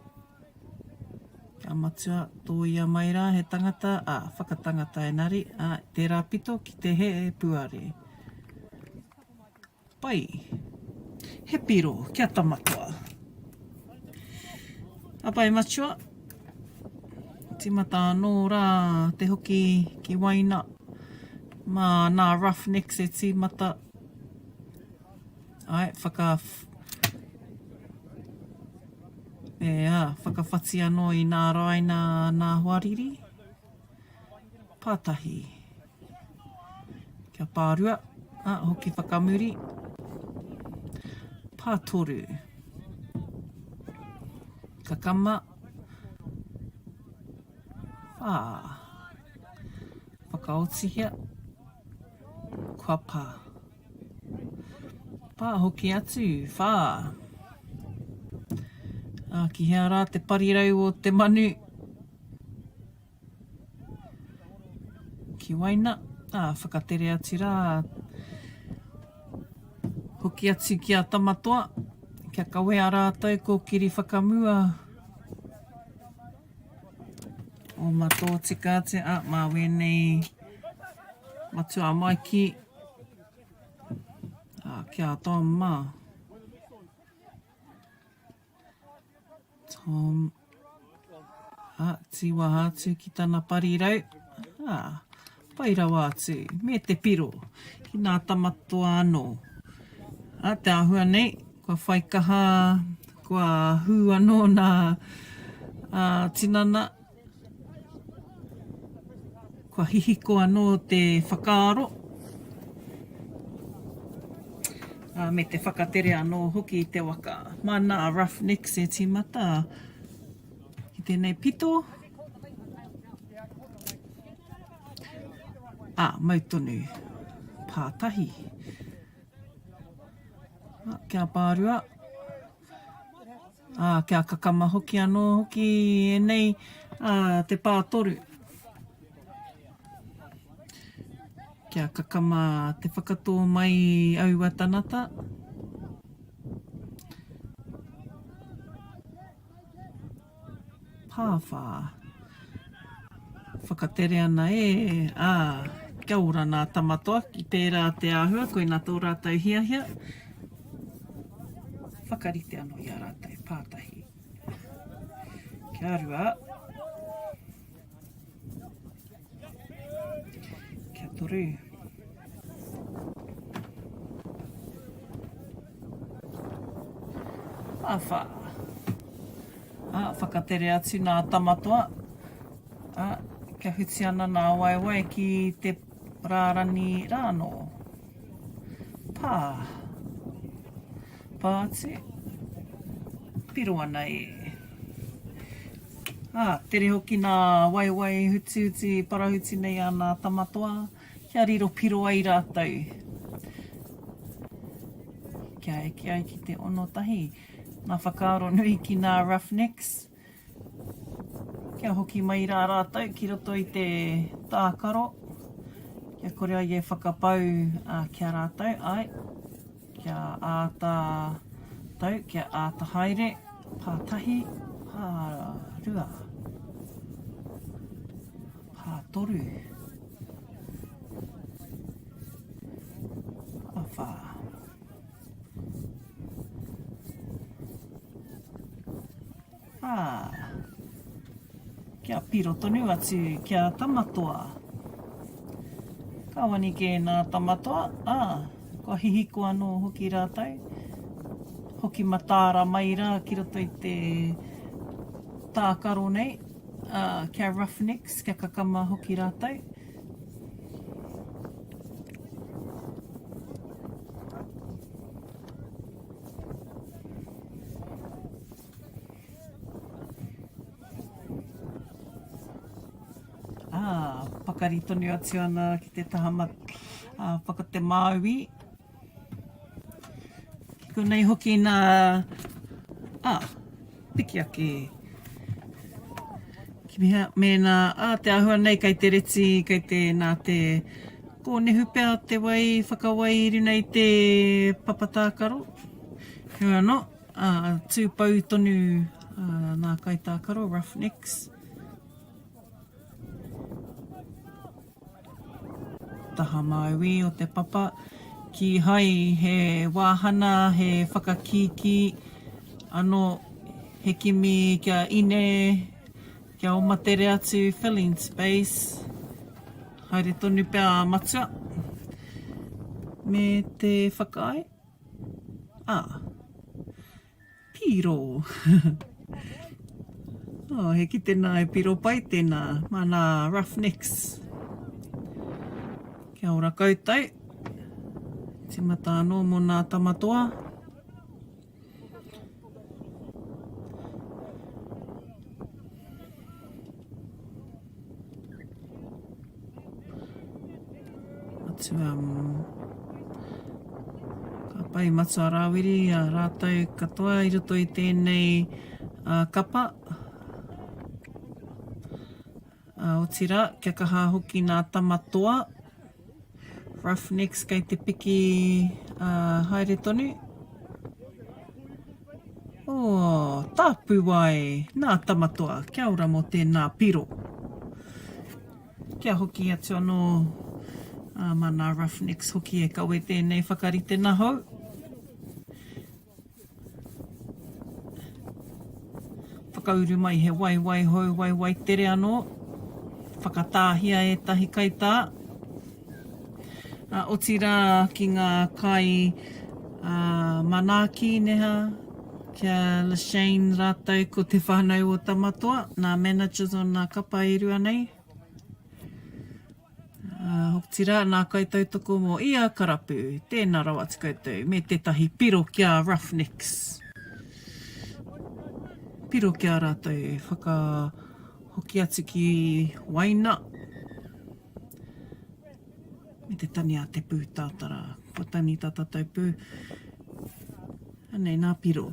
kia Matua, tōia mai rā he tangata, ā, whakatangata engari, ā, tērā pito ki te he puare. Pai. He piro, kia tamatoa. Ka pai Matua. Timata anō rā te hoki ki waina. Mā nā Roughnecks e tīmata. Ai, whaka... E, ā, whakawhati anō i nā raina nā hoariri. Pātahi. Kia pārua, ā, hoki whakamuri. Pātoru. Kakama. Whā. Whakaotihia. Kua pā. Pā hoki atu. Whā. Ā, ki hea rā te parirau o te manu? Ki waina, ā, whakatere atu rā. Hoki atu ki a Tamatoa, kia kawea rātou kōkiri whakamua. Oma tōtika atu, ā, mā wēnei matua Maiki, ā, kia Tom mā. Tom. A, tīwaha atu ki tana parirau. A, pai rawa atu. Me te piro. Ki nā tamatoa anō. A, te āhua nei, kua whai kaha, kua hū anō nā a, tinana. Kua hihiko anō te whakaaro, ā, me te whakatere anō hoki i te waka. Māna a Roughnecks e tīmata ki tēnei pito. Ā, mau tonu. Pātahi. Ā, kia pārua. Ā, kia kakama hoki anō hoki ēnei, ā, te pātoru. Kia kakama te whakatō mai aua tanata. Pāwhā. Whakatere ana e, ā, kia ora nā Tamatoa ki tērā te āhua, koina tō rātou hiahia. Whakarite anō i a rātou, pātahi. Kia rua. Kia toru. Whawha. Ā, whakatere atu nā Tamatoa. Ā, Kia huti ana nā waewae ki te rārani rānō. Pā. Pā atu. Piro ana e. Ā, tere hoki nā waewae hutihuti parahuti nei a nā Tamatoa, kia riro piro ai rātou. Kia eke ai ki te 6. Nā whakaaro nui ki nā Roughnecks. Kia hoki mai rā rātou ki roto i te tākaro, kia kore ai e whakapau ki a rātou, āe, kia āta tau, kia āta haere, pā tahi, pā rua, pā toru, pā whā. Ā, kia piro tonu atu ki a Tamatoa. Ka wani kē nā Tamatoa, ā, kua hihiko anō hoki rātou. Hoki mataara mai rā ki roto i te tākaro nei, ā, kia Roughnecks, kia kakama hoki rātou. Ā, pakari tonu atu ana ki te taha mat, ā, whaka te Māui. Ki konei hoki nā, ā, piki ake. Kimihia, mēnā, ā, te āhua nei kei te reti, kei te, nā te kōnehu pea te wai whakawai i runa i te papa tākaro. Heoi anō, ā, tūpou tonu ā, nā kaitākaro, Roughnecks. Taha māui o te papa, kīhai he wāhana, he whakakīkī anō, he kimi kia ine, kia oma tere atu, filling space, haere tonu pea a Matua me te whakaae. Ā. Piro. Oh, he kite nā e piro pai tēnā, mā nā Roughnecks. Kia ora koutou. Timata anō mō nā Tamatoa. Matua, ka pai Matua Rāwiri a rātou katoa i roto i tēnei kapa. Otirā, kia kaha hoki nā tama toa. Roughnecks kei te piki haere tonu. Oh, tāpuwai, nā Tamatoa, kia ora mō tēnā piro. Kia hoki atu anō mā nā Roughnecks hoki e kawe tēnei whakaritena hou. Whakauru mai he waewae hou, waewae tere anō. Whakatāhia ētahi kaitā. Otirā ki ngā kai manaaki neha, ki a Lashane rātou ko te whānau o Tamatoa, nā managers o nā kapa e rua nei. Otirā nā kaitautoko mō ia karapu, tēnā rawa atu koutou, me tētahi piro ki a Roughnecks. Piro ki a rātou, whakahoki atu ki Waina. Me te tani a te pū tātara. Kua tani tā tātou pū. Anei nā piro.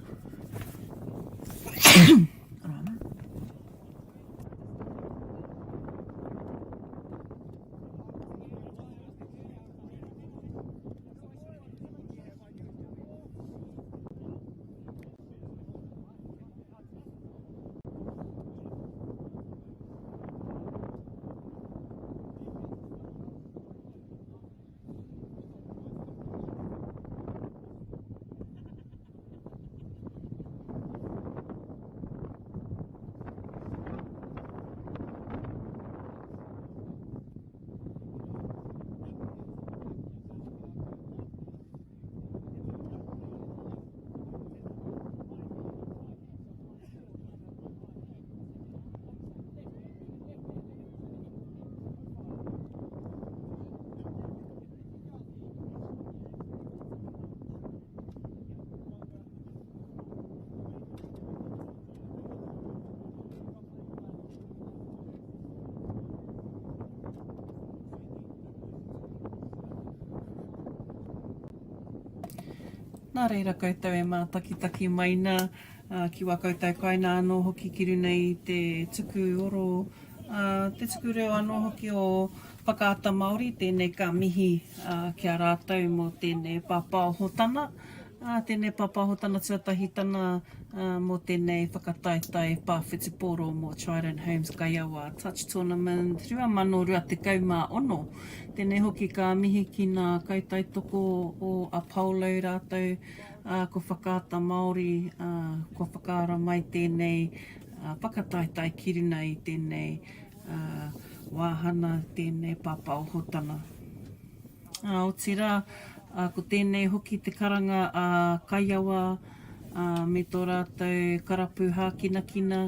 Nā reira koutou e mātakitaki mai nā, ā, ki wā koutou kāinga anō hoki ki runa i te tuku oro, ā, te tuku reo anō hoki o Whakaata Māori, tēnei ka mihi, ā, ki a rātou mō tēnei pāpāohotana, ā, tēnei pāpāhotana tuatahitana, ā, mō tēnei whakataetae pā whutupōro mō Trident Homes Kaiawa Touch Tournament 2026. Tēnei hoki ka mihi ki nā kaitautoko o Apollo rātou, ā, ko Whakaata Māori, ā, kua whakaara mai tēnei whakataetae ki runa i tēnei, ā, wāhana, tēnei pāpaohotana. Ā, otirā, ā, ko tēnei hoki te karanga a Kaiawa, ā, me tō rātou karapu hākinakina,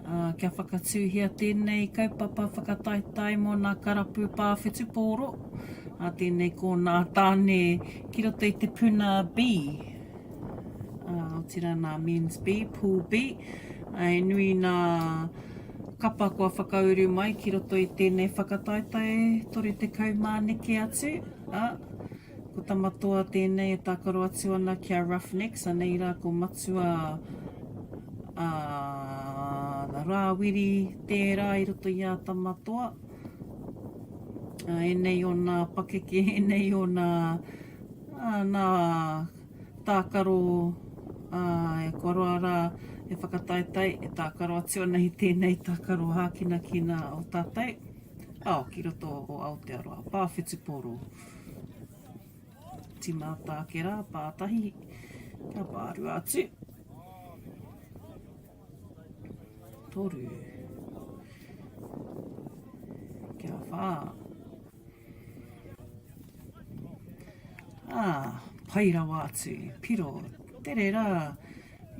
ā, kia whakatūhia tēnei kaupapa whakataetae mō nā karapu pā whutupōro, ā, tēnei ko nā tāne ki roto i te puna B, ā, otirā nā Men's B, Pool B, ā, he nui nā kapa kua whakauru mai ki roto i tēnei whakataetae 30 neke atu, ā, ko Tamatoa tēnei e tākaro atu ana ki a Roughnecks, anei rā ko Matua a Rāwiri tērā i roto i a Tamatoa. Ā, ēnei ōna pakeke, ēnei ōna, ā, nā tākaro, ā, kua roa rā e whakataetae, e tākaro atu ana i tēnei tākaro hākinakina o tātou, ā, ki roto o Aotearoa. Pā whutupōro. Tīmata ake rā, pātahi, kia pārua atu. Toru. Kia whā. Ā, pai rawa atu, piro, tere rā,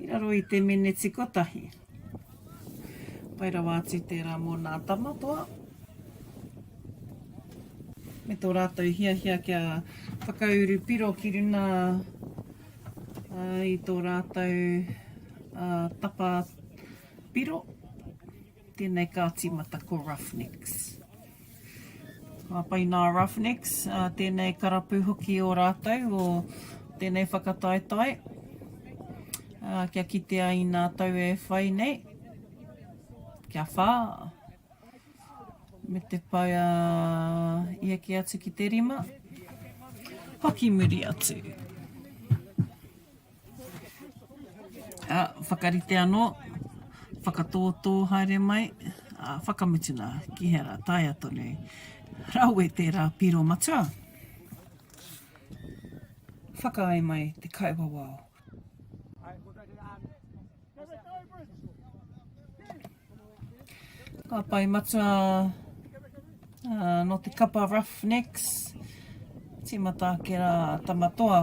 i raro i te meneti kotahi. Pai rawa atu tērā mō nā tama toa. Me tō rātou hiahia kia whakauru piro ki runa i tō rātou tapa piro. Tēnei ka tīmata ko Roughnecks. Ka pai nā Roughnecks, tēnei karapu hoki o rātou o tēnei whakataetae, kia kitea i nā tau e whai nei, kia whā, me te pai i eke atu ki te rima, hoki muri atu. Ā, whakarite anō, whakatōtō haere mai, ā, whakamutuna, ki hea rā, taea tonu. Rawe tērā piro matua. Whakaae mai te kaiwawao. Ka pai matua nō te kapa Roughnecks. Tīmata ake rā Tamatoa.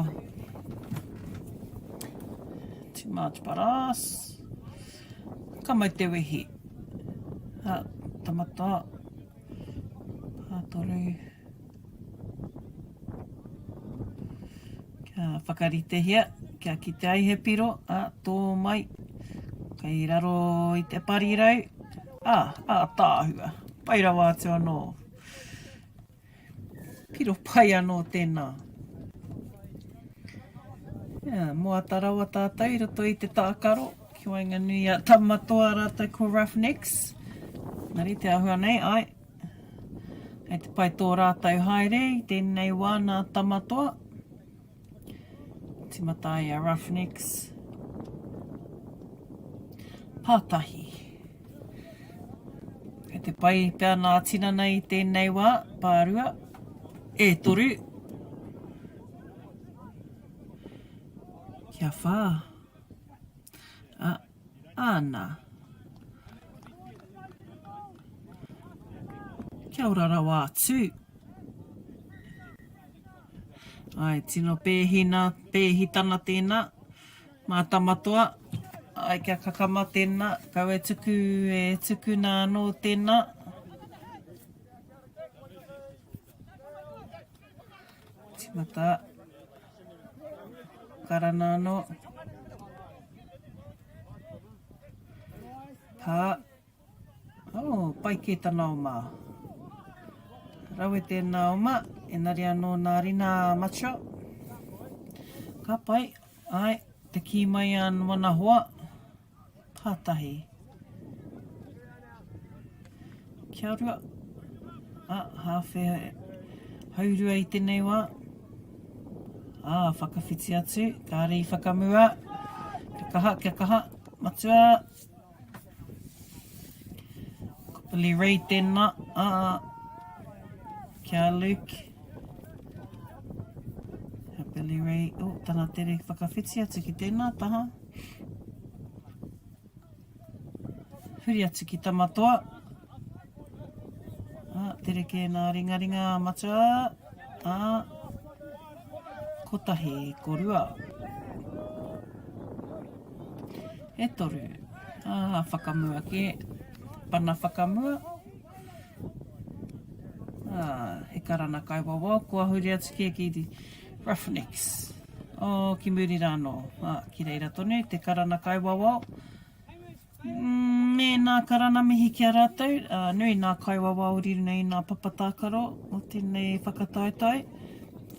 Too much but us. Ka mau te wehi. Ha, Tamatoa. Pātoru. Kia whakaritehia, kia kite ai he piro, ā, tō mai, kei raro i te parirau, ā, ātaahua, pai rawa atu anō. Piro pai anō tēnā. Yeah, moata rawa tātou i roto i te tākaro, ki waenganui a Tamatoa rātou ko Roughnecks. Engari te āhua nei, ai, Kei te pai tō rātou haere i tēnei wā nā Tamatoa. Timata ai a Roughnecks. Pātahi. Kei te pai pea nā tinana i tēnei wā, pārua, e toru. Kia whā. A, Āna. Kia ora rawa atu. Ai, tino pēhi nā, pēhitana tēnā. Mā Tamatoa. Ai, kia kakama tēnā. Kau e tuku, e tukuna anō tēnā. Timata. Karana anō. Pā. Oh, pai kē tana oma. Rawe tēnā oma, engari anō nā Rina Matua. Ka pai. Ai, te kī mai a wana hoa, pātahi. Kia rua. A, hāwhe haurua i tenei wā. Ā, whakawhiti atu, kāre i whakamua. Kia kaha, kia kaha, matua. Ko Billy Ray tēnā, ā, kia Luke. Kia Billy Ray, oh, tana tere whakawhiti atu ki tēnā taha. Huri atu ki Tamatoa. Ā, tere kē nā ringaringa matua. Ā, kotahi, korua. E toru. Ā, whakamua kē. Pana whakamua. Ā, he karana kaiwawao, kua huri atu kē ki Roughnecks. Oh, ki muri rānō. Ā, ki reira tonu te karana kaiwawao. Mm, me nā karana mihi ki a rātou. Ā, nui nā kaiwawao i runga i nā papa tākaro o tēnei whakataetae.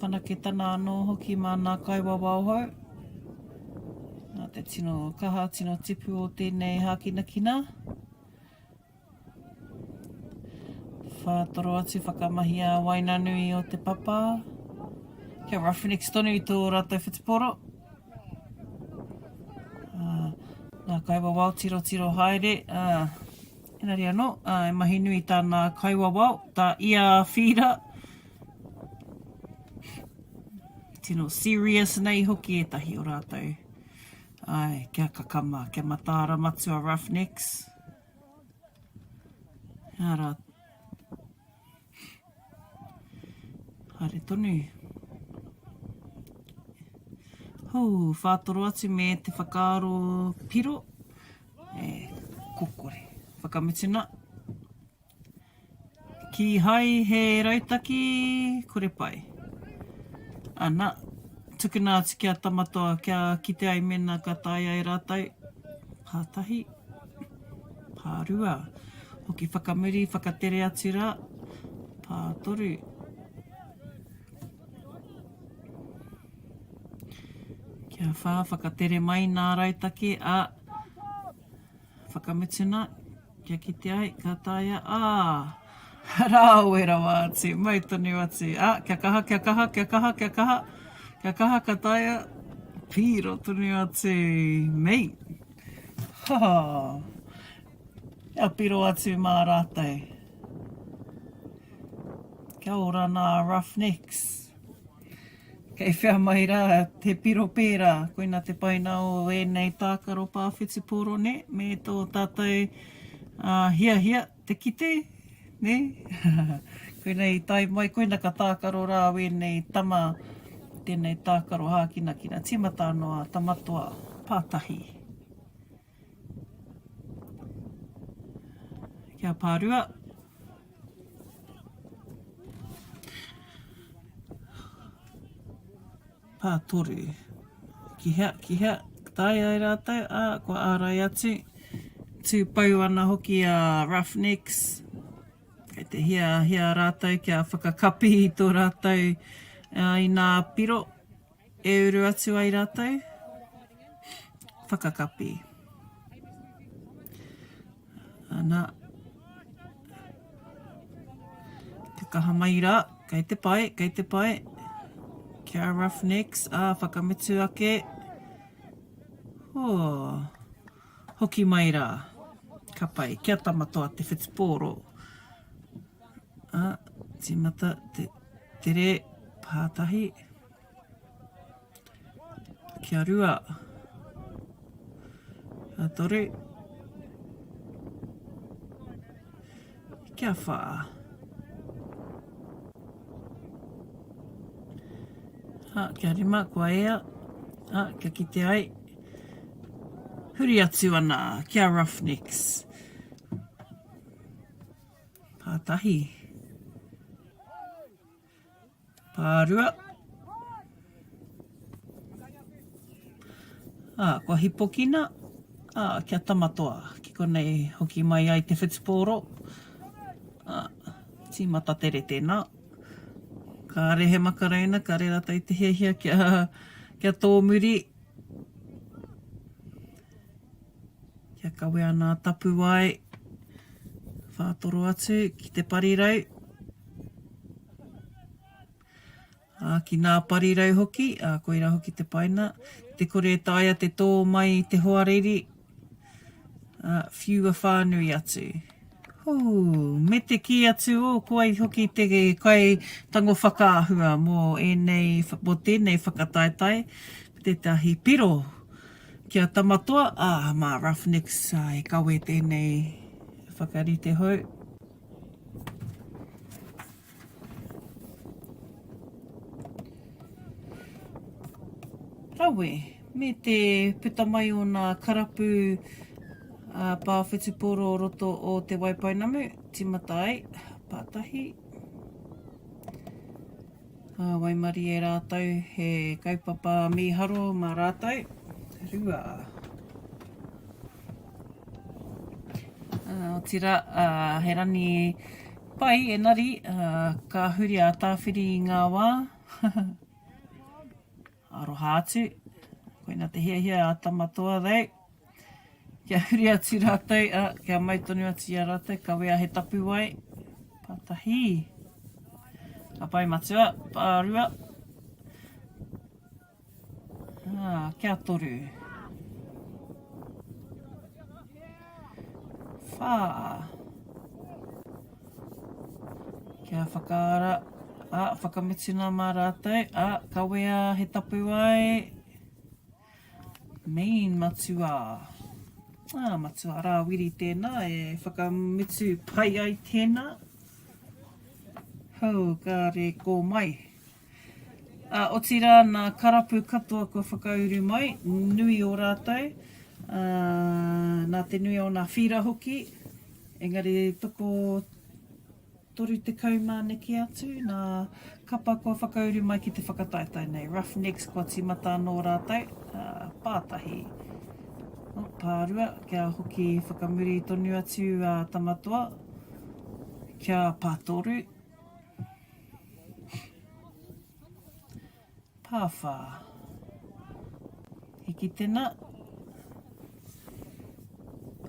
Whanaketana anō hoki mā nā kaiwawao hou. Nā te tino kaha, tino tipu o tēnei hākinakina. Whātoro atu whakamahia a waenganui o te papa. Kia Roughnecks tonu i tō rātou whutuporo. Uh, nā kaiwawao tirotiro haere. Uh, engari anō, uh, e mahi nui tā nā kaiwawao, tā ia whīra. Tino serious nei hoki ētahi o rātou. Ai, kia kakama, kia mataara matua Roughnecks. Arā. Haere tonu. Hū, whātoro atu me te whakaaro piro. E, kokore. Whakamutuna. Kīhai he rautaki, kore pai. Ana, tukuna atu ki a Tamatoa kia kite ai mēnā ka taea e rātou. Pātahi, pārua. Hoki whakamuri, whakatere atu rā. Pātoru. Kia whā, whakatere mai nā rautaki, a. Whakamutuna, kia kite ai, ka taea, ā, rāwe rawa atu, mau tonu atu, ā, kia kaha, kia kaha, kia kaha, kia kaha, kia kaha, ka taea, pīro tonu atu, mei, ha, kia piro atu mā rātou. Kia ora nā Roughnecks. Kei whea mai rā te piro pērā, koina te paina o ēnei tākaro pā whutupōro nē, me tō tātou hiahia te kite, nē? Koina i tae mai, koina ka tākaro rā wēnei tama, tēnei tākaro hākinakina, tīmata anō a Tamatoa, pātahi. Kia pārua. Pātoru. Ki hea, ki hea, tae ai rātou, ā, kua ārai atu. Tū pou ana hoki a Roughnecks. Kei te hiahia rātou kia whakakapi i tō rātou i nā piro e uru atu ai rātou. Whakakapi. Ana. Te kaha mai rā, kei te pai, kei te pai. Kia Roughnecks, ā, whakamutu ake. Oh, hoki mai rā. Ka pai, kia tamatoa te whutupōro. Ā, tīmata te tere pātahi. Kia rua. Kia toru. Kia whā. Ha, kia rima, kua ea. Ha, kia kite ai. Huri atu ana, kia Roughnecks. Pātahi. Pārua. Ā, kua hipokina, ā, kia tamatoa, ki konei hoki mai ai te whutupōro. Ā, tīmata tere tēnā. Kāre he makareina, kāre rātou i te hiahia kia, kia tōmuri. Kia kawea nā tapuwae, whātoro atu ki te parirau. Ā, ki nā parirau hoki, ā, koirā hoki te paina. Te kore e taea te tō mai i te hoariri, ā, whiua whānui atu. Hū, me te kī atu, oh, ko ai hoki te kai tango whakaahua mō ēnei, mō tēnei whakataetae, me tētahi piro ki a Tamatoa, ā, mā Roughnecks e kawe tēnei whakarite hou. Rawe, me te puta mai o nā karapu pā whutupōro o roto o Te Waipounamu, tīmata ai, pātahi. Ā, waimarie rātou, he kaupapa mīharo mā rātou. 2. Otirā, he rani pai, engari, ka huri a Tāwhiri i ngā wā. Aroha atu. Koina te hiahia a Tamatoa though. Kia huri atu rātou, ā, kia mau tonu atu i a rātou, kawea he tapuwae. Pātahi. Ka pai matua, pārua. Ā, kia toru. Whā. Kia whakaara, ā, whakamutuna mā rātou, ā, kawea he tapuwae. Main matua. Ā, matua Rāwiri tēnā e whakamutu pai ai tēnā. Hou, kāre kō mai. Ā, otirā nā karapu katoa kua whakauru mai, nui o rātou, ā, nā te nui o nā whīra hoki, engari toko 30 mā neke atu nā kapa kua whakauru mai ki te whakataetae nei. Roughnecks kua tīmata anō rātou, ā, pātahi, oh, pārua, kia hoki whakamuri tonu atu a Tamatoa, kia pātoru. Pāwhā. Hiki tena.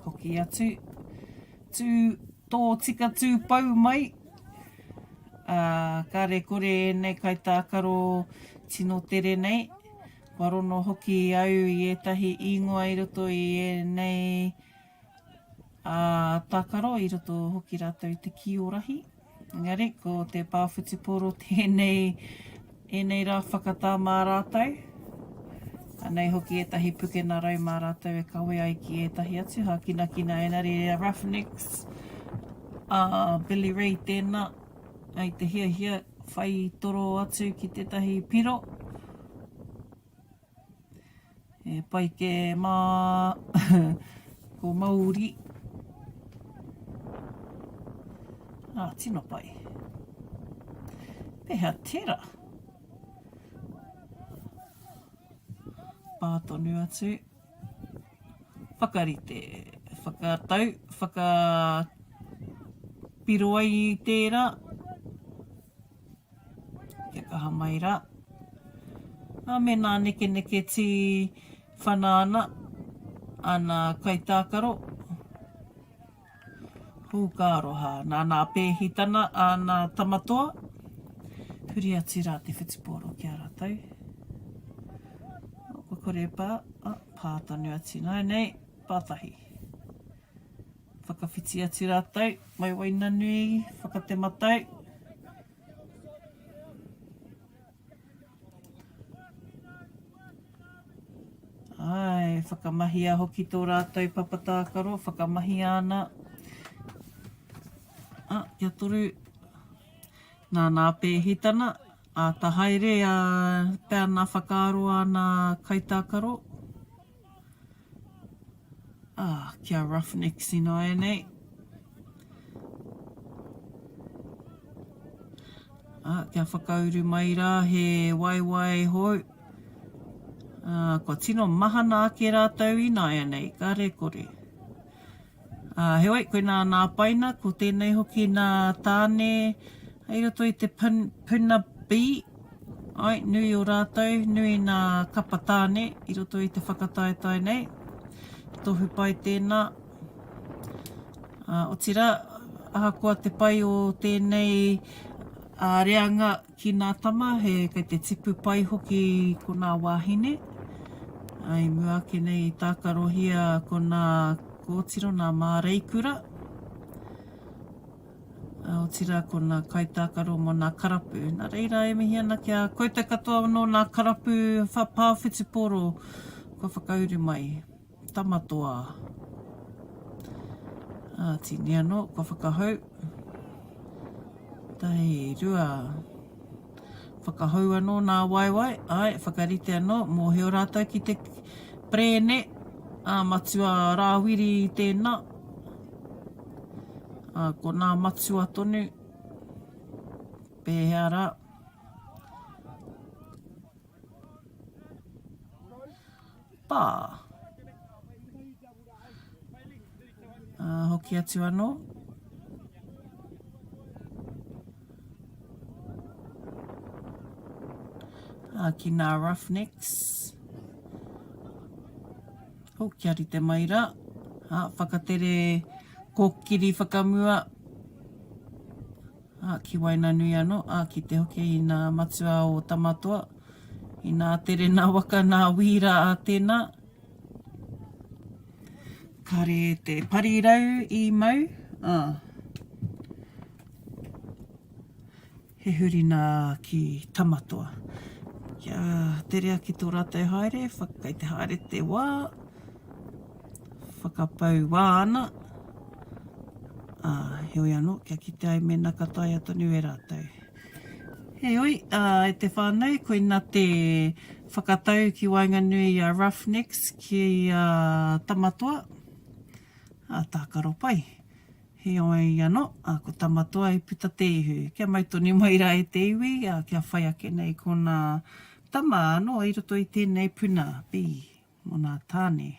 Hoki atu. Tū, tō tika tū pau mai. Ā, kāre kore ēnei kaitākaro tino tere nei. Kua rono hoki au i ētahi īngoa i roto i ēnei ā, tākaro i roto hoki rātou i te kī-o-rahi. Engari, ko te pā whutupōro tēnei, ēnei rā whakatā mā rātou. Anei hoki ētahi pukena rau mā rātou e kawe ai ki ētahi atu hākinakina engari a Roughnecks, a Billy Ray tēnā, ai te hiahia whai toro atu ki tētahi piro. E pai kē mā ko Mauri. Ah, tino pai. Pehea tera? Pā tonu atu. Whakarite, whakatau, whakapiro ai i tērā. Kia kaha mai rā. Ā, mēnā nekeneke tī whana ana, ana kaitākaro, hū ka aroha. Nā nā pēhitana āna tamatoa, huri atu rā te whutupōro ki a rātou. Oh, kua kore e pā, oh, pā tonu atu nāianei, pātahi. Whakawhiti atu rātou, mai Wainanui, whakatematau. Āe, whakamahia hoki tō rātou papa tākaro, whakamahia ana. Ah, kia toru. Nā nā pēhitana, āta haere a pea nā whakaaro a nā kaitākaro. Ah, kia Roughnecks ināianei. Ah, kia whakauru mai rā he waewae hou. Ah, kua tino mahana ake rātou ināianei, kāre kore. Ā, heoi, koinā nā Paina, ko tēnei hoki nā Tāne i roto i te puna B, āe, nui o rātou, nui nā kapa tāne i roto i te whakataetae nei. Tohu pai tēnā. Ā, otirā, ahakoa te pai o tēnei ā, reanga ki nā tama, he kei te tipu pai hoki ko nā wāhine. Ā, i mua ake nei i tākarohia ko nā kōtiro, nā māreikura. Ā, otirā ko nā kaitākaro mō nā karapu. Nā reira e mihi ana ki a koutou katoa nō nā karapu pā whutupōro kua whakauru mai. Tama toa. Ā, tīni anō, kua whakahou. Tahi, rua. Whakahou anō nā waewae, āe, whakarite anō, mōhio rātou ki te perēne, ā, Matua Rāwiri tēnā, ā, ko nā matua tonu, pēhea rā. Pā. Ā, hoki atu anō. Ā, ki nā Roughnecks. Oh, kia rite mai rā. Ā, whakatere kōkiri whakamua. Ā, ki waenganui anō, ā, ki te hoki i nā matua o Tamatoa, i nā tere nā waka nā wīra a tēnā. Kāre te parirau i mau, ā, he huri nā ki Tamatoa. Kia tere ake tō rātou haere, kei te haere te wā, whakapau wā ana, ā, heoi anō, kia kite ai mēnā ka taea tonu e rātou. Heoi, ā, e te whānau, koina te whakatau ki waenganui i a Roughnecks ki a Tamatoa, ā, tākaro pai. Heoi anō, ā, ko Tamatoa i puta te ihu. Kia mau tonu mai rā e te iwi, ā, kia whai ake nei ko nā tama anō i roto i tēnei puna, B, mō nā tāne.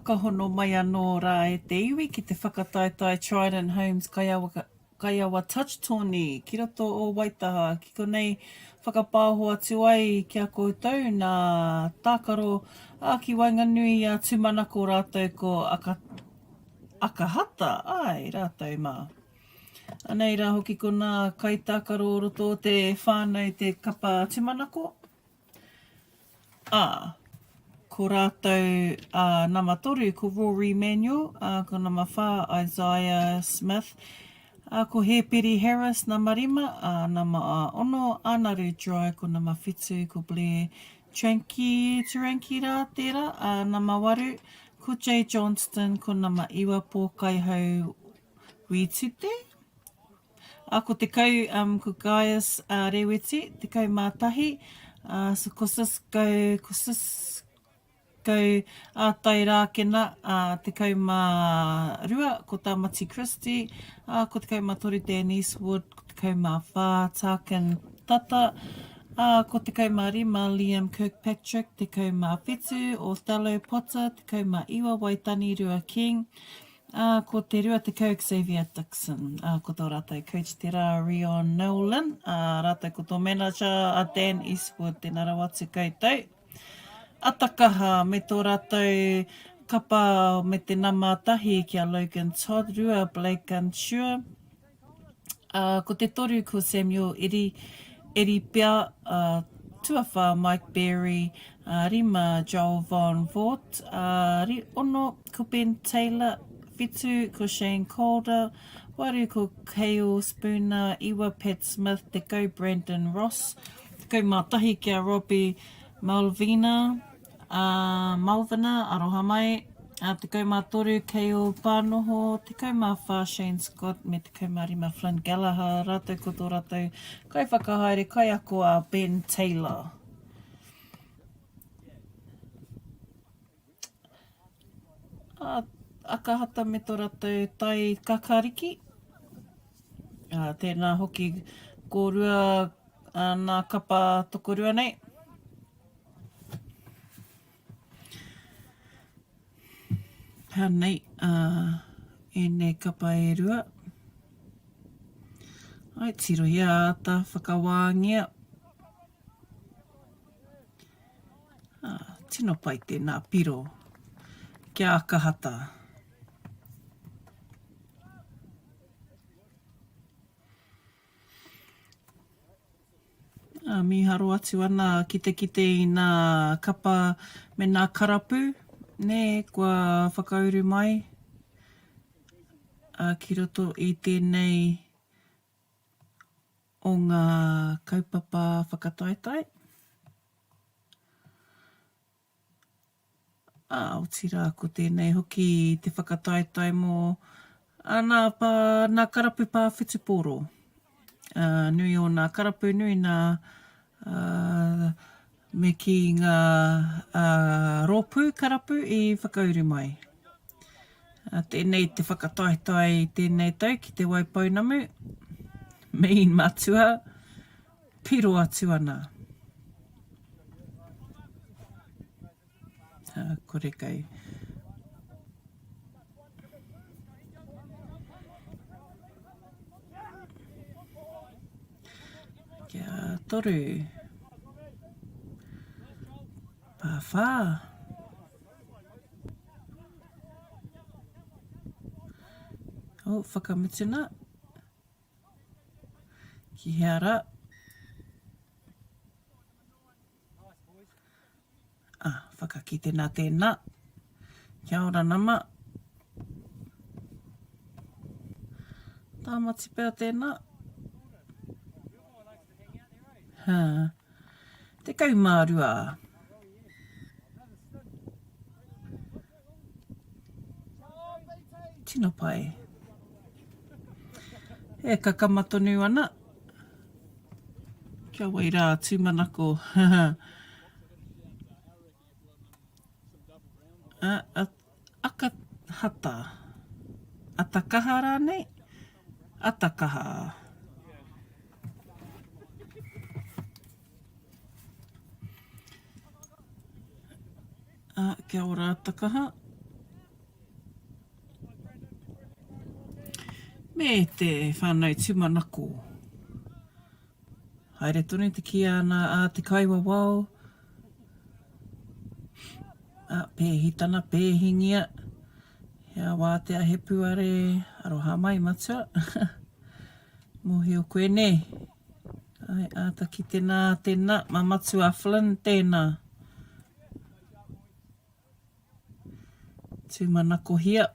Whakahono mai anō rā e te iwi ki te whakataetae Trident Homes Kaiawa, Kaiawa Touch Tourney ki roto o Waitaha. Ki konei whakapāoho atu ai ki a koutou nā tākaro ā ki waenganui i a Tūmanako rātou ko Aka, Akahata, āe, rātou mā. Anei rā hoki ko nā kaitākaro o roto o te whānau te kapa Tūmanako. Ā, ko rātou, ā, nama toru ko Rory Manuel, ā, ko nama whā Isaiah Smith, ā, ko Hēperi Harris nama rima, ā, nama ono Anaru Dry, ko nama whitu ko Blair Tranki, Turanki rā tērā, ā, nama waru ko Jay Johnston, ko nama iwa Pōkaihau Wītute. Ā, ko 10, um, ko Gaius uh, Reweti, 11, ā, so ko Cisco, ko Cisco ā, Tairākena, ā, 12, ko Tāmati Christie, ā, ko 13 Dan Eastwood, ko 14 Tarkin Tata, ā, ko 15 Liam Kirkpatrick, 17 Othello Potter, 19 Waitani Rua King, Ā, ko te 20 Xavier Dixon, ā, ko tō rātou coach tērā Rion Nolan, ā, rātou ko tō manager a Dan Eastwood, tēnā rawa atu koutou. Atakaha me tō rātou kapa me te nama tahi ki a Logan Todd, rua Blake Unsure, Ā, ko te toru ko Samuel Eri, Eripea, ā, tuawhā Mike Berry, ā, rima Joel Von Voort, ā, ri, ono ko Ben Taylor, whitu ko Shane Calder, waru ko Cale Spooner, iwa Pat Smith, 10 Brandon Ross, 11 ki a Robbie Malvina, Ā, Malvina, aroha mai. Ā, 13 Cale Pānoho, 14 Shane Scott me 15 Flynn Gallagher rātou ko tō rātou kaiwhakahaere kaiako a Ben Taylor. Ā, Akahata me tō rātou tai kakariki. Ā, tēnā hoki kōrua nā kapa tokorua nei. Anei ēnei kapa e rua. Ai, tirohia āta whakawāngia. Ah, tino pai tēnā piro. Kia akahata. Ā, mīharo atu ana ki te kite i nā kapa me nā karapu, nē, kua whakauru mai, ā, ki roto i tēnei o ngā kaupapa whakataetae. Ā, otirā ko tēnei hoki te whakataetae mō nā pā, nā karapu pā whutupōro. Ā, nui o nā karapu, nui nā, ā, me kī ngā, ā, rōpū karapu i whakauru mai. Ā, tēnei te whakataetae i tēnei tau ki Te Waipounamu, Mean Matua, piro atu ana. Ha, kore kau. Kia toru. Pāwhā. Oh, whakamutuna. Ki hea rā? Ah, whakakite nā tēnā. Kia ora nama. Tāmati pea tēnā. Ha. 12. Tino pai. E kakama tonu ana. Kia wai rā, tūmanako. a, a, akahata. Atakaha rānei? Atakaha. Ā, kia ora Takaha. Me te whānau tūmanako. Haere tonu te kī ana a te kaiwawao, a pēhitana, pēhingia, he awātea, he puare, aroha mai matua. Mōhio koe nē? Ai, āta kite nā tēnā, mā Matua Flynn tēnā. Tūmanakohia.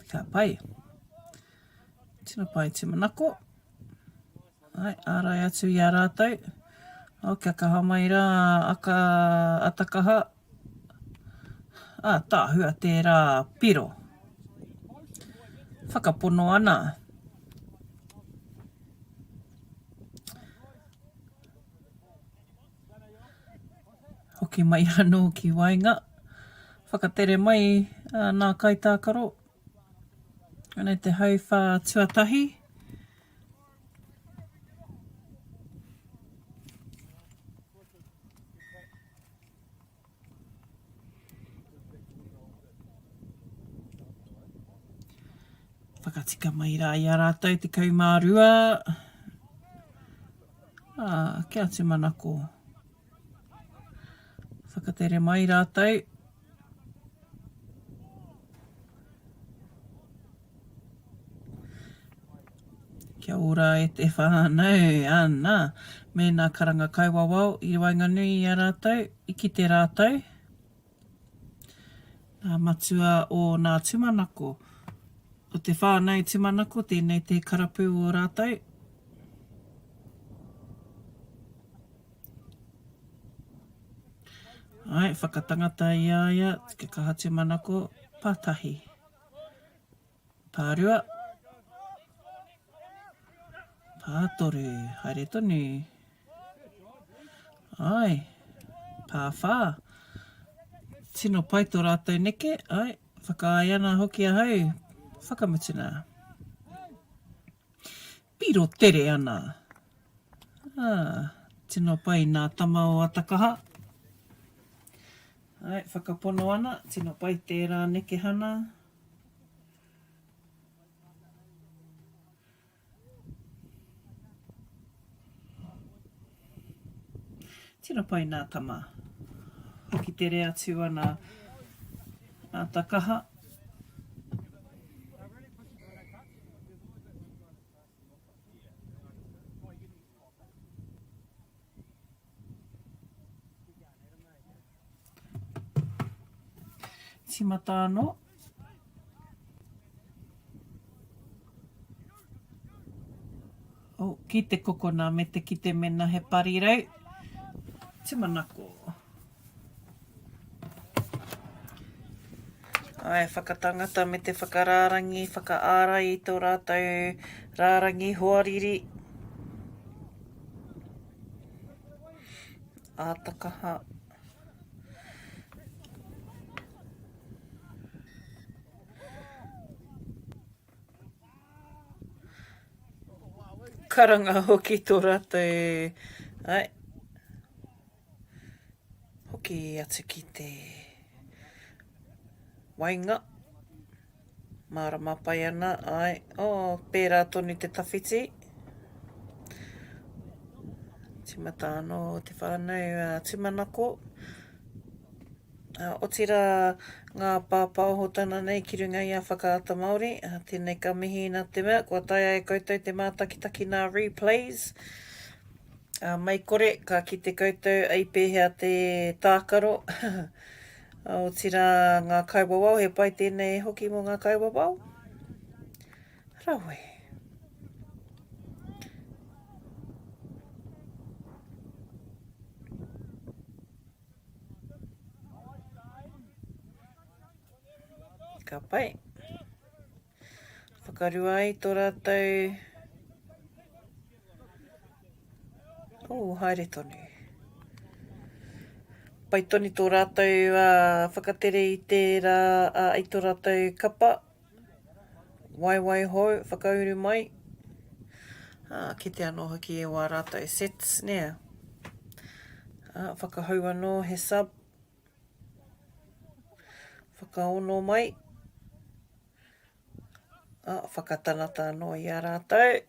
Ka pai. Tino pai tūmanako. Ai, ārai atu i a rātou. Oh, kia kaha mai rā, aka, atakaha. Ātaahua tērā piro. Whakapono ana. Hoki mai anō ki waenga. Whakatere mai nā kaitākaro. Anei te hauwhā tuatahi. Whakatika mai rā i a rātou 12. Ā, kia tūmanako. Whakatere mai rātou. Kia ora e te whānau, ana, me nā karanga kaiwawao i waenganui i a rātou, i kite rātou, nā matua o nā tūmanako, o te whānau tūmanako, tēnei te karapu o rātou. Ai, whakatangata i a ia, kia kaha tūmanako, pātahi. Pārua. Pātoru. Haere tonu. Ai. Pāwhā. Tino pai tō rātou neke. Ai. Whakaae ana hoki ahau. Whakamutuna. Piro tere ana. Ah, tino pai nā tama o Atakaha. Ai, whakapono ana, tino pai tērā nekehana. Tino pai nā tama. Hoki tere atu ana Atakaha. Tīmata anō. Oh, ki te kokona me te kite mena he parirau. Tumanako. Āe, whakatangata me te whakarārangi, whakaārai i tō rātou rārangi hoariri. Āta kaha. Karanga hoki tō rātou, āe. Hoki atu ki te waenga. Mārama pai ana, āe. Oh, pērā tonu te tawhiti. Tīmata anō te whānau a Tūmanako. Otirā ngā pāpaohotana nei ki runga i a Whakaata Māori. Tēnei ka mihi nā te mea kua taea e koutou te mātakitaki nā replays. Ā, mei kore, ka kite koutou i pēhea te tākaro. Otirā ngā kaiwawao, he pai tēnei hoki mō ngā kaiwawao. Rawe. Ka pai. Whakarua ai tō rātou Oh, haere tonu. Pai tonu tō rātou uh, whakatere i tērā, uh, i tō rātou kapa. Waewae hou, whakauru mai. Ah, kite anō hoki e wā rātou sets, nē. Ā, whakahou anō he sub. Whakaono mai. Ā, whakatanata anō i a rātou.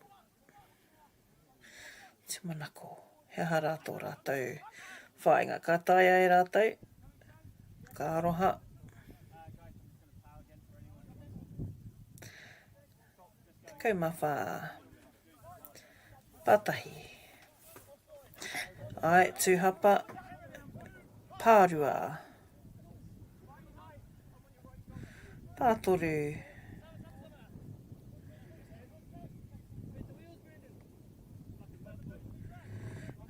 Tūmanako, he aha rā tō rātou whāinga? Ka taea e rātou? Ka aroha? 14. Pātahi. Ai, tūhapa. Pārua. Pātoru.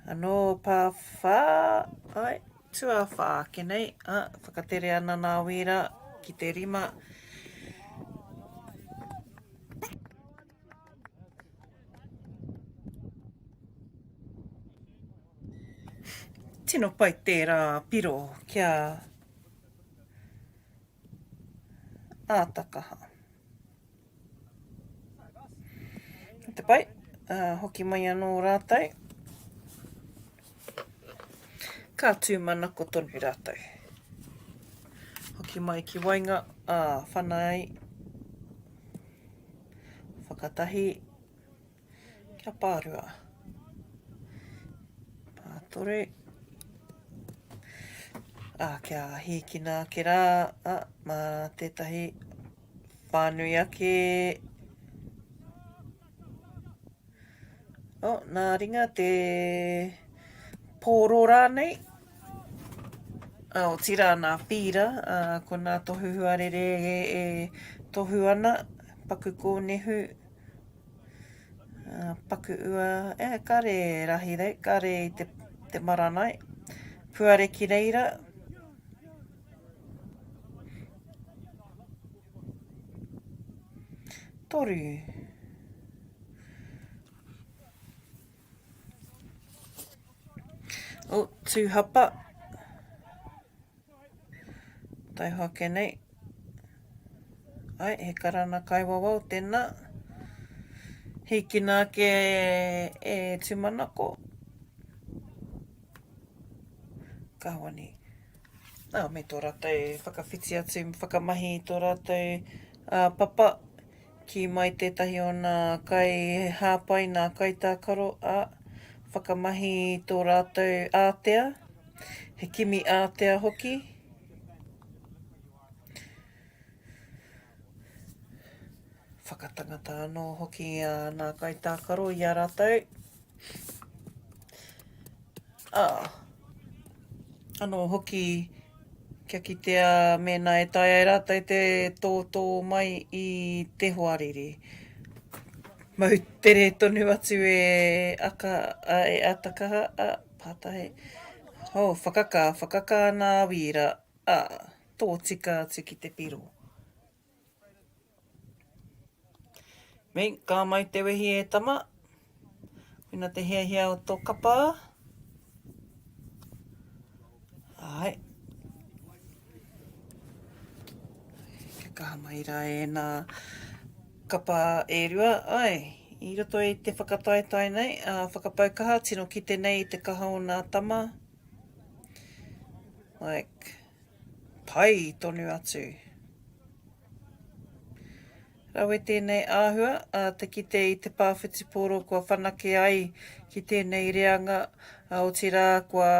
Anō pāwhā. Ai, tuawhā ake nei. A, whakatere ana nā wīra ki te rima. Tino pai tērā piro kia āta kaha. Te pai, uh, hoki mai anō rātou. Ka tūmanako tonu rātou. Hoki mai ki waenga, ā, whana ai. Whakatahi, kia pārua. Pātoru. Ā, kia hīkina ake rā, ā, mā tētahi whānui ake. Oh, nā ringa te pōro rānei. Ā, otirā nā whīra, ā, ko nā tohu huarere e, e tohu ana, paku kōnehu, ā, paku ua, e, kare rahi rei, kare i te, te maranai. Puare ki reira. Toru. Oh, tūhapa. Taiho ake nei. Ai, he karana kaiwawao tēnā. Hīkina ake e, e tūmanako. Kāwani. Ā, me tō rātou whakawhiti atu, whakamahi i tō rātou uh, papa. Kī mai tētahi o nā kaihāpai, nā kaitākaro, ā, whakamahi i tō rātou ātea, he kimi ātea hoki. Whakatangata anō hoki a nā kaitākaro i a rātou. Ā, anō hoki kia kitea mēnā e taea e rātou te tōtō mai i te hoariri. Mau tere tonu atu e aka, e ata kaha, a, pātahi. Oh, whakaka, whakaka ana a Wīra, ā, tōtika atu ki te piro. Me, ka mau te wehi e tama. Koina te hiahia o tō kapa. Ai. Kia kaha mai rā e nā kapa e rua. Ai, i roto i te whakataetae nei, a whakapau kaha, tino kite nei i te kaha o nā tama. Like, Pai tonu atu. Rawe tēnei āhua, ā, te kite i te pā whutupōro kua whanake ai ki tēnei reanga, ā, otirā kua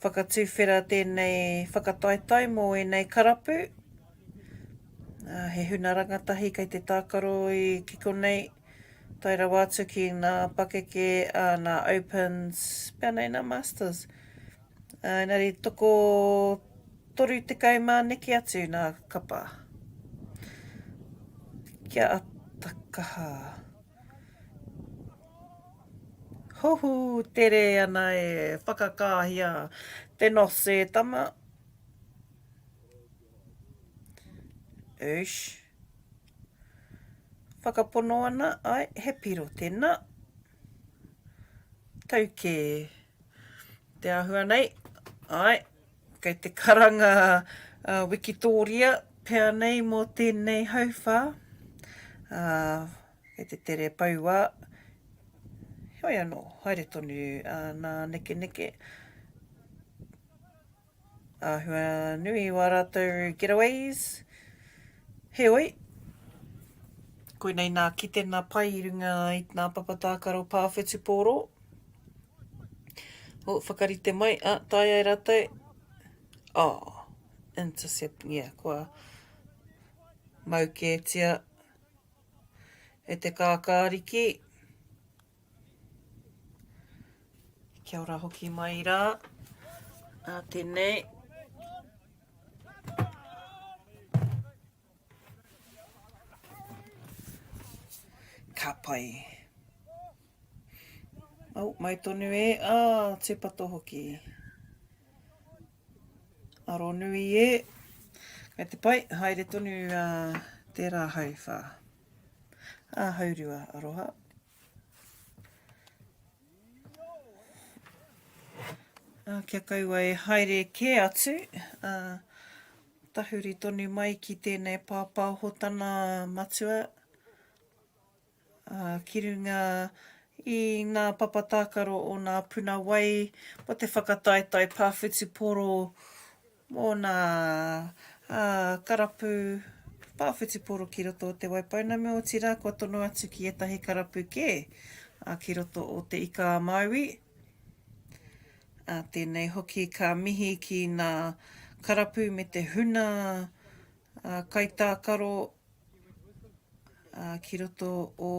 whakatuwhera tēnei whakataetae mō ēnei karapu. Ā, he huna rangatahi kei te tākaro i ki konei, tae rawa atu ki ngā pakeke, ā, nā Opens, pea nei nā Masters. Engari toko 30 mā neke atu nā kapa. Kia ata kaha. Hohu tere ana e whakakāhia te nos e tama. Eish. Whakapono ana, ai, he piro tēnā. Tau kē te āhua nei. Āe, kei te karanga a Wikitōria pea nei mō tēnei hauwhā. Ā, kei te tere pouā. Heoi anō, haere tonu nā nekeneke. Āhua nui wā rātou getaways. Heoi, koinei nā kitenga pai i runga i nā papa tākaro pā whutupōro. Oh, whakarite mai, ah, tae ai rātou. Oh, intercept, yeah, kua mau kētia e te kākāriki. Kia ora hoki mai rā. Ā tēnei. Ka pai. Oh, mai tonu e. Ā, tūpato hoki. Aro nui e. Kei te pai, haere tonu uh, tērā hauwhā. Ā, haurua, aroha. Ā, kia kaua e haere kē atu, ā, tahuri tonu mai ki tēnei pāpāhotana matua, ā, ki runga i ngā papa tākaro o ngā puna wai mō te whakataetae pā whutupōro Mō nā karapu pā whutupōro ki roto o Te Waipounamu, otirā kua tono atu ki ētahi karapu kē ki roto o Te Ika-a-Māui. Tēnei hoki ka mihi ki nā karapu me te huna kaitākaro ki roto o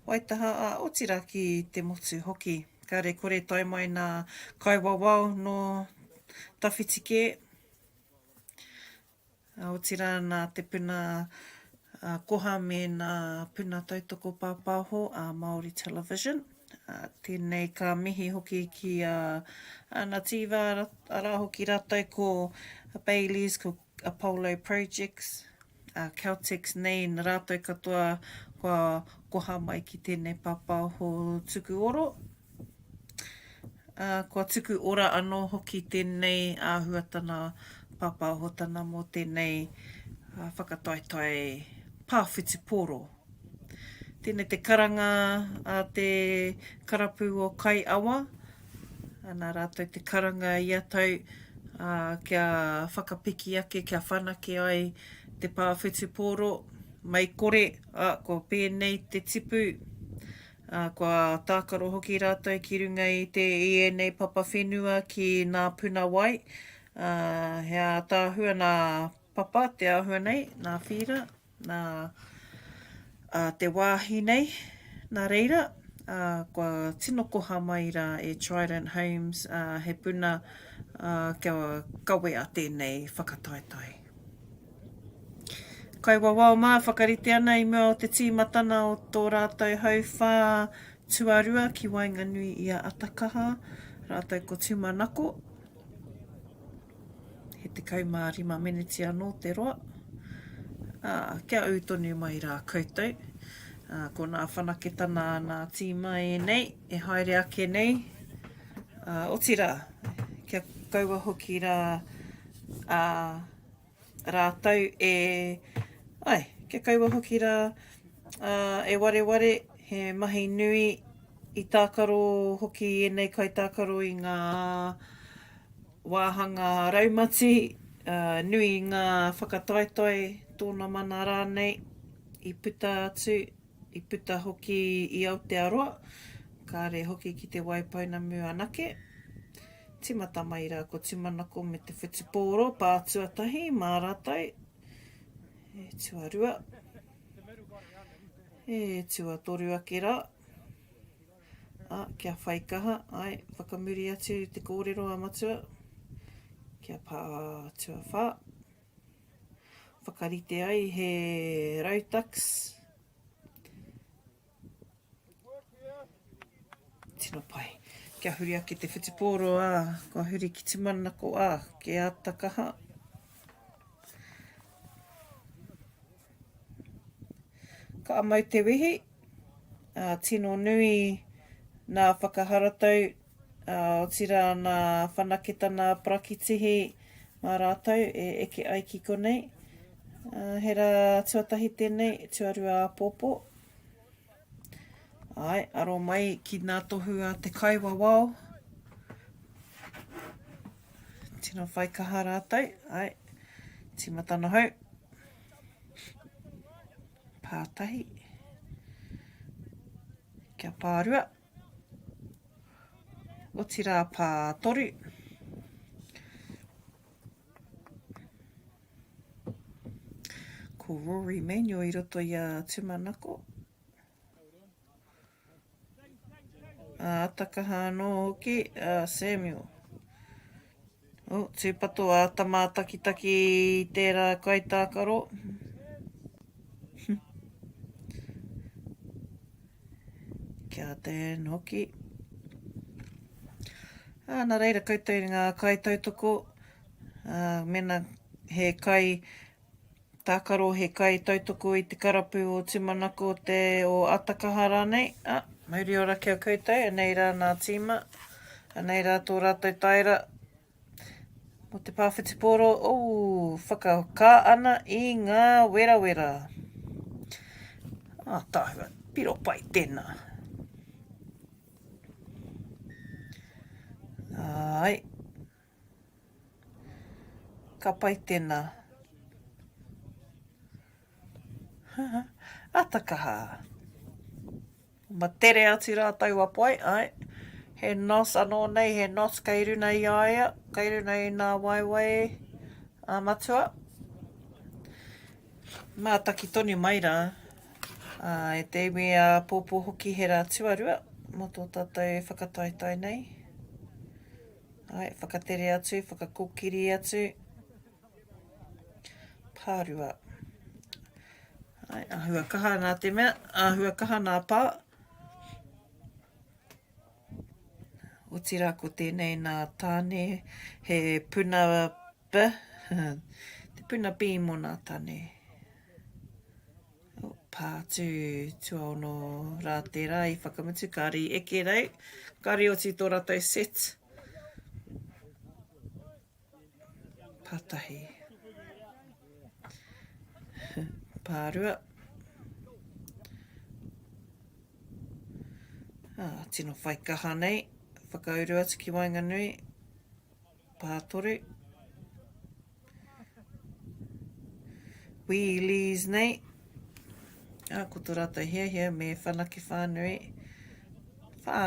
Waitaha, ā, otirā ki te motu hoki. Kāre kore tae mai nā kaiwawao nō tawhiti kē, ā, otirā nā te puna koha me nā puna tautoko pāpāho a Māori Television. Ā, tēnei ka mihi hoki ki a Nativa, arā hoki rātou ko Bayleys, ko Apollo Projects, a Caltex nei na rātou katoa kua koha mai ki tēnei pāpāho tuku oro. Ā, kua tuku ora anō hoki tēnei āhuatana pāpāhotana mō tēnei whakataetae pā whutupōro. Tēnei te karanga a te karapu o Kai Awa, Nā rātou te karanga ia tau, ā, kia whakapiki ake, kia whanake ai te pā whutupōro, mei kore, ā, kua pēnei te tipu, ā, kua tākaro hoki rātou ki runga i te, i ēnei papa whenua ki nā puna wai, ā, he ātaahua nā papa te āhua nei, nā whīra. Nā, ā, te wāhi nei, nā reira, ā, kua tino koha mai rā e Trident Homes, ā, he puna, ā, kia kawea tēnei whakataetae. Kaiwawao mā whakarite ana i mua o te tīmatana o tō rātou hauwhā tuarua ki waenganui i a Atakaha rātou ko Tūmanako. He 15 meneti anō te roa. Ā, kia ū tonu mai rā koutou. Ā, ko nā whanaketana a nā tīma ēnei e haere ake nei. Ā, otirā, kia kaua hoki rā ā rātou e, ai, kia kaua hoki rā ā, e wareware he mahi nui i tākaro hoki ēnei kaitākaro i ngā wāhanga raumati, nui ngā whakataetae, tōna mana rānei i puta atu, i puta hoki i Aotearoa, kāre hoki ki Te Waipounamu anake. Tīmata mai rā ko Tūmanako me te whutupōro, pā tuatahi mā rātou, e tuarua, e tuatoru ake rā. Ā, kia whai kaha, āe, whakamuri atu te kōrero a Matua, kia pā tuawhā. Whakarite ai he rautaks. Tino pai. Kia huri ake te whutupōro, ā, kua huri ki Tūmanako, ā, kia āta kaha. Ka mau te wehi, ā, tino nui nā whakaharatau, ā, otirā nā whanaketana parakitihi mā rātou e eke ai ki konei. Ā, he rā tuatahi tēnei, tuarua āpōpō. Āe, aro mai ki nā tohu a te kaiwawao. Tino whai kaha rātou. Ai. Tīmatana hou. Pātahi. Kia pārua. Otirā pātoru. Ko Rory Manuel i roto i a Tumanako. Ā, takaha anō hoki a Samuel. Oh, tūpato āta mātakitaki i tērā kaitākaro. Kia Dan hoki. Ā, nā reira koutou ngā kaitautoko, ā, mena he kai Tākaro he kai tautoko i te karapu o Tūmanako te o Atakaha rānei, ā, mauri ora ki a koutou, anei rā nā tīma, anei rā tō rātou taera mō te pā whutupōro, ooh, whakakā ana i ngā werawera. Ātaahua, piro pai tēnā. Āe. Ka pai tena. Ata kaha. Ma tere atu rā taua poe, ai. He nos anō nei, he nos kei runa i a ia, kei runa i nā waewae a matua. Mātaki tonu mai rā. Ā, e te iwi āpōpō hoki he rā tuarua mō tō tātou whakataetae nei. Āe, whakatere atu, whakakōkiri atu. Pārua. Āe, āhua kaha nā te mea, āhua kaha nā pā. Otirā ko tēnei nā tāne, he puna B, te puna B mō nā tāne. Oh, pā atu tuaono rā tērā i whakamutu, kāre i eke rau, kāre i oti tō rātou set. Pātahi. Pārua. Ah, tino whai kaha nei. Whakauru atu ki waenganui. Pātoru. Wheelies nei. Ah, ko tō rātou hiahia me whanake whānui. Whā.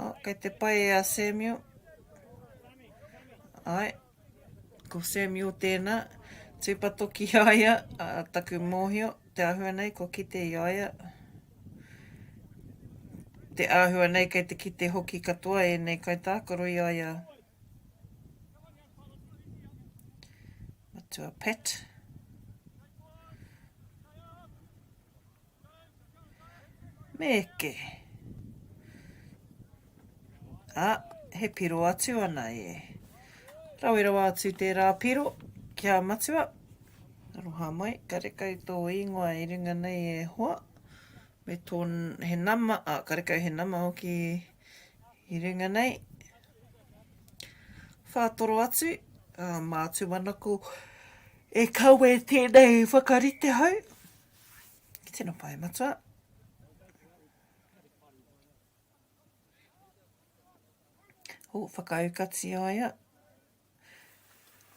Oh, kei te pai a Samuel. Ai, ko Samuel tēnā. Tūpato ki a ia, a, taku mōhio, te āhua nei, kua kite i a ia. Te āhua nei kei te kite hoki katoa ēnei kaitākaro i a ia. Matua Pat. Me eke. Ah, he piro atu ana e. Rawe rawa atu tērā piro kia matua. Aroha mai, karekau tō ingoa i runga nei e hoa. Me tō, he nama, ah, karekau he nama hoki i runga nei. Whātoro atu, ah, mā tūmanako e kawe tēnei whakarite hou. Tino pai, matua. Oh, whakaaukati a ia.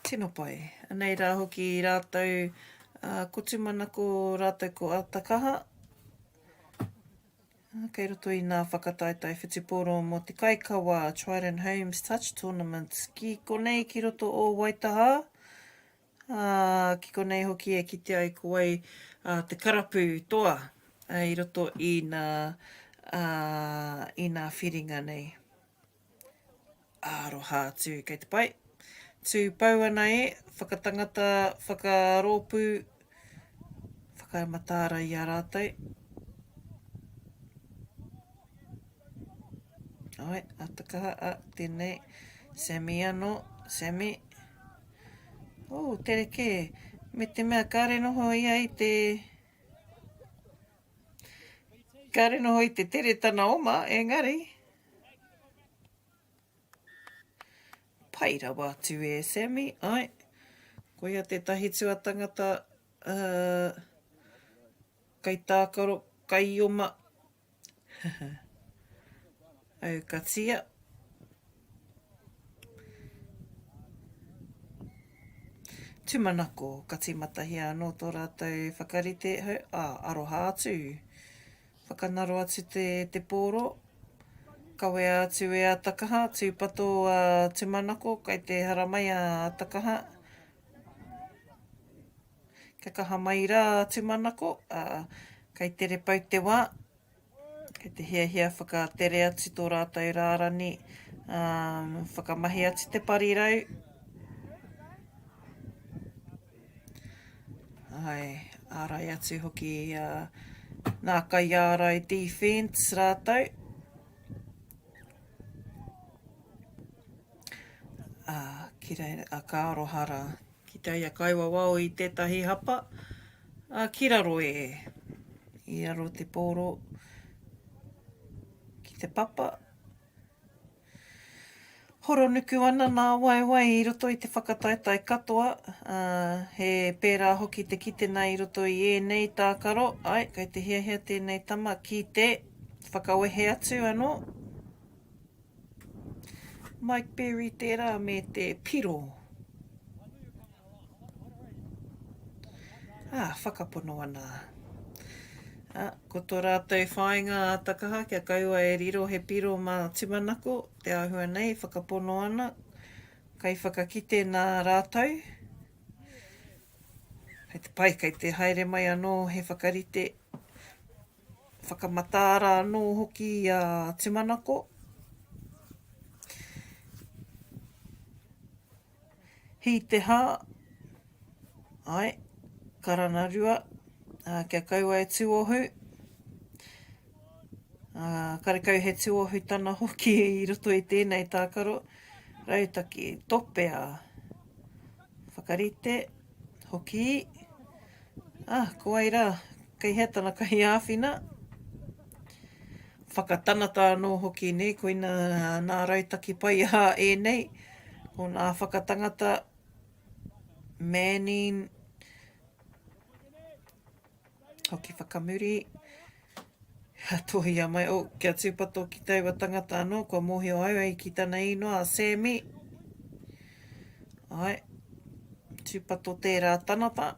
Tino pai. Anei rā hoki rātou, uh, ko Tūmanako rātou ko Atakaha. Kei roto i nā whakataetae whutupōro mō te Kaikawa Trident Homes Touch Tournament ki konei ki roto o Waitaha. Ā, ki konei hoki e kite ai ko wai te karapu toa i roto i nā, ā, i nā whiringa nei. Aroha atu, kei te pai. Tū pau ana e, whakatangata, whakarōpū, whakamataara i a rātou. Ai, ata kaha, a, tēnei. Sammy anō, Sammy. Oh, tere kē. Me te mea kāre noho ia i te... Kāre noho i te tere tana oma, engari. Pai rawa atu e Sammy, ai. Koia tētahi tuatangata uh, kaitākaro, kaioma. Aukatia. Tūmanako, ka tīmatahia anō tō rātou whakarite, hau, ā, aroha atu. Whakanaro atu te, te pōro, kawea atu e Atakaha, tūpato a Tūmanako, kai te haramai a Atakaha. Kia kaha mai rā a Tūmanako, ā, kai tere pau te wā. Kei te hiahia whakatere atu tō rātou rārani, ā, whakamahi atu te parirau. Āe, ārai atu hoki a nā kaiārai defence rātou. Ā, ki reira, a ka aroha rā. Ki te ia kaiwawao i tētahi hapa, ā, ki raro e. I raro te pōro ki te papa. Horonuku ana nā waewae i roto i te whakataetae katoa, ā, he pērā hoki te kitenga i roto i ēnei tākaro, āe, kei te hiahia tēnei tama ki te whakawehe atu anō. Mike Berry tērā me te piro. Ā, whakapono ana. Ā, ko tō rātou whāinga ā-takaha kia kaua e riro he piro mā Tumanako, te āhua nei, whakapono ana, kaiwhakakite nā rātou. Kei te pai, kei te haere mai anō he whakarite Whakamataara anō hoki i a Tumanako. Hī te hā, āe, karana rua, ā, kia kaua e tuohu. Ā, karekau he tuohu tana hoki i roto i tēnei tākaro. Rautaki, topea, whakarite, hoki. Ah, ko wai rā? Kei hea tana kaiāwhina? Whakatanata anō hoki, nē, koina nā rautaki pai a ēnei, ko nā whakatangata, Manning, hoki whakamuri, tohia mai, oh, kia tūpato ki taua tangata anō, kua mōhio au ai ki tana īnoa, a Sammy. Ai, tūpato tērā tanata.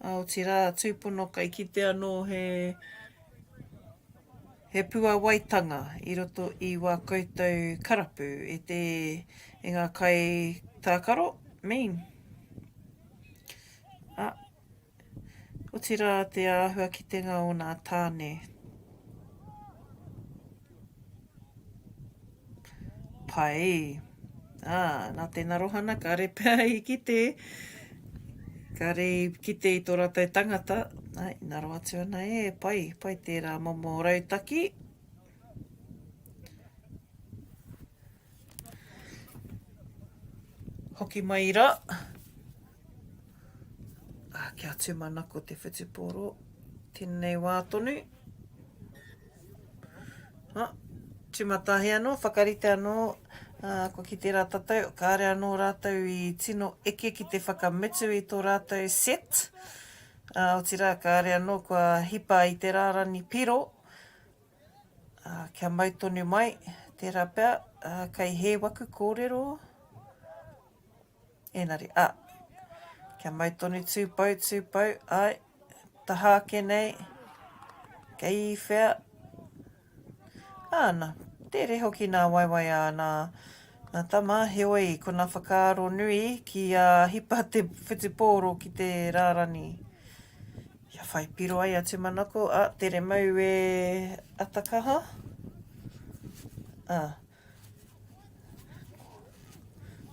Ā, otirā, tūpono kai kite anō he, he puawaitanga i roto i wā koutou karapu e te, e ngā kai tākaro, mean. Ā, Otirā te āhua kitenga o nā tāne. Pai. Ā, nā tēnā Rohana, kāre pea i kite, kāre i kite i tō rātou tangata. Ai, ngaro atu ana e, pai, pai tērā momo rautaki. Hoki mai rā. Ā, kia tūmanako te whutupōro tēnei wā tonu. Ā, tūmatahi anō, whakarite anō, ā, kua kite rā tātou, kāre anō rātou i tino eke ki te whakamutu i tō rātou set. Ā, otirā, kāre anō kua hipa i te rārani piro, ā, kia mau tonu mai, tērā pea, ā, kei hē waku kōrero. Engari, a, kia mau tonu tūpou, tūpou, ai, taha ake nei, kei whea, āna, tere hoki nā waewae a nā, nā tama, heoi, ko nā whakaaro nui ki a hipa te whutupōro ki te rārani. Kia whai piro ai a Tūmanako, a, tere mau e Atakaha, a,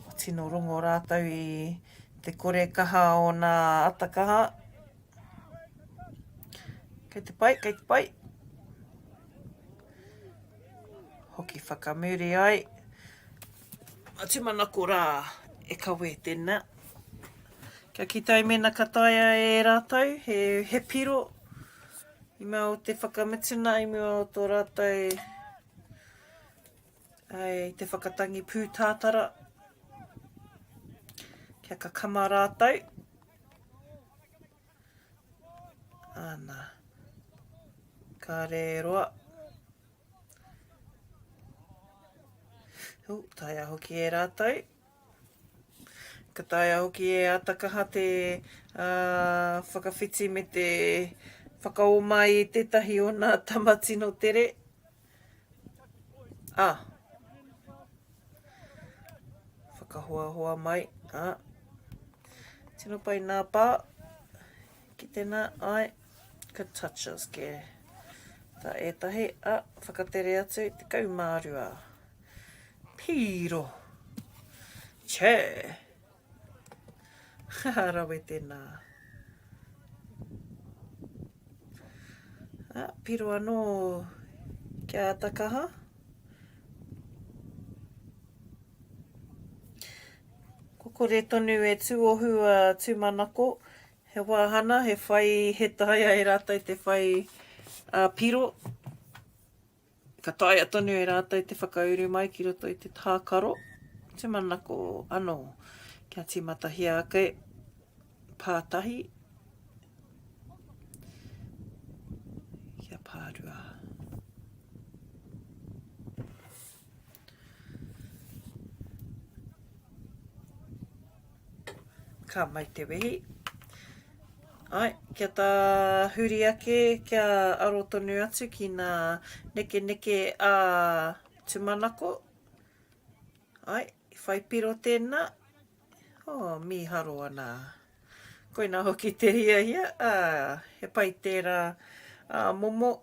Kua tino rongo rātou i te kore kaha o nā ata kaha. Kei te pai, kei te pai. Hoki whakamuri ai. A tūmanako rā e kawe tēnā. Kia kite ai mēnā ka taea e rātou he, he piro i mua o te whakamutuna, i mua o tō rātou Ai, te whakatangi pūtātara. Kia kakama rātou. Ana. Kāre e roa. Hū, taea hoki e rātou. Ka taea hoki e Atakaha te uh, whakawhiti me te whakaoma i tētahi o nā tama tino tere. Ah. Whakahoahoa mai. Ah. Tino pai nā pā. Ki tēnā, ai. Good touches ke tā ētahi. Ah, whakatere atu, 12. Pīro. Chē. Rawe tēnā. Ah, piro anō kia ata kaha. Ko kore tonu e tūohu a Tūmanako, He wāhana, he whai, he taea e rātou te whai piro. Ka taea tonu e rātou te whakauru mai ki roto i te tākaro. Tūmanako anō kia tīmatahia ake pātahi kia pārua. Ka mau te wehi. Ai, kia tahuri ake, kia aro tonu atu ki nā nekeneke a Tumanako. Ai, whai piro tēnā. Oh, mīharo ana. Koina hoki te hiahia, ā, he pai tērā ā, momo.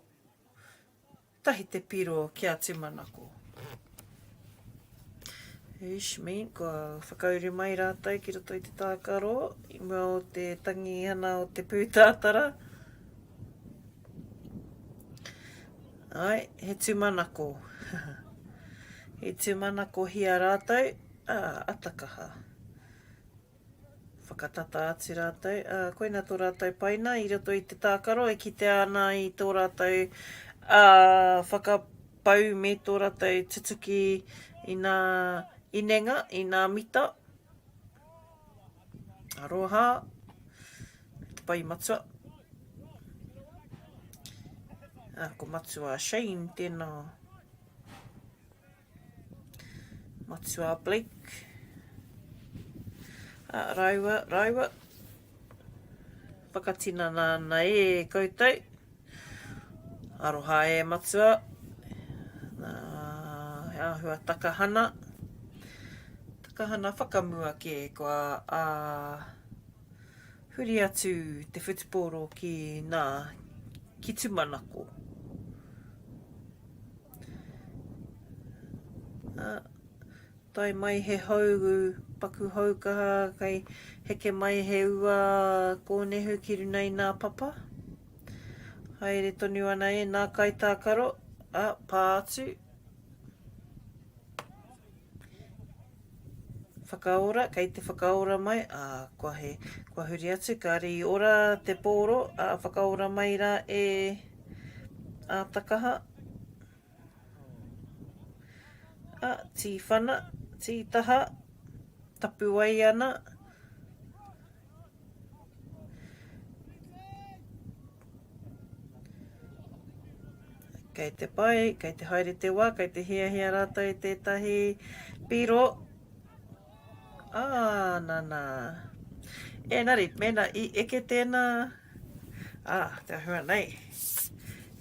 Tahi te piro ki a Tumanako. Eish me, kua whakauru mai rātou ki roto i te tākaro i mua o te tangihana o te pūtātara. Ai, he tūmanako. He tūmanakohia rātou, ā, atakaha. Whakatata atu rātou, ā, koina tō rātou paina i roto i te tākaro e kitea ana i tō rātou, ā, whakapau me tō rātou tutuki i nā inenga, i nā mita. Aroha, te pai matua. Ā, ko Matua Shane tēnā. Matua Blake. Ah, rāua, rāua. Whakatinana ana e koutou. Aroha e matua. Nā, he āhua takahana. Takahana whakamua kē kua ā, huri atu te whutupōro ki nā, ki Tumanako. Ā, tae mai he hou, paku hou kaha, kei heke mai he ua kōnehu ki runa i nā papa. Haere tonu ana e nā kaitākaro, ā, pā atu. Whakaora, kei te whakaora mai, ā, kua he, kua huri atu, kāre i ora te pōro, ā, whakaora mai rā e Ātakaha. Ā, tīwhana, tītaha, tapuwai ana. Kei te pai, kei te haere te wā, kei te hiahia rātou i tētahi piro. Ā, nana. Engari, mēnā i eke tēnā, ā, te āhua nei.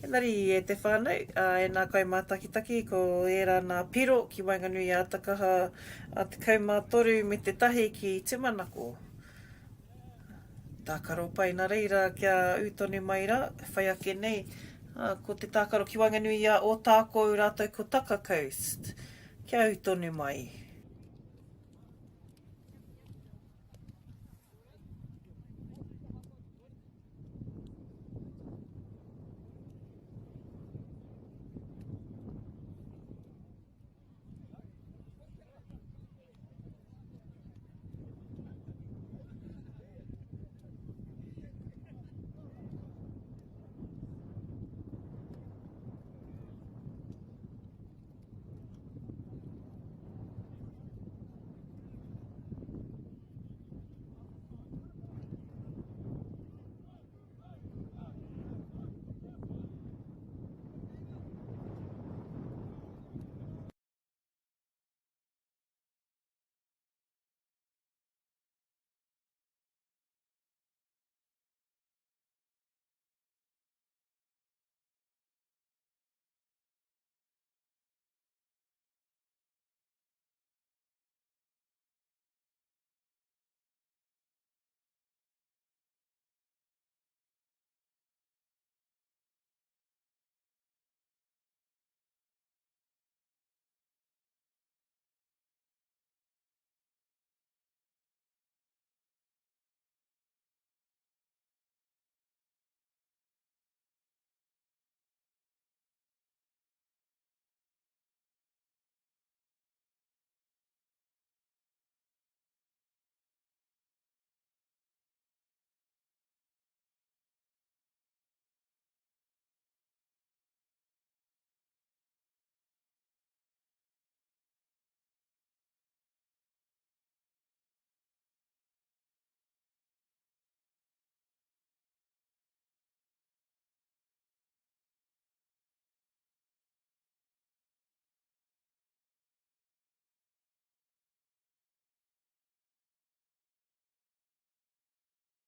Engari, e te whānau, ā, e nā kaimātakitaki, ko ērā nā piro ki waenganui i a Takaha a 13 me te tahi ki Tumanako. Tākaro pai nā reira kia ū tonu mai rā, whai ake nei, ā, ko te tākaro ki waenganui i a Ōtākou rātou ko Taka Coast. Kia ū tonu mai.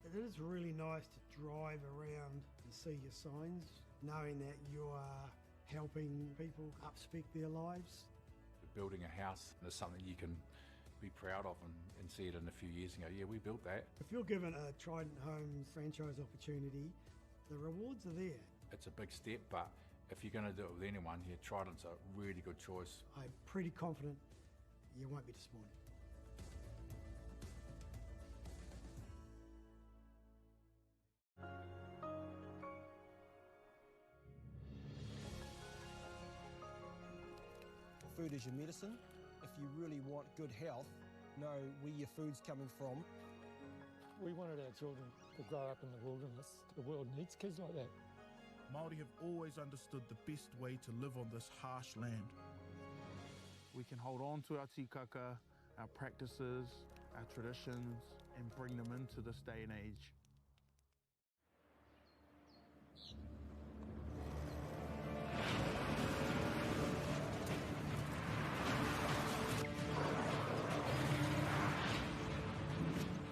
It is really nice to drive around and see your signs, knowing that you are helping people upspec their lives. Building a house is something you can be proud of and, and see it in a few years and go, yeah, we built that. If you're given a Trident Homes franchise opportunity, the rewards are there. It's a big step, but if you're going to do it with anyone, yeah, Trident's a really good choice. I'm pretty confident you won't be disappointed. Food is your medicine. If you really want good health, know where your food's coming from. We wanted our children to grow up in the wilderness. The world needs kids like that. Māori have always understood the best way to live on this harsh land. We can hold on to our tikaka, our practices, our traditions, and bring them into this day and age.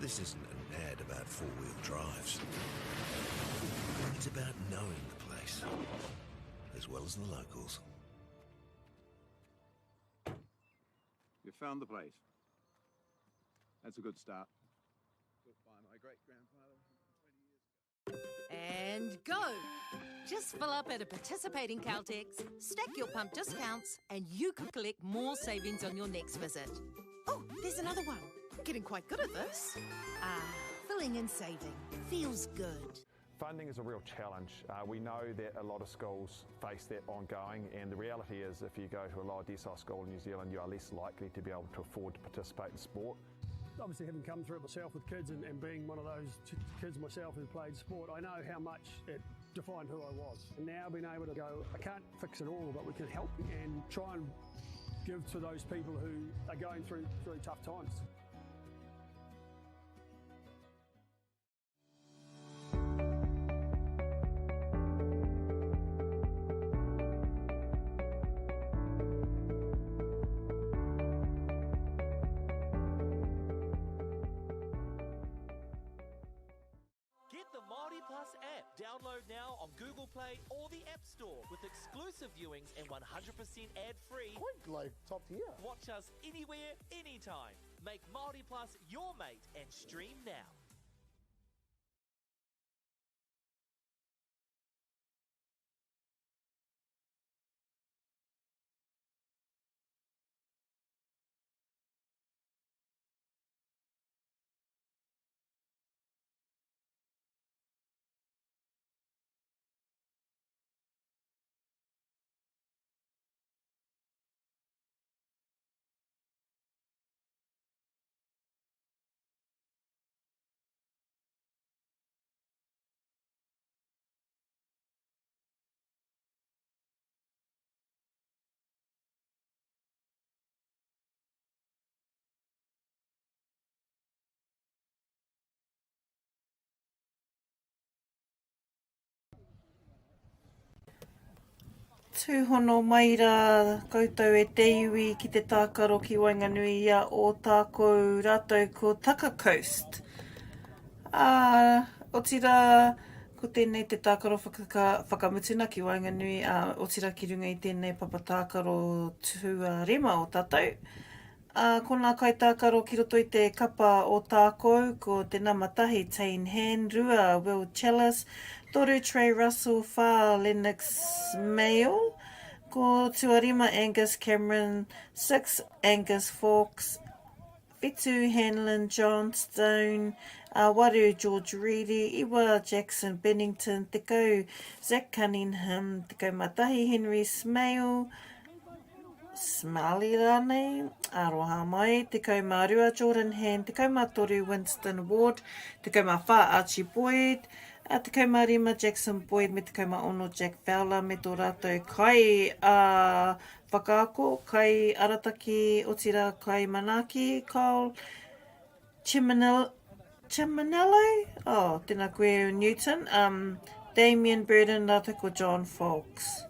This isn't an ad about four wheel drives. It's about knowing the place, as well as the locals. You found the place. That's a good start. Built by my great grandfather 120 years ago. And go! Just fill up at a participating Caltex, stack your pump discounts, and you could collect more savings on your next visit. Oh, there's another one. Getting quite good at this. Ah, filling and saving. Feels good. Funding is a real challenge. Uh, we know that a lot of schools face that ongoing, and the reality is if you go to a lower decile school in New Zealand, you are less likely to be able to afford to participate in sport. Obviously, having come through it myself with kids and, and being one of those kids myself who played sport, I know how much it defined who I was. And now being able to go, I can't fix it all, but we can help and try and give to those people who are going through, through tough times. Get the Māori Plus app. Download now on Google Play or the App Store with exclusive viewings and 100% ad-free. Quite like top tier. Watch us anywhere, anytime. Make Māori Plus your mate and stream now. Tūhono mai rā koutou e te iwi ki te tākaro ki waenganui i a Ōtākou rātou ko Taka Coast. Ā, otirā, ko tēnei te tākaro whakaka, whakamutuna ki waenganui, ā, otirā ki runga i tēnei papa tākaro tuarima o tātou. Ā, ko ngā kaitākaro ki roto i te kapa Ōtākou, ko te nama tahi, Tane Hand, rua, Will Challis, toru, Trey Russell, whā, Lennox Mayall, ko tuarima, Angus Cameron, six, Angus Fawkes, whitu, Hanlon Johnstone, ā, waru, George Reedy, iwa, Jackson Bennington, tekau, Zac Cunningham, 11, Henry Smale, Smalley rānei, aroha mai, 12 Jordan Hand, 13 Winston Ward, 14 Archie Boyd, 15 Jackson Boyd me 16 Jack Fowler me tō rātou kai a whakaako, kai arataki, otirā kai manaaki, Kyle Chiminel, Chiminello? Oh, tēnā koe Newton. Um, Damien Burden rātou ko John Foulkes.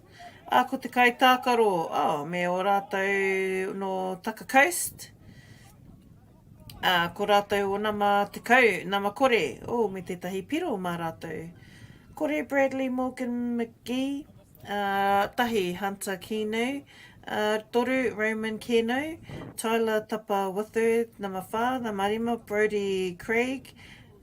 Ā, ko te kaitākaro, oh, me ō rātou nō Taka Coast. Ā, ko rātou o nama 10, nama kore, oh, me tētahi piro mā rātou. Kore Bradley Morgan McGee, ā, tahi Hunter Kinu, ā, toru Roman Keno, Tyler Tapa Witherd, nama whā, nama rima Brodie Craig,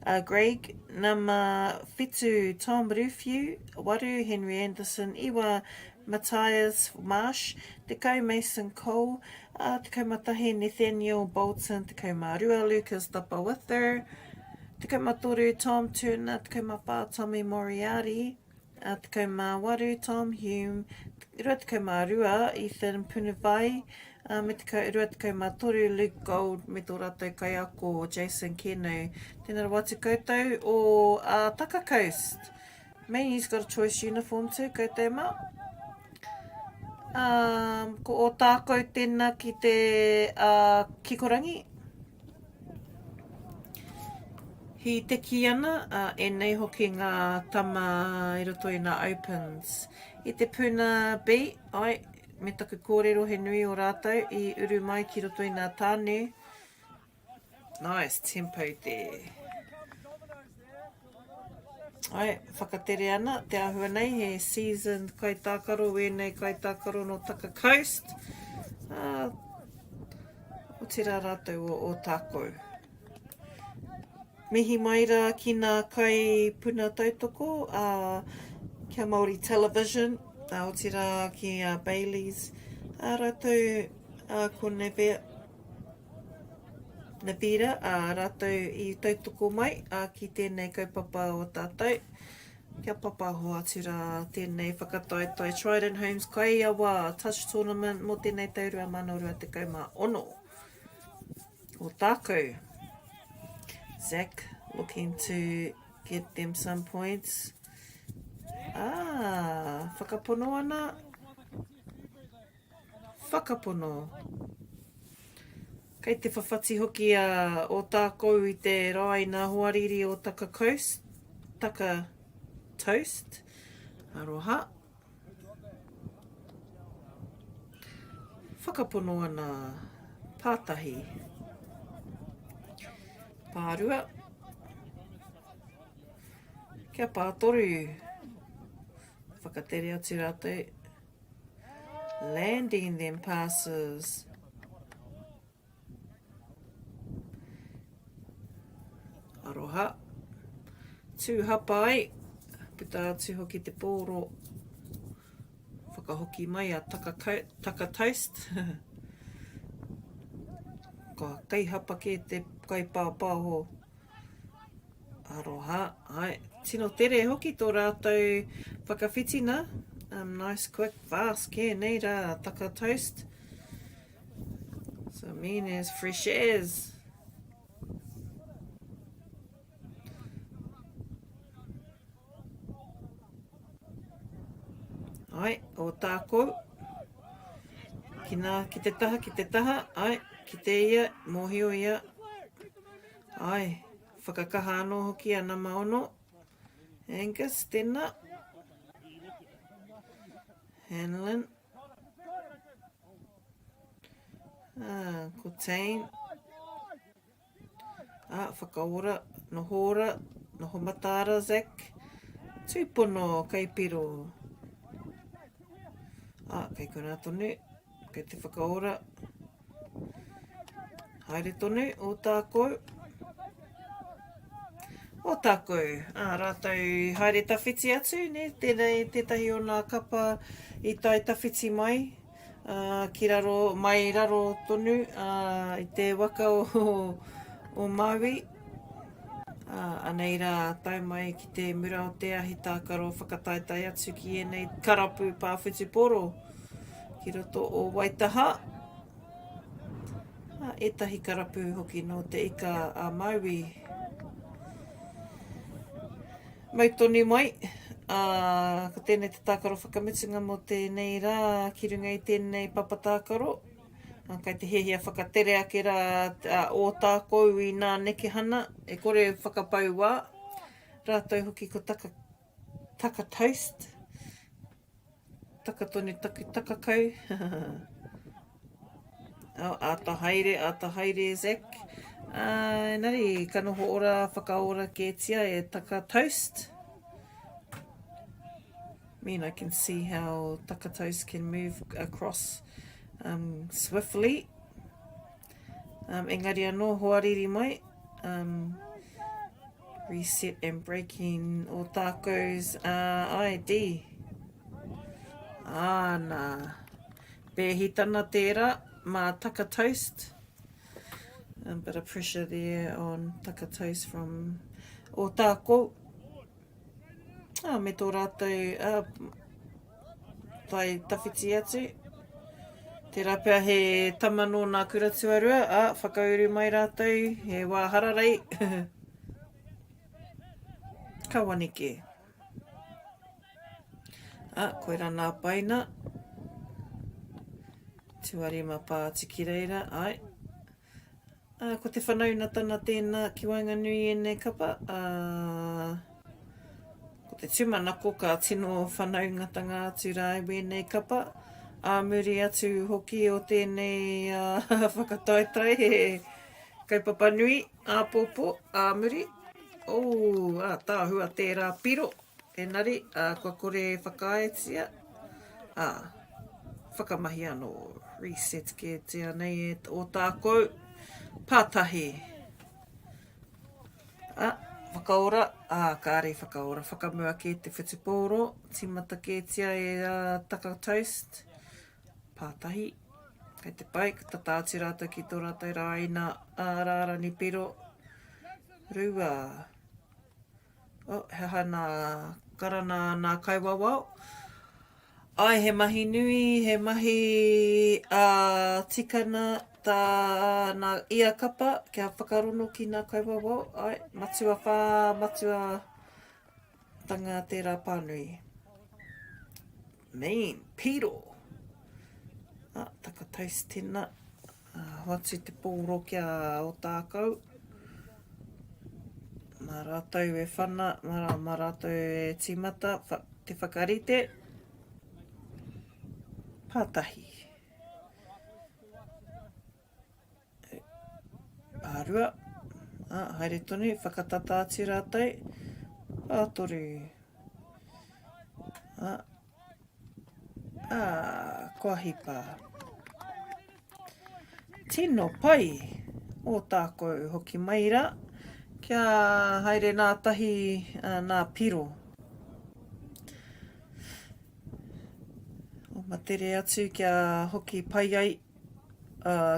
ā, Greig, nama whitu Tom Ruwhiu, waru Henry Anderson, iwa Matthias Marsh, 10 Mason Cole, ā, 11 Nathaniel Bolton, 12 Lucas Tapawither, 13 Tom Turner, 14 Tommy Moriarty, ā, 18 Tom Hume, 22 Ethan Punivai, ā, me te 23 Luke Gold me tō rātou kaiako Jason Keno. Tēnā rawa atu koutou o uh, Taka Coast. Man, you've got a choice uniform too, koutou mā. Um, ko o tākou tēnā ki te uh, kikorangi. Hi te ki ana, uh, enei hoki ngā tama i roto i ngā opens. I te puna B, ai, me taku kōrero he nui o rātou i uru mai ki roto i ngā tāne. Nice tempo there. Ai, whakatere ana, te āhua nei, he seasoned kaitākaro, wēnei kaitākaro no Taka Coast. Uh, otirā rātou o Ōtākou. Mihi mai rā ki nā kai puna tautoko, uh, kia Māori Television, uh, otirā ki a Bayleys, uh, rātou uh, ko Nevea, Navira, ā, rātou i tautoko mai, ā, ki tēnei kaupapa o tātou. Kia papaho atu rā tēnei whakataetae Trident Homes Kaiawa Touch Tournament mō tēnei tau 2026. Ōtākou. Zach looking to get them some points. Ah, whakapono ana. Whakapono. Kei te whawhati hoki a Ōtākou i te rāina hoariri o Taka Coast, Taka Toast. Aroha. Whakapono ana. Pātahi. Pārua. Kia pātoru. Whakatere atu rātou. Landing them passes. Aroha. Tū hapa ai. Puta atu hoki te pōro. Whakahoki mai a taka, taka toast. Ka kai hapa kē te kai pāpāho. Aroha, ai. Tino tere hoki tō rātou whakawhitina. Um, nice, quick, fast kē, nei rā, taka toast. So mean as fresh as. Ai, o tākou. Ki nā, ki te taha, ki te taha, ai, ki te ia, mōhio ia. Ai, whakakaha anō hoki a nama ono. Angus, tēnā. Hanlon. Ah, ko Tane. Ah, whakaora, noho ora, noho mataara, Zach. Tūpono, kei piro. Ah, kei konā tonu. Kei te whakaora. Haere tonu, Ōtākou. Ōtākou, ā, rātou i haere tawhiti atu, nē, tēnei tētahi o nā kapa i tae tawhiti mai, ā, ki raro, mai raro tonu, ā, i te waka o, o Māui. Ā, anei rā, tae mai ki te mura o te ahi tākaro whakataetae atu ki ēnei karapu pā whutupōro. Ki roto o Waitaha, ā, ētahi karapu hoki nō Te Ika a Maui. Mau tonu mai, ā, ko tēnei te tākaro whakamutunga mō tēnei rā ki runga i tēnei papa tākaro. Ā, kai te hiahia whakatere ake rā a Ōtākou i nā nekehana, e kore e whakapau wā. Rātou hoki ko Taka, Taka Toast. Taka tonu taku takakau. oh, āta haere, āta haere, Zach. Ā, engari, ka noho ora whakaora kētia e Taka Toast. I mean, I can see how Taka Toast can move across um, swiftly. Um, engari anō, hoariri mai. Um, reset and breaking o tākou's uh, ID. Āna. Pēhitana tērā mā Taka Toast. A bit of pressure there on Taka Toast from Ōtākou. Ah, me tō rātou uh, tai tawhiti atu. Tērā pea he tama nō nā kura tuarua, a, whakauru mai rātou, he wā hararei. Ka waneke. A, koirā nā paina. Tuarima pā atu ki reira, ai. A, ko te whanaunatana tēnā ki waenganui i ēnei kapa, a, ko te tūmanako ka tino whanaungatanga atu rā i wēnei kapa. Ā muri atu hoki o tēnei whakataetae he kaupapa nui āpōpō, ā muri. Ooh, ātaahua tērā piro. Engari, ā, kua kore e whakaaetia, ā, whakamahi anō, reset kētia nei e Ōtākou, pātahi. Ā, whakaora, ā, kāre i whakaora, whakamua kē te whutupōro, tīmata kētia e ā, Taka Toast, pātahi, kei te pai, ka tata atu rātou ki tō rātou rāina, ā, rārani piro, rua. Oh, he aha nā karana nā kaiwawao? Ai, he mahi nui, he mahi ā tikana tā nā ia kapa kia whakarono ki nā kaiwawao. Ai, matua whā, matua tanga tērā pānui. Mean, piro. Ah, taka toast tēnā. Ah, hoatu te pōro ki a Ōtākou. Mā rātou e whana, mā, mā rātou e tīmata wha, te whakarite. Pātahi. Pārua. Ah, haere tonu, whakatata atu rātou. Pātoru. Ah, ah, kua hipa. Tino pai Ōtākou hoki mai rā, kia haere nā tahi nā piro. Oma tere atu kia hoki pai ai,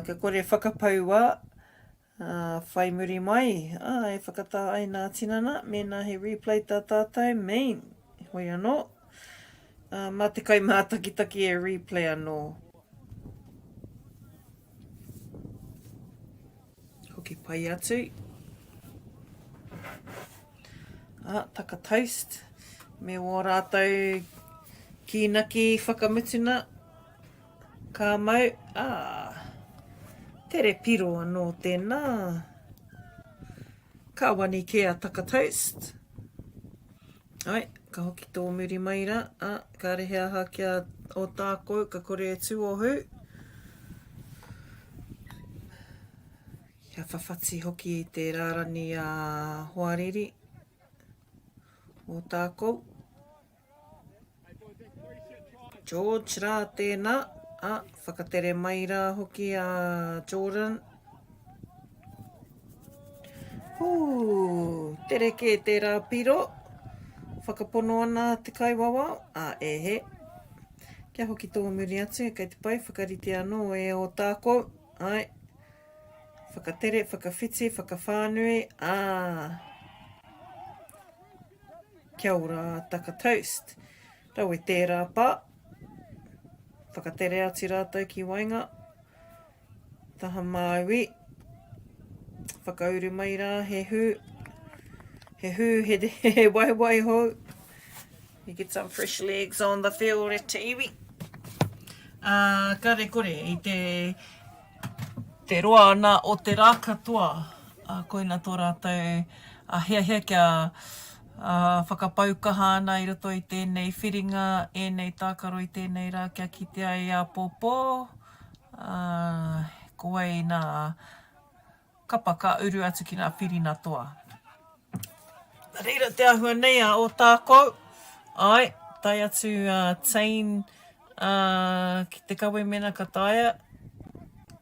kia kore whakapau wā, whai muri mai, ā, e whakatā ai nā tinana, mēnā he replay tā tātou, mean, hoi anō, mā te kaimātakitaki e replay anō. Hoki pai atu. Ah, taka toast. Me wō rātou kīnaki whakamutuna. Ka mau. Ah, tere piro anō tēnā. Ka wani kē a taka toast. Ai, ka hoki tō muri mai rā, ā, kāre he aha ki a Ōtākou, ka kore e tuohu. Kia whawhati hoki i te rārani a hoariri, Ōtākou. George rā tēnā, ā, whakatere mai rā hoki a Jordan. Hū, tere kē tērā piro. Whakapono ana te kaiwawao, ā, e he. Kia hoki tō muri atu, kei te pai, whakarite anō e Ōtākou, āe. Whakatere, whakawhiti, whakawhānui, ā. Kia ora Taka Toast. Rawe tērā pā. Whakatere atu rātou ki waenga. Taha Māui. Whakauru mai rā he hū. He hū, he, he waewae hou. You get some fresh legs on the field e te iwi. Uh, kare kore i te Te roa ana o te rā katoa, ā, koina tō rātou hiahia kia whakapau kaha ana i roto i tēnei whiringa, ēnei tākaro i tēnei rā kia kitea ai āpōpō, ā, ko wai nā. kapa ka uru atu ki ngā whirina toa. Nā reira te āhua nei a Ōtākou, āe, tae atu a Tane ki te kawe mena ka taea,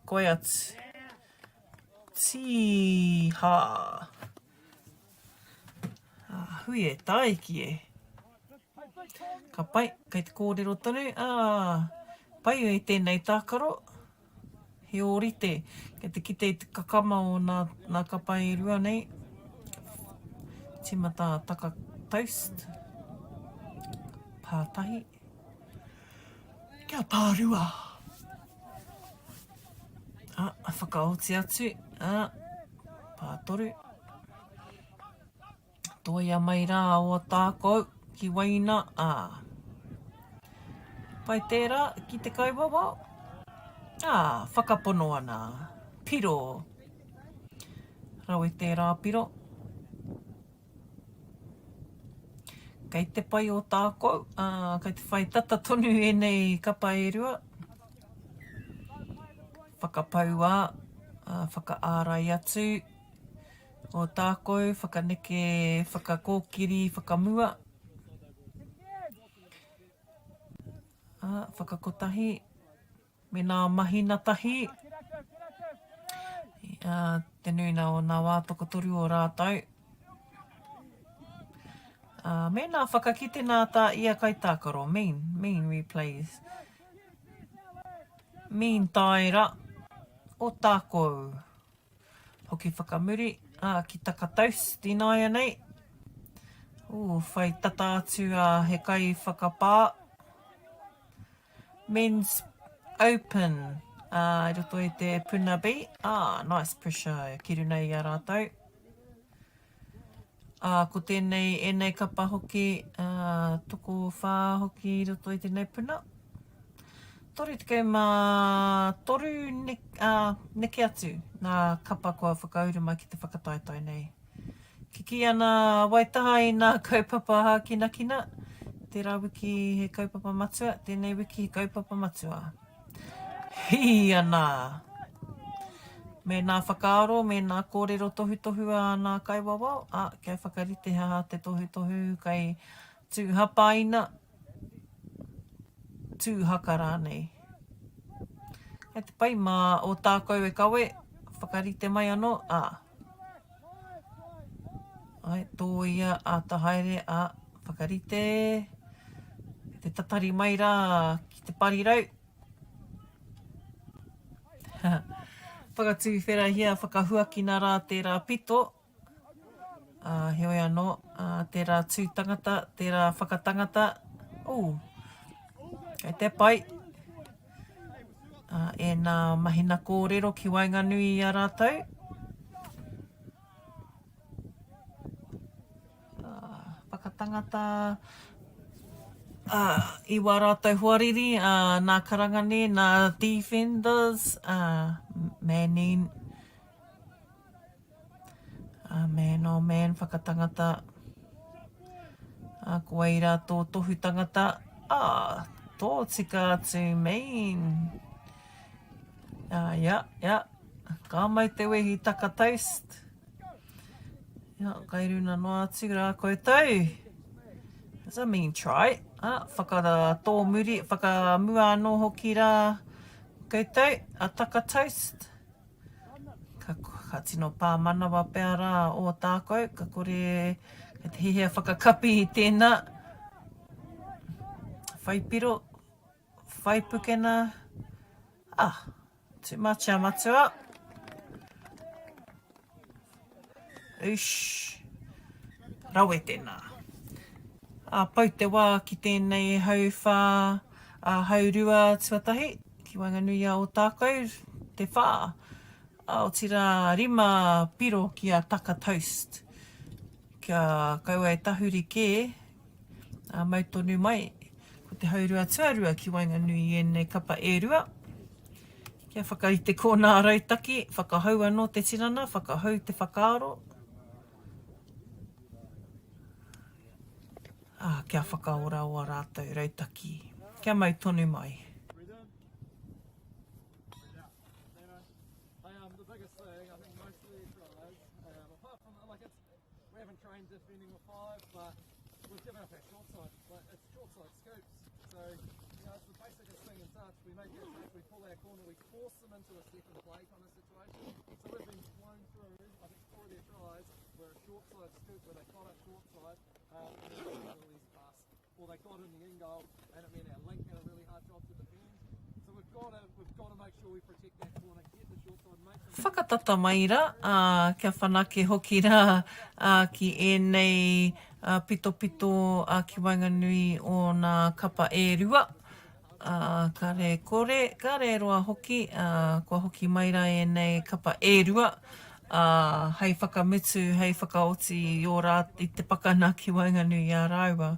koe atu. Tīhā! Hui e tāiki e. Ka pai, kei te kōrero tonu, ā, pai ai tēnei tākaro. He ōrite, kei te kite i te kakama o nā, nā kapa e rua nei. Tīmata a Taka Toast. Pātahi. Kia pārua. Ā, whakaoti atu, ā, pātoru. Toia mai rā o tākou ki Waina, ā. Pai tērā ki te kaiwawao. Ā, whakapono ana. Piro. Rawe tērā piro. Kei te pai o tākou, ā, kei te whai tata tonu ēnei kapa e rua. Whakapauā, ā, whakaārai atu. O tākou, whakaneke, whakakōkiri, whakamua. Ā, whakakotahi. Me nā mahina tahi, ā, te nuina o nā wā tokotoru o rātou. Ā, me nā whakakite nā tā ia kaitākaro, mean, mean replays. Mean taera o tākou. Hoki whakamuri, ā, ki Takataust ināianei. Ū, whai tata atu a he kaiwhakapā. Men's Open i roto i te Puna B. Ah, nice pressure ki runa i a rātou. Ā, ko tēnei, ēnei kapa hoki, ā, tokowhā hoki i roto i tēnei puna. 33 ne, ā, neke atu nā kapa kua whakauru mai ki te whakataetae nei. Kikī ana a Waitaha i nā kaupapa hākinakina. Tērā wiki he kaupapa matua, tēnei wiki he kaupapa matua. Hī ana! Me nā whakaaro, me nā kōrero tohutohu a nā kaiwawao, ā, kia whakarite he aha te tohutohu kai tūhapaina, tū haka rānei. Kei te pai mā Ōtākou e kawe, whakarite mai anō, ā. Ai, tōia, āta haere, ā, whakarite, te tatari mai rā ki te parirau. Whakatūwherahia, whakahuakina rā tērā pito, ā, heoi anō, ā, tērā tū tangata, tērā whakatangata, ū, kei te pai. Ā, ēnā mahina kōrero ki waenganui i a rātou. Ā, whakatangata, ā, i wā rātou hoariri, ā, nā Karangane, nā Defenders, ā, Manning, A man, oh man, whakatangata. A ko wai rā tō tohu tangata? Ah, tō tika atu, mean. Ah, ia, ia. Ka mau te wehi taka toast. Ia, kai runa noa atu rā koutou. That's a mean try. Ah, whakatō muri, whakamua anō hoki rā koutou, a taka toast. Ka, ka tino pā manawa pea rā Ōtākou, ka kore, kei te hihia whakakapi i tēnā. Whai piro, whai pukena, ah, too much a matua. Ush, rawe tēnā. Ā, pau te wā ki tēnei hauwhā, ā, haurua tuatahi. Ki waenganui i a Ōtākou, te whā, ā, otirā rima piro ki a Taka Toast. Kia kaua e tahuri kē, ā, mau tonu mai, ko te haurua tuarua ki waenganui i ēnei kapa e rua. Kia whakarite kōnā rautaki, whakahou anō te tinana, whakahou te whakaaro. Ā, kia whakaora ō rātou rautaki, kia mau tonu mai. trained defending with five, but we've given up our short side. Like, it's short side scoops. So, you know, it's the basicest thing in touch. We make our touch, we pull our corner, we force them into a second play kind of situation. So we've been blown through, I think four of their tries were a short side scoop where they got up short side um, and then they got a pass. Or they got in the in goal and it meant our link had a really hard job to defend. So we've got to, we've got to make sure we protect that corner, get the short side, make them... Whakatata mai ra, ā, kia whanake hoki rā, ā, ki ēnei, ā, pitopito, ā, ki waenganui o nā kapa e rua, ā, kare kore, kare roa hoki, ā, kua hoki mai rā ēnei kapa e rua, ā, hei whakamutu, hei whakaoti i ō rā, i te pakana ki waenganui i a rāua.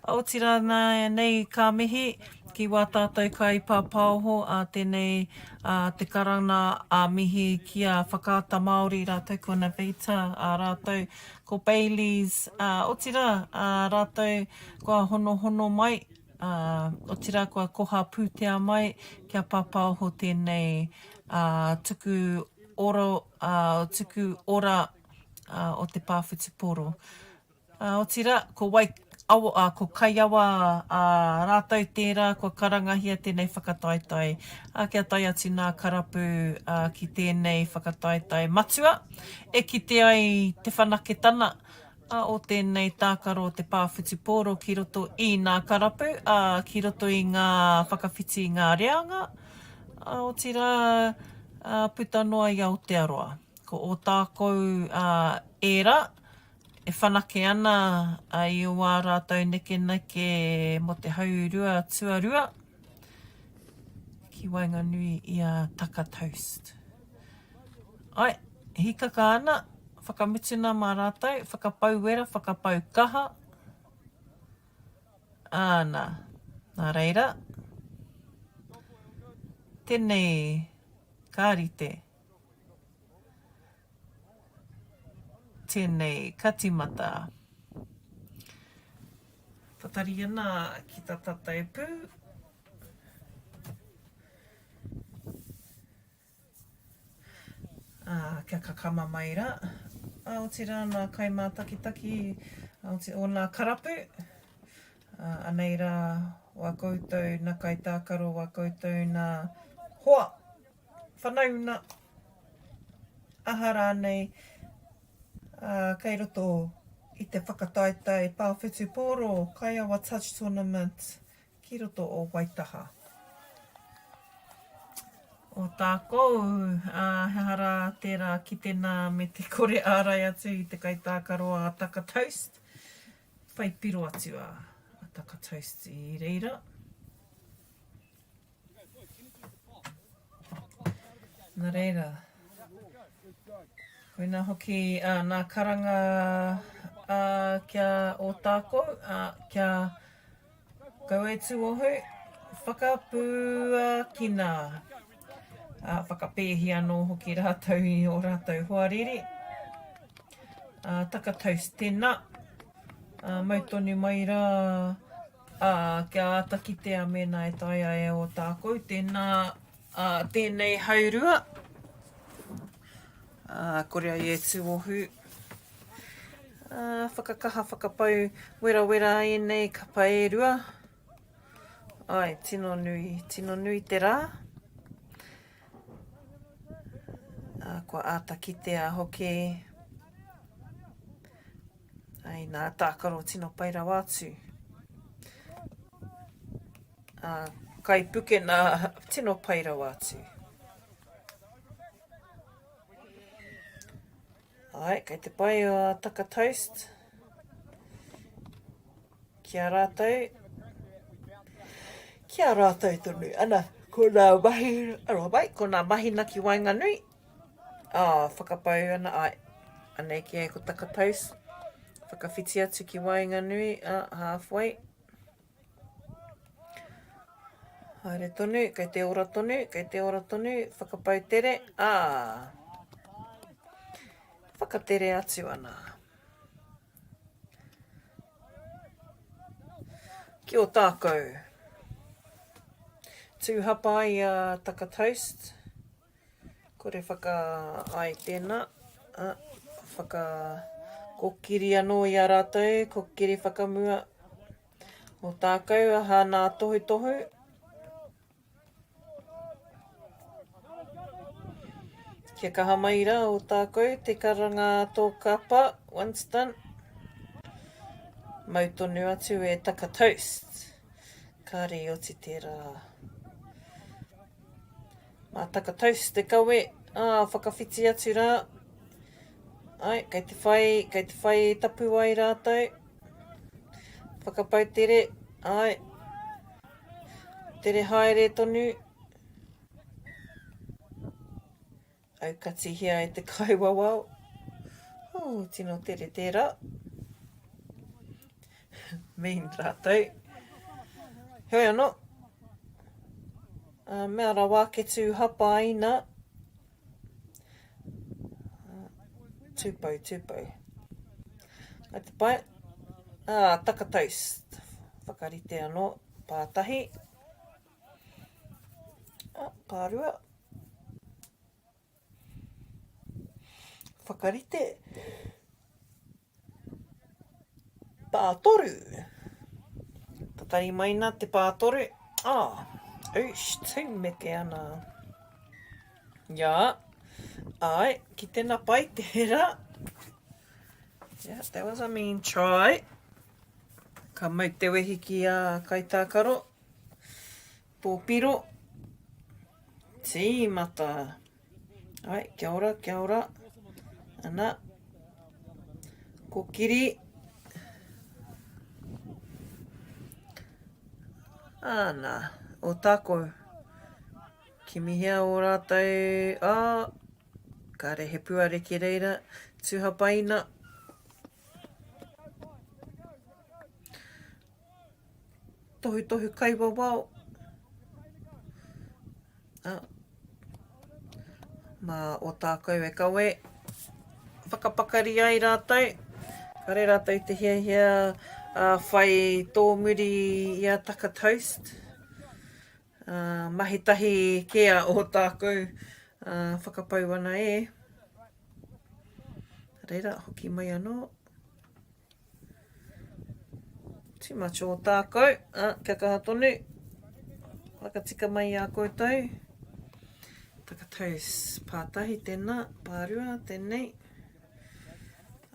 Otirā nāianei ka mihi ki wā tātou kaipāpāoho ā tēnei ā te karanga ā mihi ki a Whakaata Māori rātou ko Navita ā rātou ko Bayleys ā otirā ā rātou kua honohono mai ā otirā kua koha pūtea mai kia pāpāoho tēnei ā tuku oro ā tuku ora ā o te pā whutupōro. Ā, otirā, ko wai, awa, ā, ko Kaiawa, ā, rātou tērā kua karangahia tēnei whakataetae, ā, kia tae atu nā karapu, ā, ki tēnei whakataetae matua, e kite ai te whanaketana, ā, o tēnei tākaro o te pā whutupōro ki roto i nā karapu, ā, ki roto i ngā whakawhiti i ngā reanga, ā, otirā, ā, puta noa i Aotearoa. Ko Ōtākou, ā, ērā, E whanake ana i o ā rātou nekeneke mō te haurua tuarua ki waenganui i a Taka Toast. Ai, hikaka ana, whakamutuna mā rātou, whakapau wera, whakapau kaha. Āna, nā reira, tēnei ka rite. Tēnei ka tīmata. Tatari ana ki tā tātou pū. Ā, kia kakama mai rā. Ā, otirā nā kaimātakitaki, ā, oti, o nā karapu. Ā, anei rā wā koutou nā kaitākaro, wā koutou nā hoa. whanauna, aha rānei, ā, kei roto i te whakataetae pā whutupōro Kaiawa Touch Tournament ki roto o Waitaha. O tākou, ā, he aha rā tērā kitenā me te kore ārai atu i te kaitākaro a Taka Toast. Whai piro atu a, a Taka Toast i reira. Nā reira, koina hoki ā, nā karanga ā, kia Ōtākou, ā, kia kaua e tūohu, whakapuakina, ā, whakapēhi anō hoki rātou i ō rātou hoariri. Ā, taka toast tēnā, ā, mau tonu mai rā, Ā, kia āta kitea mēnā e taea e Ōtākou tēnā, ā, tēnei haurua, ā, kore ai e tūohu. Ā, whakakaha whakapau werawera ēnei kapa e rua. Āe, tino nui, tino nui te rā. Ā, kua āta kitea hoki. Ai, nā tākaro tino pai rawa atu. Ā, kai pukena tino pai rawa atu. Ai, kei te pai o Taka Toast. Ki a rātou. Ki a rātou tonu. Ana, ko nā mahi, aroha mai, ko nā mahina ki waenganui. Ā, whakapau ana, āe, anei kē ko Taka Toast. Whakawhiti atu ki waenganui, ā, halfway. Haere tonu, kei te ora tonu, kei te ora tonu, whakapau tere, ā, whakatere atu ana. Ki Ōtākou. Tū hapa ai a Taka Toast. Kore whakaae tēnā, ā, whaka, Kokiri anō i a rātou, kokiri whakamua. Ōtākou, aha nā tohutohu. Kia kaha mai rā Ōtākou, te karanga a tō kapa, Winston. Mau tonu atu e Taka Toast. Kāre i oti tērā. Mā Taka Toast te kawe, ā, whakawhiti atu rā. Ai, kei te whai, kei te whai tapuwae rātou. Whakapau tere, ai. Tere haere tonu. Aukatihia e te kaiwawao. Oh, tino tere tērā. Mean rātou. Heoi anō. Uh, mea rawa ake tū hapaina. Tūpou, tūpou. Kai te pai. Ah, taka toast. Whakarite anō. Pātahi. Ah, pārua. Whakarite. Pātoru. Tatari mai nā te pātoru. Ah, oosh, tūmeke ana. Jā, ai, ki tēnā pai tērā. Yeah, that was a mean try. Ka mau te wehi ki a kaitākaro. Tōpiro. Tīmata. Ai, kia ora, kia ora. Ana. Kokiri. Ana, o tākou. Kimihia o rātou, ā, kāre he puare ki reira, tūhapaina. Tohutohu kaiwawao. Ah. Mā Ōtākou e kawe. Whakapakari ai rātou. Kare rātou i te hiahia uh, whai tōmuri i a Taka Toast. Uh, mahi tahi kē a Ōtākou uh, whakapau ana e. Reira, hoki mai anō. Too much Ōtākou. Ah, kia kaha tonu. Whakatika mai i a koutou. Takataus pātahi tēnā, pārua tēnei.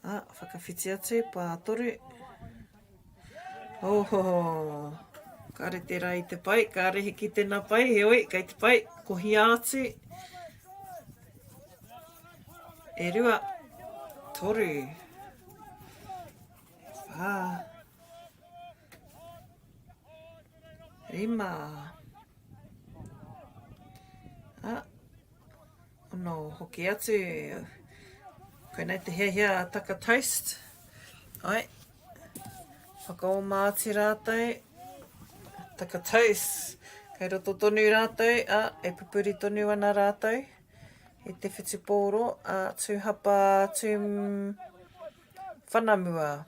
Ah, whakawhiti atu, pātoru. Oho, kāre tērā i te pai, kāre hiki tēnā pai, heoi, kei te pai, kohia atu. E rua, toru, whā, rima, a, ono hoki atu, koinei te hiahia a Taka Toast, ai, whakaoma atu rātou, Taka Toast, kei roto tonu rātou, a, e pupuri tonu ana rātou. I te whutupōro a Tūhapa Tū Whanamua.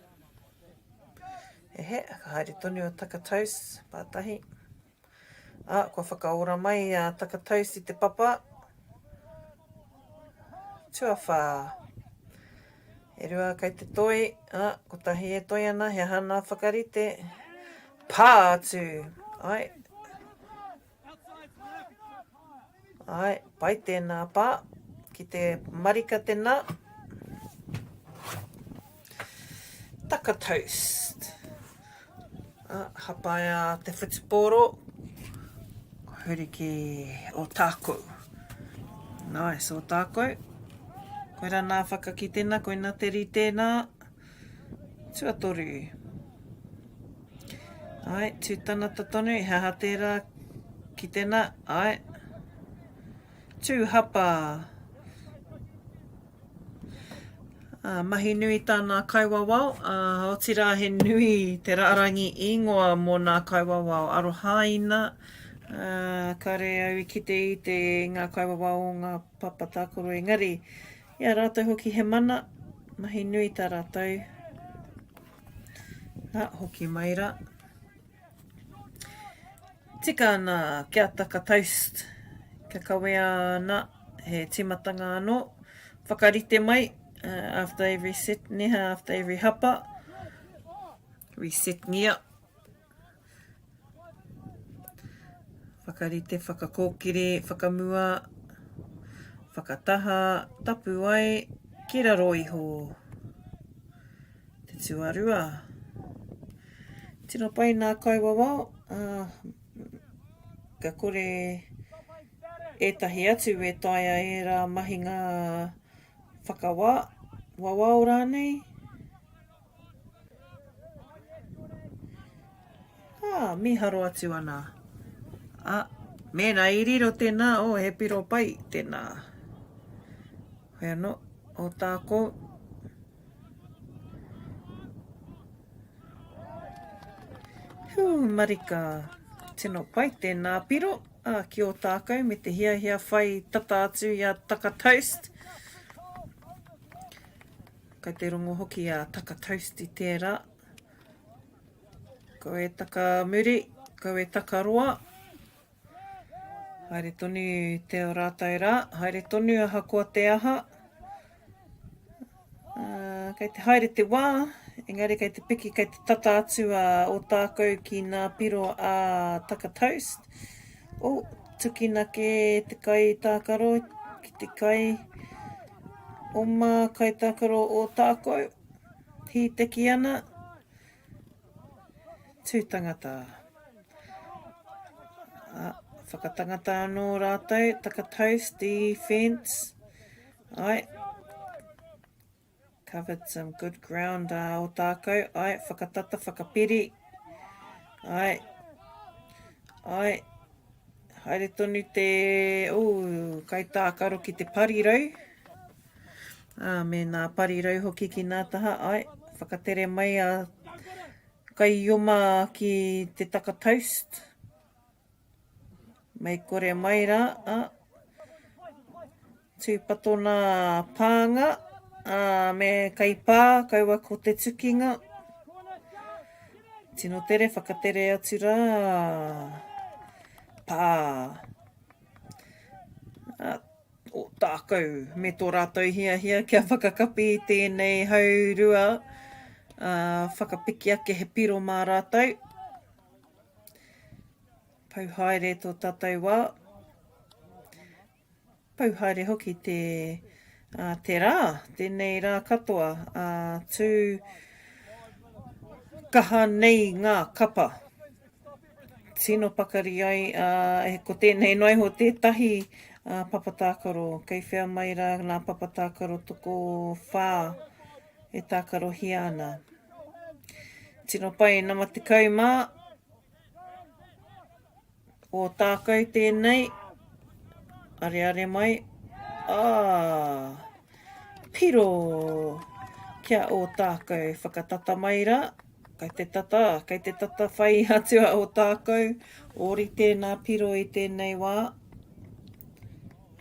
Ehe, ka haere tonu a Takataus, pātahi. Ā, kua whakaora mai a Takataus i te papa. Tuawhā. E rua kei te toi, ā, kotahi e toi ana, he aha nā whakarite. Pā atu! Ai, Āe, pai tēnā pā. Ki te marika tēnā. Taka toast. Ah, hapaia te whutupōro. Huri ki Ōtākou. Nice, Ōtākou. Koira nā whakakitena, koina te rite nā. Tuatoru. Ai, tū tanata tonu, he aha tērā ki tēnā, ai. Tū hapa. Uh, mahi nui tā nā kaiwawao, uh, otirā he nui te rārangi ingoa mō nā kaiwawao arohaina, uh, kare au i kite i te ngā kaiwawao o ngā papa tākaro engari, i a rātou hoki he mana, mahi nui tā rātou. Nā, hoki mai rā. Tika ana kia taka toast, kia kawea ana he tīmatanga anō. Whakarite mai, After every set, neha after every hapa. Resetngia. Whakarite, whakakōkiri, whakamua, whakataha, tapu ai, ki raro iho. Te tuarua. Tino pai nā kaiwawao, ā, ka kore ētahi atu e taea ērā mahinga whakawā, wawao rānei. Ā, mīharo atu ana. Ā, mēnā i riro tēnā, oh, he piro pai tēnā. Hoi anō, o tākou. Hū, marika. Tino pai tēnā piro, ā, ki Ōtākou me te hiahia whai tata atu i a Taka Toast. Kai te rongo hoki a Taka Toast i tērā. Kau e taka muri, kau e taka roa. Haere tonu te o rātou rā, haere tonu ahakoa te aha. Uh, kei te haere te wā, engari kei te piki, kei te tata atu a Ōtākou ki nā piro a Taka Toast. Oh, tukina kē te kai tākaro ki te kai oma kai tākaro Ōtākou. Hīteki ana, tū tangata. A, whakatangata anō rātou, taka toast, defense. Ai, covered some good ground a Ōtākou. Ai, whakatata, whakapiri. Ai, ai, haere tonu te, oh, kaitākaro ki te parirau. Ā, me nā parirau hoki ki nā taha, āe, whakatere mai a Kaioma ki te taka toast. Mei kore mai rā, ā, tūpato nā pānga, ā, me kaipā, kaua ko te tukinga. Tino tere, whakatere atu rā, pā. Ā, Ōtākou me tō rātou hiahia kia whakakapi i tēnei haurua, ā, whakapiki ake he piro mā rātou. Pau haere tō tātou wā. Pau haere hoki te, ā, te rā, tēnei rā katoa, ā, tū kaha nei ngā kapa. Tino pakari ai, ā, ko tēnei noa iho tētahi papa tākaro. Kei whea mai rā ngā papa tākaro tokowhā e tākarohia ana. Tino pai, nama 10. Ōtākou tēnei. Areare mai. Ā! Piro! Kia Ōtākou whakatata mai rā. Kei te tata, kei te tata whai atu a Ōtākou. Ōrite nā piro i tēnei wā.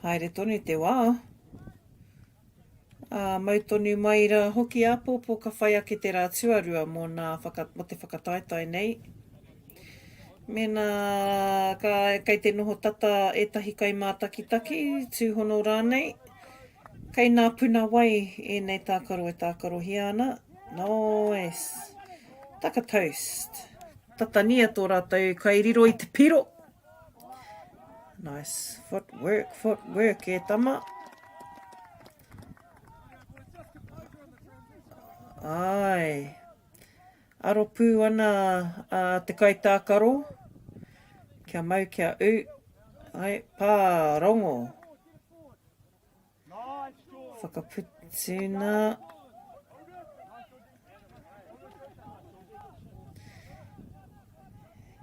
Haere tonu te wā. Ā, mau tonu mai rā hoki āpōpō ka whai ake te rā tuarua mō nā whaka, mō te whakataetae nei. Mēnā ka, kei te noho tata ētahi kaimātakitaki, tūhono rānei, kei nā puna wai ēnei tākaro e tākarohia ana. Nice! Taka toast. Tatania tō rātou kai riro i te piro. Nice footwork, footwork e tama. Ai. Aro pū ana a te kaitākaro. Kia mau, kia ū. Ai, pā, rongo. Whakaputuna.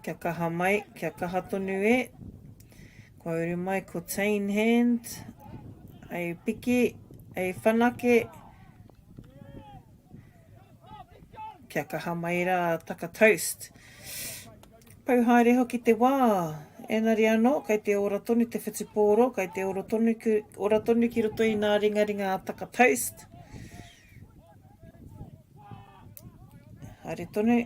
Kia kaha mai, kia kaha tonu e. Kua uru mai ko Tane Hand. Ei piki, ei whanake. Kia kaha mai rā, taka toast. Pau haere hoki te wā. Engari anō, kei te ora tonu te whutupōro, kei te ora tonu, ora tonu ki roto i nā ringaringa a Taka Toast. Haere tonu.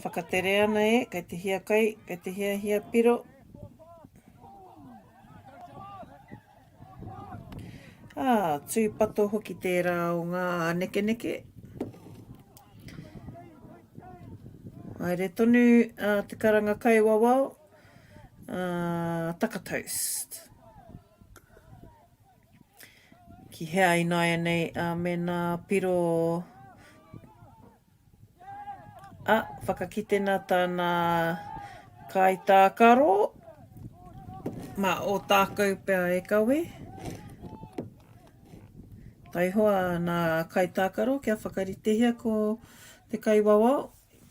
Whakatere ana e, kei te hiakai, kei te hiahia piro. Ā, tūpato hoki tērā o ngā nekeneke. Haere tonu a te karanga kaiwawao, a Taka Toast. Ki hea ināianei a mēnā piro A, whakakitena tāna kaitākaro, mā Ōtākou pea e kawe. Taihoa nā kaitākaro kia whakaritehia ko te kaiwawao,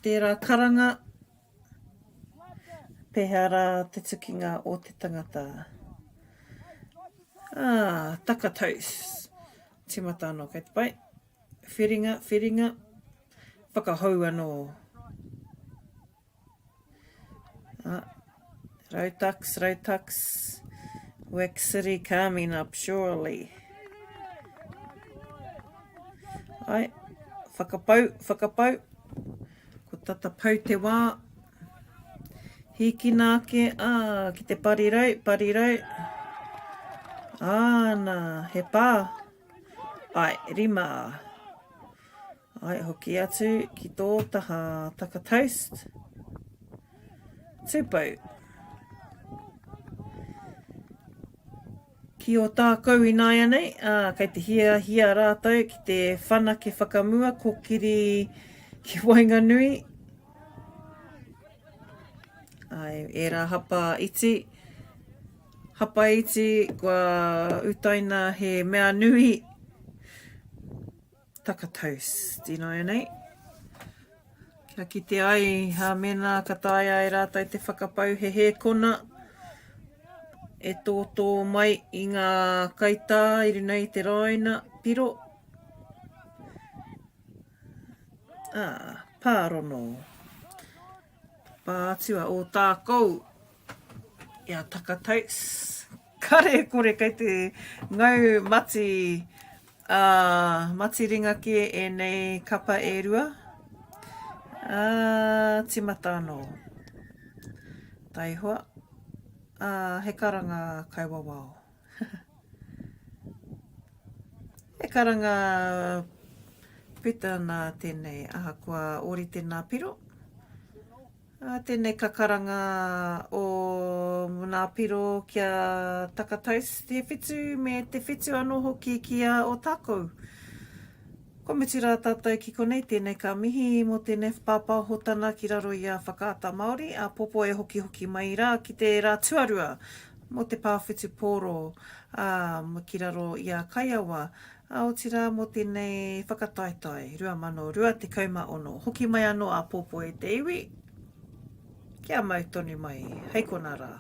tērā karanga, pēhea rā te tukinga o te tangata. Ā, takataus. Tīmata anō, kei te pai. Whiringa, whiringa, whakahou anō. Ah, Rautaks, Rautaks, Wax City coming up surely. Ai, whakapau, whakapau. Ko tata pau te wā. Hīkina ake, ā, ki te parirau, parirau. Āna, he pā. Ae, rima. Ae, hoki atu ki tō taha taka toast. Tūpou. Ki Ōtākou ināianei, ā, kei te hiahia rātou ki te whanake whakamua kokiri ki waenganui. Ae, ērā hapa iti. Hapaiti, kua utaina he mea nui. Taka toast ināianei. Kia kite ai ha mēnā ka taea e rātou te whakapau he hēkona e tōtō mai i ngā kaitā i runga i te rāina piro. Ā, pārono. Pā atu a Ōtākou. I a Takataus. Kare kore kei te ngau mati, ā, mati ringa kē ēnei kapa e rua. Ā, tīmata anō. Taihoa. Ā, he karanga kaiwawao. He karanga puta nā tēnei, ahakoa ōrite nā piro. Ā, tēnei ka karanga o Munapiro kia takatau te whitu me te whitu anō hoki ki a Otākou. Kua mutu rā tātou ki konei, tēnei ka mihi mō tēnei pāpāhotana ki raro i a Whakaata Māori, āpōpō e hokihoki mai rā ki te rā tuarua mō te pā whutupōro, ā, ki raro i a Kaiawa, Ā, otirā mō tēnei whakataetae 2026. Hoki mai anō āpōpō e te iwi, kia mau tonu mai hei konā rā.